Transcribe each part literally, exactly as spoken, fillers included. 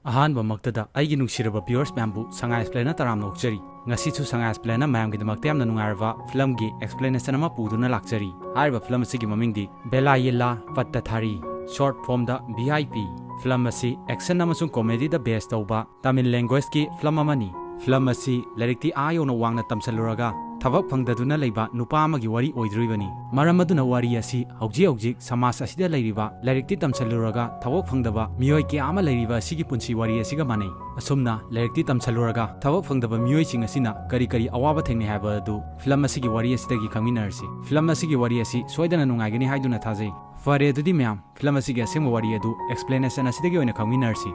ꯑꯍꯥꯟꯕꯃꯛꯇꯗ ꯑꯩꯒꯤ ꯅꯨꯡꯁꯤꯔꯕ viewers ꯃꯌꯥꯝꯕꯨ ꯁꯉꯥꯏ Explainꯅ ꯇꯔꯥꯝꯅ ꯑꯣꯛꯆꯔꯤ꯫ ꯉꯁꯤꯁꯨ ꯁꯉꯥꯏ Explainꯅ ꯃꯌꯥꯝꯒꯤꯗꯃꯛꯇ ꯌꯥꯝꯅ ꯅꯨꯡꯉꯥꯏꯔꯕ filmꯒꯤ explanation ꯑꯃ ꯄꯨꯗꯨꯅ ꯂꯥꯛꯆꯔꯤ꯫ ꯍꯥꯏꯔꯤꯕ film ꯑꯁꯤꯒꯤ ꯃꯃꯤꯡꯗꯤ ꯕꯦꯂꯥ ꯌꯦꯂꯥ ꯄꯠꯇ ꯊꯥꯔꯤ, short formꯗ V I P꯫ Film ꯑꯁꯤ action ꯑꯃꯁꯨꯡ comedyꯗ base ꯇꯧꯕ Tamil languageꯀꯤ film ꯑꯃꯅꯤ꯫ Film ꯑꯁꯤ ꯂꯥꯏꯔꯤꯛꯇꯤ ꯑꯥ ꯌꯧꯅ ꯋꯥꯡꯅ ꯇꯝꯁꯤꯜꯂꯨꯔꯒ ꯊꯕꯛ ꯐꯪꯗꯗꯨꯅ ꯂꯩꯕ ꯅꯨꯄꯥ ꯑꯃꯒꯤ ꯋꯥꯔꯤ ꯑꯣꯏꯗꯣꯔꯤꯕꯅꯤ꯫ ꯃꯔꯝ ꯑꯗꯨꯅ ꯋꯥꯔꯤ ꯑꯁꯤ ꯍꯧꯖꯤꯛ ꯍꯧꯖꯤꯛ ꯁꯃꯥꯖ ꯑꯁꯤꯗ ꯂꯩꯔꯤꯕ ꯂꯥꯏꯔꯤꯛꯇꯤ ꯇꯝꯁꯤꯜꯂꯨꯔꯒ ꯊꯕꯛ ꯐꯪꯗꯕ ꯃꯤꯑꯣꯏ ꯀꯌꯥ ꯑꯃ ꯂꯩꯔꯤꯕ ꯑꯁꯤꯒꯤ ꯄꯨꯟꯁꯤ ꯋꯥꯔꯤ ꯑꯁꯤꯒ ꯃꯥꯟꯅꯩ꯫ ꯑꯁꯨꯝꯅ ꯂꯥꯏꯔꯤꯛꯇꯤ ꯇꯝꯁꯤꯜꯂꯨꯔꯒ ꯊꯕꯛ ꯐꯪꯗꯕ ꯃꯤꯑꯣꯏꯁꯤꯡ ꯑꯁꯤꯅ ꯀꯔꯤ ꯀꯔꯤ ꯑꯋꯥꯕ ꯊꯦꯡꯅꯩ ꯍꯥꯏꯕ ꯑꯗꯨ film ꯑꯁꯤꯒꯤ ꯋꯥꯔꯤ ꯑꯁꯤꯗꯒꯤ ꯈꯪꯃꯤꯟꯅꯔꯁꯤ꯫ Film ꯑꯁꯤꯒꯤ ꯋꯥꯔꯤ ꯑꯁꯤ ꯁꯣꯏꯗꯅ ꯅꯨꯡꯉꯥꯏꯒꯅꯤ ꯍꯥꯏꯗꯨꯅ ꯊꯥꯖꯩ꯫ ꯐꯔꯦ, ꯑꯗꯨꯗꯤ ꯃꯌꯥꯝ, film ꯑꯁꯤꯒꯤ ꯑꯁꯦꯡꯕ ꯋꯥꯔꯤ ꯑꯗꯨ explanation ꯑꯁꯤꯗꯒꯤ ꯑꯣꯏꯅ ꯈꯪꯃꯤꯟꯅꯔꯁꯤ꯫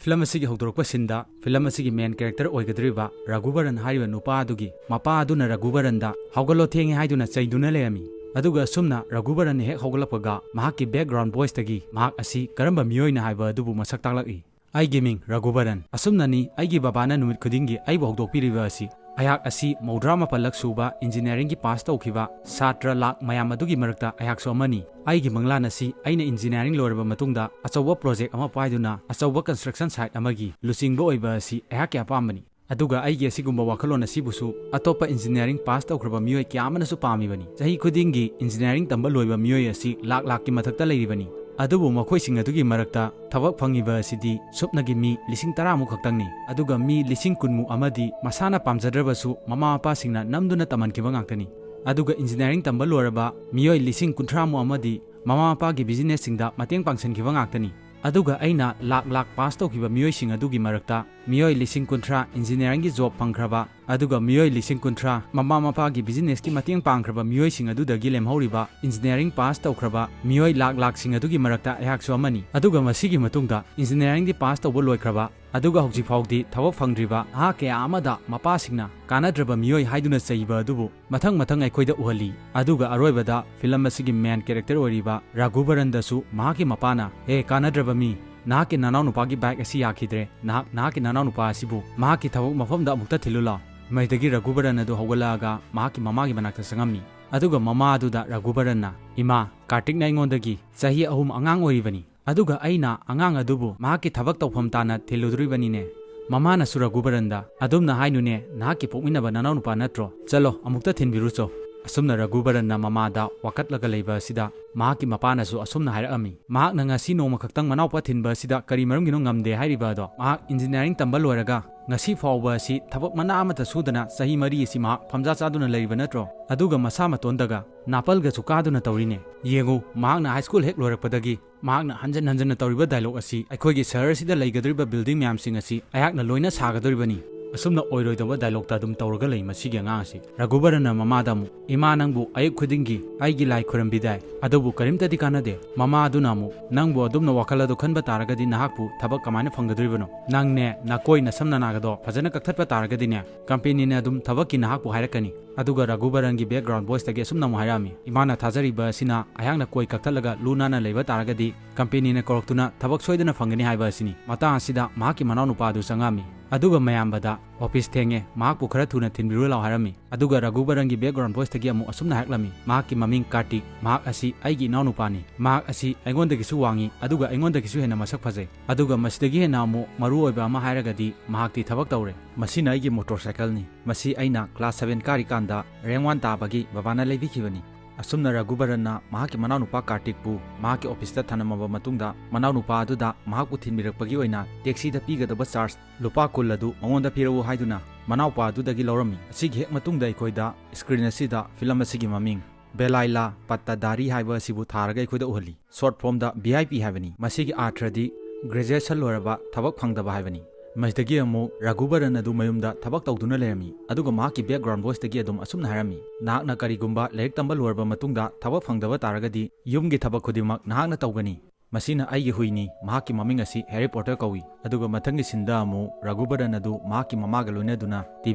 Film ꯑꯁꯤꯒꯤ ꯍꯧꯗꯣꯔꯛꯄ sceneꯗ film ꯑꯁꯤꯒꯤ main character ꯑꯣꯏꯒꯗꯧꯔꯤꯕ ꯔꯘꯨꯕꯔꯟ ꯍꯥꯏꯔꯤꯕ ꯅꯨꯄꯥ ꯑꯗꯨꯒꯤ ꯃꯄꯥ ꯑꯗꯨꯅ ꯔꯘꯨꯕꯔꯟꯗ "ꯍꯧꯒꯠꯂꯣ, ꯊꯦꯡꯉꯦ" ꯍꯥꯏꯗꯨꯅ ꯆꯩꯗꯨꯅ ꯂꯩꯔꯝꯃꯤ꯫ ꯑꯗꯨꯒ ꯑꯁꯨꯝꯅ ꯔꯘꯨꯕꯔꯟ ꯍꯦꯛ ꯍꯧꯒꯠꯂꯛꯄꯒ ꯃꯍꯥꯛꯀꯤ background voiceꯇꯒꯤ ꯃꯍꯥꯛ ꯑꯁꯤ ꯀꯔꯝꯕ ꯃꯤꯑꯣꯏꯅ ꯍꯥꯏꯕ ꯑꯗꯨꯕꯨ ꯃꯁꯛ ꯇꯥꯛꯂꯛꯏ꯫ "ꯑꯩꯒꯤ ꯃꯤꯡ ꯔꯘꯨꯕꯔꯟ꯫ ꯑꯁꯨꯝꯅꯅꯤ ꯑꯩꯒꯤ ꯕꯕꯥꯅ ꯅꯨꯃꯤꯠ ꯈꯨꯗꯤꯡꯒꯤ ꯑꯩꯕꯨ ꯍꯧꯗꯣꯛꯄꯤꯔꯤꯕ ꯑꯁꯤ꯫ ꯑꯩꯍꯥꯛ ꯑꯁꯤ ꯃꯧꯗ꯭ꯔꯥ ꯃꯥꯄꯜꯂꯛ ꯁꯨꯕ engineeringꯒꯤ pass ꯇꯧꯈꯤꯕ ꯁꯥꯇ꯭ꯔ ꯂꯥꯛ ꯃꯌꯥꯝ ꯑꯗꯨꯒꯤ ꯃꯔꯛꯇ ꯑꯩꯍꯥꯛꯁꯨ ꯑꯃꯅꯤ꯫ ꯑꯩꯒꯤ ꯃꯪꯂꯥꯟ ꯑꯁꯤ ꯑꯩꯅ engineering ꯂꯣꯏꯔꯕ ꯃꯇꯨꯡꯗ ꯑꯆꯧꯕ project ꯑꯃ ꯄꯥꯏꯗꯨꯅ ꯑꯆꯧꯕ construction site ꯑꯃꯒꯤ ꯂꯨꯆꯤꯡꯕ ꯑꯣꯏꯕ ꯑꯁꯤ ꯑꯩꯍꯥꯛꯀꯤ ꯑꯄꯥꯝꯕꯅꯤ꯫ ꯑꯗꯨꯒ ꯑꯩꯒꯤ ꯑꯁꯤꯒꯨꯝꯕ ꯋꯥꯈꯜꯂꯣꯟ ꯑꯁꯤꯕꯨꯁꯨ ꯑꯇꯣꯞꯄ engineering pass ꯇꯧꯈ꯭ꯔꯕ ꯃꯤꯑꯣꯏ ꯀꯌꯥ ꯑꯃꯅꯁꯨ ꯄꯥꯝꯃꯤꯕꯅꯤ꯫ ꯆꯍꯤ ꯈꯨꯗꯤꯡꯒꯤ engineering ꯇꯝꯕ ꯂꯣꯏꯕ ꯃꯤꯑꯣꯏ ꯑꯁꯤ ꯂꯥꯛ ꯂꯥꯛꯀꯤ ꯃꯊꯛꯇ ꯂꯩꯔꯤꯕꯅꯤ꯫ ꯑꯗꯨꯕꯨ ꯃꯈꯣꯏꯁꯤꯡ ꯑꯗꯨꯒꯤ ꯃꯔꯛꯇ ꯊꯕꯛ ꯐꯪꯉꯤꯕ ꯑꯁꯤꯗꯤ ꯁꯨꯞꯅꯒꯤ ꯃꯤ ꯂꯤꯁꯤꯡ ꯇꯔꯥꯃꯨꯛ ꯈꯛꯇꯪꯅꯤ꯫ ꯑꯗꯨꯒ ꯃꯤ ꯂꯤꯁꯤꯡ ꯀꯨꯟꯃꯨꯛ ꯑꯃꯗꯤ ꯃꯁꯥꯅ ꯄꯥꯝꯖꯗ꯭ꯔꯕꯁꯨ ꯃꯃꯥ ꯃꯄꯥꯁꯤꯡꯅ ꯅꯝꯗꯨꯅ ꯇꯝꯍꯟꯈꯤꯕ ꯉꯥꯛꯇꯅꯤ꯫ ꯑꯗꯨꯒ engineering ꯇꯝꯕ ꯂꯣꯏꯔꯕ ꯃꯤꯑꯣꯏ ꯂꯤꯁꯤꯡ ꯀꯨꯟꯊ꯭ꯔꯥꯃꯨꯛ ꯑꯃꯗꯤ ꯃꯃꯥ ꯃꯄꯥꯒꯤ businessꯁꯤꯡꯗ ꯃꯇꯦꯡ ꯄꯥꯡꯁꯤꯟꯈꯤꯕ ꯉꯥꯛꯇꯅꯤ꯫ ꯑꯗꯨꯒ ꯑꯩꯅ ꯂꯥꯛ ꯂꯥꯛ pass ꯇꯧꯈꯤꯕ ꯃꯤꯑꯣꯏꯁꯤꯡ ꯑꯗꯨꯒꯤ ꯃꯔꯛꯇ ꯃꯤꯑꯣꯏ ꯂꯤꯁꯤꯡ ꯀꯨꯟꯊ꯭ꯔꯥ engineeringꯒꯤ job ꯐꯪꯈ꯭ꯔꯕ, ꯑꯗꯨꯒ ꯃꯤꯑꯣꯏ ꯂꯤꯁꯤꯡ ꯀꯨꯟꯊ꯭ꯔꯥ ꯃꯃꯥ ꯃꯄꯥꯒꯤ businessꯀꯤ ꯃꯇꯦꯡ ꯄꯥꯡꯈ꯭ꯔꯕ ꯃꯤꯑꯣꯏꯁꯤꯡ ꯑꯗꯨꯗꯒꯤ ꯂꯦꯝꯍꯧꯔꯤꯕ engineering pass ꯇꯧꯈ꯭ꯔꯕ ꯃꯤꯑꯣꯏ ꯂꯥꯛ ꯂꯥꯛꯁꯤꯡ ꯑꯗꯨꯒꯤ ꯃꯔꯛꯇ ꯑꯩꯍꯥꯛꯁꯨ ꯑꯃꯅꯤ꯫ ꯑꯗꯨꯒ ꯃꯁꯤꯒꯤ ꯃꯇꯨꯡꯗ engineeringꯗꯤ pass ꯇꯧꯕ ꯂꯣꯏꯈ꯭ꯔꯕ, ꯑꯗꯨꯒ ꯍꯧꯖꯤꯛ ꯐꯥꯎꯗꯤ ꯊꯕꯛ ꯐꯪꯗ꯭ꯔꯤꯕ ꯅꯍꯥ ꯀꯌꯥ ꯑꯃꯗ ꯃꯄꯥꯁꯤꯡꯅ ꯀꯥꯟꯅꯗ꯭ꯔꯕ ꯃꯤꯑꯣꯏ ꯍꯥꯏꯗꯨꯅ ꯆꯩꯕ ꯑꯗꯨꯕꯨ ꯃꯊꯪ ꯃꯊꯪ ꯑꯩꯈꯣꯏꯗ ꯎꯍꯜꯂꯤ꯫ ꯑꯗꯨꯒ ꯑꯔꯣꯏꯕꯗ film ꯑꯁꯤꯒꯤ main character ꯑꯣꯏꯔꯤꯕ ꯔꯘꯨꯕꯔꯟꯗꯁꯨ ꯃꯍꯥꯛꯀꯤ ꯃꯄꯥꯅ, "ꯍꯦ ꯀꯥꯟꯅꯗ꯭ꯔꯕ ꯃꯤ, ꯅꯍꯥꯛꯀꯤ ꯅꯅꯥꯎꯅꯨꯄꯥꯒꯤ bike ꯑꯁꯤ ꯌꯥꯈꯤꯗ꯭ꯔꯦ꯫ ꯅꯍꯥꯛ ꯅꯍꯥꯛꯀꯤ ꯅꯅꯥꯎꯅꯨꯄꯥ ꯑꯁꯤꯕꯨ ꯃꯍꯥꯛꯀꯤ ꯊꯕꯛ ꯃꯐꯝꯗ ꯑꯃꯨꯛꯇ ꯊꯤꯜꯂꯨ ꯂꯥꯎ꯫ ꯃꯁꯤꯗꯒꯤ ꯔꯘꯨꯕꯔꯟ ꯑꯗꯨ ꯍꯧꯒꯠꯂꯛꯑꯒ ꯃꯍꯥꯛꯀꯤ ꯃꯃꯥꯒꯤ ꯃꯅꯥꯛꯇ ꯆꯪꯉꯝꯃꯤ꯫ ꯑꯗꯨꯒ ꯃꯃꯥ ꯑꯗꯨꯗ ꯔꯘꯨꯕꯔꯟꯅ, "ꯏꯃꯥ, ꯀꯥꯔꯇꯤꯛꯅ ꯑꯩꯉꯣꯟꯗꯒꯤ ꯆꯍꯤ ꯑꯍꯨꯝ ꯑꯉꯥꯡ ꯑꯣꯏꯔꯤꯕꯅꯤ꯫ ꯑꯗꯨꯒ ꯑꯩꯅ ꯑꯉꯥꯡ ꯑꯗꯨꯕꯨ ꯃꯍꯥꯛꯀꯤ ꯊꯕꯛ ꯇꯧꯐꯝ ꯇꯥꯅ ꯊꯤꯜꯂꯨꯗꯣꯔꯤꯕꯅꯤꯅꯦ꯫" ꯃꯃꯥꯅꯁꯨ ꯔꯘꯨꯕꯔꯟꯗ, "ꯑꯗꯨꯝꯅ ꯍꯥꯏꯅꯨꯅꯦ, ꯅꯍꯥꯛꯀꯤ ꯄꯣꯛꯃꯤꯟꯅꯕ ꯅꯅꯥꯎꯅꯨꯄꯥ ꯅꯠꯇ꯭ꯔꯣ? ꯆꯠꯂꯣ, ꯑꯃꯨꯛꯇ ꯊꯤꯟꯕꯤꯔꯨꯆꯣ꯫" ꯑꯁꯨꯝꯅ ꯔꯘꯨꯕꯔꯟꯅ ꯃꯃꯥꯗ ꯋꯥꯀꯠꯂꯒ ꯂꯩꯕ ꯑꯁꯤꯗ ꯃꯍꯥꯛꯀꯤ ꯃꯄꯥꯅꯁꯨ ꯑꯁꯨꯝꯅ ꯍꯥꯏꯔꯛꯑꯝꯃꯤ, "ꯃꯍꯥꯛꯅ ꯉꯁꯤ ꯅꯣꯡꯃ ꯈꯛꯇꯪ ꯃꯅꯥꯎꯄꯥ ꯊꯤꯟꯕ ꯑꯁꯤꯗ ꯀꯔꯤ ꯃꯔꯝꯒꯤꯅꯣ ꯉꯝꯗꯦ ꯍꯥꯏꯔꯤꯕ ꯑꯗꯣ? ꯃꯍꯥꯛ ꯏꯟꯖꯤꯅꯤꯌꯥꯔꯤꯡ ꯇꯝꯕ ꯂꯣꯏꯔꯒ ꯉꯁꯤ ꯐꯥꯎꯕ ꯑꯁꯤ ꯊꯕꯛ ꯃꯅꯥ ꯑꯃꯠꯇ ꯁꯨꯗꯅ ꯆꯍꯤ ꯃꯔꯤ ꯑꯁꯤ ꯃꯍꯥꯛ ꯐꯝꯖꯥ ꯆꯥꯗꯨꯅ ꯂꯩꯔꯤꯕ ꯅꯠꯇ꯭ꯔꯣ? ꯑꯗꯨꯒ ꯃꯁꯥ ꯃꯇꯣꯟꯗꯒ ꯅꯥꯄꯜꯒꯁꯨ ꯀꯥꯗꯨꯅ ꯇꯧꯔꯤꯅꯦ꯫ ꯌꯦꯡꯉꯨ, ꯃꯍꯥꯛꯅ ꯍꯥꯏ ꯁ꯭ꯀꯨꯜ ꯍꯦꯛ ꯂꯣꯏꯔꯛꯄꯗꯒꯤ ꯃꯍꯥꯛꯅ ꯍꯟꯖꯟ ꯍꯟꯖꯟꯅ ꯇꯧꯔꯤꯕ ꯗꯥꯏꯂꯣꯒ ꯑꯁꯤ, 'ꯑꯩꯈꯣꯏꯒꯤ ꯁꯍꯔ ꯑꯁꯤꯗ ꯂꯩꯒꯗꯧꯔꯤꯕ ꯕꯤꯜꯗꯤꯡ ꯃꯌꯥꯝꯁꯤꯡ ꯑꯁꯤ ꯑꯩꯍꯥꯛꯅ ꯂꯣꯏꯅ ꯁꯥꯒꯗꯧꯔꯤꯕꯅꯤ.' ꯑꯁꯨꯝꯅ ꯑꯣꯏꯔꯣꯏꯗꯧꯕ ꯗꯥꯏꯂꯣꯛꯇ ꯑꯗꯨꯝ ꯇꯧꯔꯒ ꯂꯩ ꯃꯁꯤꯒꯤ ꯑꯉꯥꯡ ꯑꯁꯤ꯫ ꯔꯘꯨꯕꯔꯟꯅ ꯃꯃꯥꯗ ꯑꯃꯨꯛ, "ꯏꯃꯥ, ꯅꯪꯕꯨ ꯑꯌꯨꯛ ꯈꯨꯗꯤꯡꯒꯤ ꯑꯩꯒꯤ ꯂꯥꯏ ꯈꯨꯔꯝꯕꯤꯗꯥꯏ, ꯑꯗꯨꯕꯨ ꯀꯔꯤꯝꯇꯗꯤ ꯀꯥꯟꯅꯗꯦ꯫" ꯃꯃꯥ ꯑꯗꯨꯅ ꯑꯃꯨꯛ, "ꯅꯪꯕꯨ ꯑꯗꯨꯝꯅ ꯋꯥꯈꯜ ꯑꯗꯨ ꯈꯟꯕ ꯇꯥꯔꯒꯗꯤ ꯅꯍꯥꯛꯄꯨ ꯊꯕꯛ ꯀꯃꯥꯏꯅ ꯐꯪꯒꯗꯧꯔꯤꯕꯅꯣ? ꯅꯪꯅꯦ, ꯅꯀꯣꯏ ꯅꯁꯝ ꯅꯅꯥꯒꯗꯣ ꯐꯖꯅ ꯀꯛꯊꯠꯄ ꯇꯥꯔꯒꯗꯤꯅꯦ, ꯀꯝꯄꯦꯅꯤꯅ ꯑꯗꯨꯝ ꯊꯕꯛꯀꯤ ꯅꯍꯥꯛꯄꯨ ꯍꯥꯏꯔꯛꯀꯅꯤ꯫" ꯑꯗꯨꯒ ꯔꯘꯨꯕꯔꯟꯒꯤ ꯕꯦꯛꯒ꯭ꯔꯥꯎꯟ ꯚꯣꯏꯁꯇꯒꯤ ꯑꯁꯨꯝꯅ ꯑꯃꯨꯛ ꯍꯥꯏꯔꯛꯑꯝꯃꯤ, "ꯏꯃꯥꯅ ꯊꯥꯖꯔꯤꯕ ꯑꯁꯤꯅ ꯑꯩꯍꯥꯛꯅ ꯀꯣꯏ ꯀꯛꯊꯠꯂꯒ ꯂꯨ ꯅꯥꯟꯅ ꯂꯩꯕ ꯇꯥꯔꯒꯗꯤ ꯀꯝꯄꯦꯅꯤꯅ ꯀꯧꯔꯛꯇꯨꯅ ꯊꯕꯛ ꯁꯣꯏꯗꯅ ꯐꯪꯒꯅꯤ ꯍꯥꯏꯕ ꯑꯁꯤꯅꯤ꯫" ꯃꯇꯥꯡ ꯑꯁꯤꯗ ꯃꯍꯥꯛꯀꯤ ꯃꯅꯥꯎꯅꯨꯄꯥ ꯑꯗꯨ ꯆꯪꯉꯛꯑꯝꯃꯤ꯫ ꯑꯗꯨꯒ ꯃꯌꯥꯝꯕꯗ, "ꯑꯣꯐꯤꯁ ꯊꯦꯡꯉꯦ, ꯃꯍꯥꯛꯄꯨ ꯈꯔ ꯊꯨꯅ ꯊꯤꯟꯕꯤꯔꯨ ꯂꯥꯎ" ꯍꯥꯏꯔꯝꯃꯤ꯫ ꯑꯗꯨꯒ ꯔꯘꯨꯕꯔꯟꯒꯤ ꯕꯦꯛꯒ꯭ꯔꯥꯎꯟ ꯚꯣꯏꯁꯇꯒꯤ ꯑꯃꯨꯛ ꯑꯁꯨꯝꯅ ꯍꯥꯏꯔꯛꯂꯝꯃꯤ, "ꯃꯍꯥꯛꯀꯤ ꯃꯃꯤꯡ ꯀꯥꯔꯇꯤꯛ, ꯃꯍꯥꯛ ꯑꯁꯤ ꯑꯩꯒꯤ ꯏꯅꯥꯎꯅꯨꯄꯥꯅꯤ꯫ ꯃꯍꯥꯛ ꯑꯁꯤ ꯑꯩꯉꯣꯟꯗꯒꯤꯁꯨ ꯋꯥꯡꯉꯤ, ꯑꯗꯨꯒ ꯑꯩꯉꯣꯟꯗꯒꯤꯁꯨ ꯍꯦꯟꯅ ꯃꯁꯛ ꯐꯖꯩ꯫ ꯑꯗꯨꯒ ꯃꯁꯤꯗꯒꯤ ꯍꯦꯟꯅ ꯑꯃꯨꯛ ꯃꯔꯨ ꯑꯣꯏꯕ ꯑꯃ ꯍꯥꯏꯔꯒꯗꯤ ꯃꯍꯥꯛꯇꯤ ꯊꯕꯛ ꯇꯧꯔꯦ꯫ ꯃꯁꯤꯅ ꯑꯩꯒꯤ ꯃꯣꯇꯣꯔꯁꯥꯏꯀꯜꯅꯤ꯫ ꯃꯁꯤ ꯑꯩꯅ ꯀ꯭ꯂꯥꯁ ꯁꯚꯦꯟ ꯀꯥꯔꯤꯀꯥꯟꯗ ꯔꯦꯡ ꯋꯥꯟ ꯇꯥꯕꯒꯤ ꯕꯕꯥꯅ ꯂꯩꯕꯤꯈꯤꯕꯅꯤ꯫" ꯑꯁꯨꯝꯅ ꯔꯘꯨꯕꯔꯟꯅ ꯃꯍꯥꯛꯀꯤ ꯃꯅꯥꯎꯅꯨꯄꯥ ꯀꯥꯔꯇꯤꯛꯄꯨ ꯃꯍꯥꯛꯀꯤ ꯑꯣꯐꯤꯁꯇ ꯊꯅꯝꯃꯕ ꯃꯇꯨꯡꯗ, ꯃꯅꯥꯎꯅꯨꯄꯥ ꯑꯗꯨꯗ ꯃꯍꯥꯛꯄꯨ ꯊꯤꯟꯕꯤꯔꯛꯄꯒꯤ ꯑꯣꯏꯅ ꯇꯦꯛꯁꯤꯗ ꯄꯤꯒꯗꯕ ꯆꯥꯔꯖ ꯂꯨꯄꯥ ꯀꯨꯟ ꯑꯗꯨ ꯃꯉꯣꯟꯗ ꯄꯤꯔꯛꯎ ꯍꯥꯏꯗꯨꯅ ꯃꯅꯥꯎꯄꯥ ꯑꯗꯨꯗꯒꯤ ꯂꯧꯔꯝꯃꯤ꯫ ꯑꯁꯤꯒꯤ ꯍꯦꯛ ꯃꯇꯨꯡꯗ ꯑꯩꯈꯣꯏꯗ ꯁ꯭ꯀ꯭ꯔꯤꯟ ꯑꯁꯤꯗ ꯐꯤꯂꯝ ꯑꯁꯤꯒꯤ ꯃꯃꯤꯡ ꯕꯦꯂꯥꯏꯂꯥ ꯄꯠꯇꯗꯥꯔꯤ ꯍꯥꯏꯕ ꯑꯁꯤꯕꯨ ꯊꯥꯔꯒ ꯑꯩꯈꯣꯏꯗ ꯎꯍꯜꯂꯤ꯫ ꯁꯣꯔꯠ ꯐꯣꯝꯗ ꯚꯤ ꯑꯥꯏ ꯄꯤ ꯍꯥꯏꯕꯅꯤ꯫ ꯃꯁꯤꯒꯤ ꯑꯥꯔꯊ꯭ꯔꯗꯤ ꯒ꯭ꯔꯦꯖꯨꯑꯦꯁꯟ ꯂꯣꯏꯔꯕ ꯊꯕꯛ ꯐꯪꯗꯕ ꯍꯥꯏꯕꯅꯤ꯫ ꯃꯁꯤꯗꯒꯤ ꯑꯃꯨꯛ ꯔꯘꯨꯕꯔꯟ ꯑꯗꯨ ꯃꯌꯨꯝꯗ ꯊꯕꯛ ꯇꯧꯗꯨꯅ ꯂꯩꯔꯝꯃꯤ, ꯑꯗꯨꯒ ꯃꯍꯥꯛꯀꯤ ꯕꯦꯛꯒ꯭ꯔꯥꯎꯟ ꯚꯣꯏꯁꯇꯒꯤ ꯑꯗꯨꯝ ꯑꯁꯨꯝꯅ ꯍꯥꯏꯔꯝꯃꯤ, "ꯅꯍꯥꯛꯅ ꯀꯔꯤꯒꯨꯝꯕ ꯂꯥꯏꯔꯤꯛ ꯇꯝꯕ ꯂꯣꯏꯔꯕ ꯃꯇꯨꯡꯗ ꯊꯕꯛ ꯐꯪꯗꯕ ꯇꯥꯔꯒꯗꯤ ꯌꯨꯝꯒꯤ ꯊꯕꯛ ꯈꯨꯗꯤꯡꯃꯛ ꯅꯍꯥꯛꯅ ꯇꯧꯒꯅꯤ꯫ ꯃꯁꯤꯅ ꯑꯩꯒꯤ ꯍꯨꯏꯅꯤ, ꯃꯍꯥꯛꯀꯤ ꯃꯃꯤꯡ ꯑꯁꯤ ꯍꯦꯔꯤ ꯄꯣꯇꯔ ꯀꯧꯏ꯫" ꯑꯗꯨꯒ ꯃꯊꯪꯒꯤ ꯁꯤꯟꯗ ꯑꯃꯨꯛ ꯔꯘꯨꯕꯔꯟ ꯑꯗꯨ ꯃꯍꯥꯛꯀꯤ ꯃꯃꯥꯒ ꯂꯣꯏꯅꯗꯨꯅ ꯇꯤ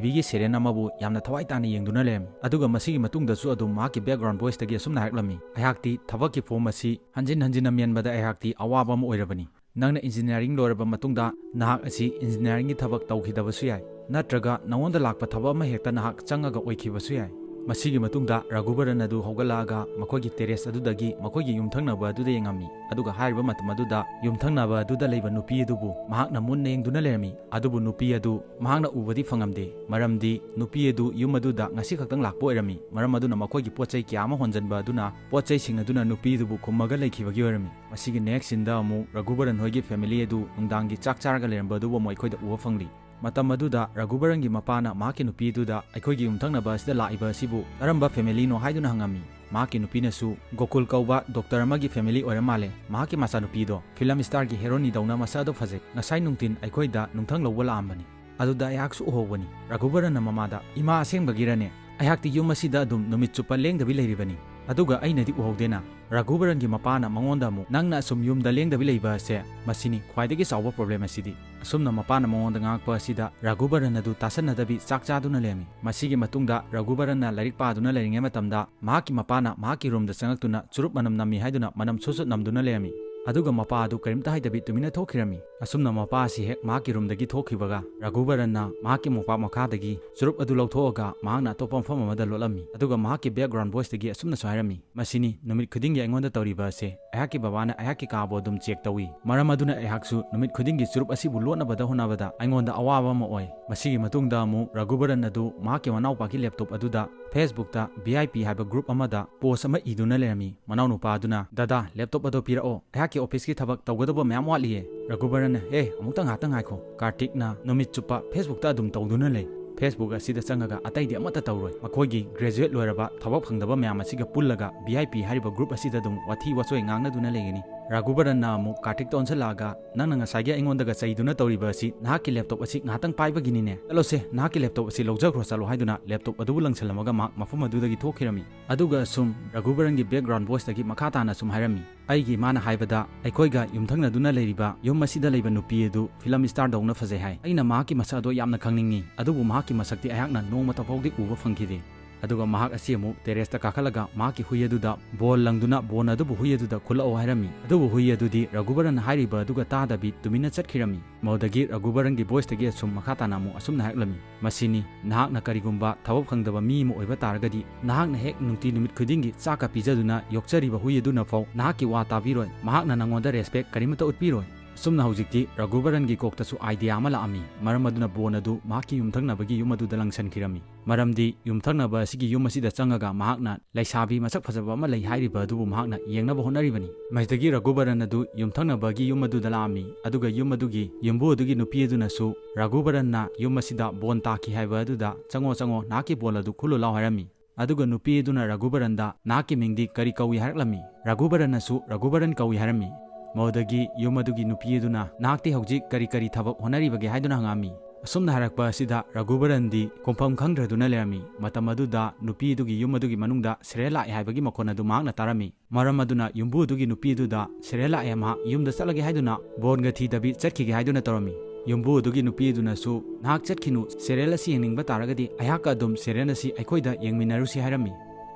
ꯚꯤꯒꯤ ꯁꯤꯔꯤꯌꯦꯜ ꯑꯃꯕꯨ ꯌꯥꯝꯅ ꯊꯋꯥꯏ ꯇꯥꯅ ꯌꯦꯡꯗꯨꯅ ꯂꯩꯔꯝꯃꯤ꯫ ꯑꯗꯨꯒ ꯃꯁꯤꯒꯤ ꯃꯇꯨꯡꯗꯁꯨ ꯑꯗꯨꯝ ꯃꯍꯥꯛꯀꯤ ꯕꯦꯛꯒ꯭ꯔꯥꯎꯟ ꯚꯣꯏꯁꯇꯒꯤ ꯑꯁꯨꯝꯅ ꯍꯥꯏꯔꯛꯂꯝꯃꯤ, "ꯑꯩꯍꯥꯛꯇꯤ ꯊꯕꯛꯀꯤ ꯐꯣꯝ ꯑꯁꯤ ꯍꯟꯖꯤꯟ ꯍꯟꯖꯤꯟꯅ ꯃꯦꯟꯕꯗ ꯑꯩꯍꯥꯛꯇꯤ ꯑꯋꯥꯕ ꯑꯃ ꯑꯣꯏꯔꯕꯅꯤ꯫ ꯅꯪꯅ ꯏꯟꯖꯤꯅꯤꯌꯥꯔꯤꯡ ꯂꯣꯏꯔꯕ ꯃꯇꯨꯡꯗ ꯅꯍꯥꯛ ꯑꯁꯤ ꯏꯟꯖꯤꯅꯤꯌꯥꯔꯤꯡꯒꯤ ꯊꯕꯛ ꯇꯧꯈꯤꯗꯕꯁꯨ ꯌꯥꯏ꯫ ꯅꯠꯇ꯭ꯔꯒ ꯅꯉꯣꯟꯗ ꯂꯥꯛꯄ ꯊꯕꯛ ꯑꯃ ꯍꯦꯛꯇ ꯅꯍꯥꯛ ꯆꯪꯉꯒ ꯑꯣꯏꯈꯤꯕꯁꯨ ꯌꯥꯏ꯫ ꯃꯁꯤꯒꯤ ꯃꯇꯨꯡꯗ ꯔꯘꯨꯕꯔꯟ ꯑꯗꯨ ꯍꯧꯒꯠꯂꯛꯑꯒ ꯃꯈꯣꯏꯒꯤ terrace ꯑꯗꯨꯗꯒꯤ ꯃꯈꯣꯏꯒꯤ ꯌꯨꯝꯊꯪꯅꯕ ꯑꯗꯨꯗ ꯌꯦꯡꯉꯝꯃꯤ꯫ ꯑꯗꯨꯒ ꯍꯥꯏꯔꯤꯕ ꯃꯇꯝ ꯑꯗꯨꯗ ꯌꯨꯝꯊꯪꯅꯕ ꯑꯗꯨꯗ ꯂꯩꯕ ꯅꯨꯄꯤ ꯑꯗꯨꯕꯨ ꯃꯍꯥꯛꯅ ꯃꯨꯟꯅ ꯌꯦꯡꯗꯨꯅ ꯂꯩꯔꯝꯃꯤ꯫ ꯑꯗꯨꯕꯨ ꯅꯨꯄꯤ ꯑꯗꯨ ꯃꯍꯥꯛꯅ ꯎꯕꯗꯤ ꯐꯪꯉꯝꯗꯦ, ꯃꯔꯝꯗꯤ ꯅꯨꯄꯤ ꯑꯗꯨ ꯌꯨꯝ ꯑꯗꯨꯗ ꯉꯁꯤ ꯈꯛꯇꯪ ꯂꯥꯛꯄ ꯑꯣꯏꯔꯝꯃꯤ꯫ ꯃꯔꯝ ꯑꯗꯨꯅ ꯃꯈꯣꯏꯒꯤ ꯄꯣꯠ ꯆꯩ ꯀꯌꯥ ꯑꯃ ꯍꯣꯟꯖꯟꯕ ꯑꯗꯨꯅ ꯄꯣꯠ ꯆꯩꯁꯤꯡ ꯑꯗꯨꯅ ꯅꯨꯄꯤ ꯑꯗꯨꯕꯨ ꯈꯨꯝꯃꯒ ꯂꯩꯈꯤꯕꯒꯤ ꯑꯣꯏꯔꯝꯃꯤ꯫ ꯃꯁꯤꯒꯤ next scene ꯗ ꯑꯃꯨꯛ ꯔꯘꯨꯕꯔꯟ ꯍꯣꯏꯒꯤ family ꯑꯗꯨ ꯅꯨꯡꯗꯥꯡꯒꯤ ꯆꯥꯛ ꯆꯥꯔꯒ ꯂꯩꯔꯝꯕ ꯑꯗꯨꯕꯨ ꯑꯃꯨꯛ ꯑꯩꯈꯣꯏꯗ ꯎꯕ ꯐꯪꯂꯤ꯫ ꯃꯇꯝ ꯑꯗꯨꯗ ꯔꯘꯨꯕꯔꯟꯒꯤ ꯃꯄꯥꯅ ꯃꯍꯥꯛꯀꯤ ꯅꯨꯄꯤꯗꯨꯗ, "ꯑꯩꯈꯣꯏꯒꯤ ꯌꯨꯝꯊꯪꯅꯕ ꯑꯁꯤꯗ ꯂꯥꯛꯏꯕ ꯑꯁꯤꯕꯨ ꯀꯔꯝꯕ family ꯅꯣ?" ꯍꯥꯏꯗꯨꯅ ꯍꯪꯉꯝꯃꯤ꯫ ꯃꯍꯥꯛꯀꯤ ꯅꯨꯄꯤꯅꯁꯨ, "ꯒꯣꯀꯨꯜ ꯀꯧꯕ doctor ꯑꯃꯒꯤ family ꯑꯣꯏꯔ ꯃꯥꯜꯂꯦ, ꯃꯍꯥꯛꯀꯤ ꯃꯆꯥꯅꯨꯄꯤꯗꯣ film star ꯒꯤ ꯍꯦꯔꯣꯅꯤꯗꯧꯅ ꯃꯁꯛ ꯑꯗꯨ ꯐꯖꯩ, ꯉꯁꯥꯏ ꯅꯨꯡꯊꯤꯟ ꯑꯩꯈꯣꯏꯗ ꯅꯨꯡꯊꯪ ꯂꯧꯕ ꯂꯥꯛꯑꯝꯕꯅꯤ꯫ ꯑꯗꯨꯗ ꯑꯩꯍꯥꯛꯁꯨ ꯎꯍꯧꯕꯅꯤ꯫" ꯔꯘꯨꯕꯔꯟꯅ ꯃꯃꯥꯗ, "ꯏꯃꯥ ꯑꯁꯦꯡꯕꯒꯤꯔꯅꯦ? ꯑꯩꯍꯥꯛꯇꯤ ꯌꯨꯝ ꯑꯁꯤꯗ ꯑꯗꯨꯝ ꯅꯨꯃꯤꯠ ꯆꯨꯞꯄ ꯂꯦꯡꯗꯕꯤ ꯂꯩꯔꯤꯕꯅꯤ, ꯑꯗꯨꯒ ꯑꯩꯅꯗꯤ ꯎꯍꯧꯗꯦꯅ?" ꯔꯘꯨꯕꯔꯟꯒꯤ ꯃꯄꯥꯅ ꯃꯉꯣꯟꯗ ꯑꯃꯨꯛ, "ꯅꯪꯅ ꯑꯁꯨꯝ ꯌꯨꯝꯗ ꯂꯦꯡꯗꯕꯤ ꯂꯩꯕ ꯑꯁꯦ ꯃꯁꯤꯅꯤ ꯈ꯭ꯋꯥꯏꯗꯒꯤ ꯆꯥꯎꯕ problem ꯑꯁꯤꯗꯤ꯫" ꯑꯁꯨꯝꯅ ꯃꯄꯥꯅ ꯃꯉꯣꯟꯗ ꯉꯥꯡꯉꯛꯄ ꯑꯁꯤꯗ ꯔꯘꯨꯕꯔꯟ ꯑꯗꯨ ꯇꯥꯁꯟꯅꯗꯕꯤ ꯆꯥꯛ ꯆꯥꯗꯨꯅ ꯂꯩꯔꯝꯃꯤ꯫ ꯃꯁꯤꯒꯤ ꯃꯇꯨꯡꯗ ꯔꯘꯨꯕꯔꯟꯅ ꯂꯥꯏꯔꯤꯛ ꯄꯥꯗꯨꯅ ꯂꯩꯔꯤꯉꯩ ꯃꯇꯝꯗ ꯃꯍꯥꯛꯀꯤ ꯃꯄꯥꯅ ꯃꯍꯥꯛꯀꯤ room ꯗ ꯆꯪꯉꯛꯇꯨꯅ ꯆꯨꯔꯨꯞ ꯃꯅꯝ ꯅꯝꯃꯤ ꯍꯥꯏꯗꯨꯅ ꯃꯅꯝ ꯁꯨꯠ ꯁꯨꯠ ꯅꯝꯗꯨꯅ ꯂꯩꯔꯝꯃꯤ꯫ ꯑꯗꯨꯒ ꯃꯄꯥ ꯑꯗꯨ ꯀꯔꯤꯝꯇ ꯍꯥꯏꯗꯕꯤ ꯇꯨꯃꯤꯟꯅ ꯊꯣꯛꯈꯤꯔꯝꯃꯤ꯫ ꯑꯁꯨꯝꯅ ꯃꯄꯥ ꯑꯁꯤ ꯍꯦꯛ ꯃꯍꯥꯛꯀꯤ room ꯗꯒꯤ ꯊꯣꯛꯈꯤꯕꯒ ꯔꯘꯨꯕꯔꯟꯅ ꯃꯍꯥꯛꯀꯤ ꯃꯣꯝꯄꯥꯛ ꯃꯈꯥꯗꯒꯤ ꯆꯨꯔꯨꯞ ꯑꯗꯨ ꯂꯧꯊꯣꯛꯑꯒ ꯃꯍꯥꯛꯅ ꯑꯇꯣꯞꯄ ꯃꯐꯝ ꯑꯃꯗ ꯂꯣꯠꯂꯝꯃꯤ꯫ ꯑꯗꯨꯒ ꯃꯍꯥꯛꯀꯤ background voice ꯇꯒꯤ ꯑꯁꯨꯝꯅꯁꯨ ꯍꯥꯏꯔꯝꯃꯤ, "ꯃꯁꯤꯅꯤ ꯅꯨꯃꯤꯠ ꯈꯨꯗꯤꯡꯒꯤ ꯑꯩꯉꯣꯟꯗ ꯇꯧꯔꯤꯕ ꯑꯁꯦ꯫ ꯑꯩꯍꯥꯛꯀꯤ ꯕꯕꯥꯅ ꯑꯩꯍꯥꯛꯀꯤ ꯀꯥꯕꯨ ꯑꯗꯨꯝ check ꯇꯧꯏ꯫ ꯃꯔꯝ ꯑꯗꯨꯅ ꯑꯩꯍꯥꯛꯁꯨ ꯅꯨꯃꯤꯠ ꯈꯨꯗꯤꯡꯒꯤ ꯆꯨꯔꯨꯞ ꯑꯁꯤꯕꯨ ꯂꯣꯠꯅꯕꯗ ꯍꯣꯠꯅꯕꯗ ꯑꯩꯉꯣꯟꯗ ꯑꯋꯥꯕ ꯑꯃ ꯑꯣꯏ꯫ ꯃꯁꯤꯒꯤ ꯃꯇꯨꯡꯗ ꯑꯃꯨꯛ ꯔꯘꯨꯕꯔꯟ ꯑꯗꯨ ꯃꯍꯥꯛꯀꯤ ꯃꯅꯥꯎꯄꯥꯒꯤ laptop ꯑꯗꯨꯗ Facebook ꯇ V I P ꯍꯥꯏꯕ group ꯑꯃꯗ post ꯑꯃ ꯏꯗꯨꯅ ꯂꯩꯔꯝꯃꯤ꯫ ꯃꯅꯥꯎꯅꯨꯄꯥ ꯑꯗꯨꯅ, "ꯗꯗꯥ, laptop ꯑꯗꯨ ꯄꯤꯔꯛꯑꯣ, ꯑꯩꯍꯥꯛꯀꯤ office ꯀꯤ ꯊꯕꯛ ꯇꯧꯒꯗꯕ ꯃꯌꯥꯝ ꯋꯥꯠꯂꯤꯌꯦ꯫" ꯔꯘꯨꯕꯔꯟꯅ, "ꯑꯦ, ꯑꯃꯨꯛꯇ ꯉꯥꯛꯇ ꯉꯥꯏꯈꯣ, ꯀꯥꯔꯇꯤꯛꯅ ꯅꯨꯃꯤꯠ ꯆꯨꯞꯄ Facebook ꯇ ꯑꯗꯨꯝ ꯇꯧꯗꯨꯅ ꯂꯩ꯫ Facebook ꯑꯁꯤꯗ ꯆꯪꯉꯒ ꯑꯇꯩꯗꯤ ꯑꯃꯠꯇ ꯇꯧꯔꯣꯏ꯫ ꯃꯈꯣꯏꯒꯤ graduate ꯂꯣꯏꯔꯕ ꯊꯕꯛ ꯐꯪꯗꯕ ꯃꯌꯥꯝ ꯑꯁꯤꯒ ꯄꯨꯜꯂꯒ V I P ꯍꯥꯏꯔꯤꯕ group ꯑꯁꯤꯗ ꯑꯗꯨꯝ ꯋꯥꯊꯤ ꯋꯥꯆꯣꯏ ꯉꯥꯡꯅꯗꯨꯅ ꯂꯩꯒꯅꯤ꯫" ꯔꯘꯨꯕꯔꯟꯅ ꯑꯃꯨꯛ ꯀꯥꯔꯇꯤꯛꯇ ꯑꯣꯟꯁꯤꯜꯂꯛꯑꯒ, "ꯅꯪꯅ ꯉꯁꯥꯏꯒꯤ ꯑꯩꯉꯣꯟꯗꯒ ꯆꯩꯗꯨꯅ ꯇꯧꯔꯤꯕ ꯑꯁꯤ ꯅꯍꯥꯛꯀꯤ laptop ꯑꯁꯤ ꯉꯥꯏꯍꯥꯛꯇꯪ ꯄꯥꯏꯕꯒꯤꯅꯤꯅꯦ꯫ ꯆꯠꯂꯣꯁꯦ, ꯅꯍꯥꯛꯀꯤ laptop ꯑꯁꯤ ꯂꯧꯖꯈ꯭ꯔꯣ ꯆꯠꯂꯣ" ꯍꯥꯏꯗꯨꯅ laptop ꯑꯗꯨꯕꯨ ꯂꯪꯁꯤꯜꯂꯝꯃꯒ ꯃꯍꯥꯛ ꯃꯐꯝ ꯑꯗꯨꯗꯒꯤ ꯊꯣꯛꯈꯤꯔꯝꯃꯤ꯫ ꯑꯗꯨꯒ ꯑꯁꯨꯝ ꯔꯘꯨꯕꯔꯟꯒꯤ background voice ꯇꯒꯤ ꯃꯈꯥ ꯇꯥꯅ ꯁꯨꯝ ꯍꯥꯏꯔꯝꯃꯤ, "ꯑꯩꯒꯤ ꯏꯃꯥꯅ ꯍꯥꯏꯕꯗ ꯑꯩꯈꯣꯏꯒ ꯌꯨꯝꯊꯪꯅꯗꯨꯅ ꯂꯩꯔꯤꯕ ꯌꯨꯝ ꯑꯁꯤꯗ ꯂꯩꯕ ꯅꯨꯄꯤ ꯑꯗꯨ film star ꯗꯧꯅ ꯐꯖꯩ ꯍꯥꯏ꯫ ꯑꯩꯅ ꯃꯍꯥꯛꯀꯤ ꯃꯁꯛ ꯑꯗꯣ ꯌꯥꯝꯅ ꯈꯪꯅꯤꯡꯉꯤ, ꯑꯗꯨꯕꯨ ꯃꯍꯥꯛꯀꯤ ꯃꯁꯛꯇꯤ ꯑꯩꯍꯥꯛꯅ ꯅꯣꯡꯃꯇ ꯐꯥꯎꯗꯤ ꯎꯕ ꯐꯪꯈꯤꯗꯦ꯫" ꯑꯗꯨꯒ ꯃꯍꯥꯛ ꯑꯁꯤ ꯑꯃꯨꯛ terraceꯇ ꯀꯥꯈꯠꯂꯒ ꯃꯍꯥꯛꯀꯤ ꯍꯨꯏ ꯑꯗꯨꯗ ꯕꯣꯟ ꯂꯪꯗꯨꯅ ꯕꯣꯟ ꯑꯗꯨꯕꯨ ꯍꯨꯏ ꯑꯗꯨꯗ ꯈꯨꯜꯂꯛꯑꯣ ꯍꯥꯏꯔꯝꯃꯤ꯫ ꯑꯗꯨꯕꯨ ꯍꯨꯏ ꯑꯗꯨꯗꯤ ꯔꯘꯨꯕꯔꯟ ꯍꯥꯏꯔꯤꯕ ꯑꯗꯨꯒ ꯇꯥꯗꯕꯤ ꯇꯨꯃꯤꯟꯅ ꯆꯠꯈꯤꯔꯝꯃꯤ꯫ ꯃꯗꯨꯗꯒꯤ ꯔꯘꯨꯕꯔꯟꯒꯤ voiceꯇꯒꯤ ꯑꯁꯨꯝ ꯃꯈꯥ ꯇꯥꯅ ꯑꯃꯨꯛ ꯑꯁꯨꯝꯅ ꯍꯥꯏꯔꯛꯂꯝꯃꯤ, "ꯃꯁꯤꯅꯤ, ꯅꯍꯥꯛꯅ ꯀꯔꯤꯒꯨꯝꯕ ꯊꯕꯛ ꯐꯪꯗꯕ ꯃꯤ ꯑꯃ ꯑꯣꯏꯕ ꯇꯥꯔꯒꯗꯤ, ꯅꯍꯥꯛꯅ ꯍꯦꯛ ꯅꯨꯡꯇꯤ ꯅꯨꯃꯤꯠ ꯈꯨꯗꯤꯡꯒꯤ ꯆꯥꯛꯀ ꯄꯤꯖꯗꯨꯅ ꯌꯣꯛꯆꯔꯤꯕ ꯍꯨꯏ ꯑꯗꯨꯅ ꯐꯥꯎ ꯅꯍꯥꯛꯀꯤ ꯋꯥ ꯇꯥꯕꯤꯔꯣꯏ, ꯃꯍꯥꯛꯅ ꯅꯉꯣꯟꯗ respect ꯀꯔꯤꯃꯠꯇ ꯎꯠꯄꯤꯔꯣꯏ"꯫ ꯑꯁꯨꯝꯅ ꯍꯧꯖꯤꯛꯇꯤ ꯔꯘꯨꯕꯔꯟꯒꯤ ꯀꯣꯛꯇꯁꯨ idea ꯑꯃ ꯂꯥꯛꯑꯝꯃꯤ꯫ ꯃꯔꯝ ꯑꯗꯨꯅ ꯕꯣꯟ ꯑꯗꯨ ꯃꯍꯥꯛꯀꯤ ꯌꯨꯝꯊꯪꯅꯕꯒꯤ ꯌꯨꯝ ꯑꯗꯨꯗ ꯂꯪꯁꯟꯈꯤꯔꯝꯃꯤ꯫ ꯃꯔꯝꯗꯤ ꯌꯨꯝꯊꯪꯅꯕ ꯑꯁꯤꯒꯤ ꯌꯨꯝ ꯑꯁꯤꯗ ꯆꯪꯉꯒ ꯃꯍꯥꯛꯅ ꯂꯩꯁꯥꯕꯤ ꯃꯁꯛ ꯐꯖꯕ ꯑꯃ ꯂꯩ ꯍꯥꯏꯔꯤꯕ ꯑꯗꯨꯕꯨ ꯃꯍꯥꯛꯅ ꯌꯦꯡꯅꯕ ꯍꯣꯠꯅꯔꯤꯕꯅꯤ꯫ ꯃꯁꯤꯗꯒꯤ ꯔꯘꯨꯕꯔꯟ ꯑꯗꯨ ꯌꯨꯝꯊꯪꯅꯕꯒꯤ ꯌꯨꯝ ꯑꯗꯨꯗ ꯂꯥꯛꯑꯝꯃꯤ, ꯑꯗꯨꯒ ꯌꯨꯝ ꯑꯗꯨꯒꯤ ꯌꯨꯝꯕꯨ ꯑꯗꯨꯒꯤ ꯅꯨꯄꯤ ꯑꯗꯨꯅꯁꯨ ꯔꯘꯨꯕꯔꯟꯅ ꯌꯨꯝ ꯑꯁꯤꯗ ꯕꯣꯟ ꯇꯥꯈꯤ ꯍꯥꯏꯕ ꯑꯗꯨꯗ, "ꯆꯪꯉꯣ, ꯆꯪꯉꯣ, ꯅꯍꯥꯛꯀꯤ ꯕꯣꯟ ꯑꯗꯨ ꯈꯨꯜꯂꯨ ꯂꯥꯎ" ꯍꯥꯏꯔꯝꯃꯤ꯫ ꯑꯗꯨꯒ ꯅꯨꯄꯤ ꯑꯗꯨꯅ ꯔꯘꯨꯕꯔꯟꯗ, "ꯅꯍꯥꯛꯀꯤ ꯃꯤꯡꯗꯤ ꯀꯔꯤ ꯀꯧꯏ?" ꯍꯥꯏꯔꯛꯂꯝꯃꯤ꯫ ꯔꯘꯨꯕꯔꯟꯅꯁꯨ ꯔꯘꯨꯕꯔꯟ ꯀꯧꯏ ꯍꯥꯏꯔꯝꯃꯤ꯫ ꯃꯗꯨꯗꯒꯤ ꯌꯨꯝ ꯑꯗꯨꯒꯤ ꯅꯨꯄꯤ ꯑꯗꯨꯅ, "ꯅꯍꯥꯛꯇꯤ ꯍꯧꯖꯤꯛ ꯀꯔꯤ ꯀꯔꯤ ꯊꯕꯛ ꯍꯣꯠꯅꯔꯤꯕꯒꯦ?" ꯍꯥꯏꯗꯨꯅ ꯍꯪꯉꯛꯑꯝꯃꯤ꯫ ꯑꯁꯨꯝꯅ ꯍꯥꯏꯔꯛꯄ ꯑꯁꯤꯗ ꯔꯘꯨꯕꯔꯟꯗꯤ ꯈꯨꯝꯐꯝ ꯈꯪꯗ꯭ꯔꯗꯨꯅ ꯂꯩꯔꯝꯃꯤ꯫ ꯃꯇꯝ ꯑꯗꯨꯗ ꯅꯨꯄꯤ ꯑꯗꯨꯒꯤ ꯌꯨꯝ ꯑꯗꯨꯒꯤ ꯃꯅꯨꯡꯗ serial ꯂꯥꯛꯑꯦ ꯍꯥꯏꯕꯒꯤ ꯃꯈꯣꯟ ꯑꯗꯨ ꯃꯍꯥꯛꯅ ꯇꯥꯔꯝꯃꯤ꯫ ꯃꯔꯝ ꯑꯗꯨꯅ ꯌꯨꯝꯕꯨ ꯑꯗꯨꯒꯤ ꯅꯨꯄꯤ ꯑꯗꯨꯗ, "serial ꯂꯥꯛꯑꯦ, ꯃꯍꯥꯛ ꯌꯨꯝꯗ ꯆꯠꯂꯒꯦ ꯍꯥꯏꯗꯨꯅ ꯕꯣꯟꯒ ꯊꯤꯗꯕꯤ ꯆꯠꯈꯤꯒꯦ ꯍꯥꯏꯗꯨꯅ ꯇꯧꯔꯝꯃꯤ"꯫ ꯌꯨꯝꯕꯨ ꯑꯗꯨꯒꯤ ꯅꯨꯄꯤ ꯑꯗꯨꯅꯁꯨ, "ꯅꯍꯥꯛ ꯆꯠꯈꯤꯅꯨ, serial ꯑꯁꯤ ꯌꯦꯡꯅꯤꯡꯕ ꯇꯥꯔꯒꯗꯤ ꯑꯩꯍꯥꯛꯀ ꯑꯗꯨꯝ serial ꯑꯁꯤ ꯑꯩꯈꯣꯏꯗ ꯌꯦꯡꯃꯤꯟꯅꯔꯨꯁꯤ" ꯍꯥꯏꯔꯝꯃꯤ꯫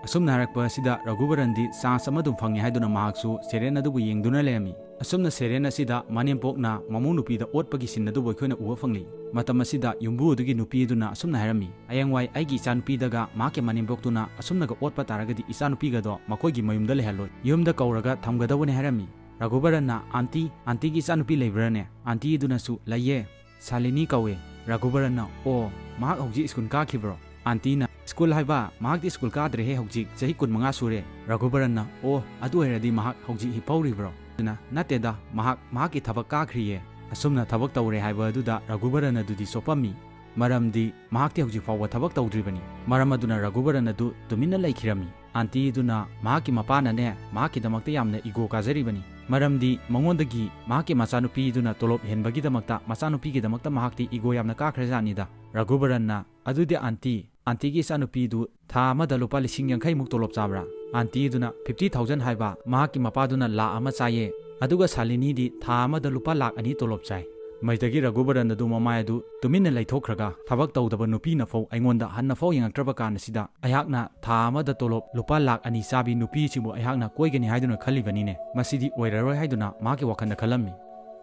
ꯑꯁꯨꯝꯅ ꯍꯥꯏꯔꯛꯄ ꯑꯁꯤꯗ ꯔꯘꯨꯕꯔꯟꯗꯤ chance ꯑꯃ ꯑꯗꯨꯝ ꯐꯪꯉꯦ ꯍꯥꯏꯗꯨꯅ ꯃꯍꯥꯛꯁꯨ serial ꯑꯗꯨꯕꯨ ꯌꯦꯡꯗꯨꯅ ꯂꯩꯔꯝꯃꯤ꯫ ꯑꯁꯨꯝꯅ serial ꯑꯁꯤꯗ ꯃꯅꯦꯝꯄꯣꯛꯅ ꯃꯃꯧ ꯅꯨꯄꯤꯗ ꯑꯣꯠꯄꯒꯤ scene ꯑꯗꯨꯕꯨ ꯑꯩꯈꯣꯏꯅ ꯎꯕ ꯐꯪꯂꯤ꯫ ꯃꯇꯝ ꯑꯁꯤꯗ ꯌꯨꯝꯕꯨ ꯑꯗꯨꯒꯤ ꯅꯨꯄꯤ ꯑꯗꯨꯅ ꯑꯁꯨꯝꯅ ꯍꯥꯏꯔꯝꯃꯤ, "ꯍꯌꯦꯡꯋꯥꯏ ꯑꯩꯒꯤ ꯏꯆꯥꯅꯨꯄꯤꯗꯒ ꯃꯍꯥꯛꯀꯤ ꯃꯅꯦꯝꯄꯣꯛꯇꯨꯅ ꯑꯁꯨꯝꯅꯒ ꯑꯣꯠꯄ ꯇꯥꯔꯒꯗꯤ ꯏꯆꯥꯅꯨꯄꯤꯒꯗꯣ ꯃꯈꯣꯏꯒꯤ ꯃꯌꯨꯝꯗ ꯂꯩꯍꯜꯂꯣꯏ, ꯌꯨꯝꯗ ꯀꯧꯔꯒ ꯊꯝꯒꯗꯧꯕꯅꯤ" ꯍꯥꯏꯔꯝꯃꯤ꯫ ꯔꯘꯨꯕꯔꯟꯅ, "ꯑꯟꯇꯤ, ꯑꯟꯇꯤꯒꯤ ꯏꯆꯥꯅꯨꯄꯤ ꯂꯩꯕ꯭ꯔꯥꯅꯦ?" ꯑꯟꯇꯤ ꯑꯗꯨꯅꯁꯨ, "ꯂꯩꯌꯦ, ꯁꯥꯂꯤꯅꯤ ꯀꯧꯋꯦ"꯫ ꯔꯘꯨꯕꯔꯟꯅ, "ꯑꯣ, ꯃꯍꯥꯛ ꯍꯧꯖꯤꯛ school ꯀꯥꯈꯤꯕ꯭ꯔꯣ?" ꯑꯟꯇꯤꯅ, "school ꯍꯥꯏꯕ? ꯃꯍꯥꯛꯇꯤ school ꯀꯥꯗ꯭ꯔꯦꯍꯦ, ꯍꯧꯖꯤꯛ ꯆꯍꯤ ꯀꯨꯟꯃꯉꯥ ꯁꯨꯔꯦ"꯫ ꯔꯘꯨꯕꯔꯟꯅ, "ꯑꯣ, ꯑꯗꯨ ꯑꯣꯏꯔꯗꯤ ꯃꯍꯥꯛ ꯍꯧꯖꯤꯛ ꯍꯤꯞꯍꯧꯔꯤꯕ꯭ꯔꯣ?" ꯑꯗꯨꯅ, "ꯅꯠꯇꯦꯗ, ꯃꯍꯥꯛ ꯃꯍꯥꯛꯀꯤ ꯊꯕꯛ ꯀꯥꯈ꯭ꯔꯤꯌꯦ"꯫ ꯑꯁꯨꯝꯅ ꯊꯕꯛ ꯇꯧꯔꯦ ꯍꯥꯏꯕ ꯑꯗꯨꯗ ꯔꯘꯨꯕꯔꯟ ꯑꯗꯨꯗꯤ ꯆꯣꯞꯄꯝꯃꯤ꯫ ꯃꯔꯝꯗꯤ ꯃꯍꯥꯛꯇꯤ ꯍꯧꯖꯤꯛ ꯐꯥꯎꯕ ꯊꯕꯛ ꯇꯧꯗ꯭ꯔꯤꯕꯅꯤ꯫ ꯃꯔꯝ ꯑꯗꯨꯅ ꯔꯘꯨꯕꯔꯟ ꯑꯗꯨ ꯇꯨꯃꯤꯟꯅ ꯂꯩꯈꯤꯔꯝꯃꯤ꯫ ꯑꯟꯇꯤ ꯑꯗꯨꯅ ꯃꯍꯥꯛꯀꯤ ꯃꯄꯥꯅꯅꯦ, ꯃꯍꯥꯛꯀꯤꯗꯃꯛꯇ ꯌꯥꯝꯅ ego ꯀꯥꯖꯔꯤꯕꯅꯤ꯫ ꯃꯔꯝꯗꯤ ꯃꯉꯣꯟꯗꯒꯤ ꯃꯍꯥꯛꯀꯤ ꯃꯆꯥꯅꯨꯄꯤꯗꯨꯅ ꯇꯣꯂꯣꯞ ꯍꯦꯟꯕꯒꯤꯗꯃꯛꯇ, ꯃꯆꯥꯅꯨꯄꯤꯒꯤꯗꯃꯛꯇ ꯃꯍꯥꯛꯇꯤ ego ꯌꯥꯝꯅ ꯀꯥꯈ꯭ꯔꯖꯥꯠꯅꯤꯗ꯫ ꯔꯘꯨꯕꯔꯟꯅ, "ꯑꯗꯨꯗꯤ ꯑꯟꯇꯤ, ꯑꯟꯇꯤꯒꯤ ꯏꯆꯥꯅꯨꯄꯤꯗꯨ ꯊꯥ ꯑꯃꯗ ꯂꯨꯄꯥ ꯂꯤꯁꯤꯡ ꯌꯥꯡꯈꯩꯃꯨꯛ ꯇꯣꯂꯣꯞ ꯆꯥꯕ꯭ꯔꯥ?" ꯑꯟꯇꯤ ꯑꯗꯨꯅ, "Fifty thousand ꯍꯥꯏꯕ, ꯃꯍꯥꯛꯀꯤ ꯃꯄꯥꯗꯨꯅ ꯂꯥꯛ ꯑꯃ ꯆꯥꯏꯌꯦ꯫ ꯑꯗꯨꯒ ꯁꯥꯂꯤꯅꯤꯗꯤ ꯊꯥ ꯑꯃꯗ ꯂꯨꯄꯥ ꯂꯥꯛ ꯑꯅꯤ ꯇꯣꯂꯣꯞ ꯆꯥꯏ"꯫ ꯃꯁꯤꯗꯒꯤ ꯔꯘꯨꯕꯔꯟ ꯑꯗꯨ ꯃꯃꯥꯏ ꯑꯗꯨ ꯇꯨꯃꯤꯟꯅ ꯂꯩꯊꯣꯛꯈ꯭ꯔꯒ, "ꯊꯕꯛ ꯇꯧꯗꯕ ꯅꯨꯄꯤꯅꯐꯥꯎ ꯑꯩꯉꯣꯟꯗ ꯍꯟꯅꯐꯥꯎ ꯌꯦꯡꯉꯛꯇ꯭ꯔꯕ ꯀꯥꯟ ꯑꯁꯤꯗ ꯑꯩꯍꯥꯛꯅ ꯊꯥ ꯑꯃꯗ ꯇꯣꯂꯣꯞ ꯂꯨꯄꯥ ꯂꯥꯈ ꯑꯅꯤ ꯆꯥꯕꯤ ꯅꯨꯄꯤꯁꯤꯕꯨ ꯑꯩꯍꯥꯛꯅ ꯀꯣꯏꯒꯅꯤ ꯍꯥꯏꯗꯨꯅ ꯈꯜꯂꯤꯕꯅꯤꯅꯦ꯫ ꯃꯁꯤꯗꯤ ꯑꯣꯏꯔꯔꯣꯏ" ꯍꯥꯏꯗꯨꯅ ꯃꯍꯥꯛꯀꯤ ꯋꯥꯈꯜꯗ ꯈꯜꯂꯝꯃꯤ꯫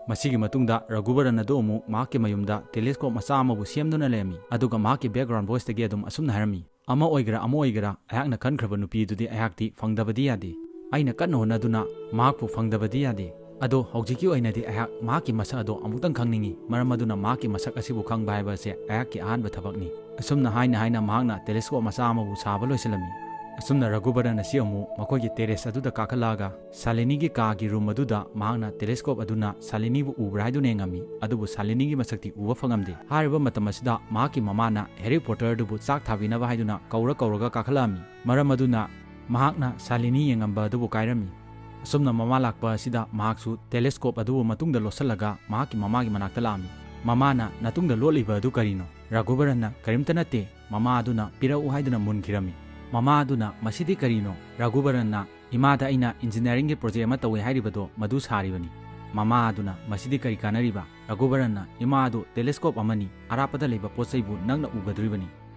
ꯃꯁꯤꯒꯤ ꯃꯇꯨꯡꯗ ꯔꯘꯨꯕꯔꯟ ꯑꯗꯨ ꯑꯃꯨꯛ ꯃꯍꯥꯛꯀꯤ ꯃꯌꯨꯝꯗ telescope ꯃꯆꯥ ꯑꯃꯕꯨ ꯁꯦꯝꯗꯨꯅ ꯂꯩꯔꯝꯃꯤ꯫ ꯑꯗꯨꯒ ꯃꯍꯥꯛꯀꯤ background voiceꯇꯒꯤ ꯑꯗꯨꯝ ꯑꯁꯨꯝꯅ ꯍꯥꯏꯔꯝꯃꯤ, "ꯑꯃ ꯑꯣꯏꯒꯦꯔꯥ, ꯑꯃ ꯑꯣꯏꯒꯦꯔꯥ, ꯑꯩꯍꯥꯛꯅ ꯈꯟꯈ꯭ꯔꯕ ꯅꯨꯄꯤ ꯑꯗꯨꯗꯤ ꯑꯩꯍꯥꯛꯇꯤ ꯐꯪꯗꯕꯗꯤ ꯌꯥꯗꯦ꯫ ꯑꯩꯅ ꯀꯟꯅ ꯍꯣꯠꯅꯗꯨꯅ ꯃꯍꯥꯛꯄꯨ ꯐꯪꯗꯕꯗꯤ ꯌꯥꯗꯦ꯫ ꯑꯗꯣ ꯍꯧꯖꯤꯛꯀꯤ ꯑꯣꯏꯅꯗꯤ ꯑꯩꯍꯥꯛ ꯃꯍꯥꯛꯀꯤ ꯃꯁꯛ ꯑꯗꯣ ꯑꯃꯨꯛꯇꯪ ꯈꯪꯅꯤꯡꯏ꯫ ꯃꯔꯝ ꯑꯗꯨꯅ ꯃꯍꯥꯛꯀꯤ ꯃꯁꯛ ꯑꯁꯤꯕꯨ ꯈꯪꯕ ꯍꯥꯏꯕ ꯑꯁꯦ ꯑꯩꯍꯥꯛꯀꯤ ꯑꯍꯥꯟꯕ ꯊꯕꯛꯅꯤ"꯫ ꯑꯁꯨꯝꯅ ꯍꯥꯏꯅ ꯍꯥꯏꯅ ꯃꯍꯥꯛꯅ telescope ꯃꯆꯥ ꯑꯃꯕꯨ ꯁꯥꯕ ꯂꯣꯏꯁꯤꯜꯂꯝꯃꯤ꯫ ꯑꯁꯨꯝꯅ ꯔꯘꯨꯕꯔꯟ ꯑꯁꯤ ꯑꯃꯨꯛ ꯃꯈꯣꯏꯒꯤ terrace ꯑꯗꯨꯗ ꯀꯥꯈꯠꯂꯛꯑꯒ ꯁꯥꯂꯤꯅꯤꯒꯤ ꯀꯥꯒꯤ room ꯑꯗꯨꯗ ꯃꯍꯥꯛꯅ telescope ꯑꯗꯨꯅ ꯁꯥꯂꯤꯅꯤꯕꯨ ꯎꯕ꯭ꯔꯥ ꯍꯥꯏꯗꯨꯅ ꯌꯦꯡꯉꯝꯃꯤ꯫ ꯑꯗꯨꯕꯨ ꯁꯥꯂꯤꯅꯤꯒꯤ ꯃꯁꯛꯇꯤ ꯎꯕ ꯐꯪꯉꯝꯗꯦ꯫ ꯍꯥꯏꯔꯤꯕ ꯃꯇꯝ ꯑꯁꯤꯗ ꯃꯍꯥꯛꯀꯤ ꯃꯃꯥꯅ Harry Potterꯗꯨꯕꯨ ꯆꯥꯛ ꯊꯥꯕꯤꯅꯕ ꯍꯥꯏꯗꯨꯅ ꯀꯧꯔ ꯀꯧꯔꯒ ꯀꯥꯈꯠꯂꯛꯑꯝꯃꯤ꯫ ꯃꯔꯝ ꯑꯗꯨꯅ ꯃꯍꯥꯛꯅ ꯁꯥꯂꯤꯅꯤ ꯌꯦꯡꯉꯝꯕ ꯑꯗꯨꯕꯨ ꯀꯥꯏꯔꯝꯃꯤ꯫ ꯑꯁꯨꯝꯅ ꯃꯃꯥ ꯂꯥꯛꯄ ꯑꯁꯤꯗ ꯃꯍꯥꯛꯁꯨ telescope ꯑꯗꯨꯕꯨ ꯃꯇꯨꯡꯗ ꯂꯣꯠꯁꯤꯜꯂꯒ ꯃꯍꯥꯛꯀꯤ ꯃꯃꯥꯒꯤ ꯃꯅꯥꯛꯇ ꯂꯥꯛꯑꯝꯃꯤ꯫ ꯃꯃꯥꯅ, "ꯅꯇꯨꯡꯗ ꯂꯣꯠꯂꯤꯕ ꯑꯗꯨ ꯀꯔꯤꯅꯣ?" ꯔꯘꯨꯕꯔꯟꯅ, "ꯀꯔꯤꯝꯇ ꯅꯠꯇꯦ, ꯃꯃꯥ ꯑꯗꯨꯅ ꯄꯤꯔꯛꯎ ꯍꯥꯏꯗꯨꯅ ꯃꯨꯟꯈꯤꯔꯝꯃꯤ"꯫ ꯃꯃꯥ ꯑꯗꯨꯅ, "ꯃꯁꯤꯗꯤ ꯀꯔꯤꯅꯣ?" ꯔꯘꯨꯕꯔꯟꯅ, "ꯏꯃꯥꯗ ꯑꯩꯅ engineeringꯒꯤ project ꯑꯃ ꯇꯧꯏ ꯍꯥꯏꯔꯤꯕꯗꯣ ꯃꯗꯨ ꯁꯥꯔꯤꯕꯅꯤ"꯫ ꯃꯃꯥ ꯑꯗꯨꯅ, "ꯃꯁꯤꯗꯤ ꯀꯔꯤ ꯀꯥꯟꯅꯔꯤꯕ?" ꯔꯘꯨꯕꯔꯟꯅ, "ꯏꯃꯥ, ꯑꯗꯨ telescope ꯑꯃꯅꯤ, ꯑꯔꯥꯞꯄꯗ ꯂꯩꯕ ꯄꯣꯠ ꯆꯩꯕꯨ ꯅꯪꯅ ꯎꯒꯗꯧꯔꯤꯕꯅꯤ"꯫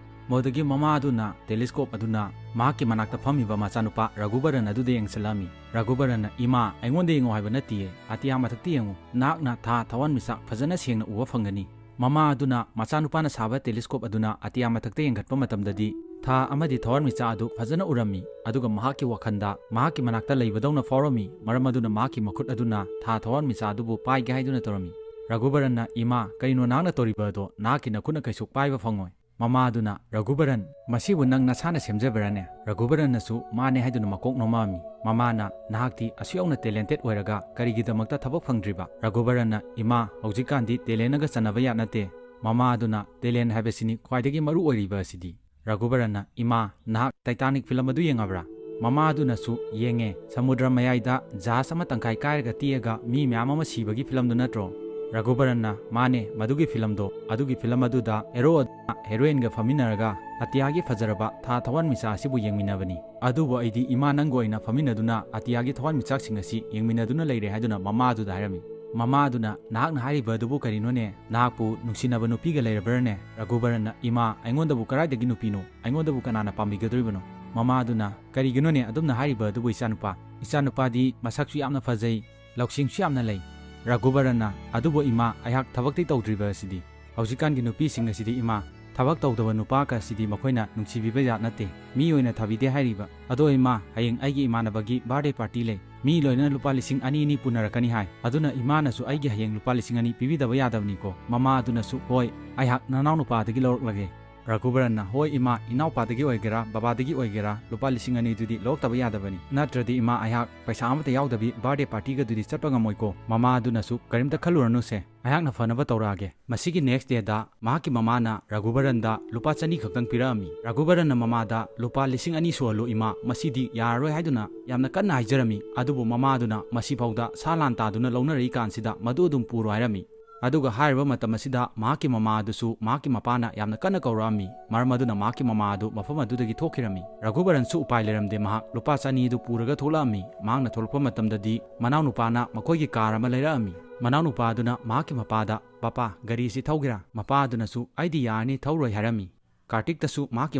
ꯃꯗꯨꯗꯒꯤ ꯃꯃꯥ ꯑꯗꯨꯅ telescope ꯑꯗꯨꯅ ꯃꯍꯥꯛꯀꯤ ꯃꯅꯥꯛꯇ ꯐꯝꯃꯤꯕ ꯃꯆꯥꯅꯨꯄꯥ ꯔꯘꯨꯕꯔꯟ ꯑꯗꯨꯗ ꯌꯦꯡꯁꯤꯜꯂꯛꯑꯝꯃꯤ꯫ ꯔꯘꯨꯕꯔꯟꯅ, "ꯏꯃꯥ, ꯑꯩꯉꯣꯟꯗ ꯌꯦꯡꯉꯨ ꯍꯥꯏꯕ ꯅꯠꯇꯤꯌꯦ, ꯑꯇꯤꯌꯥ ꯃꯊꯛꯇ ꯌꯦꯡꯉꯨ, ꯅꯍꯥꯛꯅ ꯊꯥ ꯊꯋꯥꯟꯃꯤꯆꯥꯛ ꯐꯖꯅ ꯁꯦꯡꯅ ꯎꯕ ꯐꯪꯒꯅꯤ"꯫ ꯃꯃꯥ ꯑꯗꯨꯅ ꯃꯆꯥꯅꯨꯄꯥꯅ ꯁꯥꯕ telescope ꯑꯗꯨꯅ ꯑꯇꯤꯌꯥ ꯃꯊꯛꯇ ꯌꯦꯡꯈꯠꯄ ꯃꯇꯝꯗꯗꯤ ꯊꯥ ꯑꯃꯗꯤ ꯊꯋꯥꯟꯃꯤꯆꯥꯛ ꯑꯗꯨ ꯐꯖꯅ ꯎꯔꯝꯃꯤ, ꯑꯗꯨꯒ ꯃꯍꯥꯛꯀꯤ ꯋꯥꯈꯜꯗ ꯃꯍꯥꯛꯀꯤ ꯃꯅꯥꯛꯇ ꯂꯩꯕꯗꯧꯅ ꯐꯥꯎꯔꯝꯃꯤ, ꯃꯔꯝ ꯑꯗꯨꯅ ꯃꯍꯥꯛꯀꯤ ꯃꯈꯨꯠ ꯑꯗꯨꯅ ꯊꯥ ꯊꯋꯥꯟꯃꯤꯆꯥꯛ ꯑꯗꯨꯕꯨ ꯄꯥꯏꯒꯦ ꯍꯥꯏꯗꯨꯅ ꯇꯧꯔꯝꯃꯤ꯫ ꯔꯘꯨꯕꯔꯟꯅ, "ꯏꯃꯥ, ꯀꯔꯤꯅꯣ ꯅꯍꯥꯛꯅ ꯇꯧꯔꯤꯕ ꯑꯗꯣ? ꯅꯍꯥꯛꯀꯤ ꯅꯈꯨꯠꯅ ꯀꯩꯁꯨ ꯄꯥꯏꯕ ꯐꯪꯉꯣꯏ"꯫ ꯃꯃꯥ ꯑꯗꯨꯅ, "ꯔꯘꯨꯕꯔꯟ, ꯃꯁꯤꯕꯨ ꯅꯪ ꯅꯁꯥꯅ ꯁꯦꯝꯖꯕ꯭ꯔꯥꯅꯦ?" ꯔꯘꯨꯕꯔꯟꯅꯁꯨ ꯃꯥꯅꯦ ꯍꯥꯏꯗꯨꯅ ꯃꯀꯣꯛ ꯅꯣꯝꯃꯛꯑꯝꯃꯤ꯫ ꯃꯃꯥꯅ, "ꯅꯍꯥꯛꯇꯤ ꯑꯁꯨꯛ ꯌꯧꯅ talented ꯑꯣꯏꯔꯒ ꯀꯔꯤꯒꯤꯗꯃꯛꯇ ꯊꯕꯛ ꯐꯪꯗ꯭ꯔꯤꯕ?" ꯔꯘꯨꯕꯔꯟꯅ, "ꯏꯃꯥ, ꯍꯧꯖꯤꯛꯀꯥꯟꯗꯤ talentꯅꯒ ꯆꯟꯅꯕ ꯌꯥꯠ ꯅꯠꯇꯦ"꯫ ꯃꯃꯥ ꯑꯗꯨꯅ, "Talent ꯍꯥꯏꯕꯁꯤꯅꯤ ꯈ꯭ꯋꯥꯏꯗꯒꯤ ꯃꯔꯨ ꯑꯣꯏꯔꯤꯕ ꯑꯁꯤꯗꯤ"꯫ ꯔꯘꯨꯕꯔꯟꯅ, "ꯏꯃꯥ, ꯅꯍꯥꯛ Titanic film ꯑꯗꯨ ꯌꯦꯡꯉꯕ꯭ꯔꯥ?" ꯃꯃꯥ ꯑꯗꯨꯅꯁꯨ, "ꯌꯦꯡꯉꯦ, ꯁꯃꯨꯗ꯭ꯔ ꯃꯌꯥꯏꯗ ꯖꯍꯥꯖ ꯑꯃ ꯇꯪꯈꯥꯏ ꯀꯥꯏꯔꯒ ꯇꯦꯛꯑꯒ ꯃꯤ ꯃꯌꯥꯝ ꯑꯃ ꯁꯤꯕꯒꯤ filmꯗꯨ ꯅꯠꯇ꯭ꯔꯣ?" ꯔꯘꯨꯕꯔꯟꯅ, "ꯃꯥꯅꯦ, ꯃꯗꯨꯒꯤ filmꯗꯣ꯫ ꯑꯗꯨꯒꯤ film ꯑꯗꯨꯗ hero ꯑꯗꯨꯅ heroineꯒ ꯐꯝꯃꯤꯟꯅꯔꯒ ꯑꯇꯤꯌꯥꯒꯤ ꯐꯖꯔꯕ ꯊꯥ ꯊꯋꯥꯟꯃꯤꯆꯥꯛ ꯑꯁꯤꯕꯨ ꯌꯦꯡꯃꯤꯟꯅꯕꯅꯤ꯫ ꯑꯗꯨꯕꯨ ꯑꯩꯗꯤ ꯏꯃꯥ ꯅꯪꯒ ꯑꯣꯏꯅ ꯐꯝꯃꯤꯟꯅꯗꯨꯅ ꯑꯇꯤꯌꯥꯒꯤ ꯊꯋꯥꯟꯃꯤꯆꯥꯛꯁꯤꯡ ꯑꯁꯤ ꯌꯦꯡꯃꯤꯟꯅꯗꯨꯅ ꯂꯩꯔꯦ" ꯍꯥꯏꯗꯨꯅ ꯃꯃꯥ ꯑꯗꯨꯗ ꯍꯥꯏꯔꯝꯃꯤ꯫ ꯃꯃꯥ ꯑꯗꯨꯅ, "ꯅꯍꯥꯛꯅ ꯍꯥꯏꯔꯤꯕ ꯑꯗꯨꯕꯨ ꯀꯔꯤꯅꯣꯅꯦ? ꯅꯍꯥꯛꯄꯨ ꯅꯨꯡꯁꯤꯅꯕ ꯅꯨꯄꯤꯒ ꯂꯩꯔꯕ꯭ꯔꯥꯅꯦ?" ꯔꯘꯨꯕꯔꯟꯅ, "ꯏꯃꯥ, ꯑꯩꯉꯣꯟꯗꯕꯨ ꯀꯗꯥꯏꯗꯒꯤ ꯅꯨꯄꯤꯅꯣ? ꯑꯩꯉꯣꯟꯗꯕꯨ ꯀꯅꯥꯅ ꯄꯥꯝꯕꯤꯒꯗꯧꯔꯤꯕꯅꯣ?" ꯃꯃꯥ ꯑꯗꯨꯅ, "ꯀꯔꯤꯒꯤꯅꯣꯅꯦ ꯑꯗꯨꯝꯅ ꯍꯥꯏꯔꯤꯕ ꯑꯗꯨꯕꯨ ꯏꯆꯥꯅꯨꯄꯥ? ꯏꯆꯥꯅꯨꯄꯥꯗꯤ ꯃꯁꯛꯁꯨ ꯌꯥꯝꯅ ꯐꯖꯩ, ꯂꯧꯁꯤꯡꯁꯨ ꯌꯥꯝꯅ ꯂꯩ꯫" ꯔꯘꯨꯕꯔꯟꯅ, "ꯑꯗꯨꯕꯨ ꯏꯃꯥ, ꯑꯩꯍꯥꯛ ꯊꯕꯛꯇꯤ ꯇꯧꯗ꯭ꯔꯤꯕ ꯑꯁꯤꯗꯤ꯫ ꯍꯧꯖꯤꯛꯀꯥꯟꯒꯤ ꯅꯨꯄꯤꯁꯤꯡ ꯑꯁꯤꯗꯤ ꯏꯃꯥ, ꯊꯕꯛ ꯇꯧꯗꯕ ꯅꯨꯄꯥꯒ ꯑꯁꯤꯗꯤ ꯃꯈꯣꯏꯅ ꯅꯨꯡꯁꯤꯕꯤꯕ ꯖꯥꯠ ꯅꯠꯇꯦ꯫ ꯃꯤ ꯑꯣꯏꯅ ꯊꯥꯕꯤꯗꯦ ꯍꯥꯏꯔꯤꯕ꯫ ꯑꯗꯣ ꯏꯃꯥ, ꯍꯌꯦꯡ ꯑꯩꯒꯤ ꯏꯃꯥꯟꯅꯕꯒꯤ birthday party ꯂꯩ꯫ ꯃꯤ ꯂꯣꯏꯅꯅ ꯂꯨꯄꯥ ꯂꯤꯁꯤꯡ ꯑꯅꯤ ꯑꯅꯤ ꯄꯨꯅꯔꯛꯀꯅꯤ ꯍꯥꯏ꯫ ꯑꯗꯨꯅ ꯏꯃꯥꯅꯁꯨ ꯑꯩꯒꯤ ꯍꯌꯦꯡ ꯂꯨꯄꯥ ꯂꯤꯁꯤꯡ ꯑꯅꯤ ꯄꯤꯕꯤꯗꯕ ꯌꯥꯗꯕꯅꯤꯀꯣ꯫" ꯃꯃꯥ ꯑꯗꯨꯅꯁꯨ, "ꯍꯣꯏ, ꯑꯩꯍꯥꯛ ꯅꯅꯥꯎꯅꯨꯄꯥꯗꯒꯤ ꯂꯧꯔꯛꯂꯒꯦ꯫" ꯔꯘꯨꯕꯔꯟꯅ, "ꯍꯣꯏ ꯏꯃꯥ, ꯏꯅꯥꯎꯄꯥꯗꯒꯤ ꯑꯣꯏꯒꯦꯔꯥ, ꯕꯕꯥꯗꯒꯤ ꯑꯣꯏꯒꯦꯔꯥ, ꯂꯨꯄꯥ ꯂꯤꯁꯤꯡ ꯑꯅꯤꯗꯨꯗꯤ ꯂꯧꯔꯛꯇꯕ ꯌꯥꯗꯕꯅꯤ꯫ ꯅꯠꯇ꯭ꯔꯗꯤ ꯏꯃꯥ, ꯑꯩꯍꯥꯛ ꯄꯩꯁꯥ ꯑꯃꯠꯇ ꯌꯥꯎꯗꯕꯤ birthday partyꯒꯗꯨꯗꯤ ꯆꯠꯄ ꯉꯝꯃꯣꯏꯀꯣ꯫" ꯃꯃꯥ ꯑꯗꯨꯅꯁꯨ, "ꯀꯔꯤꯝꯇ ꯈꯜꯂꯨꯔꯅꯨꯁꯦ, ꯑꯩꯍꯥꯛꯅ ꯐꯅꯕ ꯇꯧꯔꯛꯑꯒꯦ꯫" ꯃꯁꯤꯒꯤ next dayꯗ ꯃꯍꯥꯛꯀꯤ ꯃꯃꯥꯅ ꯔꯘꯨꯕꯔꯟꯗ ꯂꯨꯄꯥ ꯆꯅꯤ ꯈꯛꯇꯪ ꯄꯤꯔꯛꯑꯝꯃꯤ꯫ ꯔꯘꯨꯕꯔꯟꯅ ꯃꯃꯥꯗ, "ꯂꯨꯄꯥ ꯂꯤꯁꯤꯡ ꯑꯅꯤ ꯁꯨꯍꯜꯂꯨ ꯏꯃꯥ, ꯃꯁꯤꯗꯤ ꯌꯥꯔꯔꯣꯏ" ꯍꯥꯏꯗꯨꯅ ꯌꯥꯝꯅ ꯀꯟꯅ ꯍꯥꯏꯖꯔꯝꯃꯤ꯫ ꯑꯗꯨꯕꯨ ꯃꯃꯥ ꯑꯗꯨꯅ ꯃꯁꯤꯐꯥꯎꯗ ꯁꯥ ꯂꯥꯟ ꯇꯥꯗꯨꯅ ꯂꯧꯅꯔꯛꯏ ꯀꯥꯟꯁꯤꯗ ꯃꯗꯨ ꯑꯗꯨꯝ ꯄꯨꯔꯣ ꯍꯥꯏꯔꯝꯃꯤ꯫ ꯑꯗꯨꯒ ꯍꯥꯏꯔꯤꯕ ꯃꯇꯝ ꯑꯁꯤꯗ ꯃꯍꯥꯛꯀꯤ ꯃꯃꯥ ꯑꯗꯨꯁꯨ ꯃꯍꯥꯛꯀꯤ ꯃꯄꯥꯅ ꯌꯥꯝꯅ ꯀꯟꯅ ꯀꯧꯔꯛꯑꯝꯃꯤ꯫ ꯃꯔꯝ ꯑꯗꯨꯅ ꯃꯍꯥꯛꯀꯤ ꯃꯃꯥ ꯑꯗꯨ ꯃꯐꯝ ꯑꯗꯨꯗꯒꯤ ꯊꯣꯛꯈꯤꯔꯝꯃꯤ꯫ ꯔꯘꯨꯕꯔꯟꯁꯨ ꯎꯄꯥꯏ ꯂꯩꯔꯝꯗꯦ꯫ ꯃꯍꯥꯛ ꯂꯨꯄꯥ ꯆꯅꯤ ꯑꯗꯨ ꯄꯨꯔꯒ ꯊꯣꯛꯂꯛꯑꯝꯃꯤ꯫ ꯃꯍꯥꯛꯅ ꯊꯣꯛꯂꯛꯄ ꯃꯇꯝꯗꯗꯤ ꯃꯅꯥꯎꯅꯨꯄꯥꯅ ꯃꯈꯣꯏꯒꯤ car ꯑꯃ ꯂꯩꯔꯛꯑꯝꯃꯤ꯫ ꯃꯅꯥꯎꯅꯨꯄꯥ ꯑꯗꯨꯅ ꯃꯍꯥꯛꯀꯤ ꯃꯄꯥꯗ, "ꯄꯥꯄꯥ, ꯒꯥꯔꯤꯁꯤ ꯊꯧꯒꯦꯔꯥ?" ꯃꯄꯥ ꯑꯗꯨꯅꯁꯨ, "ꯑꯩꯗꯤ ꯌꯥꯔꯅꯤ, ꯊꯧꯔꯣꯏ" ꯍꯥꯏꯔꯝꯃꯤ꯫ ꯀꯥꯔꯇꯤꯛꯇꯁꯨ ꯃꯍꯥꯛꯀꯤ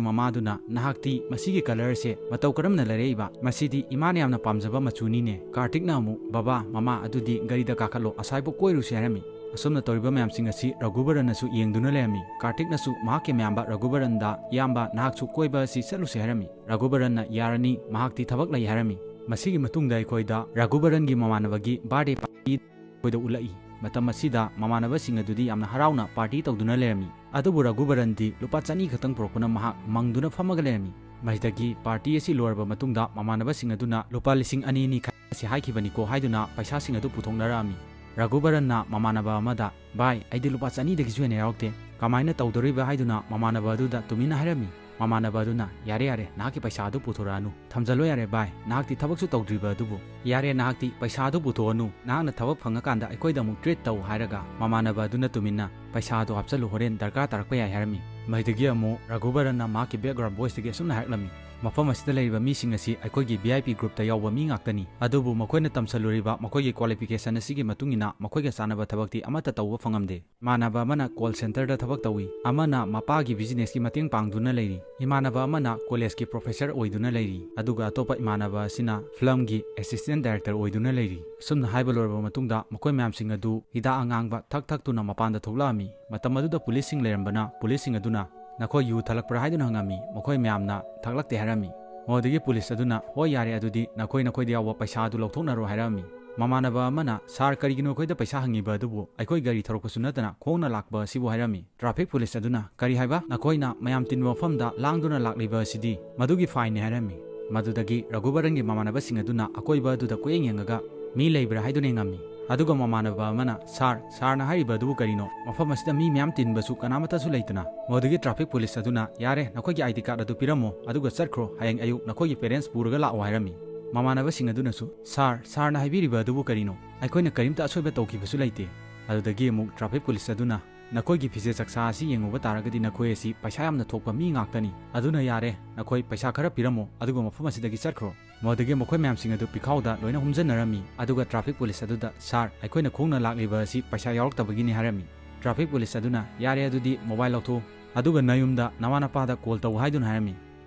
ꯃꯃꯥꯗꯨꯅ, "ꯅꯍꯥꯛꯇꯤ ꯃꯁꯤꯒꯤ colourꯁꯦ ꯃꯇꯧ ꯀꯔꯝꯅ ꯂꯩꯔꯛꯏꯕ? ꯃꯁꯤꯗꯤ ꯏꯃꯥꯅ ꯌꯥꯝꯅ ꯄꯥꯝꯖꯕ ꯃꯆꯨꯅꯤꯅꯦ꯫" ꯀꯥꯔꯇꯤꯛꯅ ꯑꯃꯨꯛ, "ꯕꯕꯥ, ꯃꯃꯥ, ꯑꯗꯨꯗꯤ ꯒꯥꯔꯤꯗ ꯀꯥꯈꯠꯂꯣ, ꯑꯁꯥꯏꯕꯨꯛ ꯀꯣꯏꯔꯨꯁꯤ" ꯍꯥꯏꯔꯝꯃꯤ꯫ ꯑꯁꯨꯝꯅ ꯇꯧꯔꯤꯕ ꯃꯌꯥꯝꯁꯤꯡ ꯑꯁꯤ ꯔꯘꯨꯕꯔꯟꯅꯁꯨ ꯌꯦꯡꯗꯨꯅ ꯂꯩꯔꯝꯃꯤ꯫ ꯀꯥꯔꯇꯤꯛꯅꯁꯨ ꯃꯍꯥꯛꯀꯤ ꯃꯌꯥꯝꯕ ꯔꯘꯨꯕꯔꯟꯗ, "ꯏꯌꯥꯝꯕ, ꯅꯍꯥꯛꯁꯨ ꯀꯣꯏꯕ ꯑꯁꯤ ꯆꯠꯂꯨꯁꯤ" ꯍꯥꯏꯔꯝꯃꯤ꯫ ꯔꯘꯨꯕꯔꯟꯅ, "ꯌꯥꯔꯅꯤ, ꯃꯍꯥꯛꯇꯤ ꯊꯕꯛ ꯂꯩ" ꯍꯥꯏꯔꯝꯃꯤ꯫ ꯃꯁꯤꯒꯤ ꯃꯇꯨꯡꯗ ꯑꯩꯈꯣꯏꯗ ꯔꯘꯨꯕꯔꯟꯒꯤ ꯃꯃꯥꯟꯅꯕꯒꯤ birthday party ꯑꯩꯈꯣꯏꯗ ꯎꯠꯂꯛꯏ꯫ ꯃꯇꯝ ꯑꯁꯤꯗ ꯃꯃꯥꯟꯅꯕꯁꯤꯡ ꯑꯗꯨꯗꯤ ꯌꯥꯝꯅ ꯍꯔꯥꯎꯅ party ꯇꯧꯗꯨꯅ ꯂꯩꯔꯝꯃꯤ꯫ ꯑꯗꯨꯕꯨ ꯔꯘꯨꯕꯔꯟꯗꯤ ꯂꯨꯄꯥ ꯆꯅꯤ ꯈꯛꯇꯪ ꯄꯨꯔꯛꯄꯅ ꯃꯍꯥꯛ ꯃꯪꯗꯨꯅ ꯐꯝꯃꯒ ꯂꯩꯔꯝꯃꯤ꯫ ꯃꯁꯤꯗꯒꯤ party ꯑꯁꯤ ꯂꯣꯏꯔꯕ ꯃꯇꯨꯡꯗ ꯃꯃꯥꯟꯅꯕꯁꯤꯡ ꯑꯗꯨꯅ ꯂꯨꯄꯥ ꯂꯤꯁꯤꯡ ꯑꯅꯤ ꯑꯅꯤ ꯈꯥꯏꯅꯁꯤ ꯍꯥꯏꯈꯤꯕꯅꯤꯀꯣ ꯍꯥꯏꯗꯨꯅ ꯄꯩꯁꯥꯁꯤꯡ ꯑꯗꯨ ꯄꯨꯊꯣꯛꯅꯔꯛꯑꯝꯃꯤ꯫ ꯔꯘꯨꯕꯔꯟꯅ ꯃꯃꯥꯟꯅꯕ ꯑꯃꯗ, "ꯚꯥꯏ, ꯑꯩꯗꯤ ꯂꯨꯄꯥ ꯆꯅꯤꯗꯒꯤꯁꯨ ꯍꯦꯟꯅ ꯌꯥꯎꯔꯛꯇꯦ, ꯀꯃꯥꯏꯅ ꯇꯧꯗꯣꯔꯤꯕ?" ꯍꯥꯏꯗꯨꯅ ꯃꯃꯥꯟꯅꯕ ꯑꯗꯨꯗ ꯇꯨꯃꯤꯟꯅ ꯍꯥꯏꯔꯝꯃꯤ꯫ ꯃꯃꯥꯟꯅꯕ ꯑꯗꯨꯅ, "ꯌꯥꯔꯦ, ꯌꯥꯔꯦ, ꯅꯍꯥꯛꯀꯤ ꯄꯩꯁꯥ ꯑꯗꯨ ꯄꯨꯊꯣꯔꯛꯑꯅꯨ, ꯊꯝꯖꯜꯂꯣ ꯌꯥꯔꯦ ꯚꯥꯏ, ꯅꯍꯥꯛꯇꯤ ꯊꯕꯛꯁꯨ ꯇꯧꯗ꯭ꯔꯤꯕ ꯑꯗꯨꯕꯨ꯫ ꯌꯥꯔꯦ, ꯅꯍꯥꯛꯇꯤ ꯄꯩꯁꯥ ꯑꯗꯨ ꯄꯨꯊꯣꯛꯑꯅꯨ, ꯅꯍꯥꯛꯅ ꯊꯕꯛ ꯐꯪꯉꯀꯥꯟꯗ ꯑꯩꯈꯣꯏꯗ ꯑꯃꯨꯛ treat ꯇꯧ" ꯍꯥꯏꯔꯒ ꯃꯃꯥꯟꯅꯕ ꯑꯗꯨꯅ ꯇꯨꯃꯤꯟꯅ, "ꯄꯩꯁꯥ ꯑꯗꯨ ꯍꯥꯞꯆꯜꯂꯨ, ꯍꯣꯔꯦꯟ ꯗꯔꯀꯥꯔ ꯇꯥꯔꯛꯄ ꯌꯥꯏ" ꯍꯥꯏꯔꯝꯃꯤ꯫ ꯃꯁꯤꯗꯒꯤ ꯑꯃꯨꯛ ꯔꯘꯨꯕꯔꯟꯅ ꯃꯍꯥꯛꯀꯤ background voiceꯇꯒꯤ ꯑꯁꯨꯝꯅ ꯍꯥꯏꯔꯛꯂꯝꯃꯤ, ꯃꯐꯝ ꯑꯁꯤꯗ ꯂꯩꯔꯤꯕ ꯃꯤꯁꯤꯡ ꯑꯁꯤ ꯑꯩꯈꯣꯏꯒꯤ V I P groupꯇ ꯌꯥꯎꯕ ꯃꯤ ꯉꯥꯛꯇꯅꯤ, ꯑꯗꯨꯕꯨ ꯃꯈꯣꯏꯅ ꯇꯝꯁꯜꯂꯨꯔꯤꯕ ꯃꯈꯣꯏꯒꯤ qualification ꯑꯁꯤꯒꯤ ꯃꯇꯨꯡ ꯏꯟꯅ ꯃꯈꯣꯏꯒ ꯆꯥꯟꯅꯕ ꯊꯕꯛꯇꯤ ꯑꯃꯠꯇ ꯇꯧꯕ ꯐꯪꯉꯝꯗꯦ꯫ ꯏꯃꯥꯟꯅꯕ ꯑꯃꯅ call centreꯗ ꯊꯕꯛ ꯇꯧꯏ, ꯑꯃꯅ ꯃꯄꯥꯒꯤ businessꯀꯤ ꯃꯇꯦꯡ ꯄꯥꯡꯗꯨꯅ ꯂꯩꯔꯤ, ꯏꯃꯥꯟꯅꯕ ꯑꯃꯅ collegeꯀꯤ professor ꯑꯣꯏꯗꯨꯅ ꯂꯩꯔꯤ, ꯑꯗꯨꯒ ꯑꯇꯣꯞꯄ ꯏꯃꯥꯟꯅꯕ ꯑꯁꯤꯅ filmꯒꯤ assistant director ꯑꯣꯏꯗꯨꯅ ꯂꯩꯔꯤ꯫ ꯑꯁꯨꯝꯅ ꯍꯥꯏꯕ ꯂꯣꯏꯔꯕ ꯃꯇꯨꯡꯗ ꯃꯈꯣꯏ ꯃꯌꯥꯝꯁꯤꯡ ꯑꯗꯨ ꯍꯤꯗꯥꯛ ꯑꯉꯥꯡꯕ ꯊꯛ ꯊꯛꯇꯨꯅ ꯃꯄꯥꯟꯗ ꯊꯣꯛꯂꯛꯑꯝꯃꯤ꯫ ꯃꯇꯝ ꯑꯗꯨꯗ policeꯁꯤꯡ ꯂꯩꯔꯝꯕꯅ policeꯁꯤꯡ ꯑꯗꯨꯅ "ꯅꯈꯣꯏ ꯌꯨ ꯊꯛꯂꯛꯄ꯭ꯔꯥ?" ꯍꯥꯏꯗꯨꯅ ꯍꯪꯉꯝꯃꯤ꯫ ꯃꯈꯣꯏ ꯃꯌꯥꯝꯅ "ꯊꯛꯂꯛꯇꯦ" ꯍꯥꯏꯔꯝꯃꯤ꯫ ꯃꯗꯨꯗꯒꯤ police ꯑꯗꯨꯅ "ꯍꯣꯏ, ꯌꯥꯔꯦ, ꯑꯗꯨꯗꯤ ꯅꯈꯣꯏ ꯅꯈꯣꯏꯗ ꯌꯥꯎꯕ ꯄꯩꯁꯥ ꯑꯗꯨ ꯂꯧꯊꯣꯛꯅꯔꯣ" ꯍꯥꯏꯔꯝꯃꯤ꯫ ꯃꯃꯥꯟꯅꯕ ꯑꯃꯅ "Sir, ꯀꯔꯤꯒꯤꯅꯣ ꯑꯩꯈꯣꯏꯗ ꯄꯩꯁꯥ ꯍꯪꯉꯤꯕ ꯑꯗꯨꯕꯨ? ꯑꯩꯈꯣꯏ ꯒꯥꯔꯤ ꯊꯧꯔꯛꯄꯁꯨ ꯅꯠꯇꯅ ꯈꯣꯡꯅ ꯂꯥꯛꯄ ꯑꯁꯤꯕꯨ" ꯍꯥꯏꯔꯝꯃꯤ꯫ Traffic police ꯑꯗꯨꯅ "ꯀꯔꯤ ꯍꯥꯏꯕ? ꯅꯈꯣꯏꯅ ꯃꯌꯥꯝ ꯇꯤꯟꯕ ꯃꯐꯝꯗ ꯂꯥꯡꯗꯨꯅ ꯂꯥꯛꯂꯤꯕ ꯑꯁꯤꯗꯤ? ꯃꯗꯨꯒꯤ fineꯅꯤ" ꯍꯥꯏꯔꯝꯃꯤ꯫ ꯃꯗꯨꯗꯒꯤ ꯔꯘꯨꯕꯔꯟꯒꯤ ꯃꯃꯥꯟꯅꯕꯁꯤꯡ ꯑꯗꯨꯅ ꯑꯀꯣꯏꯕ ꯑꯗꯨꯗ ꯀꯣꯏꯌꯦꯡ ꯌꯦꯡꯉꯒ ꯃꯤ ꯂꯩꯕ꯭ꯔꯥ ꯍꯥꯏꯗꯨꯅ ꯌꯦꯡꯉꯝꯃꯤ꯫ ꯑꯗꯨꯒ ꯃꯃꯥꯟꯅꯕ ꯑꯃꯅ "Sir, sirꯅ ꯍꯥꯏꯔꯤꯕ ꯑꯗꯨꯕꯨ ꯀꯔꯤꯅꯣ? ꯃꯐꯝ ꯑꯁꯤꯗ ꯃꯤ ꯃꯌꯥꯝ ꯇꯤꯟꯕꯁꯨ ꯀꯅꯥꯃꯠꯇꯁꯨ ꯂꯩꯇꯅ?" ꯃꯗꯨꯗꯒꯤ traffic police ꯑꯗꯨꯅ "ꯌꯥꯔꯦ, ꯅꯈꯣꯏꯒꯤ ID card ꯑꯗꯨ ꯄꯤꯔꯝꯃꯣ, ꯑꯗꯨꯒ ꯆꯠꯈ꯭ꯔꯣ, ꯍꯌꯦꯡ ꯑꯌꯨꯛ ꯅꯈꯣꯏꯒꯤ parents ꯄꯨꯔꯒ ꯂꯥꯛꯑꯣ" ꯍꯥꯏꯔꯝꯃꯤ꯫ ꯃꯃꯥꯟꯅꯕꯁꯤꯡ ꯑꯗꯨꯅꯁꯨ "Sir, sirꯅ ꯍꯥꯏꯕꯤꯔꯤꯕ ꯑꯗꯨꯕꯨ ꯀꯔꯤꯅꯣ? ꯑꯩꯈꯣꯏꯅ ꯀꯔꯤꯝꯇ ꯑꯁꯣꯏꯕ ꯇꯧꯈꯤꯕꯁꯨ ꯂꯩꯇꯦ"꯫ ꯑꯗꯨꯗꯒꯤ ꯑꯃꯨꯛ traffic police ꯑꯗꯨꯅ "ꯅꯈꯣꯏꯒꯤ ꯐꯤꯖꯦꯠ ꯆꯛꯆꯥ ꯑꯁꯤ ꯌꯦꯡꯉꯨꯕ ꯇꯥꯔꯒꯗꯤ ꯅꯈꯣꯏ ꯑꯁꯤ ꯄꯩꯁꯥ ꯌꯥꯝꯅ ꯊꯣꯛꯄ ꯃꯤ ꯉꯥꯛꯇꯅꯤ꯫ ꯑꯗꯨꯅ ꯌꯥꯔꯦ, ꯅꯈꯣꯏ ꯄꯩꯁꯥ ꯈꯔ ꯄꯤꯔꯝꯃꯣ, ꯑꯗꯨꯒ ꯃꯐꯝ ꯑꯁꯤꯗꯒꯤ ꯆꯠꯈ꯭ꯔꯣ"꯫ ꯃꯗꯨꯗꯒꯤ ꯃꯈꯣꯏ ꯃꯌꯥꯝꯁꯤꯡ ꯑꯗꯨ ꯄꯤꯈꯥꯎꯗ ꯂꯣꯏꯅ ꯍꯨꯝꯖꯟꯅꯔꯝꯃꯤ, ꯑꯗꯨꯒ traffic police ꯑꯗꯨꯗ "Sir, ꯑꯩꯈꯣꯏꯅ ꯈꯣꯡꯅ ꯂꯥꯛꯂꯤꯕ ꯑꯁꯤ ꯄꯩꯁꯥ ꯌꯥꯎꯔꯛꯇꯕꯒꯤꯅꯤ" ꯍꯥꯏꯔꯝꯃꯤ꯫ Traffic police ꯑꯗꯨꯅ "ꯌꯥꯔꯦ, ꯑꯗꯨꯗꯤ mobile ꯂꯧꯊꯣꯛꯎ, ꯑꯗꯨꯒ ꯅꯌꯨꯝꯗ ꯅꯃꯥ ꯅꯄꯥꯗ call ꯇꯧ" ꯍꯥꯏꯗꯨꯅ ꯍꯥꯏꯔꯝꯃꯤ꯫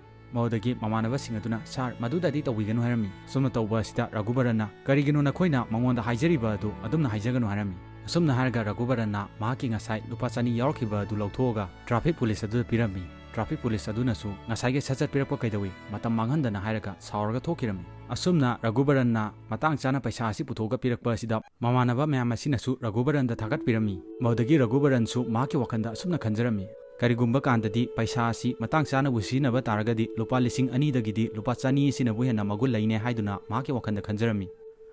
ꯃꯗꯨꯗꯒꯤ ꯃꯃꯥꯟꯅꯕꯁꯤꯡ ꯑꯗꯨꯅ "Sir, ꯃꯗꯨꯗꯗꯤ ꯇꯧꯕꯤꯒꯅꯨ" ꯍꯥꯏꯔꯝꯃꯤ꯫ ꯑꯁꯨꯝꯅ ꯇꯧꯕ ꯑꯁꯤꯗ ꯔꯘꯨꯕꯔꯟꯅ "ꯀꯔꯤꯒꯤꯅꯣ ꯅꯈꯣꯏꯅ ꯃꯉꯣꯟꯗ ꯍꯥꯏꯖꯔꯤꯕ ꯑꯗꯨ ꯑꯗꯨꯝꯅ ꯍꯥꯏꯖꯒꯅꯨ" ꯍꯥꯏꯔꯝꯃꯤ꯫ ꯑꯁꯨꯝꯅ ꯍꯥꯏꯔꯒ ꯔꯘꯨꯕꯔꯟꯅ ꯃꯍꯥꯛꯀꯤ ꯉꯁꯥꯏ ꯂꯨꯄꯥ ꯆꯅꯤ ꯌꯥꯎꯔꯛꯈꯤꯕ ꯑꯗꯨ ꯂꯧꯊꯣꯛꯑꯒ traffic police ꯑꯗꯨꯗ ꯄꯤꯔꯝꯃꯤ꯫ Traffic police ꯑꯗꯨꯅꯁꯨ "ꯉꯁꯥꯏꯒꯤ ꯁꯠ ꯁꯠ ꯄꯤꯔꯛꯄ ꯀꯩꯗꯧꯏ? ꯃꯇꯝ ꯃꯥꯡꯍꯟꯗꯅ" ꯍꯥꯏꯔꯒ ꯁꯥꯎꯔꯒ ꯊꯣꯛꯈꯤꯔꯝꯃꯤ꯫ ꯑꯁꯨꯝꯅ ꯔꯘꯨꯕꯔꯟꯅ ꯃꯇꯥꯡ ꯆꯥꯅ ꯄꯩꯁꯥ ꯑꯁꯤ ꯄꯨꯊꯣꯛꯑꯒ ꯄꯤꯔꯛꯄ ꯑꯁꯤꯗ ꯃꯃꯥꯟꯅꯕ ꯃꯌꯥꯝ ꯑꯁꯤꯅꯁꯨ ꯔꯘꯨꯕꯔꯟꯗ ꯊꯥꯒꯠꯄꯤꯔꯝꯃꯤ꯫ ꯃꯗꯨꯗꯒꯤ ꯔꯘꯨꯕꯔꯟꯁꯨ ꯃꯍꯥꯛꯀꯤ ꯋꯥꯈꯜꯗ ꯑꯁꯨꯝꯅ ꯈꯟꯖꯔꯝꯃꯤ, "ꯀꯔꯤꯒꯨꯝꯕ ꯀꯥꯟꯗꯗꯤ ꯄꯩꯁꯥ ꯑꯁꯤ ꯃꯇꯥꯡ ꯆꯥꯅꯕꯨ ꯁꯤꯖꯤꯟꯅꯕ ꯇꯥꯔꯒꯗꯤ ꯂꯨꯄꯥ ꯂꯤꯁꯤꯡ ꯑꯅꯤꯗꯒꯤꯗꯤ ꯂꯨꯄꯥ ꯆꯅꯤ ꯑꯁꯤꯅꯕꯨ ꯍꯦꯟꯅ ꯃꯒꯨꯟ ꯂꯩꯅꯦ" ꯍꯥꯏꯗꯨꯅ ꯃꯍꯥꯛꯀꯤ ꯋꯥꯈꯜꯗ ꯈꯟꯖꯔꯝꯃꯤ꯫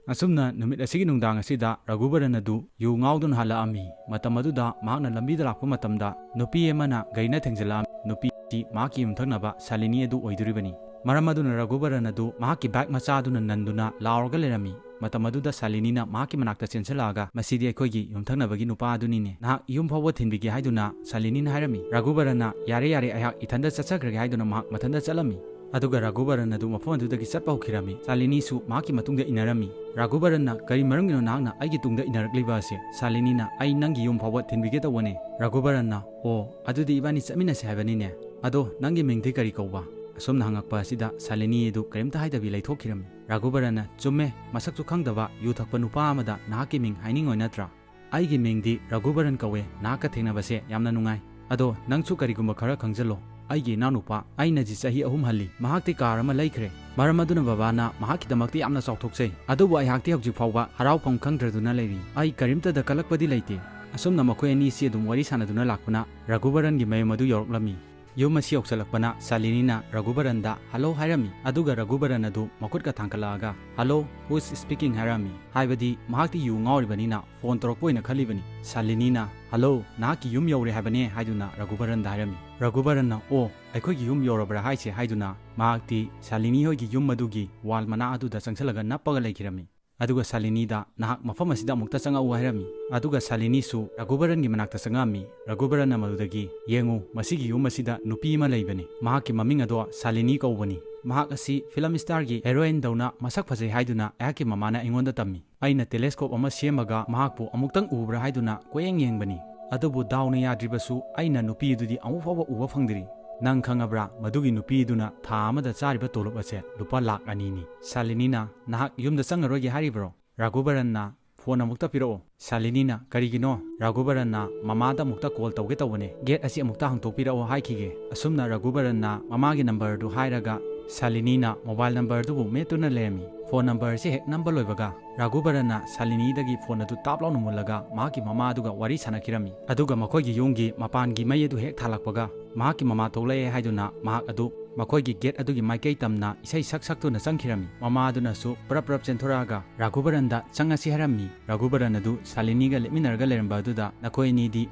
ꯑꯁꯨꯝꯅ ꯅꯨꯃꯤꯠ ꯑꯁꯤꯒꯤ ꯅꯨꯡꯗꯥꯡ ꯑꯁꯤꯗ ꯔꯘꯨꯕꯔꯟ ꯑꯗꯨ ꯌꯨ ꯉꯥꯎꯗꯨꯅ ꯍꯜꯂꯛꯑꯝꯃꯤ꯫ ꯃꯇꯝ ꯑꯗꯨꯗ ꯃꯍꯥꯛꯅ ꯂꯝꯕꯤꯗ ꯂꯥꯛꯄ ꯃꯇꯝꯗ ꯅꯨꯄꯤ ꯑꯃꯅ ꯒꯥꯔꯤꯅ ꯊꯦꯡꯖꯤꯜꯂꯛꯑꯝꯃꯤ꯫ ꯅꯨꯄꯤ ꯑꯁꯤ ꯃꯍꯥꯛꯀꯤ ꯌꯨꯝꯊꯪꯅꯕ ꯁꯥꯂꯤꯅꯤ ꯑꯗꯨ ꯑꯣꯏꯗꯣꯔꯤꯕꯅꯤ꯫ ꯃꯔꯝ ꯑꯗꯨꯅ ꯔꯘꯨꯕꯔꯟ ꯑꯗꯨ ꯃꯍꯥꯛꯀꯤ bag ꯃꯆꯥ ꯑꯗꯨꯅ ꯅꯟꯗꯨꯅ ꯂꯥꯎꯔꯒ ꯂꯩꯔꯝꯃꯤ꯫ ꯃꯇꯝ ꯑꯗꯨꯗ ꯁꯥꯂꯤꯅꯤꯅ ꯃꯍꯥꯛꯀꯤ ꯃꯅꯥꯛꯇ ꯆꯦꯟꯁꯤꯜꯂꯛꯑꯒ, "ꯃꯁꯤꯗꯤ ꯑꯩꯈꯣꯏꯒꯤ ꯌꯨꯝꯊꯪꯅꯕꯒꯤ ꯅꯨꯄꯥ ꯑꯗꯨꯅꯤꯅꯦ, ꯅꯍꯥꯛ ꯌꯨꯝ ꯐꯥꯎꯕ ꯊꯤꯟꯕꯤꯒꯦ" ꯍꯥꯏꯗꯨꯅ ꯁꯥꯂꯤꯅꯤꯅ ꯍꯥꯏꯔꯝꯃꯤ꯫ ꯔꯘꯨꯕꯔꯟꯅ "ꯌꯥꯔꯦ, ꯌꯥꯔꯦ, ꯑꯩꯍꯥꯛ ꯏꯊꯟꯗ ꯆꯠꯆꯈ꯭ꯔꯒꯦ" ꯍꯥꯏꯗꯨꯅ ꯃꯍꯥꯛ ꯃꯊꯟꯇ ꯆꯠꯂꯝꯃꯤ꯫ ꯑꯗꯨꯒ ꯔꯘꯨꯕꯔꯟ ꯑꯗꯨ ꯃꯐꯝ ꯑꯗꯨꯗꯒꯤ ꯆꯠꯄ ꯍꯧꯈꯤꯔꯝꯃꯤ꯫ ꯁꯥꯂꯤꯅꯤꯁꯨ ꯃꯍꯥꯛꯀꯤ ꯃꯇꯨꯡꯗ ꯏꯟꯅꯔꯝꯃꯤ꯫ ꯔꯘꯨꯕꯔꯟꯅ, "ꯀꯔꯤ ꯃꯔꯝꯒꯤꯅꯣ ꯅꯍꯥꯛꯅ ꯑꯩꯒꯤ ꯇꯨꯡꯗ ꯏꯟꯅꯔꯛꯂꯤꯕ ꯑꯁꯦ?" ꯁꯥꯂꯤꯅꯤꯅ, "ꯑꯩ ꯅꯪꯒꯤ ꯌꯨꯝ ꯐꯥꯎꯕ ꯊꯤꯟꯕꯤꯒꯦ ꯇꯧꯕꯅꯦ"꯫ ꯔꯘꯨꯕꯔꯟꯅ, "ꯑꯣ, ꯑꯗꯨꯗꯤ ꯏꯕꯥꯅꯤ ꯆꯠꯃꯤꯟꯅꯁꯦ ꯍꯥꯏꯕꯅꯤꯅꯦ꯫ ꯑꯗꯣ ꯅꯪꯒꯤ ꯃꯤꯡꯗꯤ ꯀꯔꯤ ꯀꯧꯕ?" ꯑꯁꯨꯝꯅ ꯍꯪꯉꯛꯄ ꯑꯁꯤꯗ ꯁꯥꯂꯤꯅꯤ ꯑꯗꯨ ꯀꯔꯤꯝꯇ ꯍꯥꯏꯗꯕꯤ ꯂꯩꯊꯣꯛꯈꯤꯔꯝꯃꯤ꯫ ꯔꯘꯨꯕꯔꯟꯅ, "ꯆꯨꯝꯃꯦ, ꯃꯁꯛꯁꯨ ꯈꯪꯗꯕ ꯌꯨ ꯊꯛꯄ ꯅꯨꯄꯥ ꯑꯃꯗ ꯅꯍꯥꯛꯀꯤ ꯃꯤꯡ ꯍꯥꯏꯅꯤꯡꯉꯣꯏ ꯅꯠꯇ꯭ꯔꯥ? ꯑꯩꯒꯤ ꯃꯤꯡꯗꯤ ꯔꯘꯨꯕꯔꯟ ꯀꯧꯋꯦ, ꯅꯍꯥꯛꯀ ꯊꯦꯡꯅꯕꯁꯦ ꯌꯥꯝꯅ ꯅꯨꯡꯉꯥꯏ꯫ ꯑꯗꯣ ꯅꯪꯁꯨ ꯀꯔꯤꯒꯨꯝꯕ ꯈꯔ ꯈꯪꯖꯜꯂꯣ꯫ ꯑꯩꯒꯤ ꯏꯅꯥꯎꯅꯨꯄꯥ, ꯑꯩꯅ ꯖꯤ ꯆꯍꯤ ꯑꯍꯨꯝ ꯍꯜꯂꯤ, ꯃꯍꯥꯛꯇꯤ ꯀꯥꯔ ꯑꯃ ꯂꯩꯈ꯭ꯔꯦ꯫ ꯃꯔꯝ ꯑꯗꯨꯅ ꯕꯕꯥꯅ ꯃꯍꯥꯛꯀꯤꯗꯃꯛꯇ ꯌꯥꯝꯅ ꯆꯥꯎꯊꯣꯛꯆꯩ꯫ ꯑꯗꯨꯕꯨ ꯑꯩꯍꯥꯛꯇꯤ ꯍꯧꯖꯤꯛ ꯐꯥꯎꯕ ꯍꯔꯥꯎꯐꯝ ꯈꯪꯗ꯭ꯔꯗꯨꯅ ꯂꯩꯔꯤ꯫ ꯑꯩ ꯀꯔꯤꯝꯇꯗ ꯀꯜꯂꯛꯄꯗꯤ ꯂꯩꯇꯦ"꯫ ꯑꯁꯨꯝꯅ ꯃꯈꯣꯏ ꯑꯅꯤꯁꯤ ꯑꯗꯨꯝ ꯋꯥꯔꯤ ꯁꯥꯟꯅꯗꯨꯅ ꯂꯥꯛꯄꯅ ꯔꯘꯨꯕꯔꯟꯒꯤ ꯃꯌꯨꯝ ꯑꯗꯨ ꯌꯧꯔꯛꯂꯝꯃꯤ꯫ ꯌꯨꯝ ꯑꯁꯤ ꯌꯧꯁꯜꯂꯛꯄꯅ ꯁꯥꯂꯤꯅꯤꯅ ꯔꯘꯨꯕꯔꯟꯗ "ꯍꯜꯂꯣ" ꯍꯥꯏꯔꯝꯃꯤ꯫ ꯑꯗꯨꯒ ꯔꯘꯨꯕꯔꯟ ꯑꯗꯨ ꯃꯈꯨꯠꯀ ꯊꯥꯡꯒꯠꯂꯛꯑꯒ, "Hello, who is speaking?" ꯍꯥꯏꯔꯝꯃꯤ꯫ ꯍꯥꯏꯕꯗꯤ ꯃꯍꯥꯛꯇꯤ ꯌꯨ ꯉꯥꯎꯔꯤꯕꯅꯤꯅ ꯐꯣꯟ ꯇꯧꯔꯛꯄ ꯑꯣꯏꯅ ꯈꯜꯂꯤꯕꯅꯤ꯫ ꯁꯥꯂꯤꯅꯤꯅ, "ꯍꯜꯂꯣ, ꯅꯍꯥꯛꯀꯤ ꯌꯨꯝ ꯌꯧꯔꯦ ꯍꯥꯏꯕꯅꯦ" ꯍꯥꯏꯗꯨꯅ ꯔꯘꯨꯕꯔꯟꯗ ꯍꯥꯏꯔꯝꯃꯤ꯫ ꯔꯘꯨꯕꯔꯟꯅ, "ꯑꯣ, ꯑꯩꯈꯣꯏꯒꯤ ꯌꯨꯝ ꯌꯧꯔꯕ꯭ꯔꯥ ꯍꯥꯏꯁꯦ?" ꯍꯥꯏꯗꯨꯅ ꯃꯍꯥꯛꯇꯤ ꯁꯥꯂꯤꯅꯤ ꯍꯣꯏꯒꯤ ꯌꯨꯝ ꯑꯗꯨꯒꯤ ꯋꯥꯜ ꯃꯅꯥ ꯑꯗꯨꯗ ꯆꯪꯁꯤꯜꯂꯒ ꯅꯞꯄꯒ ꯂꯩꯈꯤꯔꯝꯃꯤ꯫ ꯑꯗꯨꯒ ꯁꯥꯂꯤꯅꯤꯗ, "ꯅꯍꯥꯛ ꯃꯐꯝ ꯑꯁꯤꯗ ꯑꯃꯨꯛꯇ ꯆꯪꯉꯛꯎ" ꯍꯥꯏꯔꯝꯃꯤ꯫ ꯑꯗꯨꯒ ꯁꯥꯂꯤꯅꯤꯁꯨ ꯔꯘꯨꯕꯔꯟꯒꯤ ꯃꯅꯥꯛꯇ ꯆꯪꯉꯛꯑꯝꯃꯤ꯫ ꯔꯘꯨꯕꯔꯟꯅ ꯃꯗꯨꯗꯒꯤ, "ꯌꯦꯡꯉꯨ, ꯃꯁꯤꯒꯤ ꯌꯨꯝ ꯑꯁꯤꯗ ꯅꯨꯄꯤ ꯑꯃ ꯂꯩꯕꯅꯤ꯫ ꯃꯍꯥꯛꯀꯤ ꯃꯃꯤꯡ ꯑꯗꯣ ꯁꯥꯂꯤꯅꯤ ꯀꯧꯕꯅꯤ꯫ ꯃꯍꯥꯛ ꯑꯁꯤ ꯐꯤꯂꯝ ꯁ꯭ꯇꯥꯔꯒꯤ ꯍꯦꯔꯣꯏꯟ ꯗꯧꯅ ꯃꯁꯛ ꯐꯖꯩ ꯍꯥꯏꯗꯨꯅ ꯑꯩꯍꯥꯛꯀꯤ ꯃꯃꯥꯅ ꯑꯩꯉꯣꯟꯗ ꯇꯝꯃꯤ꯫ ꯑꯩꯅ ꯇꯦꯂꯦꯁꯀꯣꯞ ꯑꯃ ꯁꯦꯝꯃꯒ ꯃꯍꯥꯛꯄꯨ ꯑꯃꯨꯛꯇꯪ ꯎꯕ꯭ꯔꯥ ꯍꯥꯏꯗꯨꯅ ꯀꯣꯏꯌꯦꯡ ꯌꯦꯡꯕꯅꯤ꯫ ꯑꯗꯨꯕꯨ ꯗꯥꯎꯅ ꯌꯥꯗ꯭ꯔꯤꯕꯁꯨ ꯑꯩꯅ ꯅꯨꯄꯤ ꯑꯗꯨꯗꯤ ꯑꯃꯨꯛ ꯐꯥꯎꯕ ꯎꯕ ꯐꯪꯗ꯭ꯔꯤ꯫ ꯅꯪ ꯈꯪꯉꯕ꯭ꯔꯥ? ꯃꯗꯨꯒꯤ ꯅꯨꯄꯤ ꯑꯗꯨꯅ ꯊꯥ ꯑꯃꯗ ꯆꯥꯔꯤꯕ ꯇꯣꯂꯣꯞ ꯑꯁꯦ ꯂꯨꯄꯥ ꯂꯥꯈ ꯑꯅꯤꯅꯤ"꯫ ꯁꯥꯂꯤꯅꯤꯅ, "ꯅꯍꯥꯛ ꯌꯨꯝꯗ ꯆꯪꯉꯔꯣꯏꯒꯦ ꯍꯥꯏꯔꯤꯕ꯭ꯔꯣ?" ꯔꯘꯨꯕꯔꯟꯅ, "ꯐꯣꯟ ꯑꯃꯨꯛꯇ ꯄꯤꯔꯛꯑꯣ"꯫ ꯁꯥꯂꯤꯅꯤꯅ, "ꯀꯔꯤꯒꯤꯅꯣ?" ꯔꯘꯨꯕꯔꯟꯅ, "ꯃꯃꯥꯗ ꯑꯃꯨꯛꯇ ꯀꯣꯜ ꯇꯧꯒꯦ ꯇꯧꯕꯅꯦ, ꯒꯦꯠ ꯑꯁꯤ ꯑꯃꯨꯛꯇ ꯍꯥꯡꯇꯣꯛꯄꯤꯔꯛꯑꯣ" ꯍꯥꯏꯈꯤꯒꯦ꯫ ꯑꯁꯨꯝꯅ ꯔꯘꯨꯕꯔꯟꯅ ꯃꯃꯥꯒꯤ ꯅꯝꯕꯔꯗꯨ ꯍꯥꯏꯔꯒ ꯁꯥꯂꯤꯅꯤꯅ ꯃꯣꯕꯥꯏꯜ ꯅꯝꯕꯔꯗꯨꯕꯨ ꯃꯦꯠꯇꯨꯅ ꯂꯩꯔꯝꯃꯤ꯫ ꯐꯣꯟ ꯅꯝꯕꯔꯁꯤ ꯍꯦꯛ ꯅꯝꯕ ꯂꯣꯏꯕꯒ ꯔꯘꯨꯕꯔꯟꯅ ꯁꯥꯂꯤꯅꯤꯗꯒꯤ ꯐꯣꯟ ꯑꯗꯨ ꯇꯥꯞ ꯂꯥꯎꯅ ꯃꯨꯜꯂꯒ ꯃꯍꯥꯛꯀꯤ ꯃꯃꯥ ꯑꯗꯨꯒ ꯋꯥꯔꯤ ꯁꯥꯟꯅꯈꯤꯔꯝꯃꯤ꯫ ꯑꯗꯨꯒ ꯃꯈꯣꯏꯒꯤ ꯌꯨꯝꯒꯤ ꯃꯄꯥꯟꯒꯤ ꯃꯩ ꯑꯗꯨ ꯍꯦꯛ ꯊꯥꯜꯂꯛꯄꯒ ꯃꯍꯥꯛꯀꯤ ꯃꯃꯥ ꯊꯣꯛꯂꯛꯑꯦ ꯍꯥꯏꯗꯨꯅ ꯃꯍꯥꯛ ꯑꯗꯨ ꯃꯈꯣꯏꯒꯤ ꯒꯦꯠ ꯑꯗꯨꯒꯤ ꯃꯥꯏꯀꯩ ꯇꯝꯅ ꯏꯁꯩ ꯁꯛ ꯁꯛꯇꯨꯅ ꯆꯪꯈꯤꯔꯝꯃꯤ꯫ ꯃꯃꯥ ꯑꯗꯨꯅꯁꯨ ꯄ꯭ꯔꯞ ꯄ꯭ꯔꯞ ꯆꯦꯟꯊꯣꯔꯛꯑꯒ ꯔꯘꯨꯕꯔꯟꯗ ꯆꯪꯉꯁꯤ ꯍꯥꯏꯔꯝꯃꯤ꯫ ꯔꯘꯨꯕꯔꯟ ꯑꯗꯨ ꯁꯥꯂꯤꯅꯤꯒ ꯂꯦꯞꯃꯤꯟꯅꯔꯒ ꯂꯩꯔꯝꯕ ꯑꯗꯨꯗ ꯅꯈꯣꯏ ꯑꯅꯤꯗꯤ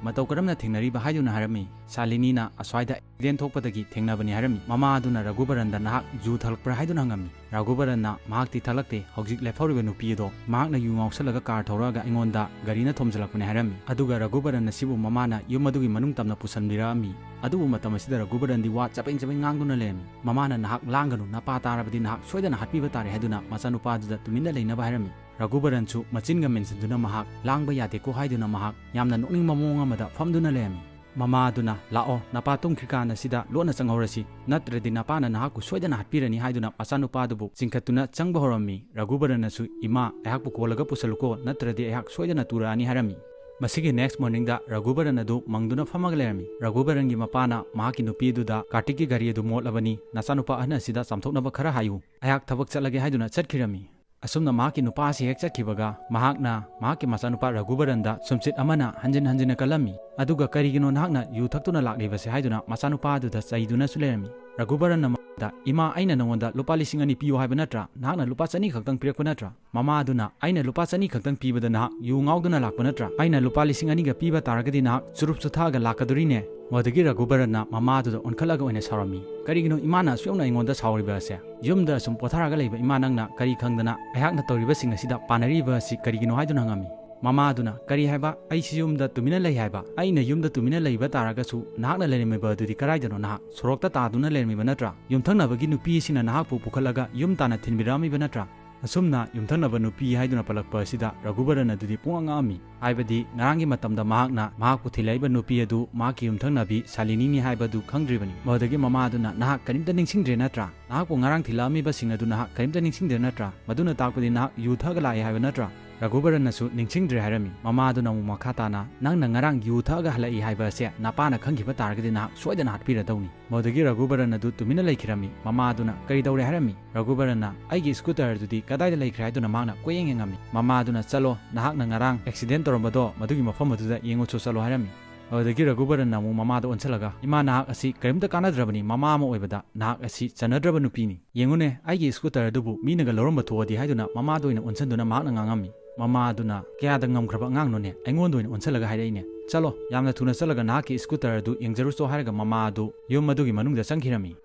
ꯃꯇꯧ ꯀꯔꯝꯅ ꯊꯦꯡꯅꯔꯤꯕ ꯍꯥꯏꯗꯨꯅ ꯍꯥꯏꯔꯝꯃꯤ꯫ ꯁꯥꯂꯤꯅꯤꯅ ꯑꯁ꯭ꯋꯥꯏꯗ ꯑꯦꯛꯁꯤꯗꯦꯟ ꯊꯣꯛꯄꯗꯒꯤ ꯊꯦꯡꯅꯕꯅꯤ ꯍꯥꯏꯔꯝꯃꯤ꯫ ꯃꯃꯥ ꯑꯗꯨꯅ ꯔꯘꯨꯕꯔꯟꯗ ꯅꯍꯥꯛ ꯖꯨ ꯊꯛꯂꯛꯄ꯭ꯔꯥ ꯍꯥꯏꯗꯨꯅ ꯍꯪꯉꯝꯃꯤ꯫ ꯔꯘꯨꯕꯔꯟꯅ ꯃꯍꯥꯛꯇꯤ ꯊꯛꯂꯛꯇꯦ, ꯍꯧꯖꯤꯛ ꯂꯦꯞꯍꯧꯔꯤꯕ ꯅꯨꯄꯤ ꯑꯗꯣ ꯃꯍꯥꯛꯅ ꯌꯨ ꯉꯥꯎꯁꯜꯂꯒ ꯀꯥꯔ ꯊꯧꯔꯛꯑꯒ ꯑꯩꯉꯣꯟꯗ ꯒꯥꯔꯤꯅ ꯊꯣꯝꯖꯤꯜꯂꯛꯄꯅꯦ ꯍꯥꯏꯔꯝꯃꯤ꯫ ꯑꯗꯨꯒ ꯔꯘꯨꯕꯔꯟ ꯑꯁꯤꯕꯨ ꯃꯃꯥꯅ ꯌꯨꯝ ꯑꯗꯨꯒꯤ ꯃꯅꯨꯡ ꯇꯝꯅ ꯄꯨꯁꯟꯕꯤꯔꯛꯑꯝꯃꯤ꯫ ꯑꯗꯨꯕꯨ ꯃꯇꯝ ꯑꯁꯤꯗ ꯔꯘꯨꯕꯔꯟꯗꯤ ꯋꯥ ꯆꯕꯦꯡ ꯆꯕꯦꯡ ꯉꯥꯡꯗꯨꯅ ꯂꯩꯔꯝꯃꯤ꯫ ꯃꯃꯥꯅ "ꯅꯍꯥꯛ ꯂꯥꯡꯒꯅꯨ, ꯅꯄꯥ ꯇꯥꯔꯕꯗꯤ ꯅꯍꯥꯛ ꯁꯣꯏꯗꯅ ꯍꯥꯠꯄꯤꯕ ꯇꯥꯔꯦ" ꯍꯥꯏꯗꯨꯅ ꯃꯆꯥꯅꯨꯄꯥꯗꯨꯗ ꯇꯨꯃꯤꯟꯅ ꯂꯩꯅꯕ ꯍꯥꯏꯔꯝꯃꯤ꯫ ꯔꯘꯨꯕꯔꯟꯁꯨ ꯃꯆꯤꯟꯒ ꯃꯦꯟꯁꯤꯟꯗꯨꯅ ꯃꯍꯥꯛ "ꯂꯥꯡꯕ ꯌꯥꯗꯦꯀꯣ" ꯍꯥꯏꯗꯨꯅ ꯃꯍꯥꯛ ꯌꯥꯝꯅ ꯅꯣꯛꯅꯤꯡꯕ ꯃꯑꯣꯡ ꯑꯃꯗ ꯐꯝꯗꯨꯅ ꯂꯩꯔꯝꯃꯤ꯫ ꯃꯃꯥ ꯑꯗꯨꯅ "ꯂꯥꯛꯑꯣ, ꯅꯄꯥ ꯇꯨꯝꯈ꯭ꯔꯤꯀꯥꯟ ꯑꯁꯤꯗ ꯂꯣꯟꯅ ꯆꯪꯍꯧꯔꯁꯤ, ꯅꯠꯇ꯭ꯔꯗꯤ ꯅꯄꯥꯅ ꯅꯍꯥꯛꯄꯨ ꯁꯣꯏꯗꯅ ꯍꯥꯠꯄꯤꯔꯅꯤ" ꯍꯥꯏꯗꯨꯅ ꯃꯆꯥꯅꯨꯄꯥꯗꯨꯕꯨ ꯆꯤꯡꯈꯠꯇꯨꯅ ꯆꯪꯕ ꯍꯧꯔꯝꯃꯤ꯫ ꯔꯘꯨꯕꯔꯟꯅꯁꯨ "ꯏꯃꯥ, ꯑꯩꯍꯥꯛꯄꯨ ꯀꯣꯜꯂꯒ ꯄꯨꯁꯜꯂꯨꯀꯣ, ꯅꯠꯇ꯭ꯔꯗꯤ ꯑꯩꯍꯥꯛ ꯁꯣꯏꯗꯅ ꯇꯨꯔꯛꯑꯅꯤ" ꯍꯥꯏꯔꯝꯃꯤ꯫ ꯃꯁꯤꯒꯤ next morningꯗ ꯔꯘꯨꯕꯔꯟ ꯑꯗꯨ ꯃꯪꯗꯨꯅ ꯐꯝꯃꯒ ꯂꯩꯔꯝꯃꯤ꯫ ꯔꯘꯨꯕꯔꯟꯒꯤ ꯃꯄꯥꯅ ꯃꯍꯥꯛꯀꯤ ꯅꯨꯄꯤ ꯑꯗꯨꯗ "ꯀꯥꯔꯇꯤꯛꯀꯤ ꯒꯥꯔꯤ ꯑꯗꯨ ꯃꯣꯠꯂꯕꯅꯤ, ꯅꯆꯥꯅꯨꯄꯥ ꯑꯍꯟ ꯑꯁꯤꯗ ꯆꯥꯝꯊꯣꯛꯅꯕ ꯈꯔ ꯍꯥꯏꯌꯨ, ꯑꯩꯍꯥꯛ ꯊꯕꯛ ꯆꯠꯂꯒꯦ" ꯍꯥꯏꯗꯨꯅ ꯆꯠꯈꯤꯔꯝꯃꯤ꯫ ꯑꯁꯨꯝꯅ ꯃꯍꯥꯛꯀꯤ ꯅꯨꯄꯥ ꯑꯁꯤ ꯍꯦꯛ ꯆꯠꯈꯤꯕꯒ ꯃꯍꯥꯛꯅ ꯃꯍꯥꯛꯀꯤ ꯃꯆꯥꯅꯨꯄꯥ ꯔꯘꯨꯕꯔꯟꯗ ꯁꯨꯝꯆꯤꯠ ꯑꯃꯅ ꯍꯟꯖꯤꯟ ꯍꯟꯖꯤꯟꯅ ꯀꯜꯂꯝꯃꯤ꯫ ꯑꯗꯨꯒ "ꯀꯔꯤꯒꯤꯅꯣ ꯅꯍꯥꯛꯅ ꯌꯨ ꯊꯛꯇꯨꯅ ꯂꯥꯛꯂꯤꯕꯁꯦ?" ꯍꯥꯏꯗꯨꯅ ꯃꯆꯥꯅꯨꯄꯥ ꯑꯗꯨꯗ ꯆꯩꯗꯨꯅꯁꯨ ꯂꯩꯔꯝꯃꯤ꯫ ꯔꯘꯨꯕꯔꯟꯅ ꯃꯉꯣꯟꯗ "ꯏꯃꯥ, ꯑꯩꯅ ꯅꯉꯣꯟꯗ ꯂꯨꯄꯥ ꯂꯤꯁꯤꯡ ꯑꯅꯤ ꯄꯤꯌꯨ ꯍꯥꯏꯕ ꯅꯠꯇ꯭ꯔꯥ? ꯅꯍꯥꯛꯅ ꯂꯨꯄꯥ ꯆꯅꯤ ꯈꯛꯇꯪ ꯄꯤꯔꯛꯄ ꯅꯠꯇ꯭ꯔꯥ? ꯃꯃꯥ ꯑꯗꯨꯅ "ꯑꯩꯅ ꯂꯨꯄꯥ ꯆꯅꯤ ꯈꯛꯇꯪ ꯄꯤꯕꯗ ꯅꯍꯥꯛ ꯌꯨ ꯉꯥꯎꯗꯨꯅ ꯂꯥꯛꯄ ꯅꯠꯇ꯭ꯔꯥ? ꯑꯩꯅ ꯂꯨꯄꯥ ꯂꯤꯁꯤꯡ ꯑꯅꯤꯒ ꯄꯤꯕ ꯇꯥꯔꯒꯗꯤ ꯅꯍꯥꯛ ꯆꯨꯔꯨꯞꯁꯨ ꯊꯛꯑꯒ ꯂꯥꯛꯀꯗꯣꯔꯤꯅꯦ?" ꯃꯗꯨꯗꯒꯤ ꯔꯘꯨꯕꯔꯟꯅ ꯃꯃꯥꯗꯨꯗ ꯑꯣꯟꯈꯠꯂꯒ ꯑꯣꯏꯅ ꯁꯥꯎꯔꯝꯃꯤ꯫ "ꯀꯔꯤꯒꯤꯅꯣ ꯏꯃꯥꯅ ꯑꯁꯨꯛ ꯌꯧꯅ ꯑꯩꯉꯣꯟꯗ ꯁꯥꯎꯔꯤꯕ ꯑꯁꯦ? ꯌꯨꯝꯗ ꯑꯁꯨꯝ ꯄꯣꯊꯥꯔꯒ ꯂꯩꯕ ꯏꯃꯥ ꯅꯪꯅ ꯀꯔꯤ ꯈꯪꯗꯅ ꯑꯩꯍꯥꯛꯅ ꯇꯧꯔꯤꯕꯁꯤꯡ ꯑꯁꯤꯗ ꯄꯥꯟꯅꯔꯤꯕ ꯑꯁꯤ ꯀꯔꯤꯒꯤꯅꯣ?" ꯍꯥꯏꯗꯨꯅ ꯍꯪꯉꯝꯃꯤ꯫ ꯃꯃꯥ ꯑꯗꯨꯅ "ꯀꯔꯤ ꯍꯥꯏꯕ? ꯑꯩꯁꯤ ꯌꯨꯝꯗ ꯇꯨꯃꯤꯟꯅ ꯂꯩ ꯍꯥꯏꯕ? ꯑꯩꯅ ꯌꯨꯝꯗ ꯇꯨꯃꯤꯟꯅ ꯂꯩꯕ ꯇꯥꯔꯒꯁꯨ ꯅꯍꯥꯛꯅ ꯂꯩꯔꯝꯃꯤꯕ ꯑꯗꯨꯗꯤ ꯀꯗꯥꯏꯗꯅꯣ? ꯅꯍꯥꯛ ꯁꯣꯔꯣꯛꯇ ꯇꯥꯗꯨꯅ ꯂꯩꯔꯝꯃꯤꯕ ꯅꯠꯇ꯭ꯔꯥ? ꯌꯨꯝꯊꯪꯅꯕꯒꯤ ꯅꯨꯄꯤꯁꯤꯡꯅ ꯅꯍꯥꯛꯄꯨ ꯄꯨꯈꯠꯂꯒ ꯌꯨꯝ ꯇꯥꯟꯅ ꯊꯤꯟꯕꯤꯔꯛꯑꯝꯃꯤꯕ ꯅꯠꯇ꯭ꯔꯥ?" ꯑꯁꯨꯝꯅ ꯌꯨꯝꯊꯪꯅꯕ ꯅꯨꯄꯤ ꯍꯥꯏꯗꯨꯅ ꯄꯜꯂꯛꯄ ꯑꯁꯤꯗ ꯔꯘꯨꯕꯔꯟ ꯑꯗꯨꯗꯤ ꯄꯨꯡꯉꯛ ꯉꯛꯑꯝꯃꯤ꯫ ꯍꯥꯏꯕꯗꯤ ꯉꯔꯥꯡꯒꯤ ꯃꯇꯝꯗ ꯃꯍꯥꯛꯅ ꯃꯍꯥꯛꯄꯨ ꯊꯤꯜꯂꯛꯏꯕ ꯅꯨꯄꯤ ꯑꯗꯨ ꯃꯍꯥꯛꯀꯤ ꯌꯨꯝꯊꯪꯅꯕꯤ ꯁꯥꯂꯤꯅꯤꯅꯤ ꯍꯥꯏꯕꯗꯨ ꯈꯪꯗ꯭ꯔꯤꯕꯅꯤ꯫ ꯃꯗꯨꯗꯒꯤ ꯃꯃꯥ ꯑꯗꯨꯅ "ꯅꯍꯥꯛ ꯀꯔꯤꯝꯇ ꯅꯤꯡꯁꯤꯡꯗ꯭ꯔꯦ ꯅꯠꯇ꯭ꯔꯥ? ꯅꯍꯥꯛꯄꯨ ꯉꯔꯥꯡ ꯊꯤꯜꯂꯛꯑꯝꯃꯤꯕꯁꯤꯡ ꯑꯗꯨ ꯅꯍꯥꯛ ꯀꯔꯤꯝꯇ ꯅꯤꯡꯁꯤꯡꯗ꯭ꯔꯦ ꯅꯠꯇ꯭ꯔꯥ? ꯃꯗꯨꯅ ꯇꯥꯛꯄꯗꯤ ꯅꯍꯥꯛ ꯌꯨ ꯊꯛꯑꯒ ꯂꯥꯛꯑꯦ ꯍꯥꯏꯕ ꯅꯠꯇ꯭ꯔꯥ?" ꯔꯘꯨꯕꯔꯟꯅꯁꯨ "ꯅꯤꯡꯁꯤꯡꯗ꯭ꯔꯦ" ꯍꯥꯏꯔꯝꯃꯤ꯫ ꯃꯃꯥ ꯑꯗꯨꯅ ꯑꯃꯨꯛ ꯃꯈꯥ ꯇꯥꯅ "ꯅꯪꯅ ꯉꯔꯥꯡ ꯌꯨ ꯊꯛꯑꯒ ꯍꯜꯂꯛꯏ ꯍꯥꯏꯕ ꯑꯁꯦ ꯅꯄꯥꯅ ꯈꯪꯈꯤꯕ ꯇꯥꯔꯒꯗꯤ ꯅꯍꯥꯛ ꯁꯣꯏꯗꯅ ꯍꯥꯠꯄꯤꯔꯗꯧꯅꯤ"꯫ ꯃꯗꯨꯗꯒꯤ ꯔꯘꯨꯕꯔꯟ ꯑꯗꯨ ꯇꯨꯃꯤꯟꯅ ꯂꯩꯈꯤꯔꯝꯃꯤ꯫ ꯃꯃꯥ ꯑꯗꯨꯅ "ꯀꯔꯤ ꯇꯧꯔꯦ?" ꯍꯥꯏꯔꯝꯃꯤ꯫ ꯔꯘꯨꯕꯔꯟꯅ "ꯑꯩꯒꯤ scooter ꯑꯗꯨꯗꯤ ꯀꯗꯥꯏꯗ ꯂꯩꯈ꯭ꯔꯦ?" ꯍꯥꯏꯗꯨꯅ ꯃꯍꯥꯛꯅ ꯀꯣꯏꯌꯦꯡ ꯌꯦꯡꯉꯝꯃꯤ꯫ ꯃꯃꯥ ꯑꯗꯨꯅ "ꯆꯠꯂꯣ, ꯅꯍꯥꯛꯅ ꯉꯔꯥꯡ accident ꯇꯧꯔꯝꯕꯗꯣ ꯃꯗꯨꯒꯤ ꯃꯐꯝ ꯑꯗꯨꯗ ꯌꯦꯡꯉꯨꯆꯣ ꯆꯠꯂꯣ" ꯍꯥꯏꯔꯝꯃꯤ꯫ ꯑꯗꯨꯗꯒꯤ ꯔꯘꯨꯕꯔꯟꯅ ꯑꯃꯨꯛ ꯃꯃꯥꯗ ꯑꯣꯟꯁꯤꯜꯂꯒ, "ꯏꯃꯥ, ꯅꯍꯥꯛ ꯑꯁꯤ ꯀꯔꯤꯝꯇ ꯀꯥꯟꯅꯗ꯭ꯔꯕꯅꯤ, ꯃꯃꯥ ꯑꯃ ꯑꯣꯏꯕꯗ ꯅꯍꯥꯛ ꯑꯁꯤ ꯆꯟꯅꯗ꯭ꯔꯕ ꯅꯨꯄꯤꯅꯤ꯫ ꯌꯦꯡꯉꯨꯅꯦ, ꯑꯩꯒꯤ scooter ꯑꯗꯨꯕꯨ ꯃꯤꯅꯒ ꯂꯧꯔꯝꯕ ꯊꯣꯛꯑꯗꯤ" ꯍꯥꯏꯗꯨꯅ ꯃꯃꯥꯗ ꯑꯣꯏꯅ ꯑꯣꯟꯁꯤꯟꯗꯨꯅ ꯃꯍꯥꯛꯅ ꯉꯥꯡꯉꯝꯃꯤ꯫ ꯃꯃꯥ ꯑꯗꯨꯅ "ꯀꯌꯥꯗ ꯉꯝꯈ꯭ꯔꯕ ꯑꯉꯥꯡꯅꯣꯅꯦ, ꯑꯩꯉꯣꯟꯗ ꯑꯣꯏꯅ ꯑꯣꯟꯁꯤꯜꯂꯒ ꯍꯥꯏꯔꯛꯏꯅꯦ꯫ ꯆꯠꯂꯣ, ꯌꯥꯝꯅ ꯊꯨꯅ ꯆꯠꯂꯒ ꯅꯍꯥꯛꯀꯤ scooter ꯑꯗꯨ ꯌꯦꯡꯖꯔꯨꯆꯣ" ꯍꯥꯏꯔꯒ ꯃꯃꯥ ꯑꯗꯨ ꯌꯨꯝ ꯑꯗꯨꯒꯤ ꯃꯅꯨꯡꯗ ꯆꯪꯈꯤꯔꯝꯃꯤ꯫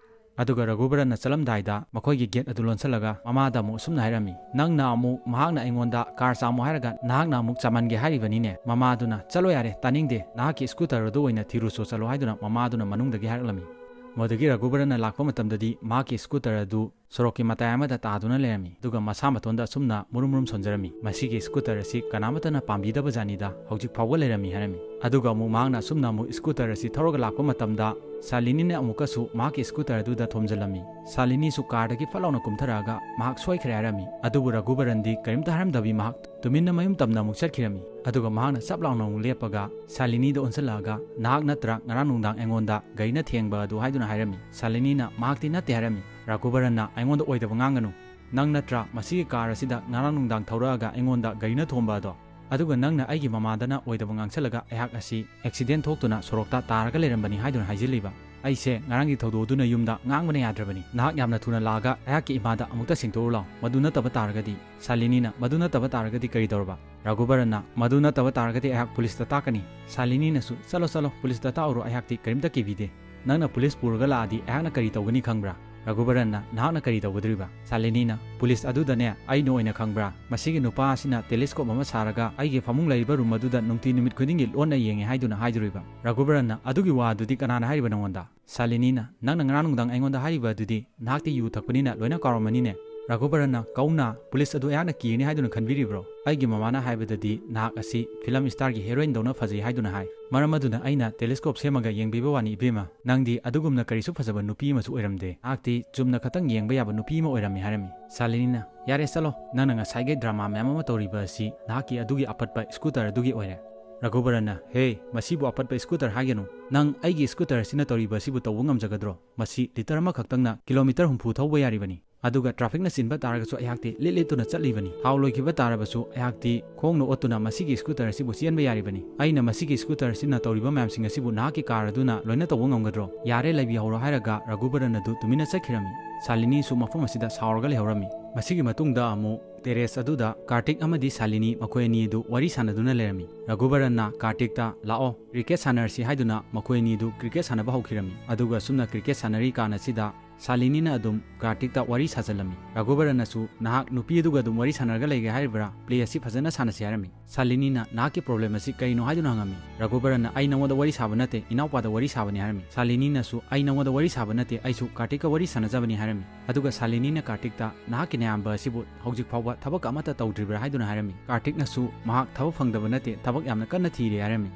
ꯑꯗꯨꯒ ꯔꯘꯨꯕꯔꯟꯅ ꯆꯠꯂꯝꯗꯥꯏꯗ ꯃꯈꯣꯏꯒꯤ gate ꯑꯗꯨ ꯂꯣꯟꯁꯤꯜꯂꯒ ꯃꯃꯥꯗ ꯑꯃꯨꯛ ꯑꯁꯨꯝꯅ ꯍꯥꯏꯔꯝꯃꯤ, "ꯅꯪꯅ ꯑꯃꯨꯛ ꯃꯍꯥꯛꯅ ꯑꯩꯉꯣꯟꯗ car ꯆꯥꯝꯃꯨ ꯍꯥꯏꯔꯒ ꯅꯍꯥꯛꯅ ꯑꯃꯨꯛ ꯆꯥꯝꯍꯟꯒꯦ ꯍꯥꯏꯔꯤꯕꯅꯤꯅꯦ?" ꯃꯃꯥ ꯑꯗꯨꯅ "ꯆꯠꯂꯣ ꯌꯥꯔꯦ, ꯇꯥꯅꯤꯡꯗꯦ, ꯅꯍꯥꯛꯀꯤ scooter ꯑꯗꯨ ꯑꯣꯏꯅ ꯊꯤꯔꯨꯆꯣ ꯆꯠꯂꯣ" ꯍꯥꯏꯗꯨꯅ ꯃꯃꯥ ꯑꯗꯨꯅ ꯃꯅꯨꯡꯗꯒꯤ ꯍꯥꯏꯔꯛꯂꯝꯃꯤ꯫ ꯃꯗꯨꯗꯒꯤ ꯔꯘꯨꯕꯔꯟꯅ ꯂꯥꯛꯄ ꯃꯇꯝꯗꯗꯤ ꯃꯍꯥꯛꯀꯤ ꯁ꯭ꯀꯨꯇꯔ ꯑꯗꯨ ꯁꯣꯔꯣꯛꯀꯤ ꯃꯇꯥꯏ ꯑꯃꯗ ꯇꯥꯗꯨꯅ ꯂꯩꯔꯝꯃꯤ, ꯑꯗꯨꯒ ꯃꯁꯥ ꯃꯇꯣꯟꯗ ꯑꯁꯨꯝꯅ ꯃꯨꯔꯨꯝ ꯃꯨꯔꯨꯝ ꯁꯣꯟꯖꯔꯝꯃꯤ꯫ "ꯃꯁꯤꯒꯤ ꯁ꯭ꯀꯨꯇꯔ ꯑꯁꯤ ꯀꯅꯥꯃꯠꯇꯅ ꯄꯥꯝꯕꯤꯗꯕ ꯖꯥꯠꯅꯤꯗ, ꯍꯧꯖꯤꯛ ꯐꯥꯎꯕ ꯂꯩꯔꯝꯃꯤ" ꯍꯥꯏꯔꯝꯃꯤ꯫ ꯑꯗꯨꯒ ꯑꯃꯨꯛ ꯃꯍꯥꯛꯅ ꯑꯁꯨꯝꯅ ꯑꯃꯨꯛ ꯁ꯭ꯀꯨꯇꯔ ꯑꯁꯤ ꯊꯧꯔꯒ ꯂꯥꯛꯄ ꯃꯇꯝꯗ ꯁꯥꯂꯤꯅꯤꯅ ꯑꯃꯨꯛꯀꯁꯨ ꯃꯍꯥꯛꯀꯤ ꯁ꯭ꯀꯨꯇꯔ ꯑꯗꯨꯗ ꯊꯣꯝꯖꯤꯜꯂꯝꯃꯤ꯫ ꯁꯥꯂꯤꯅꯤꯁꯨ ꯀꯥꯔꯗꯒꯤ ꯐꯠ ꯂꯥꯎꯅ ꯀꯨꯝꯊꯔꯛꯑꯒ ꯃꯍꯥꯛ ꯁꯣꯏꯈ꯭ꯔꯦ ꯍꯥꯏꯔꯝꯃꯤ꯫ ꯑꯗꯨꯕꯨ ꯔꯘꯨꯕꯔꯟꯗꯤ ꯀꯔꯤꯝꯇ ꯍꯥꯏꯔꯝꯗꯕꯤ ꯃꯍꯥꯛ ꯇꯨꯃꯤꯟꯅ ꯃꯌꯨꯝ ꯇꯝꯅ ꯑꯃꯨꯛ ꯆꯠꯈꯤꯔꯝꯃꯤ꯫ ꯑꯗꯨꯒ ꯃꯍꯥꯛꯅ ꯆꯞ ꯂꯥꯎꯅ ꯑꯃꯨꯛ ꯂꯦꯞꯄꯒ ꯁꯥꯂꯤꯅꯤꯗ ꯑꯣꯟꯁꯤꯜꯂꯛꯑꯒ, "ꯅꯍꯥꯛ ꯅꯠꯇ꯭ꯔꯥ ꯉꯔꯥꯡ ꯅꯨꯡꯗꯥꯡ ꯑꯩꯉꯣꯟꯗ ꯒꯥꯔꯤꯅ ꯊꯦꯡꯕ ꯑꯗꯨ?" ꯍꯥꯏꯗꯨꯅ ꯍꯥꯏꯔꯝꯃꯤ꯫ ꯁꯥꯂꯤꯅꯤꯅ ꯃꯍꯥꯛꯇꯤ ꯅꯠꯇꯦ ꯍꯥꯏꯔꯝꯃꯤ꯫ ꯔꯘꯨꯕꯔꯟꯅ, "ꯑꯩꯉꯣꯟꯗ ꯑꯣꯏꯗꯕ ꯉꯥꯡꯒꯅꯨ꯫ ꯅꯪ ꯅꯠꯇ꯭ꯔꯥ ꯃꯁꯤꯒꯤ ꯀꯥꯔ ꯑꯁꯤꯗ ꯉꯔꯥꯡ ꯅꯨꯡꯗꯥꯡ ꯊꯧꯔꯛꯑꯒ ꯑꯩꯉꯣꯟꯗ ꯒꯥꯔꯤꯅ ꯊꯣꯝꯕ ꯑꯗꯣ? ꯑꯗꯨꯒ ꯅꯪꯅ ꯑꯩꯒꯤ ꯃꯃꯥꯗꯅ ꯑꯣꯏꯗꯕ ꯉꯥꯡꯁꯜꯂꯒ ꯑꯩꯍꯥꯛ ꯑꯁꯤ ꯑꯦꯛꯁꯤꯗꯦꯟ ꯊꯣꯛꯇꯨꯅ ꯁꯣꯔꯣꯛꯇ ꯇꯥꯔꯒ ꯂꯩꯔꯝꯕꯅꯤ ꯍꯥꯏꯗꯨꯅ ꯍꯥꯏꯖꯤꯜꯂꯤꯕ? ꯑꯩꯁꯦ ꯉꯔꯥꯡꯒꯤ ꯊꯧꯗꯣꯛ ꯑꯗꯨꯅ ꯌꯨꯝꯗ ꯉꯥꯡꯕꯅ ꯌꯥꯗ꯭ꯔꯕꯅꯤ꯫ ꯅꯍꯥꯛ ꯌꯥꯝꯅ ꯊꯨꯅ ꯂꯥꯛꯑꯒ ꯑꯩꯍꯥꯛꯀꯤ ꯏꯃꯥꯗ ꯑꯃꯨꯛꯇ ꯁꯦꯡꯗꯣꯛꯎ ꯂꯥꯎ꯫ ꯃꯗꯨ ꯅꯠꯇꯕ ꯇꯥꯔꯒꯗꯤ?" ꯁꯥꯂꯤꯅꯤꯅ, "ꯃꯗꯨ ꯅꯠꯇꯕ ꯇꯥꯔꯒꯗꯤ ꯀꯔꯤ ꯇꯧꯔꯕ?" ꯔꯘꯨꯕꯔꯟꯅ, "ꯃꯗꯨ ꯅꯠꯇꯕ ꯇꯥꯔꯒꯗꯤ ꯑꯩꯍꯥꯛ ꯄꯨꯂꯤꯁꯇ ꯇꯥꯛꯀꯅꯤ꯫" ꯁꯥꯂꯤꯅꯤꯅꯁꯨ, "ꯆꯠꯂꯣ, ꯆꯠꯂꯣ, ꯄꯨꯂꯤꯁꯇ ꯇꯥꯛꯎꯔꯣ, ꯑꯩꯍꯥꯛꯇꯤ ꯀꯔꯤꯝꯇ ꯀꯤꯕꯤꯗꯦ꯫ ꯅꯪꯅ ꯄꯨꯂꯤꯁ ꯄꯨꯔꯒ ꯂꯥꯛꯑꯗꯤ ꯑꯩꯍꯥꯛꯅ ꯀꯔꯤ ꯇꯧꯒꯅꯤ ꯈꯪꯕ꯭ꯔꯥ?" ꯔꯘꯨꯕꯔꯟꯅ, "ꯅꯍꯥꯛꯅ ꯀꯔꯤ ꯇꯧꯒꯗꯧꯔꯤꯕ?" ꯁꯥꯂꯤꯅꯤꯅ, "ꯄꯨꯂꯤꯁ ꯑꯗꯨꯗꯅꯦ ꯑꯩꯅ ꯑꯣꯏꯅ ꯈꯪꯕ꯭ꯔꯥ? ꯃꯁꯤꯒꯤ ꯅꯨꯄꯥ ꯑꯁꯤꯅ ꯇꯦꯂꯤꯁꯀꯣꯞ ꯑꯃ ꯁꯥꯔꯒ ꯑꯩꯒꯤ ꯐꯃꯨꯡ ꯂꯩꯔꯤꯕ ꯔꯨꯝ ꯑꯗꯨꯗ ꯅꯨꯡꯇꯤ ꯅꯨꯃꯤꯠ ꯈꯨꯗꯤꯡꯒꯤ ꯂꯣꯟꯅ ꯌꯦꯡꯉꯦ ꯍꯥꯏꯗꯨꯅ ꯍꯥꯏꯗꯣꯔꯤꯕ?" ꯔꯘꯨꯕꯔꯟꯅ, "ꯑꯗꯨꯒꯤ ꯋꯥ ꯑꯗꯨꯗꯤ ꯀꯅꯥꯅ ꯍꯥꯏꯔꯤꯕ ꯅꯉꯣꯟꯗ?" ꯁꯥꯂꯤꯅꯤꯅ, "ꯅꯪꯅ ꯉꯔꯥꯡ ꯅꯨꯡꯗꯥꯡ ꯑꯩꯉꯣꯟꯗ ꯍꯥꯏꯔꯤꯕ ꯑꯗꯨꯗꯤ ꯅꯍꯥꯛꯇꯤ ꯌꯨ ꯊꯛꯄꯅꯤꯅ ꯂꯣꯏꯅ ꯀꯥꯎꯔꯝꯃꯅꯤꯅꯦ?" ꯔꯘꯨꯕꯔꯟꯅ, "ꯀꯧꯅ ꯄꯨꯂꯤꯁ ꯑꯗꯨ ꯑꯩꯍꯥꯛꯅ ꯀꯤꯒꯅꯤ ꯍꯥꯏꯗꯨꯅ ꯈꯟꯕꯤꯔꯤꯕ꯭ꯔꯣ? ꯑꯩꯒꯤ ꯃꯃꯥꯅ ꯍꯥꯏꯕꯗꯗꯤ ꯅꯍꯥꯛ ꯑꯁꯤ ꯐꯤꯂꯝ ꯁ꯭ꯇꯥꯔꯒꯤ ꯍꯦꯔꯣꯏꯟꯗꯧꯅ ꯐꯖꯩ ꯍꯥꯏꯗꯨꯅ ꯍꯥꯏ꯫ ꯃꯔꯝ ꯑꯗꯨꯅ ꯑꯩꯅ ꯇꯦꯂꯤꯁꯀꯣꯞ ꯁꯦꯝꯃꯒ ꯌꯦꯡꯕꯤꯕ ꯋꯥꯅꯤ ꯏꯕꯦꯝꯃ꯫ ꯅꯪꯗꯤ ꯑꯗꯨꯒꯨꯝꯅ ꯀꯔꯤꯁꯨ ꯐꯖꯕ ꯅꯨꯄꯤ ꯑꯃꯁꯨ ꯑꯣꯏꯔꯝꯗꯦ꯫ ꯅꯍꯥꯛꯇꯤ ꯆꯨꯝꯅ ꯈꯛꯇꯪ ꯌꯦꯡꯕ ꯌꯥꯕ ꯅꯨꯄꯤ ꯑꯃ ꯑꯣꯏꯔꯝꯃꯤ" ꯍꯥꯏꯔꯝꯃꯤ꯫ ꯁꯥꯂꯤꯅꯤꯅ, "ꯌꯥꯔꯦ ꯆꯠꯂꯣ, ꯅꯪꯅ ꯉꯁꯥꯏꯒꯩ ꯗ꯭ꯔꯃꯥ ꯃꯌꯥꯝ ꯑꯃ ꯇꯧꯔꯤꯕ ꯑꯁꯤ ꯅꯍꯥꯛꯀꯤ ꯑꯗꯨꯒꯤ ꯑꯄꯠꯄ ꯁ꯭ꯀꯨꯇꯔ ꯑꯗꯨꯒꯤ ꯑꯣꯏꯔꯦ꯫" ꯔꯘꯨꯕꯔꯟꯅ, "ꯍꯦ, ꯃꯁꯤꯕꯨ ꯑꯄꯠꯄ ꯁ꯭ꯀꯨꯇꯔ ꯍꯥꯏꯒꯅꯨ꯫ ꯅꯪ ꯑꯩꯒꯤ ꯁ꯭ꯀꯨꯇꯔ ꯑꯁꯤꯅ ꯇꯧꯔꯤꯕ ꯑꯁꯤꯕꯨ ꯇꯧꯕ ꯉꯝꯖꯒꯗ꯭ꯔꯣ? ꯃꯁꯤ ꯂꯤꯇꯔ ꯑꯃꯈꯛꯇꯪꯅ ꯀꯤꯂꯣꯃꯤꯇꯔ ꯍꯨꯝꯐꯨ ꯊꯧꯕ ꯌꯥꯔꯤꯕꯅꯤ꯫ ꯑꯗꯨꯒ ꯇ꯭ꯔꯥꯐꯤꯛꯅ ꯆꯤꯟꯕ ꯇꯥꯔꯒꯁꯨ ꯑꯩꯍꯥꯛꯇꯤ ꯂꯤꯠ ꯂꯤꯠꯇꯨꯅ ꯆꯠꯂꯤꯕꯅꯤ꯫ ꯊꯥꯎ ꯂꯣꯏꯈꯤꯕ ꯇꯥꯔꯕꯁꯨ ꯑꯩꯍꯥꯛꯇꯤ ꯈꯣꯡꯅ ꯑꯣꯠꯇꯨꯅ ꯃꯁꯤꯒꯤ ꯁ꯭ꯀꯨꯇꯔ ꯑꯁꯤꯕꯨ ꯆꯦꯟꯕ ꯌꯥꯔꯤꯕꯅꯤ꯫ ꯑꯩꯅ ꯃꯁꯤꯒꯤ ꯁ꯭ꯀꯨꯇꯔ ꯑꯁꯤꯅ ꯇꯧꯔꯤꯕ ꯃꯌꯥꯝꯁꯤꯡ ꯑꯁꯤꯕꯨ ꯅꯍꯥꯛꯀꯤ ꯀꯥꯔ ꯑꯗꯨꯅ ꯂꯣꯏꯅ ꯇꯧꯕ ꯉꯝꯒꯗ꯭ꯔꯣ? ꯌꯥꯔꯦ, ꯂꯩꯕꯤꯍꯧꯔꯣ" ꯍꯥꯏꯔꯒ ꯔꯘꯨꯕꯔꯟ ꯑꯗꯨ ꯇꯨꯃꯤꯟꯅ ꯆꯠꯈꯤꯔꯝꯃꯤ꯫ ꯁꯥꯂꯤꯅꯤꯁꯨ ꯃꯐꯝ ꯑꯁꯤꯗ ꯁꯥꯎꯔꯒ ꯂꯩꯍꯧꯔꯝꯃꯤ꯫ ꯃꯁꯤꯒꯤ ꯃꯇꯨꯡꯗ ꯑꯃꯨꯛ ꯇꯦꯔꯦꯁ ꯑꯗꯨꯗ ꯀꯥꯔꯇꯤꯛ ꯑꯃꯗꯤ ꯁꯥꯂꯤꯅꯤ ꯃꯈꯣꯏ ꯑꯅꯤ ꯑꯗꯨ ꯋꯥꯔꯤ ꯁꯥꯟꯅꯗꯨꯅ ꯂꯩꯔꯝꯃꯤ꯫ ꯔꯘꯨꯕꯔꯟꯅ ꯀꯥꯔꯇꯤꯛꯇ, "ꯂꯥꯛꯑꯣ, ꯀ꯭ꯔꯤꯀꯦꯠ ꯁꯥꯟꯅꯔꯁꯤ" ꯍꯥꯏꯗꯨꯅ ꯃꯈꯣꯏ ꯑꯅꯤ ꯑꯗꯨ ꯀ꯭ꯔꯤꯀꯦꯠ ꯁꯥꯟꯅꯕ ꯍꯧꯈꯤꯔꯝꯃꯤ꯫ ꯑꯗꯨꯒ ꯑꯁꯨꯝꯅ ꯀ꯭ꯔꯤꯀꯦꯠ ꯁꯥꯟꯅꯔꯤ ꯀꯥꯟ ꯑꯁꯤꯗ ꯁꯥꯂꯤꯅꯤꯅ ꯑꯗꯨꯝ ꯀꯥꯔꯇꯤꯛꯇ ꯋꯥꯔꯤ ꯁꯥꯖꯜꯂꯝꯃꯤ꯫ ꯔꯘꯨꯕꯔꯟꯅꯁꯨ, "ꯅꯍꯥꯛ ꯅꯨꯄꯤ ꯑꯗꯨꯒ ꯑꯗꯨꯝ ꯋꯥꯔꯤ ꯁꯥꯟꯅꯔꯒ ꯂꯩꯒꯦ ꯍꯥꯏꯔꯤꯕ꯭ꯔꯥ? ꯄ꯭ꯂꯦ ꯑꯁꯤ ꯐꯖꯅ ꯁꯥꯟꯅꯁꯤ" ꯍꯥꯏꯔꯝꯃꯤ꯫ ꯁꯥꯂꯤꯅꯤꯅ, "ꯅꯍꯥꯛꯀꯤ ꯄ꯭ꯔꯣꯕ꯭ꯂꯦꯝ ꯑꯁꯤ ꯀꯔꯤꯅꯣ?" ꯍꯥꯏꯗꯨꯅ ꯍꯪꯉꯝꯃꯤ꯫ ꯔꯘꯨꯕꯔꯟꯅ, "ꯑꯩ ꯅꯉꯣꯟꯗ ꯋꯥꯔꯤ ꯁꯥꯕ ꯅꯠꯇꯦ, ꯏꯅꯥꯎꯄꯥꯗ ꯋꯥꯔꯤ ꯁꯥꯕꯅꯤ" ꯍꯥꯏꯔꯝꯃꯤ꯫ ꯁꯥꯂꯤꯅꯤꯅꯁꯨ, "ꯑꯩ ꯅꯉꯣꯟꯗ ꯋꯥꯔꯤ ꯁꯥꯕ ꯅꯠꯇꯦ, ꯑꯩꯁꯨ ꯀꯥꯔꯇꯤꯛꯀ ꯋꯥꯔꯤ ꯁꯥꯟꯅꯖꯕꯅꯤ" ꯍꯥꯏꯔꯝꯃꯤ꯫ ꯑꯗꯨꯒ ꯁꯥꯂꯤꯅꯤꯅ ꯀꯥꯔꯇꯤꯛꯇ, "ꯅꯍꯥꯛꯀꯤ ꯅꯌꯥꯝꯕ ꯑꯁꯤꯕꯨ ꯍꯧꯖꯤꯛ ꯐꯥꯎꯕ ꯊꯕꯛ ꯑꯃꯠꯇ ꯇꯧꯗ꯭ꯔꯤꯕ꯭ꯔꯥ?" ꯍꯥꯏꯗꯨꯅ ꯍꯥꯏꯔꯝꯃꯤ꯫ ꯀꯥꯔꯇꯤꯛꯅꯁꯨ, "ꯃꯍꯥꯛ ꯊꯕꯛ ꯐꯪꯗꯕ ꯅꯠꯇꯦ, ꯊꯕꯛ ꯌꯥꯝꯅ ꯀꯟꯅ ꯊꯤꯔꯤ" ꯍꯥꯏꯔꯝꯃꯤ꯫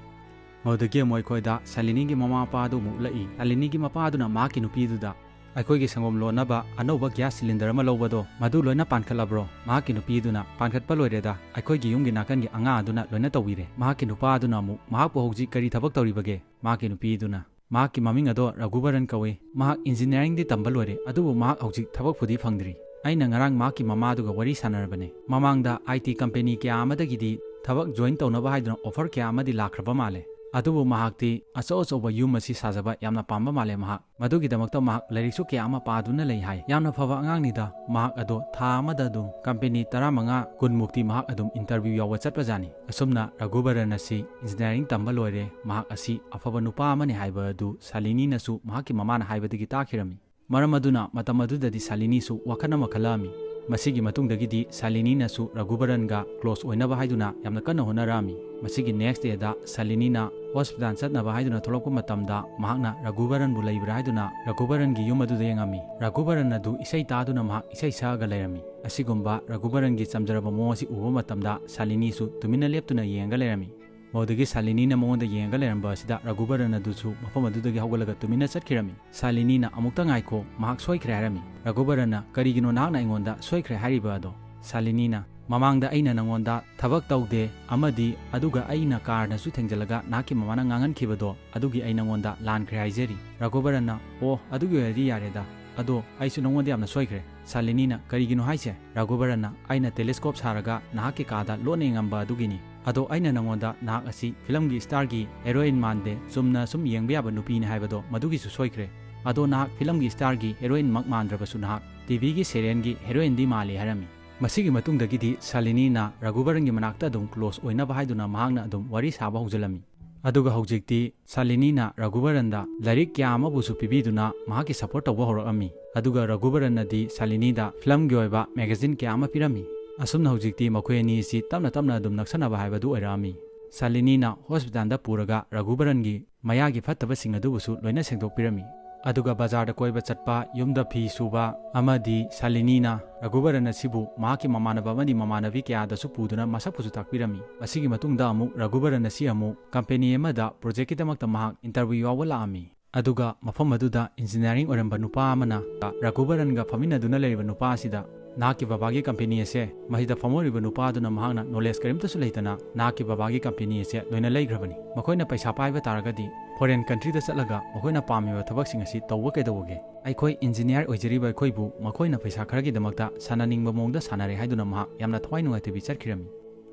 ꯃꯗꯨꯗꯒꯤ ꯑꯃꯨꯛ ꯑꯩꯈꯣꯏꯗ ꯁꯥꯂꯤꯅꯤꯒꯤ ꯃꯃꯥ ꯃꯄꯥ ꯑꯗꯨ ꯑꯃꯨꯛ ꯎꯠꯂꯛꯏ꯫ ꯁꯥꯂꯤꯅꯤꯒꯤ ꯃꯄꯥ ꯑꯗꯨꯅ ꯃꯍꯥꯛꯀꯤ ꯅꯨꯄꯤ ꯑꯗꯨꯗ, "ꯑꯩꯈꯣꯏꯒꯤ ꯁꯪꯒꯣꯝ ꯂꯣꯟꯅꯕ ꯑꯅꯧꯕ ꯒ꯭ꯌꯥꯁ ꯁꯤꯂꯤꯟꯗꯔ ꯑꯃ ꯂꯧꯕꯗꯣ, ꯃꯗꯨ ꯂꯣꯏꯅ ꯄꯥꯟꯈꯠꯂꯕ꯭ꯔꯣ?" ꯃꯍꯥꯛꯀꯤ ꯅꯨꯄꯤ ꯑꯗꯨꯅ, "ꯄꯥꯟꯈꯠꯄ ꯂꯣꯏꯔꯦꯗ, ꯑꯩꯈꯣꯏꯒꯤ ꯌꯨꯝꯒꯤ ꯅꯥꯀꯟꯒꯤ ꯑꯉꯥꯡ ꯑꯗꯨꯅ ꯂꯣꯏꯅ ꯇꯧꯕꯤꯔꯦ"꯫ ꯃꯍꯥꯛꯀꯤ ꯅꯨꯄꯥ ꯑꯗꯨꯅ ꯑꯃꯨꯛ, "ꯃꯍꯥꯛꯄꯨ ꯍꯧꯖꯤꯛ ꯀꯔꯤ ꯊꯕꯛ ꯇꯧꯔꯤꯕꯒꯦ?" ꯃꯍꯥꯛꯀꯤ ꯅꯨꯄꯤ ꯑꯗꯨꯅ, "ꯃꯍꯥꯛꯀꯤ ꯃꯃꯤꯡ ꯑꯗꯣ ꯔꯘꯨꯕꯔꯟ ꯀꯧꯏ꯫ ꯃꯍꯥꯛ ꯏꯟꯖꯤꯅꯤꯌꯥꯔꯤꯡꯗꯤ ꯇꯝꯕ ꯂꯣꯏꯔꯦ, ꯑꯗꯨꯕꯨ ꯃꯍꯥꯛ ꯍꯧꯖꯤꯛ ꯊꯕꯛꯄꯨꯗꯤ ꯐꯪꯗ꯭ꯔꯤ꯫ ꯑꯩꯅ ꯉꯔꯥꯡ ꯃꯍꯥꯛꯀꯤ ꯃꯃꯥꯗꯨꯒ ꯋꯥꯔꯤ ꯁꯥꯟꯅꯔꯕꯅꯦ꯫ ꯃꯃꯥꯡꯗ ꯑꯥꯏ ꯇꯤ ꯀꯝꯄꯦꯅꯤ ꯀꯌꯥ ꯑꯃꯗꯒꯤꯗꯤ ꯊꯕꯛ ꯖꯣꯏꯟ ꯇꯧꯅꯕ ꯍꯥꯏꯗꯨꯅ ꯑꯣꯐꯔ ꯀꯌꯥ ꯑꯃꯗꯤ ꯂꯥꯛꯈ꯭ꯔꯕ ꯃꯥꯜꯂꯦ꯫ ꯑꯗꯨꯕꯨ ꯃꯍꯥꯛꯇꯤ ꯑꯆꯧ ꯑꯆꯧꯕ ꯌꯨꯝ ꯑꯁꯤ ꯁꯥꯖꯕ ꯌꯥꯝꯅ ꯄꯥꯝꯕ ꯃꯥꯜꯂꯦ꯫ ꯃꯍꯥꯛ ꯃꯗꯨꯒꯤꯗꯃꯛꯇ ꯃꯍꯥꯛ ꯂꯥꯏꯔꯤꯛꯁꯨ ꯀꯌꯥ ꯑꯃ ꯄꯥꯗꯨꯅ ꯂꯩ ꯍꯥꯏ꯫ ꯌꯥꯝꯅ ꯐꯕ ꯑꯉꯥꯡꯅꯤꯗ꯫ ꯃꯍꯥꯛ ꯑꯗꯣ ꯊꯥ ꯑꯃꯗ ꯑꯗꯨꯝ ꯀꯝꯄꯦꯅꯤ ꯇꯔꯥꯃꯉꯥ, ꯀꯨꯟ ꯃꯨꯛꯇꯤ ꯃꯍꯥꯛ ꯑꯗꯨꯝ ꯏꯟꯇꯔꯚ꯭ꯌꯨ ꯌꯥꯎꯕ ꯆꯠꯄꯖꯥꯠꯅꯤ꯫ ꯑꯁꯨꯝꯅ ꯔꯘꯨꯕꯔꯟ ꯑꯁꯤ ꯏꯟꯖꯤꯅꯤꯌꯥꯔꯤꯡ ꯇꯝꯕ ꯂꯣꯏꯔꯦ, ꯃꯍꯥꯛ ꯑꯁꯤ ꯑꯐꯕ ꯅꯨꯄꯥ ꯑꯃꯅꯤ ꯍꯥꯏꯕ ꯑꯗꯨ ꯁꯥꯂꯤꯅꯤꯅꯁꯨ ꯃꯍꯥꯛꯀꯤ ꯃꯃꯥꯅ ꯍꯥꯏꯕꯗꯒꯤ ꯇꯥꯈꯤꯔꯝꯃꯤ꯫ ꯃꯔꯝ ꯑꯗꯨꯅ ꯃꯇꯝ ꯑꯗꯨꯗꯗꯤ ꯁꯥꯂꯤꯅꯤꯁꯨ ꯋꯥꯈꯜ ꯑꯃ ꯈꯜꯂꯛꯑꯝꯃꯤ꯫ ꯃꯁꯤꯒꯤ ꯃꯇꯨꯡꯗꯒꯤꯗꯤ ꯁꯥꯂꯤꯅꯤꯅꯁꯨ ꯔꯘꯨꯕꯔꯟꯒ ꯀ꯭ꯂꯣꯁ ꯑꯣꯏꯅꯕ ꯍꯥꯏꯗꯨꯅ ꯌꯥꯝꯅ ꯀꯟꯅ ꯍꯣꯠꯅꯔꯛꯑꯝꯃꯤ꯫ ꯃꯁꯤꯒꯤ ꯅꯦꯛꯁ ꯗꯦꯗ ꯁꯥꯂꯤꯅꯤꯅ ꯍꯣꯁꯄꯤꯇꯥꯜ ꯆꯠꯅꯕ ꯍꯥꯏꯗꯨꯅ ꯊꯣꯛꯂꯛꯄ ꯃꯇꯝꯗ ꯃꯍꯥꯛꯅ ꯔꯘꯨꯕꯔꯟꯕꯨ ꯂꯩꯕ꯭ꯔꯥ ꯍꯥꯏꯗꯨꯅ ꯔꯘꯨꯕꯔꯟꯒꯤ ꯌꯨꯝ ꯑꯗꯨꯗ ꯌꯦꯡꯉꯝꯃꯤ꯫ ꯔꯘꯨꯕꯔꯟ ꯑꯗꯨ ꯏꯁꯩ ꯇꯥꯗꯨꯅ ꯃꯍꯥꯛ ꯏꯁꯩ ꯁꯛꯑꯒ ꯂꯩꯔꯝꯃꯤ꯫ ꯑꯁꯤꯒꯨꯝꯕ ꯔꯘꯨꯕꯔꯟꯒꯤ ꯆꯝꯖꯔꯕ ꯃꯑꯣꯡ ꯑꯁꯤ ꯎꯕ ꯃꯇꯝꯗ ꯁꯥꯂꯤꯅꯤꯁꯨ ꯇꯨꯃꯤꯟꯅ ꯂꯦꯞꯇꯨꯅ ꯌꯦꯡꯉꯒ ꯂꯩꯔꯝꯃꯤ꯫ ꯃꯗꯨꯗꯒꯤ ꯁꯥꯂꯤꯅꯤꯅ ꯃꯉꯣꯟꯗ ꯌꯦꯡꯉꯒ ꯂꯩꯔꯝꯕ ꯑꯁꯤꯗ ꯔꯘꯨꯕꯔꯟ ꯑꯗꯨꯁꯨ ꯃꯐꯝ ꯑꯗꯨꯗꯒꯤ ꯍꯧꯒꯠꯂꯒ ꯇꯨꯃꯤꯟꯅ ꯆꯠꯈꯤꯔꯝꯃꯤ꯫ ꯁꯥꯂꯤꯅꯤꯅ, "ꯑꯃꯨꯛꯇ ꯉꯥꯏꯈꯣ, ꯃꯍꯥꯛ ꯁꯣꯏꯈ꯭ꯔꯦ" ꯍꯥꯏꯔꯝꯃꯤ꯫ ꯔꯘꯨꯕꯔꯟꯅ, "ꯀꯔꯤꯒꯤꯅꯣ ꯅꯍꯥꯛꯅ ꯑꯩꯉꯣꯟꯗ ꯁꯣꯏꯈ꯭ꯔꯦ ꯍꯥꯏꯔꯤꯕ ꯑꯗꯣ?" ꯁꯥꯂꯤꯅꯤꯅ, "ꯃꯃꯥꯡꯗ ꯑꯩꯅ ꯅꯉꯣꯟꯗ ꯊꯕꯛ ꯇꯧꯗꯦ ꯑꯃꯗꯤ ꯑꯗꯨꯒ ꯑꯩꯅ ꯀꯥꯔꯅꯁꯨ ꯊꯦꯡꯖꯤꯜꯂꯒ ꯅꯍꯥꯛꯀꯤ ꯃꯃꯥꯅ ꯉꯥꯡꯍꯟꯈꯤꯕꯗꯣ, ꯑꯗꯨꯒꯤ ꯑꯩ ꯅꯉꯣꯟꯗ ꯂꯥꯟꯈ꯭ꯔꯦ ꯍꯥꯏꯖꯔꯤ"꯫ ꯔꯘꯨꯕꯔꯟꯅ, "ꯑꯣ, ꯑꯗꯨꯒꯤ ꯑꯣꯏꯔꯗꯤ ꯌꯥꯔꯦꯗ꯫ ꯑꯗꯣ ꯑꯩꯁꯨ ꯅꯉꯣꯟꯗ ꯌꯥꯝꯅ ꯁꯣꯏꯈ꯭ꯔꯦ"꯫ ꯁꯥꯂꯤꯅꯤꯅ, "ꯀꯔꯤꯒꯤꯅꯣ ꯍꯥꯏꯁꯦ?" ꯔꯘꯨꯕꯔꯟꯅ, "ꯑꯩꯅ ꯇꯦꯂꯦꯁꯀꯣꯞ ꯁꯥꯔꯒ ꯅꯍꯥꯛꯀꯤ ꯀꯥꯗ ꯂꯣꯠꯅ ꯌꯦꯡꯉꯝꯕ ꯑꯗꯨꯒꯤꯅꯤ꯫ ꯑꯗꯣ ꯑꯩꯅ ꯅꯉꯣꯟꯗ ꯅꯍꯥꯛ ꯑꯁꯤ ꯐꯤꯂꯝꯒꯤ ꯏꯁꯇꯥꯔꯒꯤ ꯍꯦꯔꯣꯏꯟ ꯃꯥꯟꯗꯦ, ꯆꯨꯝꯅ ꯁꯨꯝ ꯌꯦꯡꯕ ꯌꯥꯕ ꯅꯨꯄꯤꯅꯤ ꯍꯍꯥꯏꯕꯗꯣ ꯃꯗꯨꯒꯤꯁꯨ ꯁꯣꯏꯈ꯭ꯔꯦ꯫ ꯑꯗꯣ ꯅꯍꯥꯛ ꯐꯤꯂꯝꯒꯤ ꯏꯁꯇꯥꯔꯒꯤ ꯍꯦꯔꯣꯏꯟꯃꯛ ꯃꯥꯟꯗ꯭ꯔꯕꯁꯨ ꯅꯍꯥꯛ ꯇꯤ ꯚꯤꯒꯤ ꯁꯦꯔꯤꯌꯦꯜꯒꯤ ꯍꯦꯔꯣꯏꯟꯗꯤ ꯃꯥꯜꯂꯤ" ꯍꯥꯏꯔꯝꯃꯤ꯫ ꯃꯁꯤꯒꯤ ꯃꯇꯨꯡꯗꯒꯤꯗꯤ ꯁꯥꯂꯤꯅꯤꯅ ꯔꯘꯨꯕꯔꯟꯒꯤ ꯃꯅꯥꯛꯇ ꯑꯗꯨꯝ ꯀ꯭ꯂꯣꯁ ꯑꯣꯏꯅꯕ ꯍꯥꯏꯗꯨꯅ ꯃꯍꯥꯛꯅ ꯑꯗꯨꯝ ꯋꯥꯔꯤ ꯁꯥꯕ ꯍꯧꯖꯤꯜꯂꯝꯃꯤ꯫ ꯑꯗꯨꯒ ꯍꯧꯖꯤꯛꯇꯤ ꯁꯥꯂꯤꯅꯤꯅ ꯔꯘꯨꯕꯔꯟꯗ ꯂꯥꯏꯔꯤꯛ ꯀꯌꯥ ꯑꯃꯕꯨꯁꯨ ꯄꯤꯕꯤꯗꯨꯅ ꯃꯍꯥꯛꯀꯤ ꯁꯄꯣꯔꯠ ꯇꯧꯕ ꯍꯧꯔꯛꯂꯝꯃꯤ꯫ ꯑꯗꯨꯒ ꯔꯘꯨꯕꯔꯟꯅꯗꯤ ꯁꯥꯂꯤꯅꯤꯗ ꯐꯤꯂꯝꯒꯤ ꯑꯣꯏꯕ ꯃꯦꯒꯥꯖꯤꯟ ꯀꯌꯥ ꯑꯃ ꯄꯤꯔꯝꯃꯤ꯫ ꯑꯁꯨꯝꯅ ꯍꯧꯖꯤꯛꯇꯤ ꯃꯈꯣꯏ ꯑꯅꯤ ꯑꯁꯤ ꯇꯞꯅ ꯇꯞꯅ ꯑꯗꯨꯝ ꯅꯛꯁꯟꯅꯕ ꯍꯥꯏꯕꯗꯨ ꯑꯣꯏꯔꯛꯂꯝꯃꯤ꯫ ꯁꯥꯂꯤꯅꯤꯅ ꯍꯣꯁꯄꯤꯇꯥꯜꯗ ꯄꯨꯔꯒ ꯔꯘꯨꯕꯔꯟꯒꯤ ꯃꯌꯥꯒꯤ ꯐꯠꯇꯕꯁꯤꯡ ꯑꯗꯨꯕꯨꯁꯨ ꯂꯣꯏꯅ ꯁꯦꯡꯗꯣꯛꯄꯤꯔꯝꯃꯤ꯫ ꯑꯗꯨꯒ ꯕꯖꯥꯔꯗ ꯀꯣꯏꯕ ꯆꯠꯄ, ꯌꯨꯝꯗ ꯐꯤ ꯁꯨꯕ, ꯑꯃꯗꯤ ꯁꯥꯂꯤꯅꯤꯅ ꯔꯘꯨꯕꯔꯟ ꯑꯁꯤꯕꯨ ꯃꯍꯥꯛꯀꯤ ꯃꯃꯥꯟꯅꯕ ꯑꯃꯗꯤ ꯃꯃꯥꯟꯅꯕꯤ ꯀꯌꯥꯗꯁꯨ ꯄꯨꯗꯨꯅ ꯃꯁꯛꯄꯨꯁꯨ ꯇꯥꯛꯄꯤꯔꯝꯃꯤ꯫ ꯃꯁꯤꯒꯤ ꯃꯇꯨꯡꯗ ꯑꯃꯨꯛ ꯔꯘꯨꯕꯔꯟ ꯑꯁꯤ ꯑꯃꯨꯛ ꯀꯝꯄꯦꯅꯤ ꯑꯃꯗ ꯄ꯭ꯔꯣꯖꯦꯛꯀꯤꯗꯃꯛꯇ ꯃꯍꯥꯛ ꯏꯟꯇꯔꯚ꯭ꯌꯨ ꯌꯥꯎꯕ ꯂꯥꯛꯂꯝꯃꯤ꯫ ꯑꯗꯨꯒ ꯃꯐꯝ ꯑꯗꯨꯗ ꯏꯟꯖꯤꯅꯤꯌꯥꯔꯤꯡ ꯑꯣꯏꯔꯝꯕ ꯅꯨꯄꯥ ꯑꯃꯅ ꯔꯘꯨꯕꯔꯟꯒ ꯐꯝꯃꯤꯟꯅꯗꯨꯅ ꯂꯩꯔꯤꯕ ꯅꯨꯄꯥ ꯑꯁꯤꯗ, "ꯅꯍꯥꯛꯀꯤ ꯕꯕꯥꯒꯤ ꯀꯝꯄꯦꯅꯤ ꯑꯁꯦ ꯃꯁꯤꯗ ꯐꯝꯍꯧꯔꯤꯕ ꯅꯨꯄꯥ ꯑꯗꯨꯅ ꯃꯍꯥꯛꯅ ꯅꯣꯂꯦꯖ ꯀꯔꯤꯝꯇꯁꯨ ꯂꯩꯇꯅ ꯅꯍꯥꯛꯀꯤ ꯕꯕꯥꯒꯤ ꯀꯝꯄꯦꯅꯤ ꯑꯁꯦ ꯂꯣꯏꯅ ꯂꯩꯈ꯭ꯔꯕꯅꯤ꯫ ꯃꯈꯣꯏꯅ ꯄꯩꯁꯥ ꯄꯥꯏꯕ ꯇꯥꯔꯒꯗꯤ ꯐꯣꯔꯦꯟ ꯀꯟꯇ꯭ꯔꯤꯗ ꯆꯠꯂꯒ ꯃꯈꯣꯏꯅ ꯄꯥꯝꯃꯤꯕ ꯊꯕꯛꯁꯤꯡ ꯑꯁꯤ ꯇꯧꯕ ꯀꯩꯗꯧꯕꯒꯦ? ꯑꯩꯈꯣꯏ ꯏꯟꯖꯤꯅꯤꯌꯥꯔ ꯑꯣꯏꯖꯔꯤꯕ ꯑꯩꯈꯣꯏꯕꯨ ꯃꯈꯣꯏꯅ ꯄꯩꯁꯥ ꯈꯔꯒꯤꯗꯃꯛꯇ ꯁꯥꯟꯅꯅꯤꯡꯕ ꯃꯑꯣꯡꯗ ꯁꯥꯟꯅꯔꯦ" ꯍꯥꯏꯗꯨꯅ ꯃꯍꯥꯛ ꯌꯥꯝꯅ ꯊꯋꯥꯏ ꯅꯨꯡꯉꯥꯏꯇꯕꯤ ꯆꯠꯈꯤꯔꯝꯃꯤ꯫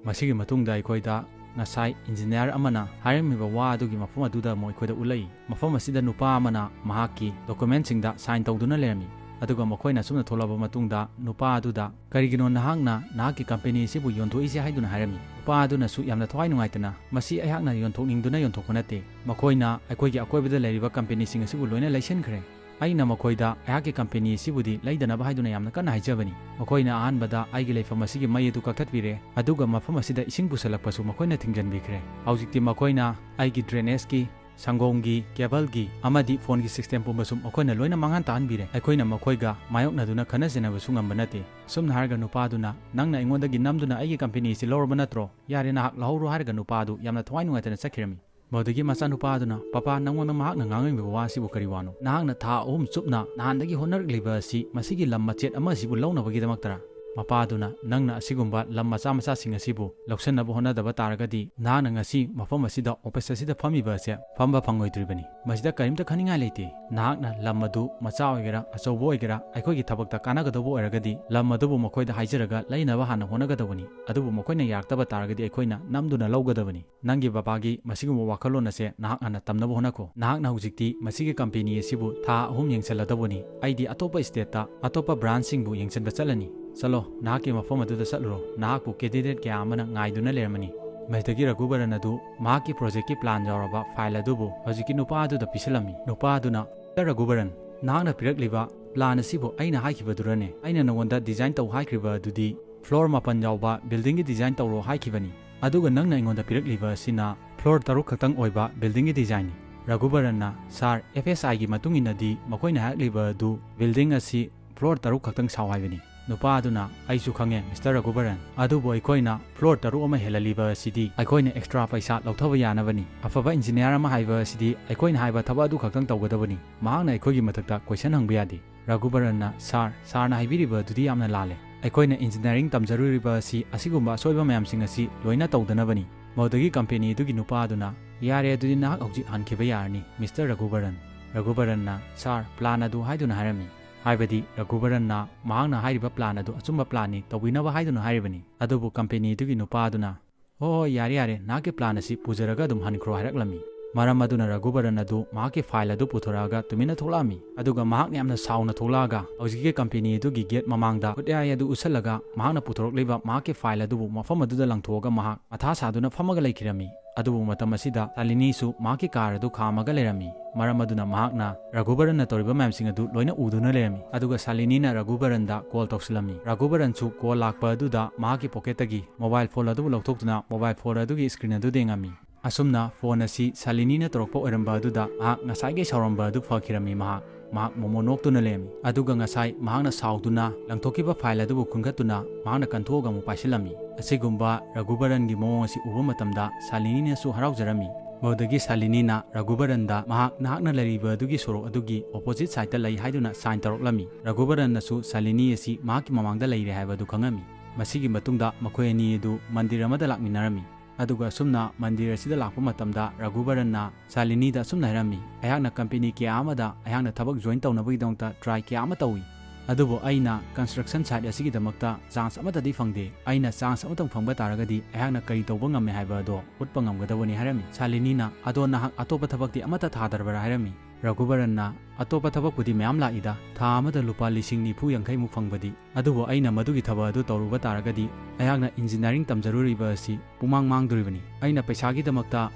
ꯃꯁꯤꯒꯤ ꯃꯇꯨꯡꯗ ꯑꯩꯈꯣꯏꯗ ꯉꯁꯥꯏ ꯏꯟꯖꯤꯅꯤꯌꯥꯔ ꯑꯃꯅ ꯍꯥꯏꯔꯝꯃꯤꯕ ꯋꯥ ꯑꯗꯨꯒꯤ ꯃꯐꯝ ꯑꯗꯨꯗ ꯑꯃꯨꯛ ꯑꯩꯈꯣꯏꯗ ꯎꯠꯂꯛꯏ꯫ ꯃꯐꯝ ꯑꯁꯤꯗ ꯅꯨꯄꯥ ꯑꯃꯅ ꯃꯍꯥꯛꯀꯤ ꯗꯣꯀꯨꯃꯦꯟꯁꯤꯡꯗ ꯁꯥꯏꯟ ꯇꯧꯗꯨꯅ ꯂꯩꯔꯝꯃꯤ꯫ ꯑꯗꯨꯒ ꯃꯈꯣꯏꯅ ꯑꯁꯨꯝꯅ ꯊꯣꯛꯂꯛꯂꯕ ꯃꯇꯨꯡꯗ ꯅꯨꯄꯥ ꯑꯗꯨꯗ, "ꯀꯔꯤꯒꯤꯅꯣ ꯅꯍꯥꯛꯅ ꯅꯍꯥꯛꯀꯤ ꯀꯝꯄꯦꯅꯤ ꯑꯁꯤꯕꯨ ꯌꯣꯟꯊꯣꯛꯏꯁꯦ?" ꯍꯥꯏꯗꯨꯅ ꯍꯥꯏꯔꯝꯃꯤ꯫ ꯅꯨꯄꯥ ꯑꯗꯨꯅꯁꯨ ꯌꯥꯝꯅ ꯊꯋꯥꯏ ꯅꯨꯡꯉꯥꯏꯇꯅ, "ꯃꯁꯤ ꯑꯩꯍꯥꯛꯅ ꯌꯣꯟꯊꯣꯛꯅꯤꯡꯗꯨꯅ ꯌꯣꯟꯊꯣꯛꯄ ꯅꯠꯇꯦ꯫ ꯃꯈꯣꯏꯅ ꯑꯩꯈꯣꯏꯒꯤ ꯑꯀꯣꯏꯕꯗ ꯂꯩꯔꯤꯕ ꯀꯝꯄꯦꯅꯤꯁꯤꯡ ꯑꯁꯤꯕꯨ ꯂꯣꯏꯅ ꯂꯩꯁꯤꯟꯈ꯭ꯔꯦ꯫ ꯑꯩꯅ ꯃꯈꯣꯏꯗ ꯑꯩꯍꯥꯛꯀꯤ ꯀꯝꯄꯦꯅꯤ ꯑꯁꯤꯕꯨꯗꯤ ꯂꯩꯗꯅꯕ ꯍꯥꯏꯗꯨꯅ ꯌꯥꯝꯅ ꯀꯟꯅ ꯍꯥꯏꯖꯕꯅꯤ꯫ ꯃꯈꯣꯏꯅ ꯑꯍꯥꯟꯕꯗ ꯑꯩꯒꯤ ꯂꯩꯐꯝ ꯑꯁꯤꯒꯤ ꯃꯩ ꯑꯗꯨ ꯀꯛꯊꯠꯄꯤꯔꯦ, ꯑꯗꯨꯒ ꯃꯐꯝ ꯑꯁꯤꯗ ꯏꯁꯤꯡ ꯄꯨꯁꯜꯂꯛꯄꯁꯨ ꯃꯈꯣꯏꯅ ꯊꯤꯡꯖꯤꯟꯕꯤꯈ꯭ꯔꯦ꯫ ꯍꯧꯖꯤꯛꯇꯤ ꯃꯈꯣꯏꯅ ꯑꯩꯒꯤ ꯗ꯭ꯔꯦꯅꯦꯖꯀꯤ, ꯁꯪꯒꯣꯝꯒꯤ, ꯀꯦꯕꯜꯒꯤ ꯑꯃꯗꯤ ꯐꯣꯟꯒꯤ ꯁꯤꯁꯇꯦꯝ ꯄꯨꯝꯕꯁꯨ ꯃꯈꯣꯏꯅ ꯂꯣꯏꯅ ꯃꯥꯡꯍꯟ ꯇꯥꯍꯟꯕꯤꯔꯦ꯫ ꯑꯩꯈꯣꯏꯅ ꯃꯈꯣꯏꯒ ꯃꯥꯌꯣꯛꯅꯗꯨꯅ ꯈꯟꯅ ꯆꯩꯅꯕꯁꯨ ꯉꯝꯕ ꯅꯠꯇꯦ꯫" ꯑꯁꯨꯝꯅ ꯍꯥꯏꯔꯒ ꯅꯨꯄꯥꯗꯨꯅ, "ꯅꯪꯅ ꯑꯩꯉꯣꯟꯗꯒꯤ ꯅꯝꯗꯨꯅ ꯑꯩꯒꯤ ꯀꯝꯄꯦꯅꯤ ꯑꯁꯤ ꯂꯧꯔꯕ ꯅꯠꯇ꯭ꯔꯣ? ꯌꯥꯔꯦ, ꯅꯍꯥꯛ ꯂꯧꯍꯧꯔꯣ" ꯍꯥꯏꯔꯒ ꯅꯨꯄꯥ ꯑꯗꯨ ꯌꯥꯝꯅ ꯊꯋꯥꯏ ꯅꯨꯡꯉꯥꯏꯇꯅ ꯆꯠꯈꯤꯔꯝꯃꯤ꯫ ꯃꯗꯨꯗꯒꯤ ꯃꯆꯥꯅꯨꯄꯥ ꯑꯗꯨꯅ, "ꯄꯥꯄꯥ, ꯅꯪꯉꯣꯟꯗ ꯃꯍꯥꯛꯅ ꯉꯥꯡꯉꯝꯃꯤꯕ ꯋꯥꯁꯤꯕꯨ ꯀꯔꯤ ꯋꯥꯅꯣ? ꯅꯍꯥꯛꯅ ꯊꯥ ꯑꯍꯨꯝ ꯆꯨꯞꯅ ꯅꯍꯥꯟꯗꯒꯤ ꯍꯣꯠꯅꯔꯛꯂꯤꯕ ꯑꯁꯤ ꯃꯁꯤꯒꯤ ꯂꯝ ꯃꯆꯦꯠ ꯑꯃ ꯑꯁꯤꯕꯨ ꯂꯧꯅꯕꯒꯤꯗꯃꯛꯇꯔꯥ?" ꯃꯄꯥ ꯑꯗꯨꯅ, "ꯅꯪꯅ ꯑꯁꯤꯒꯨꯝꯕ ꯂꯝ ꯃꯆꯥ ꯃꯆꯥꯁꯤꯡ ꯑꯁꯤꯕꯨ ꯂꯧꯁꯤꯟꯅꯕ ꯍꯣꯠꯅꯗꯕ ꯇꯥꯔꯒꯗꯤ, ꯅꯍꯥꯛꯅ ꯉꯁꯤ ꯃꯐꯝ ꯑꯁꯤꯗ, ꯑꯣꯐꯤꯁ ꯑꯁꯤꯗ ꯐꯝꯃꯤꯕ ꯑꯁꯦ ꯐꯝꯕ ꯐꯪꯂꯣꯏꯗ꯭ꯔꯤꯕꯅꯤ꯫ ꯃꯁꯤꯗ ꯀꯔꯤꯝꯇ ꯈꯟꯅꯤꯡꯉꯥꯏ ꯂꯩꯇꯦ꯫ ꯅꯍꯥꯛꯅ ꯂꯝ ꯑꯗꯨ ꯃꯆꯥ ꯑꯣꯏꯒꯦꯔꯥ, ꯑꯆꯧꯕ ꯑꯣꯏꯒꯦꯔꯥ, ꯑꯩꯈꯣꯏꯒꯤ ꯊꯕꯛꯇ ꯀꯥꯟꯅꯒꯗꯧꯕ ꯑꯣꯏꯔꯒꯗꯤ, ꯂꯝ ꯑꯗꯨꯕꯨ ꯃꯈꯣꯏꯗ ꯍꯥꯏꯖꯔꯒ ꯂꯩꯅꯕ ꯍꯥꯟꯅ ꯍꯣꯠꯅꯒꯗꯕꯅꯤ꯫ ꯑꯗꯨꯕꯨ ꯃꯈꯣꯏꯅ ꯌꯥꯔꯛꯇꯕ ꯇꯥꯔꯒꯗꯤ, ꯑꯩꯈꯣꯏꯅ ꯅꯝꯗꯨꯅ ꯂꯧꯒꯗꯕꯅꯤ꯫ ꯅꯪꯒꯤ ꯕꯕꯥꯒꯤ ꯃꯁꯤꯒꯨꯝꯕ ꯋꯥꯈꯜꯂꯣꯟ ꯑꯁꯦ ꯅꯍꯥꯛ ꯍꯥꯟꯅ ꯇꯝꯅꯕ ꯍꯣꯠꯅꯈꯣ꯫ ꯅꯍꯥꯛꯅ ꯍꯧꯖꯤꯛꯇꯤ ꯃꯁꯤꯒꯤ ꯀꯝꯄꯦꯅꯤ ꯑꯁꯤꯕꯨ ꯊꯥ ꯑꯍꯨꯝ ꯌꯦꯡꯁꯤꯜꯂꯗꯧꯕꯅꯤ꯫ ꯑꯩꯗꯤ ꯑꯇꯣꯞꯄ ꯁ꯭ꯇꯦꯠꯇ ꯑꯇꯣꯞꯄ ꯕ꯭ꯔꯥꯟꯁꯁꯤꯡꯕꯨ ꯌꯦꯡꯁꯤꯟꯕ ꯆꯠꯂꯅꯤ꯫ ꯆꯠꯂꯣ, ꯅꯍꯥꯛꯀꯤ ꯃꯐꯝ ꯑꯗꯨꯗ ꯆꯠꯂꯨꯔꯣ꯫ ꯅꯍꯥꯛꯄꯨ ꯀꯦꯟꯗꯤꯗꯦꯠ ꯀꯌꯥ ꯑꯃꯅ ꯉꯥꯏꯗꯨꯅ ꯂꯩꯔꯝꯃꯅꯤ꯫ ꯃꯁꯤꯗꯒꯤ ꯔꯘꯨꯕꯔꯟ ꯑꯗꯨ ꯃꯍꯥꯛꯀꯤ ꯄ꯭ꯔꯣꯖꯦꯛꯀꯤ ꯄ꯭ꯂꯥꯟ ꯌꯥꯎꯔꯕ ꯐꯥꯏꯜ ꯑꯗꯨꯕꯨ ꯍꯧꯖꯤꯛꯀꯤ ꯅꯨꯄꯥ ꯑꯗꯨꯗ ꯄꯤꯁꯤꯜꯂꯝꯃꯤ꯫ ꯅꯨꯄꯥ ꯑꯗꯨꯅ, "ꯃꯤꯁꯇꯔ ꯔꯘꯨꯕꯔꯟ, ꯅꯍꯥꯛꯅ ꯄꯤꯔꯛꯂꯤꯕ ꯄ꯭ꯂꯥꯟ ꯑꯁꯤꯕꯨ ꯑꯩꯅ ꯍꯥꯏꯈꯤꯕꯗꯨꯔꯅꯦ? ꯑꯩꯅ ꯅꯉꯣꯟꯗ ꯗꯤꯖꯥꯏꯟ ꯇꯧ ꯍꯥꯏꯈ꯭ꯔꯤꯕ ꯑꯗꯨꯗꯤ ꯐ꯭ꯂꯣꯔ ꯃꯥꯄꯟ ꯌꯥꯎꯕ ꯕꯤꯜꯗꯤꯡꯒꯤ ꯗꯤꯖꯥꯏꯟ ꯇꯧꯔꯣ ꯍꯥꯏꯈꯤꯕꯅꯤ꯫ ꯑꯗꯨꯒ ꯅꯪꯅ ꯑꯩꯉꯣꯟꯗ ꯄꯤꯔꯛꯂꯤꯕ ꯑꯁꯤꯅ ꯐ꯭ꯂꯣꯔ ꯇꯔꯨꯛ ꯈꯛꯇꯪ ꯑꯣꯏꯕ ꯕꯤꯜꯗꯤꯡꯒꯤ ꯗꯤꯖꯥꯏꯟꯅꯤ꯫" ꯔꯘꯨꯕꯔꯟꯅ, "ꯁꯥꯔ, ꯑꯦꯐ ꯑꯦꯁ ꯑꯥꯏꯒꯤ ꯃꯇꯨꯡ ꯏꯟꯅꯗꯤ ꯃꯈꯣꯏꯅ ꯍꯥꯏꯔꯛꯂꯤꯕ ꯑꯗꯨ ꯕꯤꯜꯗꯤꯡ ꯑꯁꯤ ꯐ꯭ꯂꯣꯔ ꯇꯔꯨꯛ ꯈꯛꯇꯪ ꯁꯥꯎ ꯍꯥꯏꯕꯅꯤ꯫" ꯅꯨꯄꯥ ꯑꯗꯨꯅ, "ꯑꯩꯁꯨ ꯈꯪꯉꯦ, ꯃꯤꯁꯇꯔ ꯔꯘꯨꯕꯔꯟ, ꯑꯗꯨꯕꯨ ꯑꯩꯈꯣꯏꯅ ꯐ꯭ꯂꯣꯔ ꯇꯔꯨꯛ ꯑꯃ ꯍꯦꯜꯍꯜꯂꯤꯕ ꯑꯁꯤꯗꯤ ꯑꯩꯈꯣꯏꯅ ꯑꯦꯛꯁꯇ꯭ꯔꯥ ꯄꯩꯁꯥ ꯂꯧꯊꯕ ꯌꯥꯅꯕꯅꯤ꯫ ꯑꯐꯕ ꯏꯟꯖꯤꯅꯤꯌꯥꯔ ꯑꯃ ꯍꯥꯏꯕ ꯑꯁꯤꯗꯤ ꯑꯩꯈꯣꯏꯅ ꯍꯥꯏꯕ ꯊꯕꯛ ꯑꯗꯨ ꯈꯛꯇꯪ ꯇꯧꯒꯗꯕꯅꯤ꯫ ꯃꯍꯥꯛꯅ ꯑꯩꯈꯣꯏꯒꯤ ꯃꯊꯛꯇ ꯀꯣꯏꯁꯟ ꯍꯪꯕ ꯌꯥꯗꯦ꯫" ꯔꯘꯨꯕꯔꯟꯅ, "ꯁꯥꯔ, ꯁꯥꯔꯅ ꯍꯥꯏꯕꯤꯔꯤꯕ ꯑꯗꯨꯗꯤ ꯌꯥꯝꯅ ꯂꯥꯜꯂꯦ꯫ ꯑꯩꯈꯣꯏꯅ ꯏꯟꯖꯤꯅꯤꯌꯥꯔꯤꯡ ꯇꯝꯖꯔꯨꯔꯤꯕ ꯑꯁꯤ ꯑꯁꯤꯒꯨꯝꯕ ꯑꯁꯣꯏꯕ ꯃꯌꯥꯝꯁꯤꯡ ꯑꯁꯤ ꯂꯣꯏꯅ ꯇꯧꯗꯅꯕꯅꯤ꯫" ꯃꯗꯨꯗꯒꯤ ꯀꯝꯄꯦꯅꯤ ꯑꯗꯨꯒꯤ ꯅꯨꯄꯥ ꯑꯗꯨꯅ, "ꯌꯥꯔꯦ, ꯑꯗꯨꯗꯤ ꯅꯍꯥꯛ ꯍꯧꯖꯤꯛ ꯍꯟꯈꯤꯕ ꯌꯥꯔꯅꯤ, ꯃꯤꯁꯇꯔ ꯔꯘꯨꯕꯔꯟ꯫" ꯔꯘꯨꯕꯔꯟꯅ, "ꯁꯥꯔ, ꯄ꯭ꯂꯥꯟ ꯑꯗꯨ ꯍꯥꯏꯗꯨꯅ ꯍꯥꯏꯔꯝꯃꯤ꯫" ꯍꯥꯏꯕꯗꯤ ꯔꯘꯨꯕꯔꯟꯅ ꯃꯍꯥꯛꯅ ꯍꯥꯏꯔꯤꯕ ꯄ꯭ꯂꯥꯟ ꯑꯗꯨ ꯑꯆꯨꯝꯕ ꯄ꯭ꯂꯥꯟꯅꯤ, ꯇꯧꯕꯤꯅꯕ ꯍꯥꯏꯗꯨꯅ ꯍꯥꯏꯔꯤꯕꯅꯤ꯫ ꯑꯗꯨꯕꯨ ꯀꯝꯄꯦꯅꯤ ꯑꯗꯨꯒꯤ ꯅꯨꯄꯥ ꯑꯗꯨꯅ, "ꯍꯣꯏ, ꯍꯣꯏ, ꯌꯥꯔꯦ, ꯌꯥꯔꯦ, ꯅꯍꯥꯛꯀꯤ ꯄ꯭ꯂꯥꯟ ꯑꯁꯤ ꯄꯨꯖꯔꯒ ꯑꯗꯨꯝ ꯍꯟꯈ꯭ꯔꯣ" ꯍꯥꯏꯔꯛꯂꯝꯃꯤ꯫ ꯃꯔꯝ ꯑꯗꯨꯅ ꯔꯘꯨꯕꯔꯟ ꯑꯗꯨ ꯃꯍꯥꯛꯀꯤ ꯐꯥꯏꯜ ꯑꯗꯨ ꯄꯨꯊꯣꯔꯛꯑꯒ ꯇꯨꯃꯤꯟꯅ ꯊꯣꯛꯂꯛꯑꯝꯃꯤ꯫ ꯑꯗꯨꯒ ꯃꯍꯥꯛꯅ ꯌꯥꯝꯅ ꯁꯥꯎꯅ ꯊꯣꯛꯂꯛꯑꯒ ꯍꯧꯖꯤꯛꯀꯤ ꯀꯝꯄꯦꯅꯤ ꯑꯗꯨꯒꯤ ꯒꯦꯠ ꯃꯃꯥꯡꯗ ꯈꯨꯠꯌꯥꯏ ꯑꯗꯨ ꯎꯠꯁꯜꯂꯒ ꯃꯍꯥꯛꯅ ꯄꯨꯊꯣꯔꯛꯂꯤꯕ ꯃꯍꯥꯛꯀꯤ ꯐꯥꯏꯜ ꯑꯗꯨꯕꯨ ꯃꯐꯝ ꯑꯗꯨꯗ ꯂꯪꯊꯣꯛꯑꯒ ꯃꯍꯥꯛ ꯃꯊꯥ ꯁꯥꯗꯨꯅ ꯐꯝꯃꯒ ꯂꯩꯈꯤꯔꯝꯃꯤ꯫ ꯑꯗꯨꯕꯨ ꯃꯇꯝ ꯑꯁꯤꯗ ꯁꯥꯂꯤꯅꯤꯁꯨ ꯃꯍꯥꯛꯀꯤ ꯀꯥꯔ ꯑꯗꯨ ꯈꯥꯝꯃꯒ ꯂꯩꯔꯝꯃꯤ꯫ ꯃꯔꯝ ꯑꯗꯨꯅ ꯃꯍꯥꯛꯅ ꯔꯘꯨꯕꯔꯟꯅ ꯇꯧꯔꯤꯕ ꯃꯌꯥꯝꯁꯤꯡ ꯑꯗꯨ ꯂꯣꯏꯅ ꯎꯗꯨꯅ ꯂꯩꯔꯝꯃꯤ꯫ ꯑꯗꯨꯒ ꯁꯥꯂꯤꯅꯤꯅ ꯔꯘꯨꯕꯔꯟꯗ ꯀꯣꯜ ꯇꯧꯁꯤꯜꯂꯝꯃꯤ꯫ ꯔꯘꯨꯕꯔꯟꯁꯨ ꯀꯣꯜ ꯂꯥꯛꯄ ꯑꯗꯨꯗ ꯃꯍꯥꯛꯀꯤ ꯄꯣꯀꯦꯠꯇꯒꯤ ꯃꯣꯕꯥꯏꯜ ꯐꯣꯟ ꯑꯗꯨꯕꯨ ꯂꯧꯊꯣꯛꯇꯨꯅ ꯃꯣꯕꯥꯏꯜ ꯐꯣꯟ ꯑꯗꯨꯒꯤ ꯁ꯭ꯀ꯭ꯔꯤꯟ ꯑꯗꯨ ꯌꯦꯡꯉꯝꯃꯤ꯫ ꯑꯁꯨꯝꯅ ꯐꯣꯟ ꯑꯁꯤ ꯁꯥꯂꯤꯅꯤꯅ ꯇꯧꯔꯛꯄ ꯑꯣꯏꯔꯝꯕ ꯑꯗꯨꯗ ꯃꯍꯥꯛ ꯉꯁꯥꯏꯒꯤ ꯁꯥꯎꯔꯝꯕ ꯑꯗꯨ ꯐꯈꯤꯔꯝꯃꯤ꯫ ꯃꯍꯥꯛ, ꯃꯍꯥꯛ ꯃꯣꯃꯣ ꯅꯣꯛꯇꯨꯅ ꯂꯩꯔꯝꯃꯤ꯫ ꯑꯗꯨꯒ ꯉꯁꯥꯏ ꯃꯍꯥꯛꯅ ꯁꯥꯎꯗꯨꯅ ꯂꯪꯊꯣꯛꯈꯤꯕ ꯐꯥꯏꯜ ꯑꯗꯨꯕꯨ ꯈꯨꯟꯒꯠꯇꯨꯅ ꯃꯍꯥꯛꯅ ꯀꯟꯊꯣꯛꯑꯒ ꯑꯃꯨꯛ ꯄꯥꯏꯁꯤꯜꯂꯝꯃꯤ꯫ ꯑꯁꯤꯒꯨꯝꯕ ꯔꯘꯨꯕꯔꯟꯒꯤ ꯃꯑꯣꯡ ꯑꯁꯤ ꯎꯕ ꯃꯇꯝꯗ ꯁꯥꯂꯤꯅꯤꯅꯁꯨ ꯍꯔꯥꯎꯖꯔꯝꯃꯤ꯫ ꯃꯗꯨꯗꯒꯤ ꯁꯥꯂꯤꯅꯤꯅ ꯔꯘꯨꯕꯔꯟꯗ ꯃꯍꯥꯛ ꯅꯍꯥꯛꯅ ꯂꯩꯔꯤꯕ ꯑꯗꯨꯒꯤ ꯁꯣꯔꯣꯛ ꯑꯗꯨꯒꯤ ꯑꯣꯄꯣꯖꯤꯠ ꯁꯥꯏꯗꯇ ꯂꯩ ꯍꯥꯏꯗꯨꯅ ꯁꯥꯏꯟ ꯇꯧꯔꯛꯂꯝꯃꯤ꯫ ꯔꯘꯨꯕꯔꯟꯅꯁꯨ ꯁꯥꯂꯤꯅꯤ ꯑꯁꯤ ꯃꯍꯥꯛꯀꯤ ꯃꯃꯥꯡꯗ ꯂꯩꯔꯦ ꯍꯥꯏꯕ ꯑꯗꯨ ꯈꯪꯉꯝꯃꯤ꯫ ꯃꯁꯤꯒꯤ ꯃꯇꯨꯡꯗ ꯃꯈꯣꯏ ꯑꯅꯤ ꯑꯗꯨ ꯃꯟꯗꯤꯔ ꯑꯃꯗ ꯂꯥꯛꯃꯤꯟꯅꯔꯝꯃꯤ꯫ ꯑꯗꯨꯒ ꯑꯁꯨꯝꯅ ꯃꯟꯗꯤꯔ ꯑꯁꯤꯗ ꯂꯥꯛꯄ ꯃꯇꯝꯗ ꯔꯘꯨꯕꯔꯟꯅ ꯁꯥꯂꯤꯅꯤꯗ ꯑꯁꯨꯝꯅ ꯍꯥꯏꯔꯝꯃꯤ, "ꯑꯩꯍꯥꯛꯅ ꯀꯝꯄꯦꯅꯤ ꯀꯌꯥ ꯑꯃꯗ ꯑꯩꯍꯥꯛꯅ ꯊꯕꯛ ꯖꯣꯏꯟ ꯇꯧꯅꯕꯒꯤꯗꯃꯛꯇ ꯇ꯭ꯔꯥꯏ ꯀꯌꯥ ꯑꯃ ꯇꯧꯏ, ꯑꯗꯨꯕꯨ ꯑꯩꯅ ꯀꯟꯁꯇ꯭ꯔꯛꯁꯟ ꯁꯥꯏꯠ ꯑꯁꯤꯒꯤꯗꯃꯛꯇ ꯆꯥꯟꯁ ꯑꯃꯠꯇꯗꯤ ꯐꯪꯗꯦ꯫ ꯑꯩꯅ ꯆꯥꯟꯁ ꯑꯃꯇꯪ ꯐꯪꯕ ꯇꯥꯔꯒꯗꯤ ꯑꯩꯍꯥꯛꯅ ꯀꯔꯤ ꯇꯧꯕ ꯉꯝꯃꯦ ꯍꯥꯏꯕ ꯑꯗꯣ ꯎꯠꯄ ꯉꯝꯒꯗꯕꯅꯤ" ꯍꯥꯏꯔꯝꯃꯤ꯫ ꯁꯥꯂꯤꯅꯤꯅ, "ꯑꯗꯣ ꯅꯍꯥꯛ ꯑꯇꯣꯞꯄ ꯊꯕꯛꯇꯤ ꯑꯃꯠꯇ ꯊꯥꯗ꯭ꯔꯕ꯭ꯔꯥ?" ꯍꯥꯏꯔꯝꯃꯤ꯫ ꯔꯘꯨꯕꯔꯟꯅ, "ꯑꯇꯣꯞꯄ ꯊꯕꯛꯄꯨꯗꯤ ꯃꯌꯥꯝ ꯂꯥꯛꯏꯗ, ꯊꯥ ꯑꯃꯗ ꯂꯨꯄꯥ ꯂꯤꯁꯤꯡ ꯅꯤꯐꯨ ꯌꯥꯡꯈꯩꯃꯨꯛ ꯐꯪꯕꯗꯤ꯫ ꯑꯗꯨꯕꯨ ꯑꯩꯅ ꯃꯗꯨꯒꯤ ꯊꯕꯛ ꯑꯗꯨ ꯇꯧꯔꯨꯕ ꯇꯥꯔꯒꯗꯤ ꯑꯩꯍꯥꯛꯅ ꯏꯟꯖꯤꯅꯤꯌꯥꯔꯤꯡ ꯇꯝꯖꯔꯨꯔꯤꯕ ꯑꯁꯤ ꯄꯨꯡꯃꯥꯡ ꯃꯥꯡꯗꯣꯔꯤꯕꯅꯤ꯫ ꯑꯩꯅ ꯄꯩꯁꯥꯒꯤꯗꯃꯛꯇ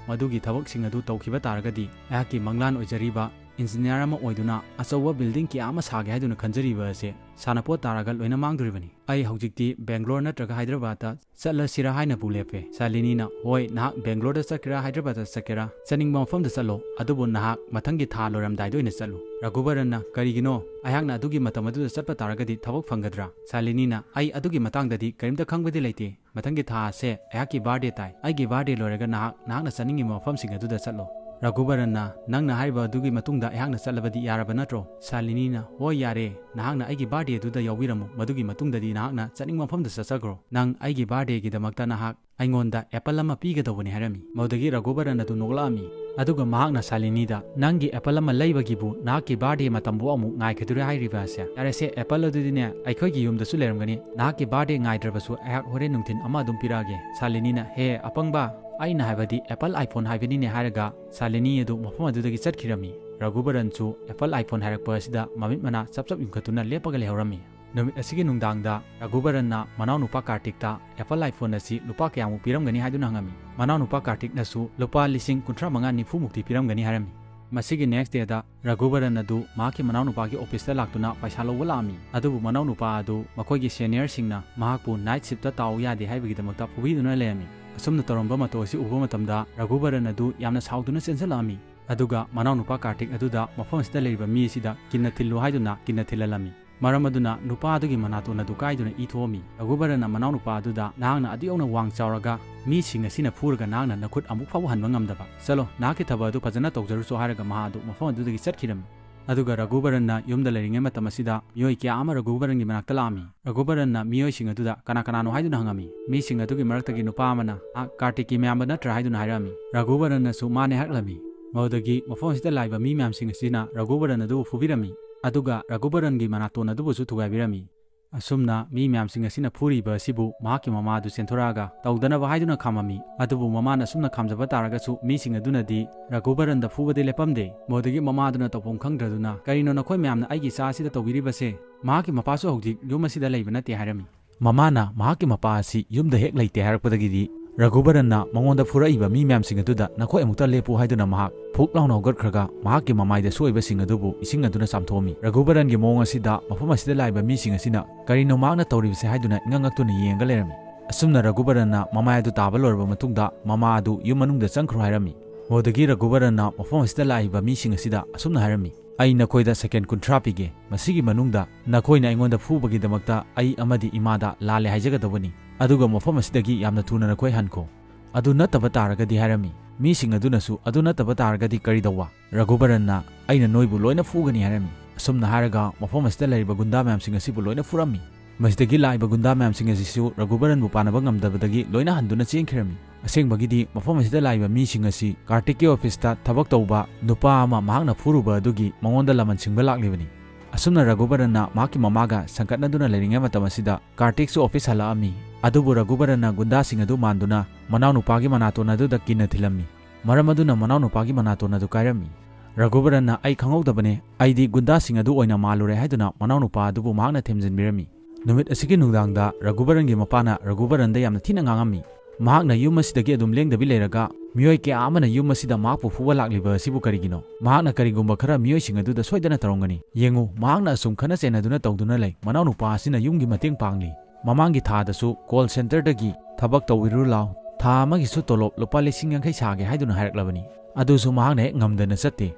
ꯃꯗꯨꯒꯤ ꯊꯕꯛꯁꯤꯡ ꯑꯗꯨ ꯇꯧꯈꯤꯕ ꯇꯥꯔꯒꯗꯤ ꯑꯩꯍꯥꯛꯀꯤ ꯃꯪꯂꯥꯟ ꯑꯣꯏꯖꯔꯤꯕ ꯏꯟꯖꯤꯅꯤꯌꯥꯔ ꯑꯃ ꯑꯣꯏꯗꯨꯅ ꯑꯆꯧꯕ ꯕꯤꯜꯗꯤꯡ ꯀꯌꯥ ꯑꯃ ꯁꯥꯒꯦ ꯍꯥꯏꯗꯨꯅ ꯈꯟꯖꯔꯤꯕ ꯑꯁꯦ ꯁꯥꯟꯅꯄꯣꯠ ꯇꯥꯔꯒ ꯂꯣꯏꯅ ꯃꯥꯡꯗꯣꯔꯤꯕꯅꯤ꯫ ꯑꯩ ꯍꯧꯖꯤꯛꯇꯤ ꯕꯦꯡꯒ꯭ꯂꯣꯔ ꯅꯠꯇ꯭ꯔꯒ ꯍꯥꯏꯗ꯭ꯔꯕꯥꯗꯇ ꯆꯠꯂꯁꯤꯔꯥ ꯍꯥꯏꯅꯕꯨ ꯂꯦꯞꯄꯦ꯫" ꯁꯥꯂꯤꯅꯤꯅ, "ꯍꯣꯏ, ꯅꯍꯥꯛ ꯕꯦꯡꯒ꯭ꯂꯣꯔꯗ ꯆꯠꯀꯦꯔꯥ ꯍꯥꯏꯗ꯭ꯔꯕꯥꯗꯇ ꯆꯠꯀꯦꯔꯥ, ꯆꯠꯅꯤꯡꯕ ꯃꯐꯝꯗ ꯆꯠꯂꯣ꯫ ꯑꯗꯨꯕꯨ ꯅꯍꯥꯛ ꯃꯊꯪꯒꯤ ꯊꯥ ꯂꯣꯏꯔꯝꯗꯥꯏꯗ ꯑꯣꯏꯅ ꯆꯠꯂꯨ꯫" ꯔꯘꯨꯕꯔꯟꯅ, "ꯀꯔꯤꯒꯤꯅꯣ? ꯑꯩꯍꯥꯛꯅ ꯑꯗꯨꯒꯤ ꯃꯇꯝ ꯑꯗꯨꯗ ꯆꯠꯄ ꯇꯥꯔꯒꯗꯤ ꯊꯕꯛ ꯐꯪꯒꯗ꯭ꯔꯥ?" ꯁꯥꯂꯤꯅꯤꯅ, "ꯑꯩ ꯑꯗꯨꯒꯤ ꯃꯇꯥꯡꯗꯗꯤ ꯀꯔꯤꯝꯇ ꯈꯪꯕꯗꯤ ꯂꯩꯇꯦ꯫ ꯃꯊꯪꯒꯤ ꯊꯥ ꯑꯁꯦ ꯑꯩꯍꯥꯛꯀꯤ ꯕꯥꯔꯗꯦ ꯇꯥꯏ꯫ ꯑꯩꯒꯤ ꯕꯥꯔꯗꯦ ꯂꯣꯏꯔꯒ ꯅꯍꯥꯛ, ꯅꯍꯥꯛꯅ ꯆꯠꯅꯤꯡꯉꯤꯕ ꯃꯐꯝꯁꯤꯡ ꯑꯗꯨꯗ ꯆꯠꯂꯣ꯫" ꯔꯘꯨꯕꯔꯟꯅ, "ꯅꯪꯅ ꯍꯥꯏꯔꯤꯕ ꯑꯗꯨꯒꯤ ꯃꯇꯨꯡꯗ ꯑꯩꯍꯥꯛꯅ ꯆꯠꯂꯕꯗꯤ ꯌꯥꯔꯕ ꯅꯠꯇ꯭ꯔꯣ?" ꯁꯥꯂꯤꯅꯤꯅ, "ꯍꯣꯏ, ꯌꯥꯔꯦ꯫ ꯅꯍꯥꯛꯅ ꯑꯩꯒꯤ ꯕꯥꯔꯗꯦ ꯑꯗꯨꯗ ꯌꯥꯎꯕꯤꯔꯝꯃꯨ꯫ ꯃꯗꯨꯒꯤ ꯃꯇꯨꯡꯗꯗꯤ ꯅꯍꯥꯛꯅ ꯆꯠꯅꯤꯡꯕ ꯃꯐꯝꯗ ꯆꯠꯆꯈ꯭ꯔꯣ꯫ ꯅꯪ ꯑꯩꯒꯤ ꯕꯥꯔꯗꯦꯒꯤꯗꯃꯛꯇ ꯅꯍꯥꯛ ꯑꯩꯉꯣꯟꯗ ꯑꯦꯄꯜ ꯑꯃ ꯄꯤꯒꯗꯧꯕꯅꯤ" ꯍꯥꯏꯔꯝꯃꯤ꯫ ꯃꯗꯨꯗꯒꯤ ꯔꯘꯨꯕꯔꯟ ꯑꯗꯨ ꯅꯣꯛꯂꯛꯑꯝꯃꯤ꯫ ꯑꯗꯨꯒ ꯃꯍꯥꯛꯅ ꯁꯥꯂꯤꯅꯤꯗ, "ꯅꯪꯒꯤ ꯑꯦꯄꯜ ꯑꯃ ꯂꯩꯕꯒꯤꯕꯨ ꯅꯍꯥꯛꯀꯤ ꯕꯥꯔꯗꯦ ꯃꯇꯝꯕꯨ ꯑꯃꯨꯛ ꯉꯥꯏꯒꯗꯣꯔꯦ ꯍꯥꯏꯔꯤꯕ ꯑꯁꯦ? ꯌꯥꯔꯦꯁꯦ, ꯑꯦꯄꯜ ꯑꯗꯨꯗꯤꯅꯦ ꯑꯩꯈꯣꯏꯒꯤ ꯌꯨꯝꯗꯁꯨ ꯂꯩꯔꯝꯒꯅꯤ꯫ ꯅꯍꯥꯛꯀꯤ ꯕꯥꯔꯗꯦ ꯉꯥꯏꯗ꯭ꯔꯕꯁꯨ ꯑꯩꯍꯥꯛ ꯍꯣꯔꯦꯟ ꯅꯨꯡꯊꯤꯟ ꯑꯃ ꯑꯗꯨꯝ ꯄꯤꯔꯛꯑꯒꯦ꯫" ꯁꯥꯂꯤꯅꯤꯅ, "ꯍꯦ ꯑꯄꯪꯕ, ꯑꯩꯅ ꯍꯥꯏꯕꯗꯤ ꯑꯦꯄꯜ ꯑꯥꯏꯐꯣꯟ ꯍꯥꯏꯕꯅꯤꯅꯦ" ꯍꯥꯏꯔꯒ ꯁꯥꯂꯤꯅꯤ ꯑꯗꯨ ꯃꯐꯝ ꯑꯗꯨꯗꯒꯤ ꯆꯠꯈꯤꯔꯝꯃꯤ꯫ ꯔꯘꯨꯕꯔꯟꯁꯨ ꯑꯦꯄꯜ ꯑꯥꯏꯐꯣꯟ ꯍꯥꯏꯔꯛꯄ ꯑꯁꯤꯗ ꯃꯃꯤꯠ ꯃꯅꯥ ꯆꯞ ꯆꯞ ꯌꯨꯡꯈꯠꯇꯨꯅ ꯂꯦꯞꯄꯒ ꯂꯩꯍꯧꯔꯝꯃꯤ꯫ ꯅꯨꯃꯤꯠ ꯑꯁꯤꯒꯤ ꯅꯨꯡꯗꯥꯡꯗ ꯔꯘꯨꯕꯔꯟꯅ ꯃꯅꯥꯎꯅꯨꯄꯥ ꯀꯥꯔꯇꯤꯛꯇ ꯑꯦꯄꯜ ꯑꯥꯏꯐꯣꯟ ꯑꯁꯤ ꯂꯨꯄꯥ ꯀꯌꯥꯃꯨꯛ ꯄꯤꯔꯝꯒꯅꯤ ꯍꯥꯏꯗꯨꯅ ꯍꯪꯉꯝꯃꯤ꯫ ꯃꯅꯥꯎꯅꯨꯄꯥ ꯀꯥꯔꯇꯤꯛꯅꯁꯨ ꯂꯨꯄꯥ ꯂꯤꯁꯤꯡ ꯀꯨꯟꯊ꯭ꯔꯥ ꯃꯉꯥ ꯅꯤꯐꯨ ꯃꯨꯛꯇꯤ ꯄꯤꯔꯝꯒꯅꯤ ꯍꯥꯏꯔꯝꯃꯤ꯫ ꯃꯁꯤꯒꯤ ꯅꯦꯛꯁ ꯗꯦꯗ ꯔꯘꯨꯕꯔꯟ ꯑꯗꯨ ꯃꯍꯥꯛꯀꯤ ꯃꯅꯥꯎꯅꯨꯄꯥꯒꯤ ꯑꯣꯐꯤꯁꯇ ꯂꯥꯛꯇꯨꯅ ꯄꯩꯁꯥ ꯂꯧꯕ ꯂꯥꯛꯑꯝꯃꯤ꯫ ꯑꯗꯨꯕꯨ ꯃꯅꯥꯎꯅꯨꯄꯥ ꯑꯗꯨ ꯃꯈꯣꯏꯒꯤ ꯁꯦꯅꯤꯌꯔꯁꯤꯡꯅ ꯃꯍꯥꯛꯄꯨ ꯅꯥꯏꯠ ꯁꯤꯞꯇ ꯇꯥꯎ ꯌꯥꯗꯦ ꯍꯥꯏꯕꯒꯤꯗꯃꯛꯇ ꯐꯨꯕꯤꯗꯨꯅ ꯂꯩꯔꯝꯃꯤ꯫ ꯑꯁꯨꯝꯅ ꯇꯧꯔꯝꯕ ꯃꯇꯧ ꯑꯁꯤ ꯎꯕ ꯃꯇꯝꯗ ꯔꯘꯨꯕꯔꯟ ꯑꯗꯨ ꯌꯥꯝꯅ ꯁꯥꯎꯗꯨꯅ ꯆꯦꯟꯁꯤꯜꯂꯛꯑꯝꯃꯤ꯫ ꯑꯗꯨꯒ ꯃꯅꯥꯎꯅꯨꯄꯥ ꯀꯥꯔꯇꯤꯛ ꯑꯗꯨꯗ ꯃꯐꯝ ꯑꯁꯤꯗ ꯂꯩꯔꯤꯕ ꯃꯤ ꯑꯁꯤꯗ ꯀꯤꯟꯅ ꯊꯤꯜꯂꯨ ꯍꯥꯏꯗꯨꯅ ꯀꯤꯟꯅ ꯊꯤꯜꯍꯜꯂꯝꯃꯤ꯫ ꯃꯔꯝ ꯑꯗꯨꯅ ꯅꯨꯄꯥ ꯑꯗꯨꯒꯤ ꯃꯅꯥꯇꯣꯟ ꯑꯗꯨ ꯀꯥꯏꯗꯨꯅ ꯏ ꯊꯣꯛꯑꯝꯃꯤ꯫ ꯔꯘꯨꯕꯔꯟꯅ ꯃꯅꯥꯎꯅꯨꯄꯥ ꯑꯗꯨꯗ, "ꯅꯍꯥꯛꯅ ꯑꯗꯨ ꯌꯧꯅ ꯋꯥꯡ ꯆꯥꯎꯔꯒ ꯃꯤꯁꯤꯡ ꯑꯁꯤꯅ ꯐꯨꯔꯒ ꯅꯍꯥꯛꯅ ꯅꯈꯨꯠ ꯑꯃꯨꯛ ꯐꯥꯎꯕ ꯍꯟꯕ ꯉꯝꯗꯕ꯫ ꯆꯠꯂꯣ, ꯅꯍꯥꯛꯀꯤ ꯊꯕꯛ ꯑꯗꯨ ꯐꯖꯅ ꯇꯧꯖꯔꯨꯆꯣ" ꯍꯥꯏꯔꯒ ꯃꯍꯥꯛ ꯑꯗꯨ ꯃꯐꯝ ꯑꯗꯨꯗꯒꯤ ꯆꯠꯈꯤꯔꯝꯃꯤ꯫ ꯑꯗꯨꯒ ꯔꯘꯨꯕꯔꯟꯅ ꯌꯨꯝꯗ ꯂꯩꯔꯤꯉꯩ ꯃꯇꯝ ꯑꯁꯤꯗ ꯃꯤꯑꯣꯏ ꯀꯌꯥ ꯑꯃ ꯔꯘꯨꯕꯔꯟꯒꯤ ꯃꯅꯥꯛꯇ ꯂꯥꯛꯑꯝꯃꯤ꯫ ꯔꯘꯨꯕꯔꯟꯅ ꯃꯤꯑꯣꯏꯁꯤꯡ ꯑꯗꯨꯗ ꯀꯅꯥ ꯀꯅꯥꯅꯣ ꯍꯥꯏꯗꯨꯅ ꯍꯪꯉꯝꯃꯤ꯫ ꯃꯤꯁꯤꯡ ꯑꯗꯨꯒꯤ ꯃꯔꯛꯇꯒꯤ ꯅꯨꯄꯥ ꯑꯃꯅ, "ꯑ, ꯀꯥꯔꯇꯤꯛꯀꯤ ꯃꯌꯥꯝꯕ ꯅꯠꯇ꯭ꯔꯥ?" ꯍꯥꯏꯗꯨꯅ ꯍꯥꯏꯔꯛꯑꯝꯃꯤ꯫ ꯔꯘꯨꯕꯔꯟꯅꯁꯨ ꯃꯥꯅꯦ ꯍꯥꯏꯔꯛꯂꯝꯃꯤ꯫ ꯃꯗꯨꯗꯒꯤ ꯃꯐꯝ ꯑꯁꯤꯗ ꯂꯥꯛꯏꯕ ꯃꯤ ꯃꯌꯥꯝꯁꯤꯡ ꯑꯁꯤꯅ ꯔꯘꯨꯕꯔꯟ ꯑꯗꯨꯕꯨ ꯐꯨꯕꯤꯔꯝꯃꯤ꯫ ꯑꯗꯨꯒ ꯔꯘꯨꯕꯔꯟꯒꯤ ꯃꯅꯥꯇꯣꯟ ꯑꯗꯨꯕꯨꯁꯨ ꯊꯨꯒꯥꯏꯕꯤꯔꯝꯃꯤ꯫ ꯑꯁꯨꯝꯅ ꯃꯤ ꯃꯌꯥꯝꯁꯤꯡ ꯑꯁꯤꯅ ꯐꯨꯔꯤꯕ ꯑꯁꯤꯕꯨ ꯃꯍꯥꯛꯀꯤ ꯃꯃꯥ ꯑꯗꯨ ꯆꯦꯟꯊꯣꯔꯛꯑꯒ ꯇꯧꯗꯅꯕ ꯍꯥꯏꯗꯨꯅ ꯈꯥꯝꯃꯝꯃꯤ꯫ ꯑꯗꯨꯕꯨ ꯃꯃꯥꯅ ꯑꯁꯨꯝꯅ ꯈꯥꯝꯖꯕ ꯇꯥꯔꯒꯁꯨ ꯃꯤꯁꯤꯡ ꯑꯗꯨꯅꯗꯤ ꯔꯘꯨꯕꯔꯟꯗ ꯐꯨꯕꯗꯤ ꯂꯦꯞꯄꯝꯗꯦ꯫ ꯃꯗꯨꯗꯒꯤ ꯃꯃꯥꯗꯨꯅ ꯇꯧꯐꯝ ꯈꯪꯗ꯭ꯔꯗꯨꯅ, "ꯀꯔꯤꯅꯣ ꯅꯈꯣꯏ ꯃꯌꯥꯝꯅ ꯑꯩꯒꯤ ꯏꯆꯥ ꯑꯁꯤꯗ ꯇꯧꯕꯤꯔꯤꯕꯁꯦ? ꯃꯍꯥꯛꯀꯤ ꯃꯄꯥꯁꯨ ꯍꯧꯖꯤꯛ ꯌꯨꯝ ꯑꯁꯤꯗ ꯂꯩꯕ ꯅꯠꯇꯦ" ꯍꯥꯏꯔꯝꯃꯤ꯫ ꯃꯃꯥꯅ ꯃꯍꯥꯛꯀꯤ ꯃꯄꯥ ꯑꯁꯤ ꯌꯨꯝꯗ ꯍꯦꯛ ꯂꯩꯇꯦ ꯍꯥꯏꯔꯛꯄꯗꯒꯤꯗꯤ ꯔꯘꯨꯕꯔꯟꯅ ꯃꯉꯣꯟꯗ ꯐꯨꯔꯛꯏꯕ ꯃꯤ ꯃꯌꯥꯝꯁꯤꯡ ꯑꯗꯨꯗ "ꯅꯈꯣꯏ ꯑꯃꯨꯛꯇ ꯂꯦꯞꯄꯨ" ꯍꯥꯏꯗꯨꯅ ꯃꯍꯥꯛ ꯐꯨꯛ ꯂꯥꯎꯅ ꯍꯧꯒꯠꯈ꯭ꯔꯒ ꯃꯍꯥꯛꯀꯤ ꯃꯃꯥꯏꯗ ꯁꯣꯛꯏꯕꯁꯤꯡ ꯑꯗꯨꯕꯨ ꯏꯁꯤꯡ ꯑꯗꯨꯅ ꯆꯥꯝꯊꯣꯛꯑꯝꯃꯤ꯫ ꯔꯘꯨꯕꯔꯟꯒꯤ ꯃꯑꯣꯡ ꯑꯁꯤꯗ ꯃꯐꯝ ꯑꯁꯤꯗ ꯂꯥꯛꯏꯕ ꯃꯤꯁꯤꯡ ꯑꯁꯤꯅ "ꯀꯔꯤꯅꯣ ꯃꯍꯥꯛꯅ ꯇꯧꯔꯤꯕꯁꯦ?" ꯍꯥꯏꯗꯨꯅ ꯏꯉꯛ ꯉꯛꯇꯨꯅ ꯌꯦꯡꯉꯒ ꯂꯩꯔꯝꯃꯤ꯫ ꯑꯁꯨꯝꯅ ꯔꯘꯨꯕꯔꯟꯅ ꯃꯃꯥꯏ ꯑꯗꯨ ꯇꯥꯕ ꯂꯣꯏꯔꯕ ꯃꯇꯨꯡꯗ ꯃꯃꯥ ꯑꯗꯨ ꯌꯨꯝ ꯃꯅꯨꯡꯗ ꯆꯪꯈ꯭ꯔꯣ ꯍꯥꯏꯔꯝꯃꯤ꯫ ꯃꯗꯨꯗꯒꯤ ꯔꯘꯨꯕꯔꯟꯅ ꯃꯐꯝ ꯑꯁꯤꯗ ꯂꯥꯛꯏꯕ ꯃꯤꯁꯤꯡ ꯑꯁꯤꯗ ꯑꯁꯨꯝꯅ ꯍꯥꯏꯔꯝꯃꯤ, "ꯑꯩ ꯅꯈꯣꯏꯗ ꯁꯦꯀꯦꯟ ꯀꯨꯟꯊ꯭ꯔꯥ ꯄꯤꯒꯦ꯫ ꯃꯁꯤꯒꯤ ꯃꯅꯨꯡꯗ ꯅꯈꯣꯏꯅ ꯑꯩꯉꯣꯟꯗ ꯐꯨꯕꯒꯤꯗꯃꯛꯇ ꯑꯩ ꯑꯃꯗꯤ ꯏꯃꯥꯗ ꯂꯥꯜꯂꯦ ꯍꯥꯏꯖꯒꯗꯧꯕꯅꯤ꯫ ꯑꯗꯨꯒ ꯃꯐꯝ ꯑꯁꯤꯗꯒꯤ ꯌꯥꯝꯅ ꯊꯨꯅ ꯅꯈꯣꯏ ꯍꯟꯈꯣ꯫ ꯑꯗꯨ ꯅꯠꯇꯕ ꯇꯥꯔꯒꯗꯤ" ꯍꯥꯏꯔꯝꯃꯤ꯫ ꯃꯤꯁꯤꯡ ꯑꯗꯨꯅꯁꯨ "ꯑꯗꯨ ꯅꯠꯇꯕ ꯇꯥꯔꯒꯗꯤ ꯀꯔꯤ ꯇꯧꯕ?" "ꯔꯘꯨꯕꯔꯟꯅ ꯑꯩꯅ ꯅꯣꯏꯕꯨ ꯂꯣꯏꯅ ꯐꯨꯒꯅꯤ" ꯍꯥꯏꯔꯝꯃꯤ꯫ ꯑꯁꯨꯝꯅ ꯍꯥꯏꯔꯒ ꯃꯐꯝ ꯑꯁꯤꯗ ꯂꯩꯔꯤꯕ ꯒꯨꯟꯗꯥ ꯃꯌꯥꯝꯁꯤꯡ ꯑꯁꯤꯕꯨ ꯂꯣꯏꯅ ꯐꯨꯔꯝꯃꯤ꯫ ꯃꯁꯤꯗꯒꯤ ꯂꯥꯛꯏꯕ ꯒꯨꯟꯗꯥ ꯃꯌꯥꯝꯁꯤꯡ ꯑꯁꯤꯁꯨ ꯔꯘꯨꯕꯔꯟꯕꯨ ꯄꯥꯟꯅꯕ ꯉꯝꯗꯕꯗꯒꯤ ꯂꯣꯏꯅ ꯍꯟꯗꯨꯅ ꯆꯦꯟꯈꯤꯔꯝꯃꯤ꯫ ꯑꯁꯦꯡꯕꯒꯤꯗꯤ ꯃꯐꯝ ꯑꯁꯤꯗ ꯂꯥꯛꯏꯕ ꯃꯤꯁꯤꯡ ꯑꯁꯤ ꯀꯥꯔꯇꯤꯛꯀꯤ ꯑꯣꯐꯤꯁꯇ ꯊꯕꯛ ꯇꯧꯕ ꯅꯨꯄꯥ ꯑꯃ ꯃꯍꯥꯛꯅ ꯐꯨꯔꯨꯕ ꯑꯗꯨꯒꯤ ꯃꯉꯣꯟꯗ ꯂꯃꯟ ꯁꯤꯡꯕ ꯂꯥꯛꯂꯤꯕꯅꯤ꯫ ꯑꯁꯨꯝꯅ ꯔꯘꯨꯕꯔꯟꯅ ꯃꯍꯥꯛꯀꯤ ꯃꯃꯥꯒ ꯁꯪꯒꯠꯅꯗꯨꯅ ꯂꯩꯔꯤꯉꯩ ꯃꯇꯝ ꯑꯁꯤꯗ ꯀꯥꯔꯇꯤꯛꯁꯨ ꯑꯣꯐꯤꯁ ꯍꯜꯂꯛꯑꯝꯃꯤ꯫ ꯑꯗꯨꯕꯨ ꯔꯘꯨꯕꯔꯟꯅ ꯒꯨꯟꯗꯥꯁꯤꯡ ꯑꯗꯨ ꯃꯥꯟꯗꯨꯅ ꯃꯅꯥꯎꯅꯨꯄꯥꯒꯤ ꯃꯅꯥꯇꯣꯟ ꯑꯗꯨꯗ ꯀꯤꯟꯅ ꯊꯤꯜꯂꯝꯃꯤ꯫ ꯃꯔꯝ ꯑꯗꯨꯅ ꯃꯅꯥꯎꯅꯨꯄꯥꯒꯤ ꯃꯅꯥꯇꯣꯟ ꯑꯗꯨ ꯀꯥꯏꯔꯝꯃꯤ꯫ ꯔꯘꯨꯕꯔꯟꯅ "ꯑꯩ ꯈꯪꯍꯧꯗꯕꯅꯦ, ꯑꯩꯗꯤ ꯒꯨꯟꯗꯥꯁꯤꯡ ꯑꯗꯨ ꯑꯣꯏꯅ ꯃꯥꯜꯂꯨꯔꯦ" ꯍꯥꯏꯗꯨꯅ ꯃꯅꯥꯎꯅꯨꯄꯥ ꯑꯗꯨꯕꯨ ꯃꯍꯥꯛꯅ ꯊꯦꯝꯖꯤꯟꯕꯤꯔꯝꯃꯤ꯫ ꯅꯨꯃꯤꯠ ꯑꯁꯤꯒꯤ ꯅꯨꯡꯗꯥꯡꯗ ꯔꯘꯨꯕꯔꯟꯒꯤ ꯃꯄꯥꯅ ꯔꯘꯨꯕꯔꯟꯗ ꯌꯥꯝꯅ ꯊꯤꯅ ꯉꯥꯡꯉꯝꯃꯤ꯫ ꯃꯍꯥꯛꯅ ꯌꯨꯝ ꯑꯁꯤꯗꯒꯤ ꯑꯗꯨꯝ ꯂꯦꯡꯗꯕꯤ ꯂꯩꯔꯒ ꯃꯤꯑꯣꯏ ꯀꯌꯥ ꯑꯃꯅ ꯌꯨꯝ ꯑꯁꯤꯗ ꯃꯍꯥꯛꯄꯨ ꯐꯨꯕ ꯂꯥꯛꯂꯤꯕ ꯑꯁꯤꯕꯨ ꯀꯔꯤꯒꯤꯅꯣ? ꯃꯍꯥꯛꯅ ꯀꯔꯤꯒꯨꯝꯕ ꯈꯔ ꯃꯤꯑꯣꯏꯁꯤꯡ ꯑꯗꯨꯗ ꯁꯣꯏꯗꯅ ꯇꯧꯔꯝꯒꯅꯤ꯫ ꯌꯦꯡꯉꯨ, ꯃꯍꯥꯛꯅ ꯑꯁꯨꯝ ꯈꯠꯅ ꯆꯩꯅꯗꯨꯅ ꯇꯧꯗꯨꯅ ꯂꯩ꯫ ꯃꯅꯥꯎꯅꯨꯄꯥ ꯑꯁꯤꯅ ꯌꯨꯝꯒꯤ ꯃꯇꯦꯡ ꯄꯥꯡꯂꯤ꯫ ꯃꯃꯥꯡꯒꯤ ꯊꯥꯗꯁꯨ ꯀꯣꯜ ꯁꯦꯟꯇꯔꯗꯒꯤ ꯊꯕꯛ ꯇꯧꯕꯤꯔꯨ ꯂꯥꯎ, ꯊꯥ ꯑꯃꯒꯤꯁꯨ ꯇꯣꯂꯣꯞ ꯂꯨꯄꯥ ꯂꯤꯁꯤꯡ ꯌꯥꯡꯈꯩ ꯁꯥꯒꯦ ꯍꯥꯏꯗꯨꯅ ꯍꯥꯏꯔꯛꯂꯕꯅꯤ꯫ ꯑꯗꯨꯁꯨ ꯃꯍꯥꯛꯅ ꯍꯦꯛ ꯉꯝꯗꯅ ꯆꯠꯇꯦ꯫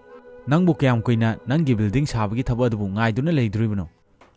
ꯅꯪꯕꯨ ꯀꯌꯥꯝ ꯀꯨꯏꯅ ꯅꯪꯒꯤ ꯕꯤꯜꯗꯤꯡ ꯁꯥꯕꯒꯤ ꯊꯕꯛ ꯑꯗꯨꯕꯨ ꯉꯥꯏꯗꯨꯅ ꯂꯩꯗꯣꯔꯤꯕꯅꯣ?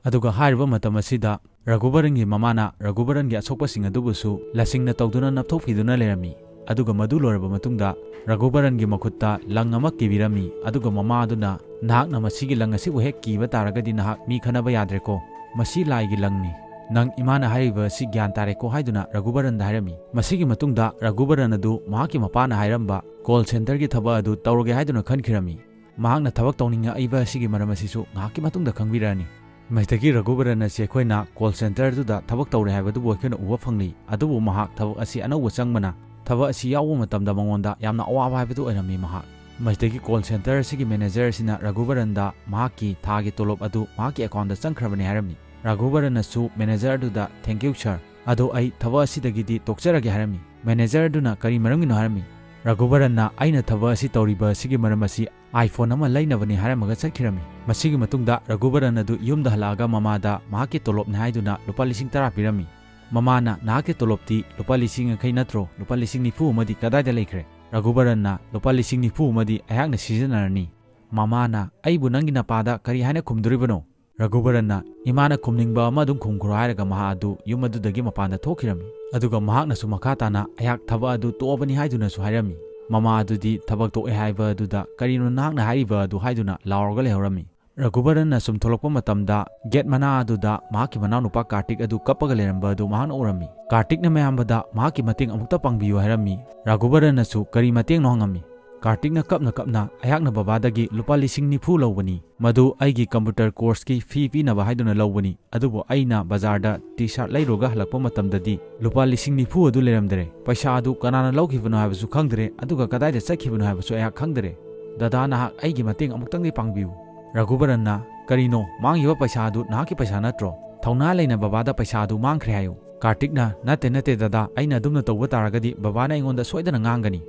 ꯑꯗꯨꯒ ꯍꯥꯏꯔꯤꯕ ꯃꯇꯝ ꯑꯁꯤꯗ ꯔꯘꯨꯕꯔꯟꯒꯤ ꯃꯃꯥꯅ ꯔꯘꯨꯕꯔꯟꯒꯤ ꯑꯁꯣꯛꯄꯁꯤꯡ ꯑꯗꯨꯕꯨꯁꯨ ꯂꯁꯤꯡꯅ ꯇꯧꯗꯨꯅ ꯅꯞꯊꯣꯛꯄꯤꯗꯨꯅ ꯂꯩꯔꯝꯃꯤ꯫ ꯑꯗꯨꯒ ꯃꯗꯨ ꯂꯣꯏꯔꯕ ꯃꯇꯨꯡꯗ ꯔꯘꯨꯕꯔꯟꯒꯤ ꯃꯈꯨꯠꯇ ꯂꯪ ꯑꯃ ꯀꯤꯕꯤꯔꯝꯃꯤ꯫ ꯑꯗꯨꯒ ꯃꯃꯥ ꯑꯗꯨꯅ, "ꯅꯍꯥꯛꯅ ꯃꯁꯤꯒꯤ ꯂꯪ ꯑꯁꯤꯕꯨ ꯍꯦꯛ ꯀꯤꯕ ꯇꯥꯔꯒꯗꯤ ꯅꯍꯥꯛ ꯃꯤ ꯈꯠꯅꯕ ꯌꯥꯗ꯭ꯔꯦꯀꯣ꯫ ꯃꯁꯤ ꯂꯥꯏꯒꯤ ꯂꯪꯅꯤ꯫ ꯅꯪ ꯏꯃꯥꯅ ꯍꯥꯏꯔꯤꯕ ꯑꯁꯤ ꯒ꯭ꯌꯥꯟ ꯇꯥꯔꯦꯀꯣ?" ꯍꯥꯏꯗꯨꯅ ꯔꯘꯨꯕꯔꯟꯗ ꯍꯥꯏꯔꯝꯃꯤ꯫ ꯃꯁꯤꯒꯤ ꯃꯇꯨꯡꯗ ꯔꯘꯨꯕꯔꯟ ꯑꯗꯨ ꯃꯍꯥꯛꯀꯤ ꯃꯄꯥꯅ ꯍꯥꯏꯔꯝꯕ ꯀꯣꯜ ꯁꯦꯟꯇꯔꯒꯤ ꯊꯕꯛ ꯑꯗꯨ ꯇꯧꯔꯒꯦ ꯍꯥꯏꯗꯨꯅ ꯈꯟꯈꯤꯔꯝꯃꯤ꯫ ꯃꯍꯥꯛꯅ ꯊꯕꯛ ꯇꯧꯅꯤꯡꯉꯛꯏꯕ ꯑꯁꯤꯒꯤ ꯃꯔꯝ ꯑꯁꯤꯁꯨ ꯉꯥꯏꯍꯥꯛꯀꯤ ꯃꯇꯨꯡꯗ ꯈꯪꯕꯤꯔꯛꯑꯅꯤ꯫ ꯃꯁꯤꯗꯒꯤ ꯔꯘꯨꯕꯔꯟ ꯑꯁꯤ ꯑꯩꯈꯣꯏꯅ call centreꯗꯨꯗ ꯊꯕꯛ ꯇꯧꯔꯦ ꯍꯥꯏꯕꯗꯨꯕꯨ ꯑꯩꯈꯣꯏꯅ ꯎꯕ ꯐꯪꯂꯤ꯫ ꯑꯗꯨꯕꯨ ꯃꯍꯥꯛ ꯊꯕꯛ ꯑꯁꯤ ꯑꯅꯧꯕ ꯆꯪꯕꯅ ꯊꯕꯛ ꯑꯁꯤ ꯌꯥꯎꯕ ꯃꯇꯝꯗ ꯃꯉꯣꯟꯗ ꯌꯥꯝꯅ ꯑꯋꯥꯕ ꯍꯥꯏꯕꯗꯨ ꯑꯣꯏꯔꯝꯃꯤ꯫ ꯃꯍꯥꯛ ꯃꯁꯤꯗꯒꯤ call centre ꯑꯁꯤꯒꯤ manager ꯑꯁꯤꯅ ꯔꯘꯨꯕꯔꯟꯗ ꯃꯍꯥꯛꯀꯤ ꯊꯥꯒꯤ ꯇꯣꯂꯣꯞ ꯑꯗꯨ ꯃꯍꯥꯛꯀꯤ accountꯇ ꯆꯪꯈ꯭ꯔꯕꯅꯤ ꯍꯥꯏꯔꯝꯃꯤ꯫ ꯔꯘꯨꯕꯔꯟꯅꯁꯨ manager ꯑꯗꯨꯗ, "Thank you, sir, ꯑꯗꯣ ꯑꯩ ꯊꯕꯛ ꯑꯁꯤꯗꯒꯤꯗꯤ ꯇꯣꯛꯆꯔꯒꯦ" ꯍꯥꯏꯔꯝꯃꯤ꯫ Manager ꯑꯗꯨꯅ ꯀꯔꯤ ꯃꯔꯝꯒꯤꯅꯣ ꯍꯥꯏꯔꯝꯃꯤ꯫ ꯔꯘꯨꯕꯔꯟꯅ, "ꯑꯩꯅ ꯊꯕꯛ ꯑꯁꯤ ꯇꯧꯔꯤꯕ ꯑꯁꯤꯒꯤ ꯃꯔꯝ ꯑꯁꯤ iPhone ꯑꯃ ꯂꯩꯅꯕꯅꯤ" ꯍꯥꯏꯔꯝꯃꯒ ꯆꯠꯈꯤꯔꯝꯃꯤ꯫ ꯃꯁꯤꯒꯤ ꯃꯇꯨꯡꯗ ꯔꯘꯨꯕꯔꯟ ꯑꯗꯨ ꯌꯨꯝꯗ ꯍꯜꯂꯛꯑꯒ ꯃꯃꯥꯗ ꯃꯍꯥꯛꯀꯤ ꯇꯣꯂꯣꯞꯅꯤ ꯍꯥꯏꯗꯨꯅ ꯂꯨꯄꯥ ꯂꯤꯁꯤꯡ ꯇꯔꯥ ꯄꯤꯔꯝꯃꯤ꯫ ꯃꯃꯥꯅ, "ꯅꯍꯥꯛꯀꯤ ꯇꯣꯂꯣꯞꯇꯤ ꯂꯨꯄꯥ ꯂꯤꯁꯤꯡ ꯌꯥꯡꯈꯩ ꯅꯠꯇ꯭ꯔꯣ? ꯂꯨꯄꯥ ꯂꯤꯁꯤꯡ ꯅꯤꯐꯨ ꯑꯃꯗꯤ ꯀꯗꯥꯏꯗ ꯂꯩꯈ꯭ꯔꯦ?" ꯔꯘꯨꯕꯔꯟꯅ, "ꯂꯨꯄꯥ ꯂꯤꯁꯤꯡ ꯅꯤꯐꯨ ꯑꯃꯗꯤ ꯑꯩꯍꯥꯛꯅ ꯁꯤꯖꯤꯟꯅꯔꯅꯤ"꯫ ꯃꯃꯥꯅ, "ꯑꯩꯕꯨ ꯅꯪꯒꯤ ꯅꯄꯥꯗ ꯀꯔꯤ ꯍꯥꯏꯅ ꯈꯨꯝꯗꯣꯔꯤꯕꯅꯣ?" ꯔꯘꯨꯕꯔꯟꯅ, "ꯏꯃꯥꯅ ꯈꯨꯝꯅꯤꯡꯕ ꯑꯃ ꯑꯗꯨꯝ ꯈꯨꯝꯈ꯭ꯔꯣ" ꯍꯥꯏꯔꯒ ꯃꯍꯥꯛ ꯑꯗꯨ ꯌꯨꯝ ꯑꯗꯨꯗꯒꯤ ꯃꯄꯥꯟꯗ ꯊꯣꯛꯈꯤꯔꯝꯃꯤ꯫ ꯑꯗꯨꯒ ꯃꯍꯥꯛꯅꯁꯨ ꯃꯈꯥ ꯇꯥꯅ ꯑꯩꯍꯥꯛ ꯊꯕꯛ ꯑꯗꯨ ꯇꯣꯛꯑꯕꯅꯤ ꯍꯥꯏꯗꯨꯅꯁꯨ ꯍꯥꯏꯔꯝꯃꯤ꯫ ꯃꯃꯥ ꯑꯗꯨꯗꯤ ꯊꯕꯛ ꯇꯣꯛꯑꯦ ꯍꯥꯏꯕ ꯑꯗꯨꯗ "ꯀꯔꯤꯅꯣ ꯅꯍꯥꯛꯅ ꯍꯥꯏꯔꯤꯕ ꯑꯗꯨ?" ꯍꯥꯏꯗꯨꯅ ꯂꯥꯎꯔꯒ ꯂꯩꯍꯧꯔꯝꯃꯤ꯫ ꯔꯘꯨꯕꯔꯟꯅ ꯁꯨꯝ ꯊꯣꯛꯂꯛꯄ ꯃꯇꯝꯗ gate ꯃꯅꯥ ꯑꯗꯨꯗ ꯃꯍꯥꯛꯀꯤ ꯃꯅꯥꯎꯅꯨꯄꯥ ꯀꯥꯔꯇꯤꯛ ꯑꯗꯨ ꯀꯞꯄꯒ ꯂꯩꯔꯝꯕ ꯑꯗꯨ ꯃꯍꯥꯛꯅ ꯎꯔꯝꯃꯤ꯫ ꯀꯥꯔꯇꯤꯛꯅ ꯃꯌꯥꯝꯕꯗ ꯃꯍꯥꯛꯀꯤ ꯃꯇꯦꯡ ꯑꯃꯨꯛꯇ ꯄꯥꯡꯕꯤꯌꯨ ꯍꯥꯏꯔꯝꯃꯤ꯫ ꯔꯘꯨꯕꯔꯟꯅꯁꯨ ꯀꯔꯤ ꯃꯇꯦꯡꯅꯣ ꯍꯪꯉꯝꯃꯤ꯫ ꯀꯥꯔꯇꯤꯛꯅ ꯀꯞꯅ ꯀꯞꯅ, "ꯑꯩꯍꯥꯛꯅ ꯕꯕꯥꯗꯒꯤ ꯂꯨꯄꯥ ꯂꯤꯁꯤꯡ ꯅꯤꯐꯨ ꯂꯧꯕꯅꯤ꯫ ꯃꯗꯨ ꯑꯩꯒꯤ computer courseꯀꯤ fee ꯄꯤꯅꯕ ꯍꯥꯏꯗꯨꯅ ꯂꯧꯕꯅꯤ꯫ ꯑꯗꯨꯕꯨ ꯑꯩꯅ ꯕꯖꯥꯔꯗ T-shirt ꯂꯩꯔꯨꯔꯒ ꯍꯜꯂꯛꯄ ꯃꯇꯝꯗꯗꯤ ꯂꯨꯄꯥ ꯂꯤꯁꯤꯡ ꯅꯤꯐꯨ ꯑꯗꯨ ꯂꯩꯔꯝꯗ꯭ꯔꯦ꯫ ꯄꯩꯁꯥ ꯑꯗꯨ ꯀꯅꯥꯅ ꯂꯧꯈꯤꯕꯅꯣ ꯍꯥꯏꯕꯁꯨ ꯈꯪꯗ꯭ꯔꯦ, ꯑꯗꯨꯒ ꯀꯗꯥꯏꯗ ꯆꯠꯈꯤꯕꯅꯣ ꯍꯥꯏꯕꯁꯨ ꯑꯩꯍꯥꯛ ꯈꯪꯗ꯭ꯔꯦ꯫ ꯗꯗꯥ, ꯅꯍꯥꯛ ꯑꯩꯒꯤ ꯃꯇꯦꯡ ꯑꯃꯨꯛꯇꯪꯗꯤ ꯄꯥꯡꯕꯤꯌꯨ"꯫ ꯔꯘꯨꯕꯔꯟꯅ, "ꯀꯔꯤꯅꯣ? ꯃꯥꯡꯈꯤꯕ ꯄꯩꯁꯥ ꯑꯗꯨ ꯅꯍꯥꯛꯀꯤ ꯄꯩꯁꯥ ꯅꯠꯇ꯭ꯔꯣ? ꯊꯧꯅꯥ ꯂꯩꯅ ꯕꯕꯥꯗ ꯄꯩꯁꯥ ꯑꯗꯨ ꯃꯥꯡꯈ꯭ꯔꯦ ꯍꯥꯏꯌꯨ"꯫ ꯀꯥꯔꯇꯤꯛꯅ, "ꯅꯠꯇꯦ, ꯅꯠꯇꯦ ꯗꯗꯥ, ꯑꯩꯅ ꯑꯗꯨꯝꯅ ꯇꯧꯕ ꯇꯥꯔꯒꯗꯤ ꯕꯕꯥꯅ ꯑꯩꯉꯣꯟꯗ ꯁꯣꯏꯗꯅ ꯉꯥꯡꯒꯅꯤ"꯫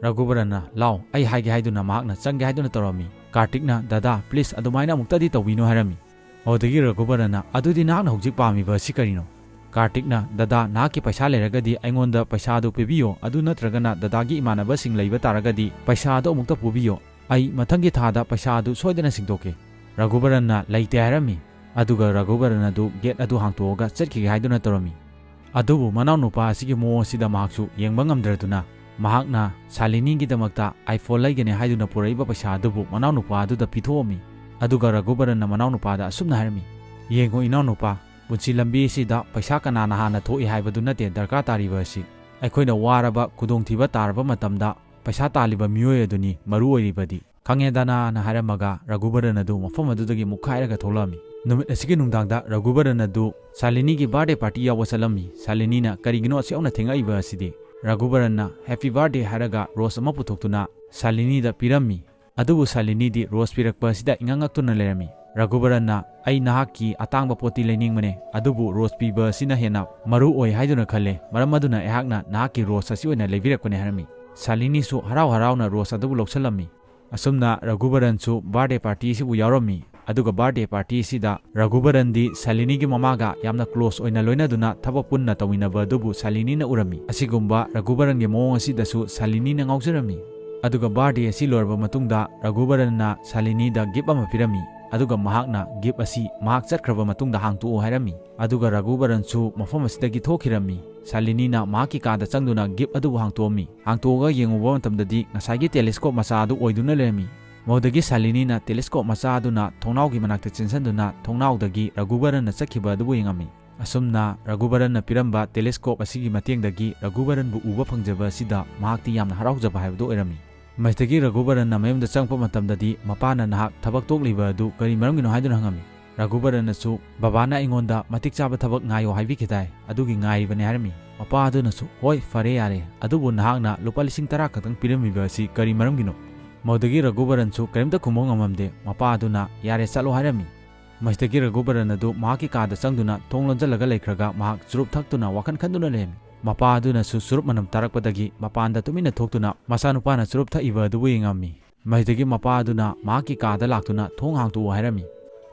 ꯔꯘꯨꯕꯔꯟꯅ, "ꯂꯥꯎ, ꯑꯩ ꯍꯥꯏꯒꯦ" ꯍꯥꯏꯗꯨꯅ ꯃꯍꯥꯛꯅ ꯆꯪꯒꯦ ꯍꯥꯏꯗꯨꯅ ꯇꯧꯔꯝꯃꯤ꯫ ꯀꯥꯔꯇꯤꯛꯅ, "ꯗꯗꯥ, please, ꯑꯗꯨꯃꯥꯏꯅ ꯑꯃꯨꯛꯇꯗꯤ ꯇꯧꯕꯤꯅꯣ" ꯍꯥꯏꯔꯝꯃꯤ꯫ ꯑꯗꯨꯗꯒꯤ ꯔꯘꯨꯕꯔꯟꯅ, "ꯑꯗꯨꯗꯤ ꯅꯍꯥꯛꯅ ꯍꯧꯖꯤꯛ ꯄꯥꯝꯃꯤꯕ ꯑꯁꯤ ꯀꯔꯤꯅꯣ?" ꯀꯥꯔꯇꯤꯛꯅ, "ꯗꯗꯥ, ꯅꯍꯥꯛꯀꯤ ꯄꯩꯁꯥ ꯂꯩꯔꯒꯗꯤ ꯑꯩꯉꯣꯟꯗ ꯄꯩꯁꯥ ꯑꯗꯨ ꯄꯤꯕꯤꯌꯣ, ꯑꯗꯨ ꯅꯠꯇ꯭ꯔꯒꯅ ꯗꯗꯥꯒꯤ ꯏꯃꯥꯟꯅꯕꯁꯤꯡ ꯂꯩꯕ ꯇꯥꯔꯒꯗꯤ ꯄꯩꯁꯥ ꯑꯗꯨ ꯑꯃꯨꯛꯇ ꯄꯨꯕꯤꯌꯣ꯫ ꯑꯩ ꯃꯊꯪꯒꯤ ꯊꯥꯗ ꯄꯩꯁꯥ ꯑꯗꯨ ꯁꯣꯏꯗꯅ ꯁꯤꯡꯗꯣꯛꯀꯦ"꯫ ꯔꯘꯨꯕꯔꯟꯅ "ꯂꯩꯇꯦ" ꯍꯥꯏꯔꯝꯃꯤ꯫ ꯑꯗꯨꯒ ꯔꯘꯨꯕꯔꯟ ꯑꯗꯨ gate ꯑꯗꯨ ꯍꯥꯡꯇꯣꯛꯑꯒ ꯆꯠꯈꯤꯒꯦ ꯍꯥꯏꯗꯨꯅ ꯇꯧꯔꯝꯃꯤ꯫ ꯑꯗꯨꯕꯨ ꯃꯅꯥꯎꯅꯨꯄꯥ ꯑꯁꯤꯒꯤ ꯃꯑꯣꯡ ꯑꯁꯤꯗ ꯃꯍꯥꯛꯁꯨ ꯌꯦꯡꯕ ꯉꯝꯗ꯭ꯔꯗꯨꯅ ꯃꯍꯥꯛꯅ ꯁꯥꯂꯤꯅꯤꯒꯤꯗꯃꯛꯇ iPhone ꯂꯩꯒꯅꯤ ꯍꯥꯏꯗꯨꯅ ꯄꯨꯔꯛꯏꯕ ꯄꯩꯁꯥ ꯑꯗꯨꯕꯨ ꯃꯅꯥꯎꯅꯨꯄꯥ ꯑꯗꯨꯗ ꯄꯤꯊꯣꯛꯑꯝꯃꯤ꯫ ꯑꯗꯨꯒ ꯔꯘꯨꯕꯔꯟꯅ ꯃꯅꯥꯎꯅꯨꯄꯥꯗ ꯑꯁꯨꯝꯅ ꯍꯥꯏꯔꯝꯃꯤ, "ꯌꯦꯡꯉꯨ ꯏꯅꯥꯎꯅꯨꯄꯥ, ꯄꯨꯟꯁꯤ ꯂꯝꯕꯤ ꯑꯁꯤꯗ ꯄꯩꯁꯥ ꯀꯅꯥꯅ ꯍꯥꯟꯅ ꯊꯣꯛꯏ ꯍꯥꯏꯕꯗꯨ ꯅꯠꯇꯦ ꯗꯔꯀꯥꯔ ꯇꯥꯔꯤꯕ ꯑꯁꯤ꯫ ꯑꯩꯈꯣꯏꯅ ꯋꯥꯔꯕ, ꯈꯨꯗꯣꯡꯊꯤꯕ ꯇꯥꯔꯕ ꯃꯇꯝꯗ ꯄꯩꯁꯥ ꯇꯥꯜꯂꯤꯕ ꯃꯤꯑꯣꯏ ꯑꯗꯨꯅꯤ ꯃꯔꯨ ꯑꯣꯏꯔꯤꯕꯗꯤ"꯫ "ꯈꯪꯉꯦꯗꯅꯥꯅ" ꯍꯥꯏꯔꯝꯃꯒ ꯔꯘꯨꯕꯔꯟ ꯑꯗꯨ ꯃꯐꯝ ꯑꯗꯨꯗꯒꯤ ꯃꯨꯛꯈꯥꯏꯔꯒ ꯊꯣꯛꯂꯛꯑꯝꯃꯤ꯫ ꯅꯨꯃꯤꯠ ꯑꯁꯤꯒꯤ ꯅꯨꯡꯗꯥꯡꯗ ꯔꯘꯨꯕꯔꯟ ꯑꯗꯨ ꯁꯥꯂꯤꯅꯤꯒꯤ ꯕꯥꯔꯗꯦ ꯄꯥꯔꯇꯤ ꯌꯥꯎꯕ ꯆꯠꯂꯝꯃꯤ꯫ ꯁꯥꯂꯤꯅꯤꯅ "ꯀꯔꯤꯒꯤꯅꯣ ꯑꯁꯨꯛ ꯌꯥꯝꯅ ꯊꯦꯡꯉꯛꯏꯕ ꯑꯁꯤꯗꯤ?" ꯔꯘꯨꯕꯔꯟꯅ "ꯍꯦꯄꯤ ꯕꯥꯔꯗꯦ" ꯍꯥꯏꯔꯒ ꯔꯣꯁ ꯑꯃ ꯄꯨꯊꯣꯛꯇꯨꯅ ꯁꯥꯂꯤꯅꯤꯗ ꯄꯤꯔꯝꯃꯤ꯫ ꯑꯗꯨꯕꯨ ꯁꯥꯂꯤꯅꯤꯗꯤ ꯔꯣꯁ ꯄꯤꯔꯛꯄ ꯑꯁꯤꯗ ꯏꯉꯛ ꯉꯛꯇꯨꯅ ꯂꯩꯔꯝꯃꯤ꯫ ꯔꯘꯨꯕꯔꯟꯅ "ꯑꯩ ꯅꯍꯥꯛꯀꯤ ꯑꯇꯥꯡꯕ ꯄꯣꯠꯇꯤ ꯂꯩꯅꯤꯡꯕꯅꯦ, ꯑꯗꯨꯕꯨ ꯔꯣꯁ ꯄꯤꯕ ꯑꯁꯤꯅ ꯍꯦꯟꯅ ꯃꯔꯨ ꯑꯣꯏ ꯍꯥꯏꯗꯨꯅ ꯈꯜꯂꯦ, ꯃꯔꯝ ꯑꯗꯨꯅ ꯑꯩꯍꯥꯛꯅ ꯅꯍꯥꯛꯀꯤ ꯔꯣꯁ ꯑꯁꯤ ꯑꯣꯏꯅ ꯂꯩꯕꯤꯔꯛꯄꯅꯦ" ꯍꯥꯏꯔꯝꯃꯤ꯫ ꯁꯥꯂꯤꯅꯤꯁꯨ ꯍꯔꯥꯎ ꯍꯔꯥꯎꯅ ꯔꯣꯁ ꯑꯗꯨꯕꯨ ꯂꯧꯁꯤꯜꯂꯝꯃꯤ꯫ ꯑꯁꯨꯝꯅ ꯔꯘꯨꯕꯔꯟꯁꯨ ꯕꯥꯔꯗꯦ ꯄꯥꯔꯇꯤ ꯑꯁꯤꯕꯨ ꯌꯥꯎꯔꯝꯃꯤ꯫ ꯑꯗꯨꯒ ꯕꯥꯔꯗꯦ ꯄꯥꯔꯇꯤ ꯑꯁꯤꯗ ꯔꯘꯨꯕꯔꯟꯗꯤ ꯁꯥꯂꯤꯅꯤꯒꯤ ꯃꯃꯥꯒ ꯌꯥꯝꯅ ꯀ꯭ꯂꯣꯁ ꯑꯣꯏꯅ ꯂꯣꯏꯅꯗꯨꯅ ꯊꯕꯛ ꯄꯨꯟꯅ ꯇꯧꯃꯤꯟꯅꯕ ꯑꯗꯨꯕꯨ ꯁꯥꯂꯤꯅꯤꯅ ꯎꯔꯝꯃꯤ꯫ ꯑꯁꯤꯒꯨꯝꯕ ꯔꯘꯨꯕꯔꯟꯒꯤ ꯃꯑꯣꯡ ꯑꯁꯤꯗꯁꯨ ꯁꯥꯂꯤꯅꯤꯅ ꯉꯥꯎꯖꯔꯝꯃꯤ꯫ ꯑꯗꯨꯒ ꯕꯥꯔꯗꯦ ꯑꯁꯤ ꯂꯣꯏꯔꯕ ꯃꯇꯨꯡꯗ ꯔꯘꯨꯕꯔꯟꯅ ꯁꯥꯂꯤꯅꯤꯗ ꯒꯤꯐ ꯑꯃ ꯄꯤꯔꯝꯃꯤ꯫ ꯑꯗꯨꯒ ꯃꯍꯥꯛꯅ ꯒꯤꯐ ꯑꯁꯤ ꯃꯍꯥꯛ ꯆꯠꯈ꯭ꯔꯕ ꯃꯇꯨꯡꯗ ꯍꯥꯡꯇꯣꯛꯎ ꯍꯥꯏꯔꯝꯃꯤ꯫ ꯑꯗꯨꯒ ꯔꯘꯨꯕꯔꯟꯁꯨ ꯃꯐꯝ ꯑꯁꯤꯗꯒꯤ ꯊꯣꯛꯈꯤꯔꯝꯃꯤ꯫ ꯁꯥꯂꯤꯅꯤꯅ ꯃꯍꯥꯛꯀꯤ ꯀꯥꯗ ꯆꯪꯗꯨꯅ ꯒꯤꯐ ꯑꯗꯨꯕꯨ ꯍꯥꯡꯇꯣꯛꯑꯝꯃꯤ꯫ ꯍꯥꯡꯇꯣꯛꯑꯒ ꯌꯦꯡꯉꯨꯕ ꯃꯇꯝꯗꯗꯤ ꯉꯁꯥꯏꯒꯤ ꯇꯦꯂꯦꯁꯀꯣꯞ ꯃꯆꯥ ꯑꯗꯨ ꯑꯣꯏꯗꯨꯅ ꯂꯩꯔꯝꯃꯤ꯫ ꯃꯗꯨꯗꯒꯤ ꯁꯥꯂꯤꯅꯤꯅ ꯇꯦꯂꯦꯁꯀꯣꯞ ꯃꯆꯥ ꯑꯗꯨꯅ ꯊꯣꯡꯅꯥꯎꯒꯤ ꯃꯅꯥꯛꯇ ꯆꯦꯟꯁꯤꯟꯗꯨꯅ ꯊꯣꯡꯅꯥꯎꯗꯒꯤ ꯔꯘꯨꯕꯔꯟꯅ ꯆꯠꯈꯤꯕ ꯑꯗꯨꯕꯨ ꯌꯦꯡꯉꯝꯃꯤ꯫ ꯑꯁꯨꯝꯅ ꯔꯘꯨꯕꯔꯟꯅ ꯄꯤꯔꯝꯕ ꯇꯦꯂꯦꯁꯀꯣꯞ ꯑꯁꯤꯒꯤ ꯃꯇꯦꯡꯗꯒꯤ ꯔꯘꯨꯕꯔꯟꯕꯨ ꯎꯕ ꯐꯪꯖꯕ ꯑꯁꯤꯗ ꯃꯍꯥꯛꯇꯤ ꯌꯥꯝꯅ ꯍꯔꯥꯎꯖꯕ ꯍꯥꯏꯕꯗꯨ ꯑꯣꯏꯔꯝꯃꯤ꯫ ꯃꯁꯤꯗꯒꯤ ꯔꯘꯨꯕꯔꯟꯅ ꯃꯌꯨꯝꯗ ꯆꯪꯉꯛꯄ ꯃꯇꯝꯗꯗꯤ ꯃꯄꯥꯅ "ꯅꯍꯥꯛ ꯊꯕꯛ ꯇꯣꯛꯂꯤꯕ ꯑꯗꯨ ꯀꯔꯤ ꯃꯔꯝꯒꯤꯅꯣ?" ꯍꯥꯏꯗꯨꯅ ꯍꯪꯉꯝꯃꯤ꯫ ꯔꯘꯨꯕꯔꯟꯅꯁꯨ, "ꯕꯕꯥꯅ ꯑꯩꯉꯣꯟꯗ ꯃꯇꯤꯛ ꯆꯥꯕ ꯊꯕꯛ ꯉꯥꯏꯌꯣ ꯍꯥꯏꯕꯤꯈꯤꯗꯥꯏ, ꯑꯗꯨꯒꯤ ꯉꯥꯏꯔꯤꯕꯅꯤ" ꯍꯥꯏꯔꯝꯃꯤ꯫ ꯃꯄꯥ ꯑꯗꯨꯅꯁꯨ, "ꯍꯣꯏ, ꯐꯔꯦ, ꯌꯥꯔꯦ, ꯑꯗꯨꯕꯨ ꯅꯍꯥꯛꯅ ꯂꯨꯄꯥ ꯂꯤꯁꯤꯡ ꯇꯔꯥ ꯈꯛꯇꯪ ꯄꯤꯔꯝꯃꯤꯕ ꯑꯁꯤ ꯀꯔꯤ ꯃꯔꯝꯒꯤꯅꯣ?" ꯃꯗꯨꯗꯒꯤ ꯔꯘꯨꯕꯔꯟꯁꯨ ꯀꯔꯤꯝꯇ ꯈꯨꯝꯕ ꯉꯝꯃꯝꯗꯦ꯫ ꯃꯄꯥ ꯑꯗꯨꯅ "ꯌꯥꯔꯦ, ꯆꯠꯂꯣ" ꯍꯥꯏꯔꯝꯃꯤ꯫ ꯃꯁꯤꯗꯒꯤ ꯔꯘꯨꯕꯔꯟ ꯑꯗꯨ ꯃꯍꯥꯛꯀꯤ ꯀꯥꯗ ꯆꯪꯗꯨꯅ ꯊꯣꯡ ꯂꯣꯟꯖꯜꯂꯒ ꯂꯩꯈ꯭ꯔꯒ ꯃꯍꯥꯛ ꯆꯨꯔꯨꯞ ꯊꯛꯇꯨꯅ ꯋꯥꯈꯜ ꯈꯟꯗꯨꯅ ꯂꯩꯔꯝꯃꯤ꯫ ꯃꯄꯥ ꯑꯗꯨꯅꯁꯨ ꯆꯨꯔꯨꯞ ꯃꯅꯝ ꯇꯥꯔꯛꯄꯗꯒꯤ ꯃꯄꯥꯟꯗ ꯇꯨꯃꯤꯟꯅ ꯊꯣꯛꯇꯨꯅ ꯃꯆꯥꯅꯨꯄꯥꯅ ꯆꯨꯔꯨꯞ ꯊꯛꯏꯕ ꯑꯗꯨꯕꯨ ꯌꯦꯡꯉꯝꯃꯤ꯫ ꯃꯁꯤꯗꯒꯤ ꯃꯄꯥ ꯑꯗꯨꯅ ꯃꯍꯥꯛꯀꯤ ꯀꯥꯗ ꯂꯥꯛꯇꯨꯅ "ꯊꯣꯡ ꯍꯥꯡꯇꯣꯛꯎ" ꯍꯥꯏꯔꯝꯃꯤ꯫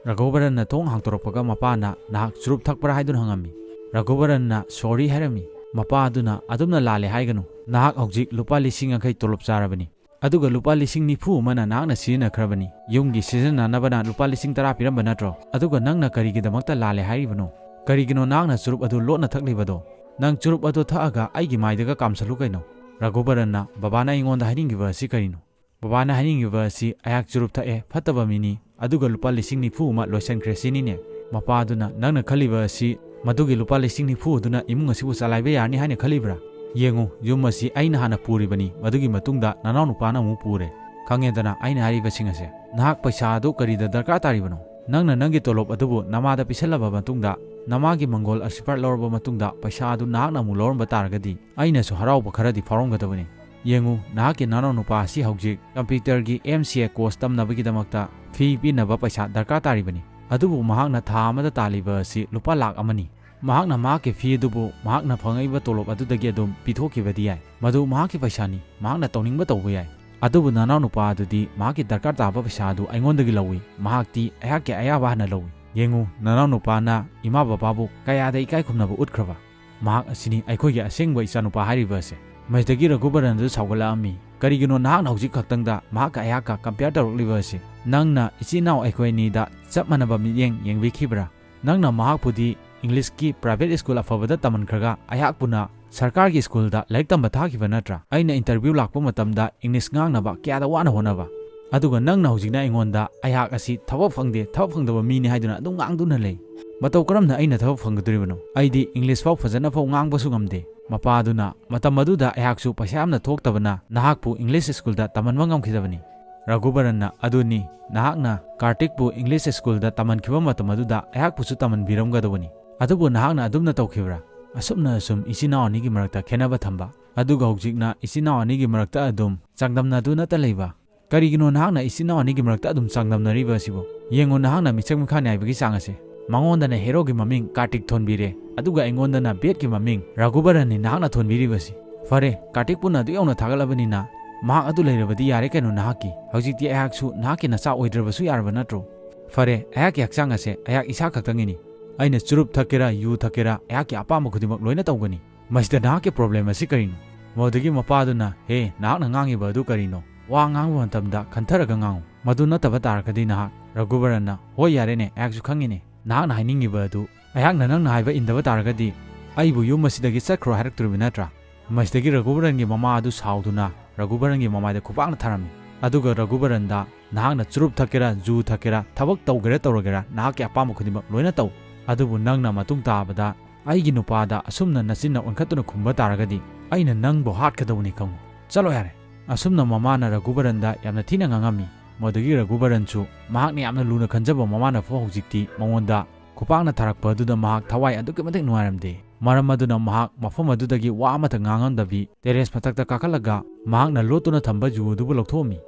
ꯔꯘꯨꯕꯔꯟꯅ ꯊꯣꯡ ꯍꯥꯡꯇꯣꯔꯛꯄꯒ ꯃꯄꯥꯅ "ꯅꯍꯥꯛ ꯆꯨꯔꯨꯞ ꯊꯛꯄ꯭ꯔꯥ?" ꯍꯥꯏꯗꯨꯅ ꯍꯪꯉꯝꯃꯤ꯫ ꯔꯘꯨꯕꯔꯟꯅ "ꯁꯣꯔꯤ" ꯍꯥꯏꯔꯝꯃꯤ꯫ ꯃꯄꯥ ꯑꯗꯨꯅ "ꯑꯗꯨꯝꯅ ꯂꯥꯜꯂꯦ ꯍꯥꯏꯒꯅꯨ꯫ ꯅꯍꯥꯛ ꯍꯧꯖꯤꯛ ꯂꯨꯄꯥ ꯂꯤꯁꯤꯡ ꯌꯥꯡꯈꯩ ꯇꯣꯂꯣꯞ ꯆꯥꯔꯕꯅꯤ꯫ ꯑꯗꯨꯒ ꯂꯨꯄꯥ ꯂꯤꯁꯤꯡ ꯅꯤꯐꯨ ꯑꯃꯅ ꯅꯍꯥꯛꯅ ꯁꯤꯖꯤꯟꯅꯈ꯭ꯔꯕꯅꯤ꯫ ꯌꯨꯝꯒꯤ ꯁꯤꯖꯤꯟꯅꯅꯕꯅ ꯂꯨꯄꯥ ꯂꯤꯁꯤꯡ ꯇꯔꯥ ꯄꯤꯔꯝꯕ ꯅꯠꯇ꯭ꯔꯣ? ꯑꯗꯨꯒ ꯅꯪꯅ ꯀꯔꯤꯒꯤꯗꯃꯛꯇ ꯂꯥꯜꯂꯦ ꯍꯥꯏꯔꯤꯕꯅꯣ? ꯀꯔꯤꯒꯤꯅꯣ ꯅꯍꯥꯛꯅ ꯆꯨꯔꯨꯞ ꯑꯗꯨ ꯂꯣꯠꯅ ꯊꯛꯂꯤꯕꯗꯣ? ꯅꯪ ꯆꯨꯔꯨꯞ ꯑꯗꯨ ꯊꯛꯑꯒ ꯑꯩꯒꯤ ꯃꯥꯏꯗꯒ ꯀꯥꯝꯁꯜꯂꯨ ꯀꯩꯅꯣ?" ꯔꯘꯨꯕꯔꯟꯅ, "ꯕꯕꯥꯅ ꯑꯩꯉꯣꯟꯗ ꯍꯥꯏꯅꯤꯡꯉꯤꯕ ꯑꯁꯤ ꯀꯔꯤꯅꯣ?" "ꯕꯕꯥꯅ ꯍꯥꯏꯅꯤꯡꯉꯤꯕ ꯑꯁꯤ ꯑꯩꯍꯥꯛ ꯆꯨꯔꯨꯞ ꯊꯛꯑꯦ, ꯐꯠꯇꯕ ꯃꯤꯅꯤ, ꯑꯗꯨꯒ ꯂꯨꯄꯥ ꯂꯤꯁꯤꯡ ꯅꯤꯐꯨ ꯑꯃ ꯂꯣꯏꯁꯟꯈ꯭ꯔꯦ ꯁꯤꯅꯤꯅꯦ?" ꯃꯄꯥ ꯑꯗꯨꯅ, "ꯅꯪꯅ ꯈꯜꯂꯤꯕ ꯑꯁꯤ ꯃꯗꯨꯒꯤ ꯂꯨꯄꯥ ꯂꯤꯁꯤꯡ ꯅꯤꯐꯨ ꯑꯗꯨꯅ ꯏꯃꯨꯡ ꯑꯁꯤꯕꯨ ꯆꯂꯥꯏꯕ ꯌꯥꯔꯅꯤ ꯍꯥꯏꯅ ꯈꯜꯂꯤꯕ꯭ꯔꯥ? ꯌꯦꯡꯉꯨ, ꯌꯨꯝ ꯑꯁꯤ ꯑꯩꯅ ꯍꯥꯟꯅ ꯄꯨꯔꯤꯕꯅꯤ, ꯃꯗꯨꯒꯤ ꯃꯇꯨꯡꯗ ꯅꯅꯥꯎꯅꯨꯄꯥꯅ ꯑꯃꯨꯛ ꯄꯨꯔꯦ꯫ "ꯈꯪꯉꯦꯗꯅ ꯑꯩꯅ ꯍꯥꯏꯔꯤꯕꯁꯤꯡ ꯑꯁꯦ꯫ ꯅꯍꯥꯛ ꯄꯩꯁꯥ ꯑꯗꯨ ꯀꯔꯤꯗ ꯗꯔꯀꯥꯔ ꯇꯥꯔꯤꯕꯅꯣ? ꯅꯪꯅ ꯅꯪꯒꯤ ꯇꯣꯂꯣꯞ ꯑꯗꯨꯕꯨ ꯅꯃꯥꯗ ꯄꯤꯁꯜꯂꯕ ꯃꯇꯨꯡꯗ, ꯅꯃꯥꯒꯤ ꯃꯪꯒꯣꯜ ꯑꯁꯤꯔꯕꯥꯗ ꯂꯧꯔꯕ ꯃꯇꯨꯡꯗ ꯄꯩꯁꯥ ꯑꯗꯨ ꯅꯍꯥꯛꯅ ꯑꯃꯨꯛ ꯂꯧꯔꯝꯕ ꯇꯥꯔꯒꯗꯤ ꯑꯩꯅꯁꯨ ꯍꯔꯥꯎꯕ ꯈꯔꯗꯤ ꯐꯥꯎꯔꯝꯒꯗꯕꯅꯤ꯫ ꯌꯦꯡꯉꯨ, ꯅꯍꯥꯛꯀꯤ ꯅꯅꯥꯎꯅꯨꯄꯥ ꯑꯁꯤ ꯍꯧꯖꯤꯛ computerꯒꯤ M C A course ꯇꯝꯅꯕꯒꯤꯗꯃꯛꯇ fee ꯄꯤꯅꯕ ꯄꯩꯁꯥ ꯗꯔꯀꯥꯔ ꯇꯥꯔꯤꯕꯅꯤ꯫ ꯑꯗꯨꯕꯨ ꯃꯍꯥꯛꯅ ꯊꯥ ꯑꯃꯗ ꯇꯥꯜꯂꯤꯕ ꯑꯁꯤ ꯂꯨꯄꯥ ꯂꯥꯈ ꯑꯃꯅꯤ꯫ ꯃꯍꯥꯛꯅ ꯃꯍꯥꯛꯀꯤ fee ꯑꯗꯨꯕꯨ ꯃꯍꯥꯛꯅ ꯐꯪꯉꯛꯏꯕ ꯇꯣꯂꯣꯞ ꯑꯗꯨꯗꯒꯤ ꯑꯗꯨꯝ ꯄꯤꯊꯣꯛꯈꯤꯕꯗꯤ ꯌꯥꯏ꯫ ꯃꯗꯨ ꯃꯍꯥꯛꯀꯤ ꯄꯩꯁꯥꯅꯤ, ꯃꯍꯥꯛꯅ ꯇꯧꯅꯤꯡꯕ ꯇꯧꯕ ꯌꯥꯏ꯫ ꯑꯗꯨꯕꯨ ꯅꯅꯥꯎꯅꯨꯄꯥ ꯑꯗꯨꯗꯤ ꯃꯍꯥꯛꯀꯤ ꯗꯔꯀꯥꯔ ꯇꯥꯕ ꯄꯩꯁꯥ ꯑꯗꯨ ꯑꯩꯉꯣꯟꯗꯒꯤ ꯂꯧꯏ꯫ ꯃꯍꯥꯛꯇꯤ ꯑꯩꯍꯥꯛꯀꯤ ꯑꯌꯥꯕ ꯍꯥꯟꯅ ꯂꯧꯏ꯫ ꯌꯦꯡꯉꯨ, ꯅꯅꯥꯎꯅꯨꯄꯥꯅ ꯏꯃꯥ ꯕꯕꯥꯕꯨ ꯀꯌꯥꯗ ꯏꯀꯥꯏ ꯈꯨꯝꯅꯕ ꯎꯠꯈ꯭ꯔꯕ꯫ ꯃꯍꯥꯛ ꯑꯁꯤꯅꯤ ꯑꯩꯈꯣꯏꯒꯤ ꯑꯁꯦꯡꯕ ꯏꯆꯥꯅꯨꯄꯥ ꯍꯥꯏꯔꯤꯕ ꯑꯁꯦ꯫" ꯃꯁꯤꯗꯒꯤ ꯔꯘꯨꯕꯔꯟ ꯑꯗꯨ ꯁꯥꯎꯒꯠꯂꯛꯑꯝꯃꯤ꯫ "ꯀꯔꯤꯒꯤꯅꯣ ꯅꯍꯥꯛꯅ ꯍꯧꯖꯤꯛ ꯈꯛꯇꯪꯗ ꯃꯍꯥꯛꯀ ꯑꯩꯍꯥꯛꯀ compare ꯇꯧꯔꯛꯂꯤꯕ ꯑꯁꯤ? ꯅꯪꯅ ꯏꯆꯤꯟ ꯏꯅꯥꯎ ꯑꯩꯈꯣꯏ ꯑꯅꯤꯗ ꯆꯞ ꯃꯥꯟꯅꯕ ꯃꯤꯠꯌꯦꯡ ꯌꯦꯡꯕꯤꯈꯤꯕ꯭ꯔꯥ? ꯅꯪꯅ ꯃꯍꯥꯛꯄꯨꯗꯤ Englishꯀꯤ private school ꯑꯐꯕꯗ ꯇꯝꯍꯟꯈ꯭ꯔꯒ ꯑꯩꯍꯥꯛꯄꯨꯅ ꯁꯔꯀꯥꯔꯒꯤ schoolꯗ ꯂꯥꯏꯔꯤꯛ ꯇꯝꯕ ꯊꯥꯈꯤꯕ ꯅꯠꯇ꯭ꯔꯥ? ꯑꯩꯅ interview ꯂꯥꯛꯄ ꯃꯇꯝꯗ English ꯉꯥꯡꯅꯕ ꯀꯌꯥꯗ ꯋꯥꯅ ꯍꯣꯠꯅꯕ꯫ ꯑꯗꯨꯒ ꯅꯪꯅ ꯍꯧꯖꯤꯛꯅ ꯑꯩꯉꯣꯟꯗ ꯑꯩꯍꯥꯛ ꯑꯁꯤ ꯊꯕꯛ ꯐꯪꯗꯦ, ꯊꯕꯛ ꯐꯪꯗꯕ ꯃꯤꯅꯤ ꯍꯥꯏꯗꯨꯅ ꯑꯗꯨꯝ ꯉꯥꯡꯗꯨꯅ ꯂꯩ꯫ ꯃꯇꯧ ꯀꯔꯝꯅ ꯑꯩꯅ ꯊꯕꯛ ꯐꯪꯒꯗꯣꯔꯤꯕꯅꯣ? ꯑꯩꯗꯤ English ꯐꯥꯎ ꯐꯖꯅ ꯐꯥꯎ ꯉꯥꯡꯕꯁꯨ ꯉꯝꯗꯦ꯫" ꯃꯄꯥꯗꯨꯅ, "ꯃꯇꯝ ꯑꯗꯨꯗ ꯑꯩꯍꯥꯛꯁꯨ ꯄꯩꯁꯥ ꯌꯥꯝꯅ ꯊꯣꯛꯇꯕꯅ ꯅꯍꯥꯛꯄꯨ English schoolꯗ ꯇꯝꯍꯟꯕ ꯉꯝꯈꯤꯗꯕꯅꯤ꯫" ꯔꯘꯨꯕꯔꯟꯅ, "ꯑꯗꯨꯅꯤ, ꯅꯍꯥꯛꯅ ꯀꯥꯔꯇꯤꯛꯄꯨ English schoolꯗ ꯇꯝꯍꯟꯈꯤꯕ ꯃꯇꯝ ꯑꯗꯨꯗ ꯑꯩꯍꯥꯛꯄꯨꯁꯨ ꯇꯝꯍꯟꯕꯤꯔꯝꯒꯗꯧꯕꯅꯤ꯫ ꯑꯗꯨꯕꯨ ꯅꯍꯥꯛꯅ ꯑꯗꯨꯝꯅ ꯇꯧꯈꯤꯕ꯭ꯔꯥ? ꯑꯁꯨꯝꯅ ꯑꯁꯨꯝ ꯏꯆꯤꯟ ꯏꯅꯥꯎ ꯑꯅꯤꯒꯤ ꯃꯔꯛꯇ ꯈꯦꯠꯅꯕ ꯊꯝꯕ, ꯑꯗꯨꯒ ꯍꯧꯖꯤꯛꯅ ꯏꯆꯤꯟ ꯏꯅꯥꯎ ꯑꯅꯤꯒꯤ ꯃꯔꯛꯇ ꯑꯗꯨꯝ ꯆꯥꯡꯗꯝꯅꯗꯨꯅꯇ ꯂꯩꯕ꯫ ꯀꯔꯤꯒꯤꯅꯣ ꯅꯍꯥꯛꯅ ꯏꯆꯤꯟ ꯏꯅꯥꯎ ꯑꯅꯤꯒꯤ ꯃꯔꯛꯇ ꯑꯗꯨꯝ ꯆꯥꯡꯗꯝꯅꯔꯤꯕ ꯑꯁꯤꯕꯨ? ꯌꯦꯡꯉꯨ, ꯅꯍꯥꯛꯅ ꯃꯤꯆꯪ ꯃꯤꯈꯥ ꯅꯥꯏꯕꯒꯤ ꯆꯥꯡ ꯑꯁꯦ꯫ ꯃꯉꯣꯟꯗꯅ ꯍꯦꯔꯣꯒꯤ ꯃꯃꯤꯡ ꯀꯥꯔꯇꯤꯛ ꯊꯣꯟꯕꯤꯔꯦ, ꯑꯗꯨꯒ ꯑꯩꯉꯣꯟꯗꯅ ꯕꯦꯠꯀꯤ ꯃꯃꯤꯡ ꯔꯘꯨꯕꯔꯟꯅꯤ ꯅꯍꯥꯛꯅ ꯊꯣꯟꯕꯤꯔꯤꯕꯁꯤ꯫ ꯐꯔꯦ, ꯀꯥꯔꯇꯤꯛꯄꯨꯅ ꯑꯗꯨ ꯌꯧꯅ ꯊꯥꯒꯠꯂꯕꯅꯤꯅ, ꯃꯍꯥꯛ ꯑꯗꯨ ꯂꯩꯔꯕꯗꯤ ꯌꯥꯔꯦ ꯀꯩꯅꯣ ꯅꯍꯥꯛꯀꯤ꯫ ꯍꯧꯖꯤꯛꯇꯤ ꯑꯩꯍꯥꯛꯁꯨ ꯅꯍꯥꯛꯀꯤ ꯅꯆꯥ ꯑꯣꯏꯗ꯭ꯔꯕꯁꯨ ꯌꯥꯔꯕ ꯅꯠꯇ꯭ꯔꯣ? ꯐꯔꯦ, ꯑꯩꯍꯥꯛꯀꯤ ꯍꯛꯆꯥꯡ ꯑꯁꯦ ꯑꯩꯍꯥꯛ ꯏꯁꯥ ꯈꯛꯇꯪꯒꯤꯅꯤ꯫ ꯑꯩꯅ ꯆꯨꯔꯨꯞ ꯊꯛꯀꯦꯔꯥ, ꯌꯨ ꯊꯛꯀꯦꯔꯥ, ꯑꯩꯍꯥꯛꯀꯤ ꯑꯄꯥꯝꯕ ꯈꯨꯗꯤꯡꯃꯛ ꯂꯣꯏꯅ ꯇꯧꯒꯅꯤ꯫ ꯃꯁꯤꯗ ꯅꯍꯥꯛꯀꯤ problem ꯑꯁꯤ ꯀꯔꯤꯅꯣ?" ꯃꯗꯨꯗꯒꯤ ꯃꯄꯥꯗꯨꯅ, "ꯍꯦ, ꯅꯍꯥꯛꯅ ꯉꯥꯡꯉꯤꯕ ꯑꯗꯨ ꯀꯔꯤꯅꯣ? ꯋꯥ ꯉꯥꯡꯕ ꯃꯇꯝꯗ ꯈꯟꯊꯔꯒ ꯉꯥꯡꯉꯨ꯫ ꯃꯗꯨ ꯅꯠꯇꯕ ꯇꯥꯔꯒꯗꯤ ꯅꯍꯥꯛ꯫" ꯔꯘꯨꯕꯔꯟꯅ, "ꯍꯣꯏ, ꯌꯥꯔꯦꯅꯦ, ꯑꯩꯍꯥꯛꯁꯨ ꯈꯪꯉꯤꯅꯦ꯫ ꯅꯍꯥꯛꯅ ꯍꯥꯏꯅꯤꯡꯉꯤꯕ ꯑꯗꯨ ꯑꯩꯍꯥꯛꯅ ꯅꯪꯅ ꯍꯥꯏꯕ ꯏꯟꯗꯕ ꯇꯥꯔꯒꯗꯤ ꯑꯩꯕꯨ ꯌꯨꯝ ꯑꯁꯤꯗꯒꯤ ꯆꯠꯈ꯭ꯔꯣ ꯍꯥꯏꯔꯛꯇꯣꯔꯤꯕ ꯅꯠꯇ꯭ꯔꯥ?" ꯃꯁꯤꯗꯒꯤ ꯔꯘꯨꯕꯔꯟꯒꯤ ꯃꯃꯥ ꯑꯗꯨ ꯁꯥꯎꯗꯨꯅ ꯔꯘꯨꯕꯔꯟꯒꯤ ꯃꯃꯥꯏꯗ ꯈꯨꯄꯥꯛꯅ ꯊꯥꯔꯝꯃꯤ꯫ ꯑꯗꯨꯒ ꯔꯘꯨꯕꯔꯟꯗ, "ꯅꯍꯥꯛꯅ ꯆꯨꯔꯨꯞ ꯊꯛꯀꯦꯔꯥ, ꯖꯨ ꯊꯛꯀꯦꯔꯥ, ꯊꯕꯛ ꯇꯧꯒꯦꯔꯥ ꯇꯧꯔꯒꯦꯔꯥ, ꯅꯍꯥꯛꯀꯤ ꯑꯄꯥꯝꯕ ꯈꯨꯗꯤꯡꯃꯛ ꯂꯣꯏꯅ ꯇꯧ꯫ ꯑꯗꯨꯕꯨ ꯅꯪꯅ ꯃꯇꯨꯡ ꯇꯥꯕꯗ ꯑꯩꯒꯤ ꯅꯨꯄꯥꯗ ꯑꯁꯨꯝꯅ ꯅꯆꯤꯟꯅ ꯑꯣꯟꯈꯠꯇꯨꯅ ꯈꯨꯝꯕ ꯇꯥꯔꯒꯗꯤ ꯑꯩꯅ ꯅꯪꯕꯨ ꯍꯥꯠꯀꯗꯧꯕꯅꯤ ꯈꯪꯉꯨ꯫ ꯆꯠꯂꯣ ꯌꯥꯔꯦ꯫" ꯑꯁꯨꯝꯅ ꯃꯃꯥꯅ ꯔꯘꯨꯕꯔꯟꯗ ꯌꯥꯝꯅ ꯊꯤꯅ ꯉꯥꯡꯉꯝꯃꯤ꯫ ꯃꯗꯨꯗꯒꯤ ꯔꯘꯨꯕꯔꯟꯁꯨ ꯃꯍꯥꯛꯅ ꯌꯥꯝꯅ ꯂꯨꯅ ꯈꯟꯖꯕ ꯃꯃꯥꯅ ꯐꯥꯎ ꯍꯧꯖꯤꯛꯇꯤ ꯃꯉꯣꯟꯗ ꯈꯨꯄꯥꯛꯅ ꯊꯥꯔꯛꯄ ꯑꯗꯨꯗ ꯃꯍꯥꯛ ꯊꯋꯥꯏ ꯑꯗꯨꯛꯀꯤ ꯃꯇꯤꯛ ꯅꯨꯡꯉꯥꯏꯔꯝꯗꯦ꯫ ꯃꯔꯝ ꯑꯗꯨꯅ ꯃꯍꯥꯛ ꯃꯐꯝ ꯑꯗꯨꯗꯒꯤ ꯋꯥ ꯑꯃꯠꯇ ꯉꯥꯡꯉꯝꯗꯕꯤ ꯇꯦꯔꯦꯁ ꯃꯊꯛꯇ ꯀꯥꯈꯠꯂꯒ ꯃꯍꯥꯛꯅ ꯂꯣꯠꯇꯨꯅ ꯊꯝꯕ ꯖꯨ ꯑꯗꯨꯕꯨ ꯂꯧꯊꯣꯛꯑꯝꯃꯤ꯫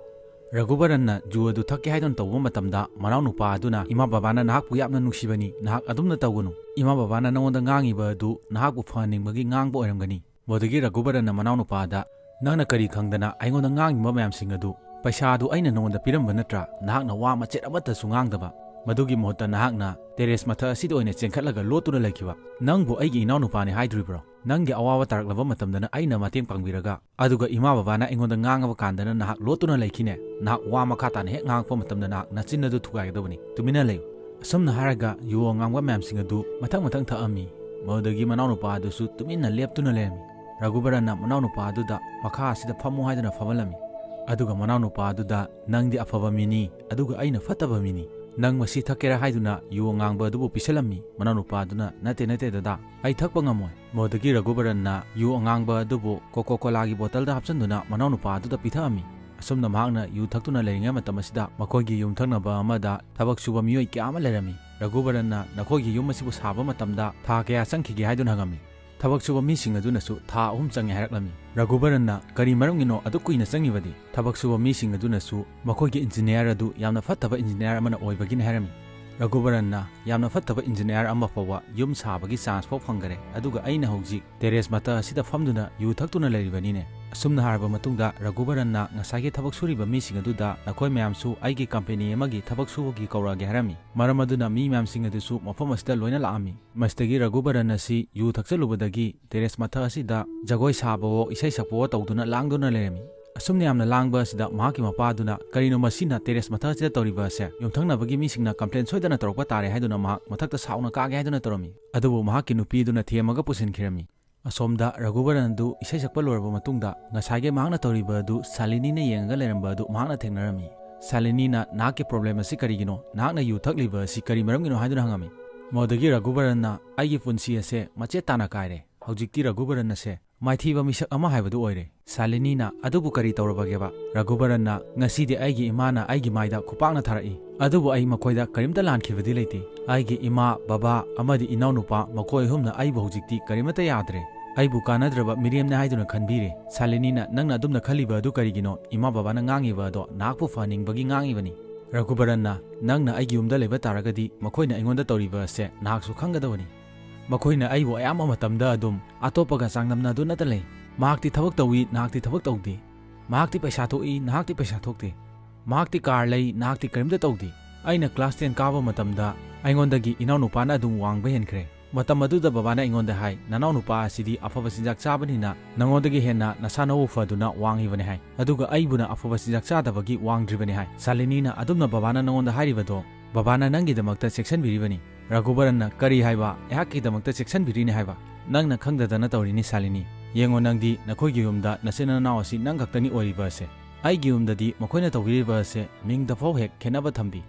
ꯔꯘꯨꯕꯔꯟꯅ ꯖꯨ ꯑꯗꯨ ꯊꯛꯀꯦ ꯍꯥꯏꯗꯨꯅ ꯇꯧꯕ ꯃꯇꯝꯗ ꯃꯅꯥꯎꯅꯨꯄꯥ ꯑꯗꯨꯅ, "ꯏꯃꯥ ꯕꯕꯥꯅ ꯅꯍꯥꯛꯄꯨ ꯌꯥꯝꯅ ꯅꯨꯡꯁꯤꯕꯅꯤ, ꯅꯍꯥꯛ ꯑꯗꯨꯝꯅ ꯇꯧꯒꯅꯨ꯫ ꯏꯃꯥ ꯕꯕꯥꯅ ꯅꯉꯣꯟꯗ ꯉꯥꯡꯉꯤꯕ ꯑꯗꯨ ꯅꯍꯥꯛꯄꯨ ꯐꯍꯟꯅꯤꯡꯕꯒꯤ ꯉꯥꯡꯕ ꯑꯣꯏꯔꯝꯒꯅꯤ"꯫ ꯃꯗꯨꯗꯒꯤ ꯔꯘꯨꯕꯔꯟꯅ ꯃꯅꯥꯎꯅꯨꯄꯥꯗ, "ꯅꯪꯅ ꯀꯔꯤ ꯈꯪꯗꯅ ꯑꯩꯉꯣꯟꯗ ꯉꯥꯡꯉꯤꯕ ꯃꯌꯥꯝꯁꯤꯡ ꯑꯗꯨ? ꯄꯩꯁꯥ ꯑꯗꯨ ꯑꯩꯅ ꯅꯉꯣꯟꯗ ꯄꯤꯔꯝꯕ ꯅꯠꯇ꯭ꯔꯥ? ꯅꯍꯥꯛꯅ ꯋꯥ ꯃꯆꯦꯠ ꯑꯃꯠꯇꯁꯨ ꯉꯥꯡꯗꯕ꯫ ꯃꯗꯨꯒꯤ ꯃꯍꯨꯠꯇ ꯅꯍꯥꯛꯅ ꯇꯦꯔꯦꯁ ꯃꯊꯛ ꯑꯁꯤꯗ ꯑꯣꯏꯅ ꯆꯦꯟꯈꯠꯂꯒ ꯂꯣꯠꯇꯨꯅ ꯂꯩꯈꯤꯕ꯫ ꯅꯪꯕꯨ ꯑꯩꯒꯤ ꯏꯅꯥꯎꯅꯨꯄꯥꯅꯤ ꯍꯥꯏꯗ꯭ꯔꯤꯕ꯭ꯔꯣ? ꯅꯪꯒꯤ ꯑꯋꯥꯕ ꯇꯥꯔꯛꯂꯕ ꯃꯇꯝꯗꯅ ꯑꯩꯅ ꯃꯇꯦꯡ ꯄꯥꯡꯕꯤꯔꯒ, ꯑꯗꯨꯒ ꯏꯃꯥ ꯕꯕꯥꯅ ꯑꯩꯉꯣꯟꯗ ꯉꯥꯡꯉꯕ ꯀꯥꯟꯗꯅ ꯅꯍꯥꯛ ꯂꯣꯠꯇꯨꯅ ꯂꯩꯈꯤꯅꯦ꯫ ꯅꯍꯥꯛ ꯋꯥ ꯃꯈꯥ ꯇꯥꯅ ꯍꯦꯛ ꯉꯥꯡꯉꯛꯄ ꯃꯇꯝꯗ ꯅꯍꯥꯛ ꯅꯆꯤꯟ ꯑꯗꯨ ꯊꯨꯒꯥꯏꯒꯗꯕꯅꯤ꯫ ꯇꯨꯃꯤꯟꯅ ꯂꯩꯌꯨ"꯫ ꯑꯁꯨꯝꯅ ꯍꯥꯏꯔꯒ ꯌꯨ ꯑꯉꯥꯡꯕ ꯃꯌꯥꯝꯁꯤꯡ ꯑꯗꯨ ꯃꯊꯪ ꯃꯊꯪ ꯊꯛꯑꯝꯃꯤ꯫ ꯃꯗꯨꯗꯒꯤ ꯃꯅꯥꯎꯅꯨꯄꯥ ꯑꯗꯨꯁꯨ ꯇꯨꯃꯤꯟꯅ ꯂꯦꯞꯇꯨꯅ ꯂꯩꯔꯝꯃꯤ꯫ ꯔꯘꯨꯕꯔꯟꯅ ꯃꯅꯥꯎꯅꯨꯄꯥ ꯑꯗꯨꯗ ꯃꯈꯥ ꯑꯁꯤꯗ ꯐꯝꯃꯨ ꯍꯥꯏꯗꯨꯅ ꯐꯝꯍꯜꯂꯝꯃꯤ꯫ ꯑꯗꯨꯒ ꯃꯅꯥꯎꯅꯨꯄꯥ ꯑꯗꯨꯗ, "ꯅꯪꯗꯤ ꯑꯐꯕ ꯃꯤꯅꯤ, ꯑꯗꯨꯒ ꯑꯩꯅ ꯐꯠꯇꯕ ꯃꯤꯅꯤ꯫ ꯅꯪ ꯃꯁꯤ ꯊꯛꯀꯦꯔꯥ?" ꯍꯥꯏꯗꯨꯅ ꯌꯨ ꯑꯉꯥꯡꯕ ꯑꯗꯨꯕꯨ ꯄꯤꯁꯜꯂꯝꯃꯤ꯫ ꯃꯅꯥꯎꯅꯨꯄꯥ ꯑꯗꯨꯅ, "ꯅꯠꯇꯦ, ꯅꯠꯇꯦ ꯗꯗꯥ, ꯑꯩ ꯊꯛꯄ ꯉꯝꯃꯣꯏ"꯫ ꯃꯗꯨꯗꯒꯤ ꯔꯘꯨꯕꯔꯟꯅ ꯌꯨ ꯑꯉꯥꯡꯕ ꯑꯗꯨꯕꯨ ꯀꯣꯀꯣ ꯀꯣꯂꯥꯒꯤ ꯕꯣꯇꯜꯗ ꯍꯥꯞꯆꯤꯟꯗꯨꯅ ꯃꯅꯥꯎꯅꯨꯄꯥ ꯑꯗꯨꯗ ꯄꯤꯊꯛꯑꯝꯃꯤ꯫ ꯑꯁꯨꯝꯅ ꯃꯍꯥꯛꯅ ꯌꯨ ꯊꯛꯇꯨꯅ ꯂꯩꯔꯤꯉꯩ ꯃꯇꯝ ꯑꯁꯤꯗ ꯃꯈꯣꯏꯒꯤ ꯌꯨꯝꯊꯪꯅꯕ ꯑꯃꯗ ꯊꯕꯛ ꯁꯨꯕ ꯃꯤꯑꯣꯏ ꯀꯌꯥ ꯑꯃ ꯂꯩꯔꯝꯃꯤ꯫ ꯔꯘꯨꯕꯔꯟꯅ ꯅꯈꯣꯏꯒꯤ ꯌꯨꯝ ꯑꯁꯤꯕꯨ ꯁꯥꯕ ꯃꯇꯝꯗ ꯊꯥ ꯀꯌꯥ ꯆꯪꯈꯤꯒꯦ ꯍꯥꯏꯗꯨꯅ ꯍꯪꯉꯝꯃꯤ꯫ ꯊꯕꯛ ꯁꯨꯕ ꯃꯤꯁꯤꯡ ꯑꯗꯨꯅꯁꯨ ꯊꯥ ꯑꯍꯨꯝ ꯆꯪꯉꯦ ꯍꯥꯏꯔꯛꯂꯝꯃꯤ꯫ ꯔꯘꯨꯕꯔꯟꯅ, "ꯀꯔꯤ ꯃꯔꯝꯒꯤꯅꯣ ꯑꯗꯨꯛ ꯀꯨꯏꯅ ꯆꯪꯉꯤꯕꯗꯤ?" ꯊꯕꯛ ꯁꯨꯕ ꯃꯤꯁꯤꯡ ꯑꯗꯨꯅꯁꯨ ꯃꯈꯣꯏꯒꯤ ꯏꯟꯖꯤꯅꯤꯌꯥꯔ ꯑꯗꯨ ꯌꯥꯝꯅ ꯐꯠꯇꯕ ꯏꯟꯖꯤꯅꯤꯌꯥꯔ ꯑꯃꯅ ꯑꯣꯏꯕꯒꯤꯅꯤ ꯍꯥꯏꯔꯝꯃꯤ꯫ ꯔꯘꯨꯕꯔꯟꯅ, "ꯌꯥꯝꯅ ꯐꯠꯇꯕ ꯏꯟꯖꯤꯅꯤꯌꯥꯔ ꯑꯃ ꯐꯥꯎꯕ ꯌꯨꯝ ꯁꯥꯕꯒꯤ ꯆꯥꯟꯁ ꯐꯥꯎ ꯐꯪꯈꯔꯦ, ꯑꯗꯨꯒ ꯑꯩꯅ ꯍꯧꯖꯤꯛ ꯇꯦꯔꯦꯁ ꯃꯊꯛ ꯑꯁꯤꯗ ꯐꯝꯗꯨꯅ ꯌꯨ ꯊꯛꯇꯨꯅ ꯂꯩꯔꯤꯕꯅꯤꯅꯦ"꯫ ꯑꯁꯨꯝꯅ ꯍꯥꯏꯔꯕ ꯃꯇꯨꯡꯗ ꯔꯘꯨꯕꯔꯟꯅ ꯉꯁꯥꯏꯒꯤ ꯊꯕꯛ ꯁꯨꯔꯤꯕ ꯃꯤꯁꯤꯡ ꯑꯗꯨꯗ, "ꯅꯈꯣꯏ ꯃꯌꯥꯝꯁꯨ ꯑꯩꯒꯤ ꯀꯝꯄꯦꯅꯤ ꯑꯃꯒꯤ ꯊꯕꯛ ꯁꯨꯕꯒꯤ ꯀꯧꯔꯛꯑꯒꯦ" ꯍꯥꯏꯔꯝꯃꯤ꯫ ꯃꯔꯝ ꯑꯗꯨꯅ ꯃꯤ ꯃꯌꯥꯝꯁꯤꯡ ꯑꯗꯨꯁꯨ ꯃꯐꯝ ꯑꯁꯤꯗ ꯂꯣꯏꯅ ꯂꯥꯛꯑꯝꯃꯤ꯫ ꯃꯁꯤꯗꯒꯤ ꯔꯘꯨꯕꯔꯟ ꯑꯁꯤ ꯌꯨ ꯊꯛꯆꯜꯂꯨꯕꯗꯒꯤ ꯇꯦꯔꯦꯁ ꯃꯊꯛ ꯑꯁꯤꯗ ꯖꯒꯣꯏ ꯁꯥꯕꯋꯣ, ꯏꯁꯩ ꯁꯛꯄꯋꯣ ꯇꯧꯗꯨꯅ ꯂꯥꯡꯗꯨꯅ ꯂꯩꯔꯝꯃꯤ꯫ ꯑꯁꯨꯝꯅ ꯌꯥꯝꯅ ꯂꯥꯡꯕ ꯑꯁꯤꯗ ꯃꯍꯥꯛꯀꯤ ꯃꯄꯥꯗꯨꯅ, "ꯀꯔꯤꯅꯣ ꯃꯁꯤꯅ ꯇꯦꯔꯦꯁ ꯃꯊꯛ ꯑꯁꯤꯗ ꯇꯧꯔꯤꯕ ꯑꯁꯦ? ꯌꯨꯝꯊꯪꯅꯕꯒꯤ ꯃꯤꯁꯤꯡꯅ ꯀꯝꯄ꯭ꯂꯦꯟ ꯁꯣꯏꯗꯅ ꯇꯧꯔꯛꯄ ꯇꯥꯔꯦ" ꯍꯥꯏꯗꯨꯅ ꯃꯍꯥꯛ ꯃꯊꯛꯇ ꯁꯥꯎꯅ ꯀꯥꯒꯦ ꯍꯥꯏꯗꯨꯅ ꯇꯧꯔꯝꯃꯤ꯫ ꯑꯗꯨꯕꯨ ꯃꯍꯥꯛꯀꯤ ꯅꯨꯄꯤꯗꯨꯅ ꯊꯦꯝꯃꯒ ꯄꯨꯁꯤꯟꯈꯤꯔꯝꯃꯤ꯫ ꯑꯁꯣꯝꯗ ꯔꯘꯨꯕꯔꯟ ꯑꯗꯨ ꯏꯁꯩ ꯁꯛꯄ ꯂꯣꯏꯔꯕ ꯃꯇꯨꯡꯗ ꯉꯁꯥꯏꯒꯤ ꯃꯍꯥꯛꯅ ꯇꯧꯔꯤꯕ ꯑꯗꯨ ꯁꯥꯂꯤꯅꯤꯅ ꯌꯦꯡꯉꯒ ꯂꯩꯔꯝꯕ ꯑꯗꯨ ꯃꯍꯥꯛꯅ ꯊꯦꯡꯅꯔꯝꯃꯤ꯫ ꯁꯥꯂꯤꯅꯤꯅ, "ꯅꯍꯥꯛꯀꯤ ꯄ꯭ꯔꯣꯕ꯭ꯂꯦꯝ ꯑꯁꯤ ꯀꯔꯤꯒꯤꯅꯣ? ꯅꯍꯥꯛꯅ ꯌꯨ ꯊꯛꯂꯤꯕ ꯑꯁꯤ ꯀꯔꯤ ꯃꯔꯝꯒꯤꯅꯣ?" ꯍꯥꯏꯗꯨꯅ ꯍꯪꯉꯝꯃꯤ꯫ ꯃꯗꯨꯗꯒꯤ ꯔꯘꯨꯕꯔꯟꯅ, "ꯑꯩꯒꯤ ꯄꯨꯟꯁꯤ ꯑꯁꯦ ꯃꯆꯦꯠ ꯇꯥꯅ ꯀꯥꯏꯔꯦ꯫ ꯍꯧꯖꯤꯛꯇꯤ ꯔꯘꯨꯕꯔꯟ ꯑꯁꯦ ꯃꯥꯏꯊꯤꯕ ꯃꯤꯁꯛ ꯑꯃ ꯍꯥꯏꯕꯗꯨ ꯑꯣꯏꯔꯦ꯫ ꯁꯥꯂꯤꯅꯤꯅ, "ꯑꯗꯨꯕꯨ ꯀꯔꯤ ꯇꯧꯔꯕꯒꯦꯕ?" ꯔꯘꯨꯕꯔꯟꯅ, "ꯉꯁꯤꯗꯤ ꯑꯩꯒꯤ ꯏꯃꯥꯅ ꯑꯩꯒꯤ ꯃꯥꯏꯗ ꯈꯨꯄꯥꯛꯅ ꯊꯥꯔꯛꯏ, ꯑꯗꯨꯕꯨ ꯑꯩ ꯃꯈꯣꯏꯗ ꯀꯔꯤꯝꯇ ꯂꯥꯟꯈꯤꯕꯗꯤ ꯂꯩꯇꯦ꯫ ꯑꯩꯒꯤ ꯏꯃꯥ, ꯕꯕꯥ ꯑꯃꯗꯤ ꯏꯅꯥꯎꯅꯨꯄꯥ, ꯃꯈꯣꯏ ꯑꯍꯨꯝꯅ ꯑꯩꯕꯨ ꯍꯧꯖꯤꯛꯇꯤ ꯀꯔꯤꯃꯠꯇ ꯌꯥꯗ꯭ꯔꯦ꯫ ꯑꯩꯕꯨ ꯀꯥꯟꯅꯗ꯭ꯔꯕ ꯃꯤꯔꯦꯝꯅꯦ ꯍꯥꯏꯗꯨꯅ ꯈꯟꯕꯤꯔꯦ꯫" "ꯁꯥꯂꯤꯅꯤ, ꯅꯪꯅ ꯑꯗꯨꯝꯅ ꯈꯜꯂꯤꯕ ꯑꯗꯨ ꯀꯔꯤꯒꯤꯅꯣ? ꯏꯃꯥ ꯕꯕꯥꯅ ꯉꯥꯡꯉꯤꯕ ꯑꯗꯣ ꯅꯍꯥꯛꯄꯨ ꯐꯍꯟꯅꯤꯡꯕꯒꯤ ꯉꯥꯡꯉꯤꯕꯅꯤ꯫" ꯔꯘꯨꯕꯔꯟꯅ, "ꯅꯪꯅ ꯑꯩꯒꯤ ꯌꯨꯝꯗ ꯂꯩꯕ ꯇꯥꯔꯒꯗꯤ ꯃꯈꯣꯏꯅ ꯑꯩꯉꯣꯟꯗ ꯇꯧꯔꯤꯕ ꯑꯁꯦ ꯅꯍꯥꯛꯁꯨ ꯈꯪꯒꯗꯕꯅꯤ꯫ ꯃꯈꯣꯏꯅ ꯑꯩꯕꯨ ꯑꯌꯥꯝꯕ ꯃꯇꯝꯗ ꯑꯗꯨꯝ ꯑꯇꯣꯞꯄꯒ ꯆꯥꯡꯗꯝꯅꯗꯨꯅꯇ ꯂꯩ꯫ ꯃꯍꯥꯛꯇꯤ ꯊꯕꯛ ꯇꯧꯏ, ꯅꯍꯥꯛꯇꯤ ꯊꯕꯛ ꯇꯧꯗꯦ꯫ ꯃꯍꯥꯛꯇꯤ ꯄꯩꯁꯥ ꯊꯣꯛꯏ, ꯅꯍꯥꯛꯇꯤ ꯄꯩꯁꯥ ꯊꯣꯛꯇꯦ꯫ ꯃꯍꯥꯛꯇꯤ ꯀꯥꯔ ꯂꯩ, ꯅꯍꯥꯛꯇꯤ ꯀꯔꯤꯝꯇ ꯇꯧꯗꯦ꯫ ꯑꯩꯅ ꯀ꯭ꯂꯥꯁ ꯇꯦꯟ ꯀꯥꯕ ꯃꯇꯝꯗ ꯑꯩꯉꯣꯟꯗꯒꯤ ꯏꯅꯥꯎꯅꯨꯄꯥꯅ ꯑꯗꯨꯝ ꯋꯥꯡꯕ ꯍꯦꯟꯈ꯭ꯔꯦ꯫ ꯃꯇꯝ ꯑꯗꯨꯗ ꯕꯕꯥꯅ ꯑꯩꯉꯣꯟꯗ ꯍꯥꯏ, 'ꯅꯅꯥꯎꯅꯨꯄꯥ ꯑꯁꯤꯗꯤ ꯑꯐꯕ ꯆꯤꯟꯖꯥꯛ ꯆꯥꯕꯅꯤꯅ ꯅꯉꯣꯟꯗꯒꯤ ꯍꯦꯟꯅ ꯅꯁꯥ ꯅꯎ ꯐꯗꯨꯅ ꯋꯥꯡꯉꯤꯕꯅꯤ' ꯍꯥꯏ꯫ ꯑꯗꯨꯒ ꯑꯩꯕꯨꯅ ꯑꯐꯕ ꯆꯤꯟꯖꯥꯛ ꯆꯥꯗꯕꯒꯤ ꯋꯥꯡꯗ꯭ꯔꯤꯕꯅꯤ ꯍꯥꯏ꯫ ꯁꯥꯂꯤꯅꯤꯅ, "ꯑꯗꯨꯝꯅ ꯕꯕꯥꯅ ꯅꯉꯣꯟꯗ ꯍꯥꯏꯔꯤꯕꯗꯣ, ꯕꯕꯥꯅ ꯅꯪꯒꯤꯗꯃꯛꯇ ꯆꯦꯛꯁꯤꯟꯕꯤꯔꯤꯕꯅꯤ꯫" ꯔꯘꯨꯕꯔꯟꯅ, "ꯀꯔꯤ ꯍꯥꯏꯕ? ꯑꯩꯍꯥꯛꯀꯤꯗꯃꯛꯇ ꯆꯦꯛꯁꯤꯟꯕꯤꯔꯤꯅꯤ ꯍꯥꯏꯕ? ꯅꯪꯅ ꯈꯪꯗꯗꯅ ꯇꯧꯔꯤꯅꯤ, ꯁꯥꯂꯤꯅꯤ꯫ ꯌꯦꯡꯉꯣ, ꯅꯪꯗꯤ ꯅꯈꯣꯏꯒꯤ ꯌꯨꯝꯗ ꯅꯆꯤꯟ ꯅꯅꯥꯎ ꯑꯁꯤ ꯅꯪ ꯈꯛꯇꯅꯤ ꯑꯣꯏꯔꯤꯕ ꯑꯁꯦ꯫ ꯑꯩꯒꯤ ꯌꯨꯝꯗꯗꯤ ꯃꯈꯣꯏꯅ ꯇꯧꯕꯤꯔꯤꯕ ꯑꯁꯦ ꯃꯤꯡꯗꯐꯥꯎ ꯍꯦꯛ ꯈꯦꯠꯅꯕ ꯊꯝꯕꯤ꯫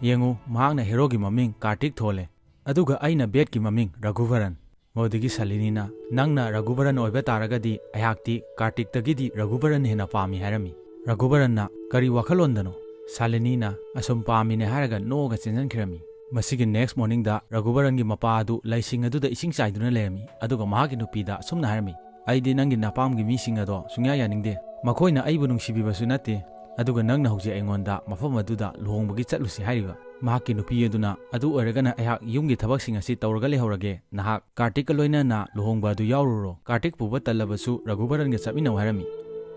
ꯌꯦꯡꯉꯨ, ꯃꯍꯥꯛꯅ ꯍꯦꯔꯣꯒꯤ ꯃꯃꯤꯡ ꯀꯥꯔꯇꯤꯛ ꯊꯣꯜꯂꯦ, ꯑꯗꯨꯒ ꯑꯩꯅ ꯕꯦꯠꯀꯤ ꯃꯃꯤꯡ ꯔꯘꯨꯕꯔꯟ꯫" ꯃꯗꯨꯗꯒꯤ ꯁꯥꯂꯤꯅꯤꯅ, "ꯅꯪꯅ ꯔꯘꯨꯕꯔꯟ ꯑꯣꯏꯕ ꯇꯥꯔꯒꯗꯤ ꯑꯩꯍꯥꯛꯇꯤ ꯀꯥꯔꯇꯤꯛꯇꯒꯤꯗꯤ ꯔꯘꯨꯕꯔꯟ ꯍꯦꯟꯅ ꯄꯥꯝꯃꯤ" ꯍꯥꯏꯔꯝꯃꯤ꯫ ꯔꯘꯨꯕꯔꯟꯅ, "ꯀꯔꯤ ꯋꯥꯈꯜꯂꯣꯟꯗꯅꯣ?" ꯁꯥꯂꯤꯅꯤꯅ ꯑꯁꯨꯝ ꯄꯥꯝꯃꯤꯅꯦ ꯍꯥꯏꯔꯒ ꯅꯣꯛꯑꯒ ꯆꯦꯟꯁꯤꯟꯈꯤꯔꯝꯃꯤ꯫ ꯃꯁꯤꯒꯤ ꯅꯦꯛꯁ ꯃꯣꯔꯅꯤꯡꯗ ꯔꯘꯨꯕꯔꯟꯒꯤ ꯃꯄꯥ ꯑꯗꯨ ꯂꯩꯁꯤꯡ ꯑꯗꯨꯗ ꯏꯁꯤꯡ ꯆꯥꯏꯗꯨꯅ ꯂꯩꯔꯝꯃꯤ, ꯑꯗꯨꯒ ꯃꯍꯥꯛꯀꯤ ꯅꯨꯄꯤꯗ ꯑꯁꯨꯝꯅ ꯍꯥꯏꯔꯝꯃꯤ, "ꯑꯩꯗꯤ ꯅꯪꯒꯤ ꯅꯄꯥꯝꯒꯤ ꯃꯤꯁꯤꯡ ꯑꯗꯣ ꯁꯨꯡꯌꯥ ꯌꯥꯅꯤꯡꯗꯦ꯫ ꯃꯈꯣꯏꯅ ꯑꯩꯕꯨ ꯅꯨꯡꯁꯤꯕꯤꯕꯁꯨ ꯅꯠꯇꯦ, ꯑꯗꯨꯒ ꯅꯪꯅ ꯍꯧꯖꯤꯛ ꯑꯩꯉꯣꯟꯗ ꯃꯐꯝ ꯑꯗꯨꯗ ꯂꯨꯍꯣꯡꯕꯒꯤ ꯆꯠꯂꯨꯁꯤ ꯍꯥꯏꯔꯤꯕ?" ꯃꯍꯥꯛꯀꯤ ꯅꯨꯄꯤ ꯑꯗꯨꯅ, "ꯑꯗꯨ ꯑꯣꯏꯔꯒꯅ ꯑꯩꯍꯥꯛ ꯌꯨꯝꯒꯤ ꯊꯕꯛꯁꯤꯡ ꯑꯁꯤ ꯇꯧꯔꯒ ꯂꯩꯍꯧꯔꯒꯦ, ꯅꯍꯥꯛ ꯀꯥꯔꯇꯤꯛꯀ ꯂꯣꯏꯅꯅ ꯂꯨꯍꯣꯡꯕ ꯑꯗꯨ ꯌꯥꯎꯔꯨꯔꯣ, ꯀꯥꯔꯇꯤꯛ ꯄꯨꯕ ꯇꯜꯂꯕꯁꯨ ꯔꯘꯨꯕꯔꯟꯒ ꯆꯠꯃꯤꯟꯅꯧ" ꯍꯥꯏꯔꯝꯃꯤ꯫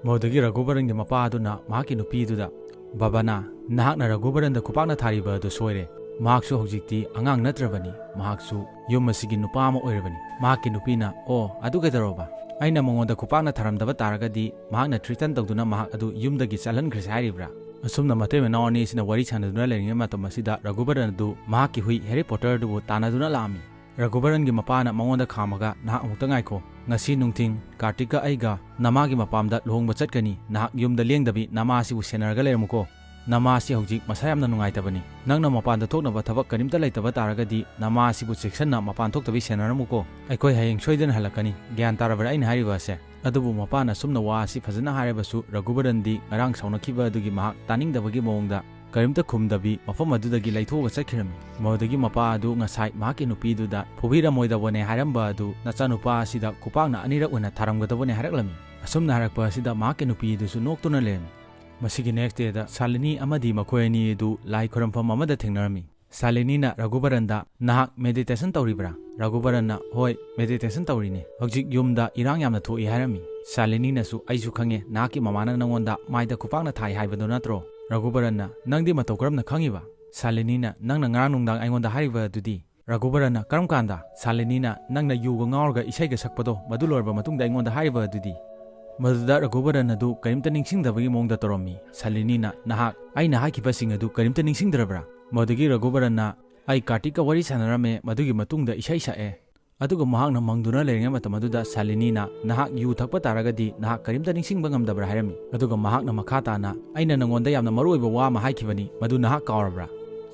ꯃꯗꯨꯗꯒꯤ ꯔꯘꯨꯕꯔꯟꯒꯤ ꯃꯄꯥ ꯑꯗꯨꯅ ꯃꯍꯥꯛꯀꯤ ꯅꯨꯄꯤ ꯑꯗꯨꯗ, "ꯕꯕꯥꯅ, ꯅꯍꯥꯛꯅ ꯔꯘꯨꯕꯔꯟꯗ ꯈꯨꯄꯥꯛꯅ ꯊꯥꯔꯤꯕ ꯑꯗꯨ ꯁꯣꯏꯔꯦ꯫ ꯃꯍꯥꯛꯁꯨ ꯍꯧꯖꯤꯛꯇꯤ ꯑꯉꯥꯡ ꯅꯠꯇ꯭ꯔꯕꯅꯤ, ꯃꯍꯥꯛꯁꯨ ꯌꯨꯝ ꯑꯁꯤꯒꯤ ꯅꯨꯄꯥ ꯑꯃ ꯑꯣꯏꯔꯕꯅꯤ꯫" ꯃꯍꯥꯛꯀꯤ ꯅꯨꯄꯤꯅ, "ꯑꯣ, ꯑꯗꯨ ꯀꯩꯗꯧꯔꯕ? ꯑꯩꯅ ꯃꯉꯣꯟꯗ ꯈꯨꯄꯥꯛꯅ ꯊꯥꯔꯝꯗꯕ ꯇꯥꯔꯒꯗꯤ ꯃꯍꯥꯛꯅ ꯊ꯭ꯔꯤꯇꯟ ꯇꯧꯗꯨꯅ ꯃꯍꯥꯛ ꯑꯗꯨ ꯌꯨꯝꯗꯒꯤ ꯆꯠꯍꯟꯈ꯭ꯔꯁꯦ ꯍꯥꯏꯔꯤꯕ꯭ꯔꯥ?" ꯑꯁꯨꯝꯅ ꯃꯇꯩ ꯃꯅꯥꯎ ꯑꯅꯤ ꯑꯁꯤꯅ ꯋꯥꯔꯤ ꯁꯥꯟꯅꯗꯨꯅ ꯂꯩꯔꯤꯉꯩ ꯃꯇꯝ ꯑꯁꯤꯗ ꯔꯘꯨꯕꯔꯟ ꯑꯗꯨ ꯃꯍꯥꯛꯀꯤ ꯍꯨꯏ ꯍꯦꯔꯤ ꯄꯣꯇꯔ ꯑꯗꯨꯕꯨ ꯇꯥꯟꯅꯗꯨꯅ ꯂꯥꯛꯑꯝꯃꯤ꯫ ꯔꯘꯨꯕꯔꯟꯒꯤ ꯃꯄꯥꯅ ꯃꯉꯣꯟꯗ ꯈꯥꯝꯃꯒ, "ꯅꯍꯥꯛ ꯑꯃꯨꯛꯇ ꯉꯥꯏꯈꯣ꯫ ꯉꯁꯤ ꯅꯨꯡꯊꯤꯡ ꯀꯥꯔꯇꯤꯛꯀ ꯑꯩꯒ ꯅꯃꯥꯒꯤ ꯃꯄꯥꯝꯗ ꯂꯨꯍꯣꯡꯕ ꯆꯠꯀꯅꯤ꯫ ꯅꯍꯥꯛ ꯌꯨꯝꯗ ꯂꯦꯡꯗꯕꯤ ꯅꯃꯥ ꯑꯁꯤꯕꯨ ꯁꯦꯟꯅꯔꯒ ꯂꯩꯔꯝꯃꯨꯀꯣ꯫" "ꯅꯃꯥꯁꯤ ꯍꯧꯖꯤꯛ ꯃꯁꯥ ꯌꯥꯝꯅ ꯅꯨꯡꯉꯥꯏꯇꯕꯅꯤ꯫ ꯅꯪꯅ ꯃꯄꯥꯟꯗ ꯊꯣꯛꯅꯕ ꯊꯕꯛ ꯀꯔꯤꯝꯇ ꯂꯩꯇꯕ ꯇꯥꯔꯒꯗꯤ ꯅꯃꯥꯁꯤꯕꯨ ꯆꯦꯛꯁꯤꯟꯅ ꯃꯄꯥꯟ ꯊꯣꯛꯇꯕꯤ ꯁꯦꯟꯅꯔꯝꯃꯨꯀꯣ꯫ ꯑꯩꯈꯣꯏ ꯍꯌꯦꯡ ꯁꯣꯏꯗꯅ ꯍꯜꯂꯛꯀꯅꯤ꯫ ꯒ꯭ꯌꯥꯟ ꯇꯥꯔꯕ꯭ꯔꯥ ꯑꯩꯅ ꯍꯥꯏꯔꯤꯕ ꯑꯁꯦ?" ꯑꯗꯨꯕꯨ ꯃꯄꯥꯅ ꯑꯁꯨꯝꯅ ꯋꯥ ꯑꯁꯤ ꯐꯖꯅ ꯍꯥꯏꯔꯕꯁꯨ ꯔꯘꯨꯕꯔꯟꯗꯤ ꯉꯔꯥꯡ ꯁꯥꯎꯅꯈꯤꯕ ꯑꯗꯨꯒꯤ ꯃꯍꯥꯛ ꯇꯥꯅꯤꯡꯗꯕꯒꯤ ꯃꯑꯣꯡꯗ ꯀꯔꯤꯝꯇ ꯈꯨꯝꯗꯕꯤ ꯃꯐꯝ ꯑꯗꯨꯗꯒꯤ ꯂꯩꯊꯣꯛꯑꯒ ꯆꯠꯈꯤꯔꯝꯃꯤ꯫ ꯃꯗꯨꯗꯒꯤ ꯃꯄꯥ ꯑꯗꯨ ꯉꯁꯥꯏ ꯃꯍꯥꯛꯀꯤ ꯅꯨꯄꯤꯗꯨꯗ "ꯐꯨꯕꯤꯔꯝꯃꯣꯏꯗꯕꯅꯦ ꯍꯥꯏꯔꯝꯕ ꯑꯗꯨ ꯅꯆꯥꯅꯨꯄꯥ ꯑꯁꯤꯗ ꯈꯨꯄꯥꯛꯅ ꯑꯅꯤꯔꯛ ꯑꯣꯏꯅ ꯊꯥꯔꯝꯒꯗꯕꯅꯦ" ꯍꯥꯏꯔꯛꯂꯝꯃꯤ꯫ ꯑꯁꯨꯝꯅ ꯍꯥꯏꯔꯛꯄ ꯑꯁꯤꯗ ꯃꯍꯥꯛꯀꯤ ꯅꯨꯄꯤ ꯑꯗꯨꯁꯨ ꯅꯣꯛꯇꯨꯅ ꯂꯩꯔꯝꯃꯤ꯫ ꯃꯁꯤꯒꯤ next dayꯗ ꯁꯥꯂꯤꯅꯤ ꯑꯃꯗꯤ ꯃꯈꯣꯏ ꯑꯅꯤ ꯑꯗꯨ ꯂꯥꯏ ꯈꯨꯔꯨꯝꯐꯝ ꯑꯃꯗ ꯊꯦꯡꯅꯔꯝꯃꯤ꯫ ꯁꯥꯂꯤꯅꯤꯅ ꯔꯘꯨꯕꯔꯟꯗ, "ꯅꯍꯥꯛ meditation ꯇꯧꯔꯤꯕ꯭ꯔꯥ?" ꯔꯘꯨꯕꯔꯟꯅ, "ꯍꯣꯏ, meditation ꯇꯧꯔꯤꯅꯦ꯫ ꯍꯧꯖꯤꯛ ꯌꯨꯝꯗ ꯏꯔꯥꯡ ꯌꯥꯝꯅ ꯊꯣꯛꯏ" ꯍꯥꯏꯔꯝꯃꯤ꯫ ꯁꯥꯂꯤꯅꯤꯅꯁꯨ, "ꯑꯩꯁꯨ ꯈꯪꯉꯦ, ꯅꯍꯥꯛꯀꯤ ꯃꯃꯥꯅ ꯅꯪꯉꯣꯟꯗ ꯃꯥꯏꯗ ꯈꯨꯄꯥꯛꯅ ꯊꯥꯏ ꯍꯥꯏꯕꯗꯣ ꯅꯠꯇ꯭ꯔꯣ?" ꯔꯘꯨꯕꯔꯟꯅ, "ꯅꯪꯗꯤ ꯃꯇꯧ ꯀꯔꯝꯅ ꯈꯪꯉꯤꯕ?" ꯁꯥꯂꯤꯅꯤꯅ, "ꯅꯪꯅ ꯉꯔꯥꯡ ꯅꯨꯡꯗꯥꯡ ꯑꯩꯉꯣꯟꯗ ꯍꯥꯏꯔꯤꯕ ꯑꯗꯨꯗꯤ?" ꯔꯘꯨꯕꯔꯟꯅ, "ꯀꯔꯝ ꯀꯥꯟꯗ?" ꯁꯥꯂꯤꯅꯤꯅ, "ꯅꯪꯅ ꯌꯨꯒ ꯉꯥꯎꯔꯒ ꯏꯁꯩꯒ ꯁꯛꯄꯗꯣ, ꯃꯗꯨ ꯂꯣꯏꯔꯕ ꯃꯇꯨꯡꯗ ꯑꯩꯉꯣꯟꯗ ꯍꯥꯏꯔꯤꯕ ꯑꯗꯨꯗꯤ?" ꯃꯗꯨꯗ ꯔꯘꯨꯕꯔꯟ ꯑꯗꯨ ꯀꯔꯤꯝꯇ ꯅꯤꯡꯁꯤꯡꯗꯕꯒꯤ ꯃꯑꯣꯡꯗ ꯇꯧꯔꯝꯃꯤ꯫ ꯁꯥꯂꯤꯅꯤꯅ, "ꯅꯍꯥꯛ ꯑꯩꯅ ꯍꯥꯏꯈꯤꯕꯁꯤꯡ ꯑꯗꯨ ꯀꯔꯤꯝꯇ ꯅꯤꯡꯁꯤꯡꯗ꯭ꯔꯕ꯭ꯔꯥ?" ꯃꯗꯨꯗꯒꯤ ꯔꯘꯨꯕꯔꯟꯅ, "ꯑꯩ ꯀꯥꯔꯇꯤꯛꯀ ꯋꯥꯔꯤ ꯁꯥꯟꯅꯔꯝꯃꯦ, ꯃꯗꯨꯒꯤ ꯃꯇꯨꯡꯗ ꯏꯁꯩ ꯁꯛꯑꯦ꯫ ꯑꯗꯨꯒ ꯃꯍꯥꯛꯅ ꯃꯪꯗꯨꯅ ꯂꯩꯔꯤꯉꯩ ꯃꯇꯝ ꯑꯗꯨꯗ ꯁꯥꯂꯤꯅꯤꯅ ꯅꯍꯥꯛ ꯌꯨ ꯊꯛꯄ ꯇꯥꯔꯒꯗꯤ ꯅꯍꯥꯛ ꯀꯔꯤꯝꯇ ꯅꯤꯡꯁꯤꯡꯕ ꯉꯝꯗꯕ꯭ꯔꯥ?" ꯍꯥꯏꯔꯝꯃꯤ꯫ ꯑꯗꯨꯒ ꯃꯍꯥꯛꯅ ꯃꯈꯥ ꯇꯥꯅ, "ꯑꯩꯅ ꯅꯉꯣꯟꯗ ꯌꯥꯝꯅ ꯃꯔꯨ ꯑꯣꯏꯕ ꯋꯥ ꯑꯃ ꯍꯥꯏꯈꯤꯕꯅꯤ, ꯃꯗꯨ ꯅꯍꯥꯛ ꯀꯥꯎꯔꯕ꯭ꯔꯥ?"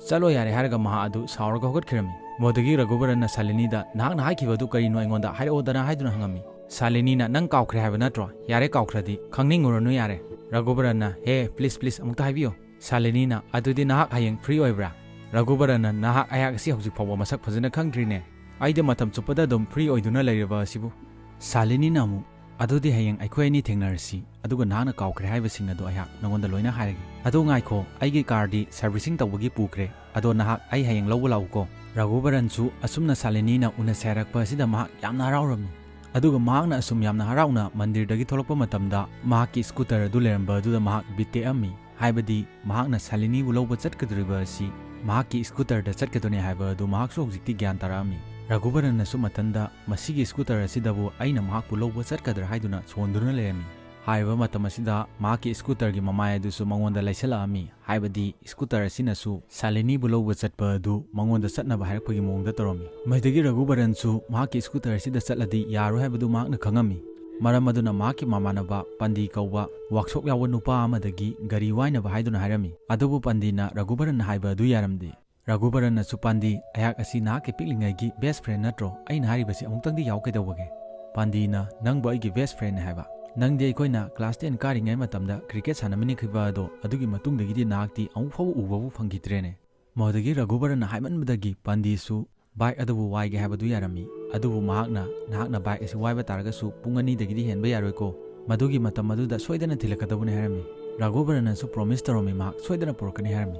"ꯆꯠꯂꯣ ꯌꯥꯔꯦ" ꯍꯥꯏꯔꯒ ꯃꯍꯥꯛ ꯑꯗꯨ ꯁꯥꯎꯔꯒ ꯍꯧꯒꯠꯈꯤꯔꯝꯃꯤ꯫ ꯃꯗꯨꯗꯒꯤ ꯔꯘꯨꯕꯔꯟꯅ ꯁꯥꯂꯤꯅꯤꯗ, "ꯅꯍꯥꯛꯅ ꯍꯥꯏꯈꯤꯕ ꯑꯗꯨ ꯀꯔꯤꯅꯣ ꯑꯩꯉꯣꯟꯗ ꯍꯥꯏꯔꯛꯑꯣꯗꯅ" ꯍꯥꯏꯗꯨꯅ ꯍꯪꯉꯝꯃꯤ꯫ ꯁꯥꯂꯤꯅꯤꯅ, "ꯅꯪ ꯀꯥꯎꯈ꯭ꯔꯦ ꯍꯥꯏꯕ ꯅꯠꯇ꯭ꯔꯣ? ꯌꯥꯔꯦ, ꯀꯥꯎꯈ꯭ꯔꯗꯤ, ꯈꯪꯅꯤꯡꯉꯨꯔꯅꯨ ꯌꯥꯔꯦ"꯫ ꯔꯘꯨꯕꯔꯟꯅ, "ꯍꯦ, please, please, ꯑꯃꯨꯛꯇ ꯍꯥꯏꯕꯤꯌꯨ"꯫ ꯁꯥꯂꯤꯅꯤꯅ, "ꯑꯗꯨꯗꯤ ꯅꯍꯥꯛ ꯍꯌꯦꯡ free ꯑꯣꯏꯕ꯭ꯔꯥ?" ꯔꯘꯨꯕꯔꯟꯅ, "ꯅꯍꯥꯛ ꯑꯩꯍꯥꯛ ꯑꯁꯤ ꯍꯧꯖꯤꯛ ꯐꯥꯎꯕ ꯃꯁꯛ ꯐꯖꯅ ꯈꯪꯗ꯭ꯔꯤꯅꯦ꯫ ꯑꯩꯗꯤ ꯃꯇꯝ ꯆꯨꯞꯄꯗ ꯑꯗꯨꯝ free ꯑꯣꯏꯗꯨꯅ ꯂꯩꯔꯕ ꯑꯁꯤꯕꯨ"꯫ ꯁꯥꯂꯤꯅꯤꯅ ꯑꯃꯨꯛ, "ꯑꯗꯨꯗꯤ ꯍꯌꯦꯡ ꯑꯩꯈꯣꯏ ꯑꯅꯤ ꯊꯦꯡꯅꯔꯁꯤ, ꯑꯗꯨꯒ ꯅꯍꯥꯛꯅ ꯀꯥꯎꯈ꯭ꯔꯦ ꯍꯥꯏꯕꯁꯤꯡ ꯑꯗꯨ ꯑꯩꯍꯥꯛ ꯅꯉꯣꯟꯗ ꯂꯣꯏꯅ ꯍꯥꯏꯔꯒꯦ꯫ ꯑꯗꯣ ꯉꯥꯏꯈꯣ, ꯑꯩꯒꯤ ꯀꯥꯔꯗꯤ servicing ꯇꯧꯕꯒꯤ ꯄꯨꯈ꯭ꯔꯦ, ꯑꯗꯣ ꯅꯍꯥꯛ ꯑꯩ ꯍꯌꯦꯡ ꯂꯧꯕ ꯂꯥꯛꯎꯀꯣ"꯫ ꯔꯘꯨꯕꯔꯟꯁꯨ ꯑꯁꯨꯝꯅ ꯁꯥꯂꯤꯅꯤꯅ ꯎꯅꯁꯦ ꯍꯥꯏꯔꯛꯄ ꯑꯁꯤꯗ ꯃꯍꯥꯛ ꯌꯥꯝꯅ ꯍꯔꯥꯎꯔꯝꯃꯤ꯫ ꯑꯗꯨꯒ ꯃꯍꯥꯛꯅ ꯑꯁꯨꯝ ꯌꯥꯝꯅ ꯍꯔꯥꯎꯅ ꯃꯟꯗꯤꯔꯗꯒꯤ ꯊꯣꯛꯂꯛꯄ ꯃꯇꯝꯗ ꯃꯍꯥꯛꯀꯤ scooter ꯑꯗꯨ ꯂꯩꯔꯝꯕ ꯑꯗꯨꯗ ꯃꯍꯥꯛ ꯕꯤꯠ ꯇꯦꯛꯑꯝꯃꯤ꯫ ꯍꯥꯏꯕꯗꯤ ꯃꯍꯥꯛꯅ ꯁꯥꯂꯤꯅꯤꯕꯨ ꯂꯧꯕ ꯆꯠꯀꯗꯧꯔꯤꯕ ꯑꯁꯤ ꯃꯍꯥꯛꯀꯤ scooterꯗ ꯆꯠꯀꯗꯣꯏꯅꯦ ꯍꯥꯏꯕ ꯑꯗꯨ ꯃꯍꯥꯛꯁꯨ ꯍꯧꯖꯤꯛꯇꯤ ꯒ꯭ꯌꯥꯟ ꯇꯥꯔꯛꯑꯝꯃꯤ꯫ ꯔꯘꯨꯕꯔꯟꯅꯁꯨ ꯃꯊꯟꯗ ꯃꯁꯤꯒꯤ scooter ꯑꯁꯤꯗꯕꯨ ꯑꯩꯅ ꯃꯍꯥꯛꯄꯨ ꯂꯧꯕ ꯆꯠꯀꯗ꯭ꯔꯥ ꯍꯥꯏꯗꯨꯅ ꯁꯣꯟꯗꯨꯅ ꯂꯩꯔꯝꯃꯤ꯫ ꯍꯥꯏꯔꯤꯕ ꯃꯇꯝ ꯑꯁꯤꯗ ꯃꯍꯥꯛꯀꯤ scooterꯒꯤ ꯃꯃꯥꯏ ꯑꯗꯨꯁꯨ ꯃꯉꯣꯟꯗ ꯂꯩꯁꯜꯂꯛꯑꯝꯃꯤ꯫ ꯍꯥꯏꯕꯗꯤ scooter ꯑꯁꯤꯅꯁꯨ ꯁꯥꯂꯤꯅꯤꯕꯨ ꯂꯧꯕ ꯆꯠꯄ ꯑꯗꯨ ꯃꯉꯣꯟꯗ ꯆꯠꯅꯕ ꯍꯥꯏꯔꯛꯄꯒꯤ ꯃꯑꯣꯡꯗ ꯇꯧꯔꯝꯃꯤ꯫ ꯃꯗꯨꯗꯒꯤ ꯔꯘꯨꯕꯔꯟꯁꯨ ꯃꯍꯥꯛꯀꯤ scooter ꯑꯁꯤꯗ ꯆꯠꯂꯗꯤ ꯌꯥꯔꯣꯏ ꯍꯥꯏꯕꯗꯨ ꯃꯍꯥꯛꯅ ꯈꯪꯉꯝꯃꯤ꯫ ꯃꯔꯝ ꯑꯗꯨꯅ ꯃꯍꯥꯛꯀꯤ ꯃꯃꯥꯟꯅꯕ ꯄꯟꯗꯤ ꯀꯧꯕ ꯋꯥꯛꯁꯣꯞ ꯌꯥꯎꯕ ꯅꯨꯄꯥ ꯑꯃꯗꯒꯤ ꯒꯥꯔꯤ ꯋꯥꯏꯅꯕ ꯍꯥꯏꯗꯨꯅ ꯍꯥꯏꯔꯝꯃꯤ꯫ ꯑꯗꯨꯕꯨ ꯄꯟꯗꯤꯅ ꯔꯘꯨꯕꯔꯟ ꯍꯥꯏꯕ ꯑꯗꯨ ꯌꯥꯔꯝꯗꯦ꯫ ꯔꯘꯨꯕꯔꯟꯅꯁꯨ ꯄꯥꯟꯗꯤ, "ꯑꯩꯍꯥꯛ ꯑꯁꯤ ꯅꯍꯥꯛꯀꯤ ꯄꯤꯛꯂꯤꯉꯩꯒꯤ ꯕꯦꯁ ꯐ꯭ꯔꯦꯟ ꯅꯠꯇ꯭ꯔꯣ? ꯑꯩꯅ ꯍꯥꯏꯔꯤꯕꯁꯤ ꯑꯃꯨꯛꯇꯪꯗꯤ ꯌꯥꯎ ꯀꯩꯗꯧꯕꯒꯦ?" ꯄꯥꯟꯗꯤꯅ, "ꯅꯪꯕꯨ ꯑꯩꯒꯤ ꯕꯦꯁ ꯐ꯭ꯔꯦꯟꯅꯤ ꯍꯥꯏꯕ꯫ ꯅꯪꯗꯤ ꯑꯩꯈꯣꯏꯅ ꯀ꯭ꯂꯥꯁ ꯇꯦꯟ ꯀꯥꯔꯤꯉꯩ ꯃꯇꯝꯗ ꯀ꯭ꯔꯤꯀꯦꯠ ꯁꯥꯟꯅꯃꯤꯟꯅꯈꯤꯕ ꯑꯗꯣ, ꯑꯗꯨꯒꯤ ꯃꯇꯨꯡꯗꯒꯤꯗꯤ ꯅꯍꯥꯛꯇꯤ ꯑꯃꯨꯛ ꯐꯥꯎꯕ ꯎꯕꯕꯨ ꯐꯪꯈꯤꯗ꯭ꯔꯦꯅꯦ?" ꯃꯗꯨꯗꯒꯤ ꯔꯘꯨꯕꯔꯟꯅ ꯍꯥꯏꯃꯟꯕꯗꯒꯤ ꯄꯥꯟꯗꯤꯁꯨ ꯕꯥꯏꯛ ꯑꯗꯨꯕꯨ ꯋꯥꯏꯒꯦ ꯍꯥꯏꯕꯗꯨ ꯌꯥꯔꯝꯃꯤ꯫ ꯑꯗꯨꯕꯨ ꯃꯍꯥꯛꯅ, "ꯅꯍꯥꯛꯅ ꯕꯥꯏꯛ ꯑꯁꯤ ꯋꯥꯏꯕ ꯇꯥꯔꯒꯁꯨ ꯄꯨꯡ ꯑꯅꯤꯗꯒꯤꯗꯤ ꯍꯦꯟꯕ ꯌꯥꯔꯣꯏꯀꯣ꯫ ꯃꯗꯨꯒꯤ ꯃꯇꯝ ꯑꯗꯨꯗ ꯁꯣꯏꯗꯅ ꯊꯤꯜꯂꯛꯀꯗꯕꯅꯤ" ꯍꯥꯏꯔꯝꯃꯤ꯫ ꯔꯘꯨꯕꯔꯟꯅꯁꯨ ꯄ꯭ꯔꯣꯃꯤꯁ ꯇꯧꯔꯝꯃꯤ, ꯃꯍꯥꯛ ꯁꯣꯏꯗꯅ ꯄꯨꯔꯛꯀꯅꯤ ꯍꯥꯏꯔꯝꯃꯤ꯫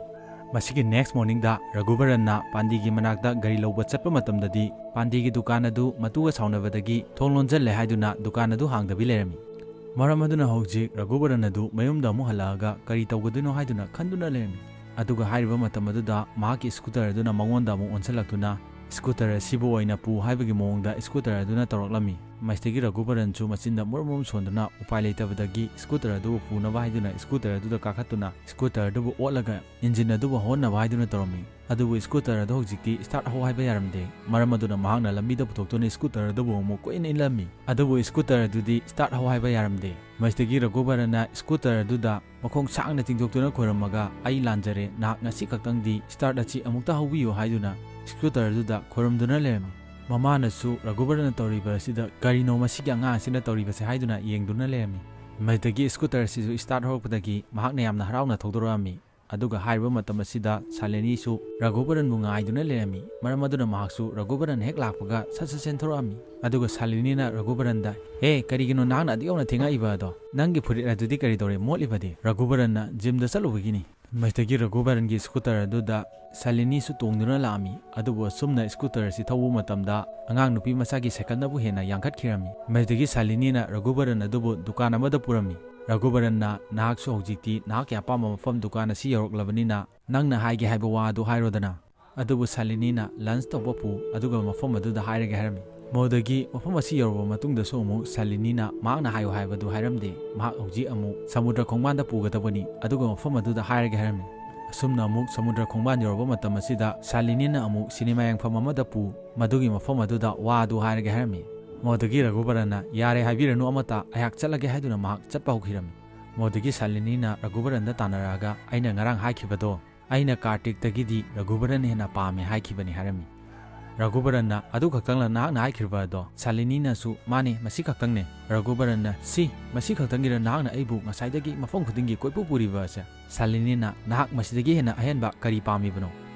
ꯃꯁꯤꯒꯤ ꯅꯦꯛꯁ ꯃꯣꯔꯅꯤꯡꯗ ꯔꯘꯨꯕꯔꯟꯅ ꯄꯥꯟꯗꯤꯒꯤ ꯃꯅꯥꯛꯇ ꯒꯥꯔꯤ ꯂꯧꯕ ꯆꯠꯄ ꯃꯇꯝꯗꯗꯤ, ꯄꯥꯟꯗꯤꯒꯤ ꯗꯨꯀꯥꯟ ꯑꯗꯨ ꯃꯇꯨꯒ ꯁꯥꯎꯅꯕꯗꯒꯤ ꯊꯣꯡ ꯂꯣꯟꯖꯜꯂꯦ ꯍꯥꯏꯗꯨꯅ ꯗꯨꯀꯥꯟ ꯑꯗꯨ ꯍꯥꯡꯗꯕꯤ ꯂꯩꯔꯝꯃꯤ꯫ ꯃꯔꯝ ꯑꯗꯨꯅ ꯍꯧꯖꯤꯛ ꯔꯘꯨꯕꯔꯟ ꯑꯗꯨ ꯃꯌꯨꯝꯗ ꯑꯃꯨꯛ ꯍꯜꯂꯛꯑꯒ ꯀꯔꯤ ꯇꯧꯒꯗꯣꯏꯅꯣ ꯍꯥꯏꯗꯨꯅ ꯈꯟꯗꯨꯅ ꯂꯩꯔꯝꯃꯤ꯫ ꯑꯗꯨꯒ ꯍꯥꯏꯔꯤꯕ ꯃꯇꯝ ꯑꯗꯨꯗ ꯃꯍꯥꯛꯀꯤ ꯁ꯭ꯀꯨꯇꯔ ꯑꯗꯨꯅ ꯃꯉꯣꯟꯗ ꯑꯃꯨꯛ ꯑꯣꯟꯁꯤꯜꯂꯛꯇꯨꯅ, "ꯁ꯭ꯀꯨꯇꯔ ꯑꯁꯤꯕꯨ ꯑꯣꯏꯅ ꯄꯨ" ꯍꯥꯏꯕꯒꯤ ꯃꯑꯣꯡꯗ ꯁ꯭ꯀꯨꯇꯔ ꯑꯗꯨꯅ ꯇꯧꯔꯛꯂꯝꯃꯤ꯫ ꯃꯁꯤꯗꯒꯤ ꯔꯘꯨꯕꯔꯟꯁꯨ ꯃꯆꯤꯟꯗ ꯃꯨꯔꯨꯝ ꯃꯨꯔꯨꯝ ꯁꯣꯟꯗꯨꯅ ꯎꯄꯥꯏ ꯂꯩꯇꯕꯗꯒꯤ ꯁ꯭ꯀꯨꯇꯔ ꯑꯗꯨꯕꯨ ꯄꯨꯅꯕ ꯍꯥꯏꯗꯨꯅ ꯁ꯭ꯀꯨꯇꯔ ꯑꯗꯨꯗ ꯀꯥꯈꯠꯇꯨꯅ ꯁ꯭ꯀꯨꯇꯔ ꯑꯗꯨꯕꯨ ꯑꯣꯠꯂꯒ ꯏꯟꯖꯤꯟ ꯑꯗꯨꯕꯨ ꯍꯧꯍꯟꯅꯕ ꯍꯥꯏꯗꯨꯅ ꯇꯧꯔꯝꯃꯤ꯫ ꯑꯗꯨꯕꯨ ꯁ꯭ꯀꯨꯇꯔ ꯑꯗꯨ ꯍꯧꯖꯤꯛꯇꯤ ꯁ꯭ꯇꯥꯔꯠ ꯍꯧ ꯍꯥꯏꯕ ꯌꯥꯔꯝꯗꯦ꯫ ꯃꯔꯝ ꯑꯗꯨꯅ ꯃꯍꯥꯛꯅ ꯂꯝꯕꯤꯗ ꯄꯨꯊꯣꯛꯇꯨꯅ ꯁ꯭ꯀꯨꯇꯔ ꯑꯗꯨꯕꯨ ꯑꯃꯨꯛ ꯀꯣꯏꯅ ꯏꯜꯂꯝꯃꯤ꯫ ꯑꯗꯨꯕꯨ ꯁ꯭ꯀꯨꯇꯔ ꯑꯗꯨꯗꯤ ꯁ꯭ꯇꯥꯔꯠ ꯍꯧ ꯍꯥꯏꯕ ꯌꯥꯔꯝꯗꯦ꯫ ꯃꯁꯤꯗꯒꯤ ꯔꯘꯨꯕꯔꯟꯅ ꯁ꯭ꯀꯨꯇꯔ ꯑꯗꯨꯗ ꯃꯈꯣꯡ ꯁꯥꯡꯅ ꯇꯤꯡꯊꯣꯛꯇꯨꯅ ꯈꯣꯏꯔꯝꯃꯒ, "ꯑꯩ ꯂꯥꯟꯖꯔꯦ, ꯅꯍꯥꯛ ꯉꯁꯤ ꯈꯛꯇꯪꯗꯤ ꯁ꯭ꯇꯥꯔꯠ ꯑꯁꯤ ꯑꯃꯨꯛꯇ ꯍꯧꯕꯤꯌꯨ" ꯍꯥꯏꯗꯨꯅ ꯁ꯭ꯀꯨꯇꯔ ꯑꯗꯨꯗ ꯈꯣꯏꯔꯝꯗꯨꯅ ꯂꯩꯔꯝꯃꯤ꯫ ꯃꯃꯥꯅꯁꯨ ꯔꯘꯨꯕꯔꯟꯅ ꯇꯧꯔꯤꯕ ꯑꯁꯤꯗ "ꯀꯔꯤꯅꯣ ꯃꯁꯤꯒꯤ ꯑꯉꯥꯡ ꯑꯁꯤꯅ ꯇꯧꯔꯤꯕꯁꯦ?" ꯍꯥꯏꯗꯨꯅ ꯌꯦꯡꯗꯨꯅ ꯂꯩꯔꯝꯃꯤ꯫ ꯃꯁꯤꯗꯒꯤ ꯁ꯭ꯀꯨꯇꯔ ꯑꯁꯤꯁꯨ ꯁ꯭ꯇꯥꯔꯠ ꯍꯧꯔꯛꯄꯗꯒꯤ ꯃꯍꯥꯛꯅ ꯌꯥꯝꯅ ꯍꯔꯥꯎꯅ ꯊꯧꯗꯣꯔꯛꯑꯝꯃꯤ꯫ ꯑꯗꯨꯒ ꯍꯥꯏꯔꯤꯕ ꯃꯇꯝ ꯑꯁꯤꯗ ꯁꯥꯂꯤꯅꯤꯁꯨ ꯔꯘꯨꯕꯔꯟꯕꯨ ꯉꯥꯏꯗꯨꯅ ꯂꯩꯔꯝꯃꯤ꯫ ꯃꯔꯝ ꯑꯗꯨꯅ ꯃꯍꯥꯛꯁꯨ ꯔꯘꯨꯕꯔꯟ ꯍꯦꯛ ꯂꯥꯛꯄꯒ ꯁꯠ ꯁꯠ ꯆꯦꯟꯊꯣꯔꯛꯑꯝꯃꯤ꯫ ꯑꯗꯨꯒ ꯁꯥꯂꯤꯅꯤꯅ ꯔꯘꯨꯕꯔꯟꯗ, "ꯍꯦ, ꯀꯔꯤꯒꯤꯅꯣ ꯅꯍꯥꯛꯅ ꯑꯗꯨꯛ ꯌꯧꯅ ꯊꯦꯡꯉꯛꯏꯕ ꯑꯗꯣ? ꯅꯪꯒꯤ ꯐꯨꯔꯤꯠ ꯑꯗꯨꯗꯤ ꯀꯔꯤ ꯇꯧꯔꯦ, ꯃꯣꯠꯂꯤꯕꯗꯤ?" ꯔꯘꯨꯕꯔꯟꯅ, "ꯖꯤꯝꯗ ꯆꯠꯂꯨꯕꯒꯤꯅꯤ"꯫ ꯃꯁꯤꯗꯒꯤ ꯔꯘꯨꯕꯔꯟꯒꯤ ꯁ꯭ꯀꯨꯇꯔ ꯑꯗꯨꯗ ꯁꯥꯂꯤꯅꯤꯁꯨ ꯇꯣꯡꯗꯨꯅ ꯂꯥꯛꯑꯝꯃꯤ꯫ ꯑꯗꯨꯕꯨ ꯑꯁꯨꯝꯅ ꯁ꯭ꯀꯨꯇꯔ ꯑꯁꯤ ꯊꯧꯕ ꯃꯇꯝꯗ ꯑꯉꯥꯡ ꯅꯨꯄꯤ ꯃꯆꯥꯒꯤ ꯁꯥꯏꯀꯜꯅꯕꯨ ꯍꯦꯟꯅ ꯌꯥꯡꯈꯠꯈꯤꯔꯝꯃꯤ꯫ ꯃꯁꯤꯗꯒꯤ ꯁꯥꯂꯤꯅꯤꯅ ꯔꯘꯨꯕꯔꯟ ꯑꯗꯨꯕꯨ ꯗꯨꯀꯥꯟ ꯑꯃꯗ ꯄꯨꯔꯝꯃꯤ꯫ ꯔꯘꯨꯕꯔꯟꯅ, "ꯅꯍꯥꯛꯁꯨ ꯍꯧꯖꯤꯛꯇꯤ ꯅꯍꯥꯛꯀꯤ ꯑꯄꯥꯝꯕ ꯃꯐꯝ ꯗꯨꯀꯥꯟ ꯑꯁꯤ ꯌꯧꯔꯛꯂꯕꯅꯤꯅ ꯅꯪꯅ ꯍꯥꯏꯒꯦ ꯍꯥꯏꯕ ꯋꯥ ꯑꯗꯨ ꯍꯥꯏꯔꯣꯗꯅ"꯫ ꯑꯗꯨꯕꯨ ꯁꯥꯂꯤꯅꯤꯅ ꯂꯟꯆ ꯇꯧꯕ ꯄꯨ, ꯑꯗꯨꯒ ꯃꯐꯝ ꯑꯗꯨꯗ ꯍꯥꯏꯔꯒꯦ ꯍꯥꯏꯔꯝꯃꯤ꯫ ꯃꯗꯨꯗꯒꯤ ꯃꯐꯝ ꯑꯁꯤ ꯌꯧꯔꯕ ꯃꯇꯨꯡꯗꯁꯨ ꯑꯃꯨꯛ ꯁꯥꯂꯤꯅꯤꯅ ꯃꯍꯥꯛꯅ ꯍꯥꯏꯌꯨ ꯍꯥꯏꯕꯗꯨ ꯍꯥꯏꯔꯝꯗꯦ꯫ ꯃꯍꯥꯛ ꯍꯧꯖꯤꯛ ꯑꯃꯨꯛ ꯁꯃꯨꯗ꯭ꯔ ꯈꯣꯡꯕꯥꯟꯗ ꯄꯨꯒꯗꯕꯅꯤ, ꯑꯗꯨꯒ ꯃꯐꯝ ꯑꯗꯨꯗ ꯍꯥꯏꯔꯒꯦ ꯍꯥꯏꯔꯝꯃꯤ꯫ ꯑꯁꯨꯝꯅ ꯑꯃꯨꯛ ꯁꯃꯨꯗ꯭ꯔ ꯈꯣꯡꯕꯥꯟ ꯌꯧꯔꯕ ꯃꯇꯝ ꯑꯁꯤꯗ ꯁꯥꯂꯤꯅꯤꯅ ꯑꯃꯨꯛ ꯁꯤꯅꯦꯃꯥ ꯌꯦꯡꯐꯝ ꯑꯃꯗ ꯄꯨ, ꯃꯗꯨꯒꯤ ꯃꯐꯝ ꯑꯗꯨꯗ ꯋꯥ ꯑꯗꯨ ꯍꯥꯏꯔꯒꯦ ꯍꯥꯏꯔꯝꯃꯤ꯫ ꯃꯗꯨꯗꯒꯤ ꯔꯘꯨꯕꯔꯟꯅ, "ꯌꯥꯔꯦ, ꯍꯥꯏꯕꯤꯔꯅꯨ ꯑꯃꯠꯇ, ꯑꯩꯍꯥꯛ ꯆꯠꯂꯒꯦ" ꯍꯥꯏꯗꯨꯅ ꯃꯍꯥꯛ ꯆꯠꯄ ꯍꯧꯈꯤꯔꯝꯃꯤ꯫ ꯃꯗꯨꯗꯒꯤ ꯁꯥꯂꯤꯅꯤꯅ ꯔꯘꯨꯕꯔꯟꯗ ꯇꯥꯟꯅꯔꯛꯑꯒ, "ꯑꯩꯅ ꯉꯔꯥꯡ ꯍꯥꯏꯈꯤꯕꯗꯣ, ꯑꯩꯅ ꯀꯥꯔꯇꯤꯛꯇꯒꯤꯗꯤ ꯔꯘꯨꯕꯔꯟ ꯍꯦꯟꯅ ꯄꯥꯝꯃꯦ ꯍꯥꯏꯈꯤꯕꯅꯤ" ꯍꯥꯏꯔꯝꯃꯤ꯫ ꯔꯘꯨꯕꯔꯟꯅ, "ꯑꯗꯨ ꯈꯛꯇꯪꯂ ꯅꯍꯥꯛꯅ ꯍꯥꯏꯈꯤꯕ ꯑꯗꯣ?" ꯁꯥꯂꯤꯅꯤꯅꯁꯨ, "ꯃꯥꯅꯦ, ꯃꯁꯤ ꯈꯛꯇꯪꯅꯦ"꯫ ꯔꯘꯨꯕꯔꯟꯅ, "ꯁꯤ, ꯃꯁꯤ ꯈꯛꯇꯪꯒꯤꯔ ꯅꯍꯥꯛꯅ ꯑꯩꯕꯨ ꯉꯁꯥꯏꯗꯒꯤ ꯃꯐꯝ ꯈꯨꯗꯤꯡꯒꯤ ꯀꯣꯏꯄꯨ ꯄꯨꯔꯤꯕ ꯑꯁꯦ?" ꯁꯥꯂꯤꯅꯤꯅ, "ꯅꯍꯥꯛ ꯃꯁꯤꯗꯒꯤ ꯍꯦꯟꯅ ꯑꯍꯦꯟꯕ ꯀꯔꯤ ꯄꯥꯝꯃꯤꯕꯅꯣ?"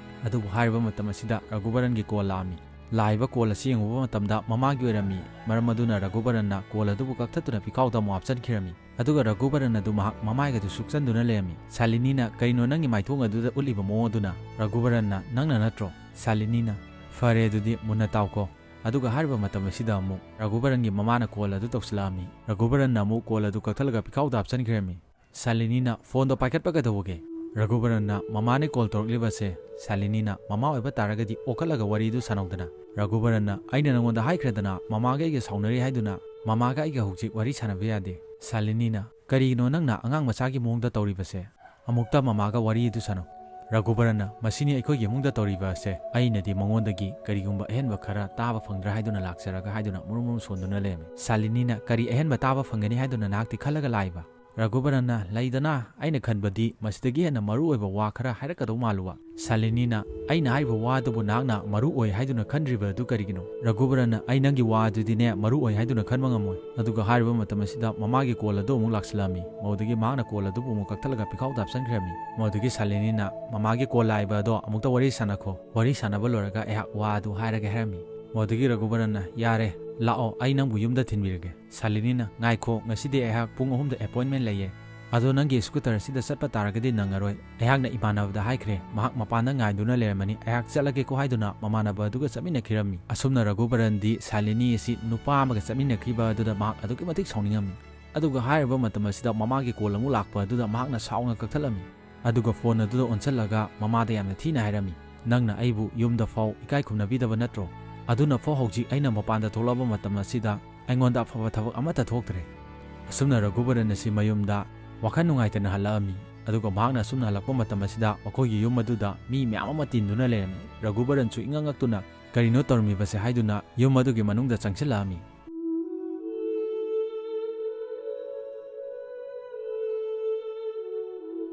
ꯑꯗꯨꯕꯨ ꯍꯥꯏꯔꯤꯕ ꯃꯇꯝ ꯑꯁꯤꯗ ꯔꯘꯨꯕꯔꯟꯒꯤ ꯀꯣꯜ ꯂꯥꯛꯑꯝꯃꯤ꯫ ꯂꯥꯛꯏꯕ ꯀꯣꯜ ꯑꯁꯤ ꯌꯦꯡꯉꯨꯕ ꯃꯇꯝꯗ ꯃꯃꯥꯒꯤ ꯑꯣꯏꯔꯝꯃꯤ꯫ ꯃꯔꯝ ꯑꯗꯨꯅ ꯔꯘꯨꯕꯔꯟꯅ ꯀꯣꯜ ꯑꯗꯨꯕꯨ ꯀꯛꯊꯠꯇꯨꯅ ꯄꯤꯈꯥꯎꯗ ꯑꯃꯨꯛ ꯍꯥꯞꯆꯤꯟꯈꯤꯔꯝꯃꯤ꯫ ꯑꯗꯨꯒ ꯔꯘꯨꯕꯔꯟ ꯑꯗꯨ ꯃꯍꯥꯛ ꯃꯃꯥꯏꯒꯗꯨ ꯁꯨꯛꯆꯟꯗꯨꯅ ꯂꯩꯔꯝꯃꯤ꯫ ꯁꯥꯂꯤꯅꯤꯅ, "ꯀꯔꯤꯅꯣ ꯅꯪꯒꯤ ꯃꯥꯏꯊꯣꯡ ꯑꯗꯨꯗ ꯎꯠꯂꯤꯕ ꯃꯑꯣꯡ ꯑꯗꯨꯅ?" ꯔꯘꯨꯕꯔꯟꯅ, "ꯅꯪꯅ ꯅꯠꯇ꯭ꯔꯣ?" ꯁꯥꯂꯤꯅꯤꯅ, "ꯐꯔꯦ, ꯑꯗꯨꯗꯤ ꯃꯨꯟꯅ ꯇꯥꯎꯀꯣ"꯫ ꯑꯗꯨꯒ ꯍꯥꯏꯔꯤꯕ ꯃꯇꯝ ꯑꯁꯤꯗ ꯑꯃꯨꯛ ꯔꯘꯨꯕꯔꯟꯒꯤ ꯃꯃꯥꯅ ꯀꯣꯜ ꯑꯗꯨ ꯇꯧꯁꯤꯜꯂꯛꯑꯝꯃꯤ꯫ ꯔꯘꯨꯕꯔꯟꯅ ꯑꯃꯨꯛ ꯀꯣꯜ ꯑꯗꯨ ꯀꯛꯊꯠꯂꯒ ꯄꯤꯈꯥꯎꯗ ꯍꯥꯞꯆꯤꯟꯈꯤꯔꯝꯃꯤ꯫ ꯁꯥꯂꯤꯅꯤꯅ, "ꯐꯣꯟꯗꯣ ꯄꯥꯏꯈꯠꯄ ꯀꯩꯗꯧꯕꯒꯦ?" ꯔꯘꯨꯕꯔꯟꯅ, "ꯃꯃꯥꯅꯦ ꯀꯣꯜ ꯇꯧꯔꯛꯂꯤꯕꯁꯦ"꯫ ꯁꯥꯂꯤꯅꯤꯅ, "ꯃꯃꯥ ꯑꯣꯏꯕ ꯇꯥꯔꯒꯗꯤ ꯑꯣꯛꯈꯠꯂꯒ ꯋꯥꯔꯤꯗꯨ ꯁꯥꯟꯅꯧꯗꯅ"꯫ ꯔꯘꯨꯕꯔꯟꯅ, "ꯑꯩꯅ ꯅꯉꯣꯟꯗ ꯍꯥꯏꯈ꯭ꯔꯦꯗꯅ, ꯃꯃꯥꯒ ꯑꯩꯒ ꯁꯥꯎꯅꯔꯤ ꯍꯥꯏꯗꯨꯅ꯫ ꯃꯃꯥꯒ ꯑꯩꯒ ꯍꯧꯖꯤꯛ ꯋꯥꯔꯤ ꯁꯥꯟꯅꯕ ꯌꯥꯗꯦ"꯫ ꯁꯥꯂꯤꯅꯤꯅ, "ꯀꯔꯤꯒꯤꯅꯣ ꯅꯪꯅ ꯑꯉꯥꯡ ꯃꯆꯥꯒꯤ ꯃꯑꯣꯡꯗ ꯇꯧꯔꯤꯕꯁꯦ? ꯑꯃꯨꯛꯇ ꯃꯃꯥꯒ ꯋꯥꯔꯤ ꯑꯗꯨ ꯁꯥꯟꯅꯧ"꯫ ꯔꯘꯨꯕꯔꯟꯅ, "ꯃꯁꯤꯅꯤ ꯑꯩꯈꯣꯏꯒꯤ ꯏꯃꯨꯡꯗ ꯇꯧꯔꯤꯕ ꯑꯁꯦ꯫ ꯑꯩꯅꯗꯤ ꯃꯉꯣꯟꯗꯒꯤ ꯀꯔꯤꯒꯨꯝꯕ ꯑꯍꯦꯟꯕ ꯈꯔ ꯇꯥꯕ ꯐꯪꯗ꯭ꯔꯥ ꯍꯥꯏꯗꯨꯅ ꯂꯥꯛꯆꯔꯒ" ꯍꯥꯏꯗꯨꯅ ꯃꯨꯔꯨꯝ ꯃꯨꯔꯨꯝ ꯁꯣꯟꯗꯨꯅ ꯂꯩꯔꯝꯃꯤ꯫ ꯁꯥꯂꯤꯅꯤꯅ, "ꯀꯔꯤ ꯑꯍꯦꯟꯕ ꯇꯥꯕ ꯐꯪꯒꯅꯤ ꯍꯥꯏꯗꯨꯅ ꯅꯍꯥꯛꯇꯤ ꯈꯜꯂꯒ ꯂꯥꯛꯏꯕ?" ꯔꯘꯨꯕꯔꯟꯅ, "ꯂꯩꯗꯅ, ꯑꯩꯅ ꯈꯟꯕꯗꯤ ꯃꯁꯤꯗꯒꯤ ꯍꯦꯟꯅ ꯃꯔꯨ ꯑꯣꯏꯕ ꯋꯥ ꯈꯔ ꯍꯥꯏꯔꯛꯀꯗꯧ ꯃꯥꯜꯂꯨꯕ"꯫ ꯁꯥꯂꯤꯅꯤꯅ, "ꯑꯩꯅ ꯍꯥꯏꯔꯤꯕ ꯋꯥ ꯑꯗꯨꯕꯨ ꯅꯍꯥꯛꯅ ꯃꯔꯨ ꯑꯣꯏ ꯍꯥꯏꯗꯨꯅ ꯈꯟꯗ꯭ꯔꯤꯕ ꯑꯗꯨ ꯀꯔꯤꯒꯤꯅꯣ?" ꯔꯘꯨꯕꯔꯟꯅ, "ꯑꯩ ꯅꯪꯒꯤ ꯋꯥ ꯑꯗꯨꯗꯤꯅꯦ ꯃꯔꯨ ꯑꯣꯏ ꯍꯥꯏꯗꯨꯅ ꯈꯟꯕ ꯉꯝꯃꯣꯏ"꯫ ꯑꯗꯨꯒ ꯍꯥꯏꯔꯤꯕ ꯃꯇꯝ ꯑꯁꯤꯗ ꯃꯃꯥꯒꯤ ꯀꯣꯜ ꯑꯗꯨ ꯑꯃꯨꯛ ꯂꯥꯛꯁꯤꯜꯂꯛꯑꯝꯃꯤ꯫ ꯃꯗꯨꯗꯒꯤ ꯃꯍꯥꯛꯅ ꯀꯣꯜ ꯑꯗꯨꯕꯨ ꯑꯃꯨꯛ ꯀꯛꯊꯠꯂꯒ ꯄꯤꯈꯥꯎꯗ ꯍꯥꯞꯆꯤꯟꯈ꯭ꯔꯝꯃꯤ꯫ ꯃꯗꯨꯗꯒꯤ ꯁꯥꯂꯤꯅꯤꯅ, "ꯃꯃꯥꯒꯤ ꯀꯣꯜ ꯂꯥꯛꯏꯕ ꯑꯗꯣ ꯑꯃꯨꯛꯇ ꯋꯥꯔꯤ ꯁꯥꯟꯅꯈꯣ꯫ ꯋꯥꯔꯤ ꯁꯥꯟꯅꯕ ꯂꯣꯏꯔꯒ ꯑꯩꯍꯥꯛ ꯋꯥ ꯑꯗꯨ ꯍꯥꯏꯔꯒꯦ" ꯍꯥꯏꯔꯝꯃꯤ꯫ ꯃꯗꯨꯗꯒꯤ ꯔꯘꯨꯕꯔꯟꯅ, "ꯌꯥꯔꯦ, ꯂꯥꯛꯑꯣ, ꯑꯩ ꯅꯪꯕꯨ ꯌꯨꯝꯗ ꯊꯤꯟꯕꯤꯔꯒꯦ"꯫ ꯁꯥꯂꯤꯅꯤꯅ, "ꯉꯥꯏꯈꯣ, ꯉꯁꯤꯗꯤ ꯑꯩꯍꯥꯛ ꯄꯨꯡ ꯑꯍꯨꯝꯗ appointment ꯂꯩꯌꯦ꯫ ꯑꯗꯣ ꯅꯪꯒꯤ scooter ꯑꯁꯤꯗ ꯆꯠꯄ ꯇꯥꯔꯒꯗꯤ ꯅꯪꯉꯔꯣꯏ꯫ ꯑꯩꯍꯥꯛꯅ ꯏꯃꯥꯟꯅꯕꯗ ꯍꯥꯏꯈ꯭ꯔꯦ, ꯃꯍꯥꯛ ꯃꯄꯥꯟꯗ ꯉꯥꯏꯗꯨꯅ ꯂꯩꯔꯝꯃꯅꯤ, ꯑꯩꯍꯥꯛ ꯆꯠꯂꯒꯦꯀꯣ" ꯍꯥꯏꯗꯨꯅ ꯃꯃꯥꯟꯅꯕ ꯑꯗꯨꯒ ꯆꯠꯃꯤꯟꯅꯈꯤꯔꯝꯃꯤ꯫ ꯑꯁꯨꯝꯅ ꯔꯘꯨꯕꯔꯟꯗꯤ ꯁꯥꯂꯤꯅꯤ ꯑꯁꯤ ꯅꯨꯄꯥ ꯑꯃꯒ ꯆꯠꯃꯤꯟꯅꯈꯤꯕ ꯑꯗꯨꯗ ꯃꯍꯥꯛ ꯑꯗꯨꯛꯀꯤ ꯃꯇꯤꯛ ꯁꯥꯎꯅꯤꯡꯉꯝꯃꯤ꯫ ꯑꯗꯨꯒ ꯍꯥꯏꯔꯤꯕ ꯃꯇꯝ ꯑꯁꯤꯗ ꯃꯃꯥꯒꯤ ꯀꯣꯜ ꯑꯃꯨꯛ ꯂꯥꯛꯄ ꯑꯗꯨꯗ ꯃꯍꯥꯛꯅ ꯁꯥꯎꯅ ꯀꯛꯊꯠꯂꯝꯃꯤ꯫ ꯑꯗꯨꯒ ꯐꯣꯟ ꯑꯗꯨꯗ ꯑꯣꯟꯁꯤꯜꯂꯒ ꯃꯃꯥꯗ ꯌꯥꯝꯅ ꯊꯤꯅ ꯍꯥꯏꯔꯝꯃꯤ, "ꯅꯪꯅ ꯑꯩꯕꯨ ꯌꯨꯝꯗ ꯐꯥꯎ ꯏꯀꯥꯏ ꯈꯨꯝꯅꯕꯤꯗꯕ ꯅꯠꯇ꯭ꯔꯣ? ꯑꯗꯨꯅ ꯐꯥꯎ ꯍꯧꯖꯤꯛ ꯑꯩꯅ ꯃꯄꯥꯟꯗ ꯊꯣꯛꯂꯛꯑꯕ ꯃꯇꯝ ꯑꯁꯤꯗ ꯑꯩꯉꯣꯟꯗ ꯑꯐꯕ ꯊꯕꯛ ꯑꯃꯠꯇ ꯊꯣꯛꯇ꯭ꯔꯦ"꯫ ꯑꯁꯨꯝꯅ ꯔꯘꯨꯕꯔꯟ ꯑꯁꯤ ꯃꯌꯨꯝꯗ ꯋꯥꯈꯜ ꯅꯨꯡꯉꯥꯏꯇꯅ ꯍꯜꯂꯛꯑꯝꯃꯤ꯫ ꯑꯗꯨꯒ ꯃꯍꯥꯛꯅ ꯑꯁꯨꯝꯅ ꯍꯜꯂꯛꯄ ꯃꯇꯝ ꯑꯁꯤꯗ ꯃꯈꯣꯏꯒꯤ ꯌꯨꯝ ꯑꯗꯨꯗ ꯃꯤ ꯃꯌꯥꯝ ꯑꯃ ꯇꯤꯟꯗꯨꯅ ꯂꯩꯔꯝꯃꯤ꯫ ꯔꯘꯨꯕꯔꯟꯁꯨ ꯏꯉꯛ ꯉꯛꯇꯨꯅ, "ꯀꯔꯤꯅꯣ ꯇꯧꯔꯝꯃꯤꯕꯁꯦ?" ꯍꯥꯏꯗꯨꯅ ꯌꯨꯝ ꯑꯗꯨꯒꯤ ꯃꯅꯨꯡꯗ ꯆꯪꯁꯤꯜꯂꯛꯑꯝꯃꯤ꯫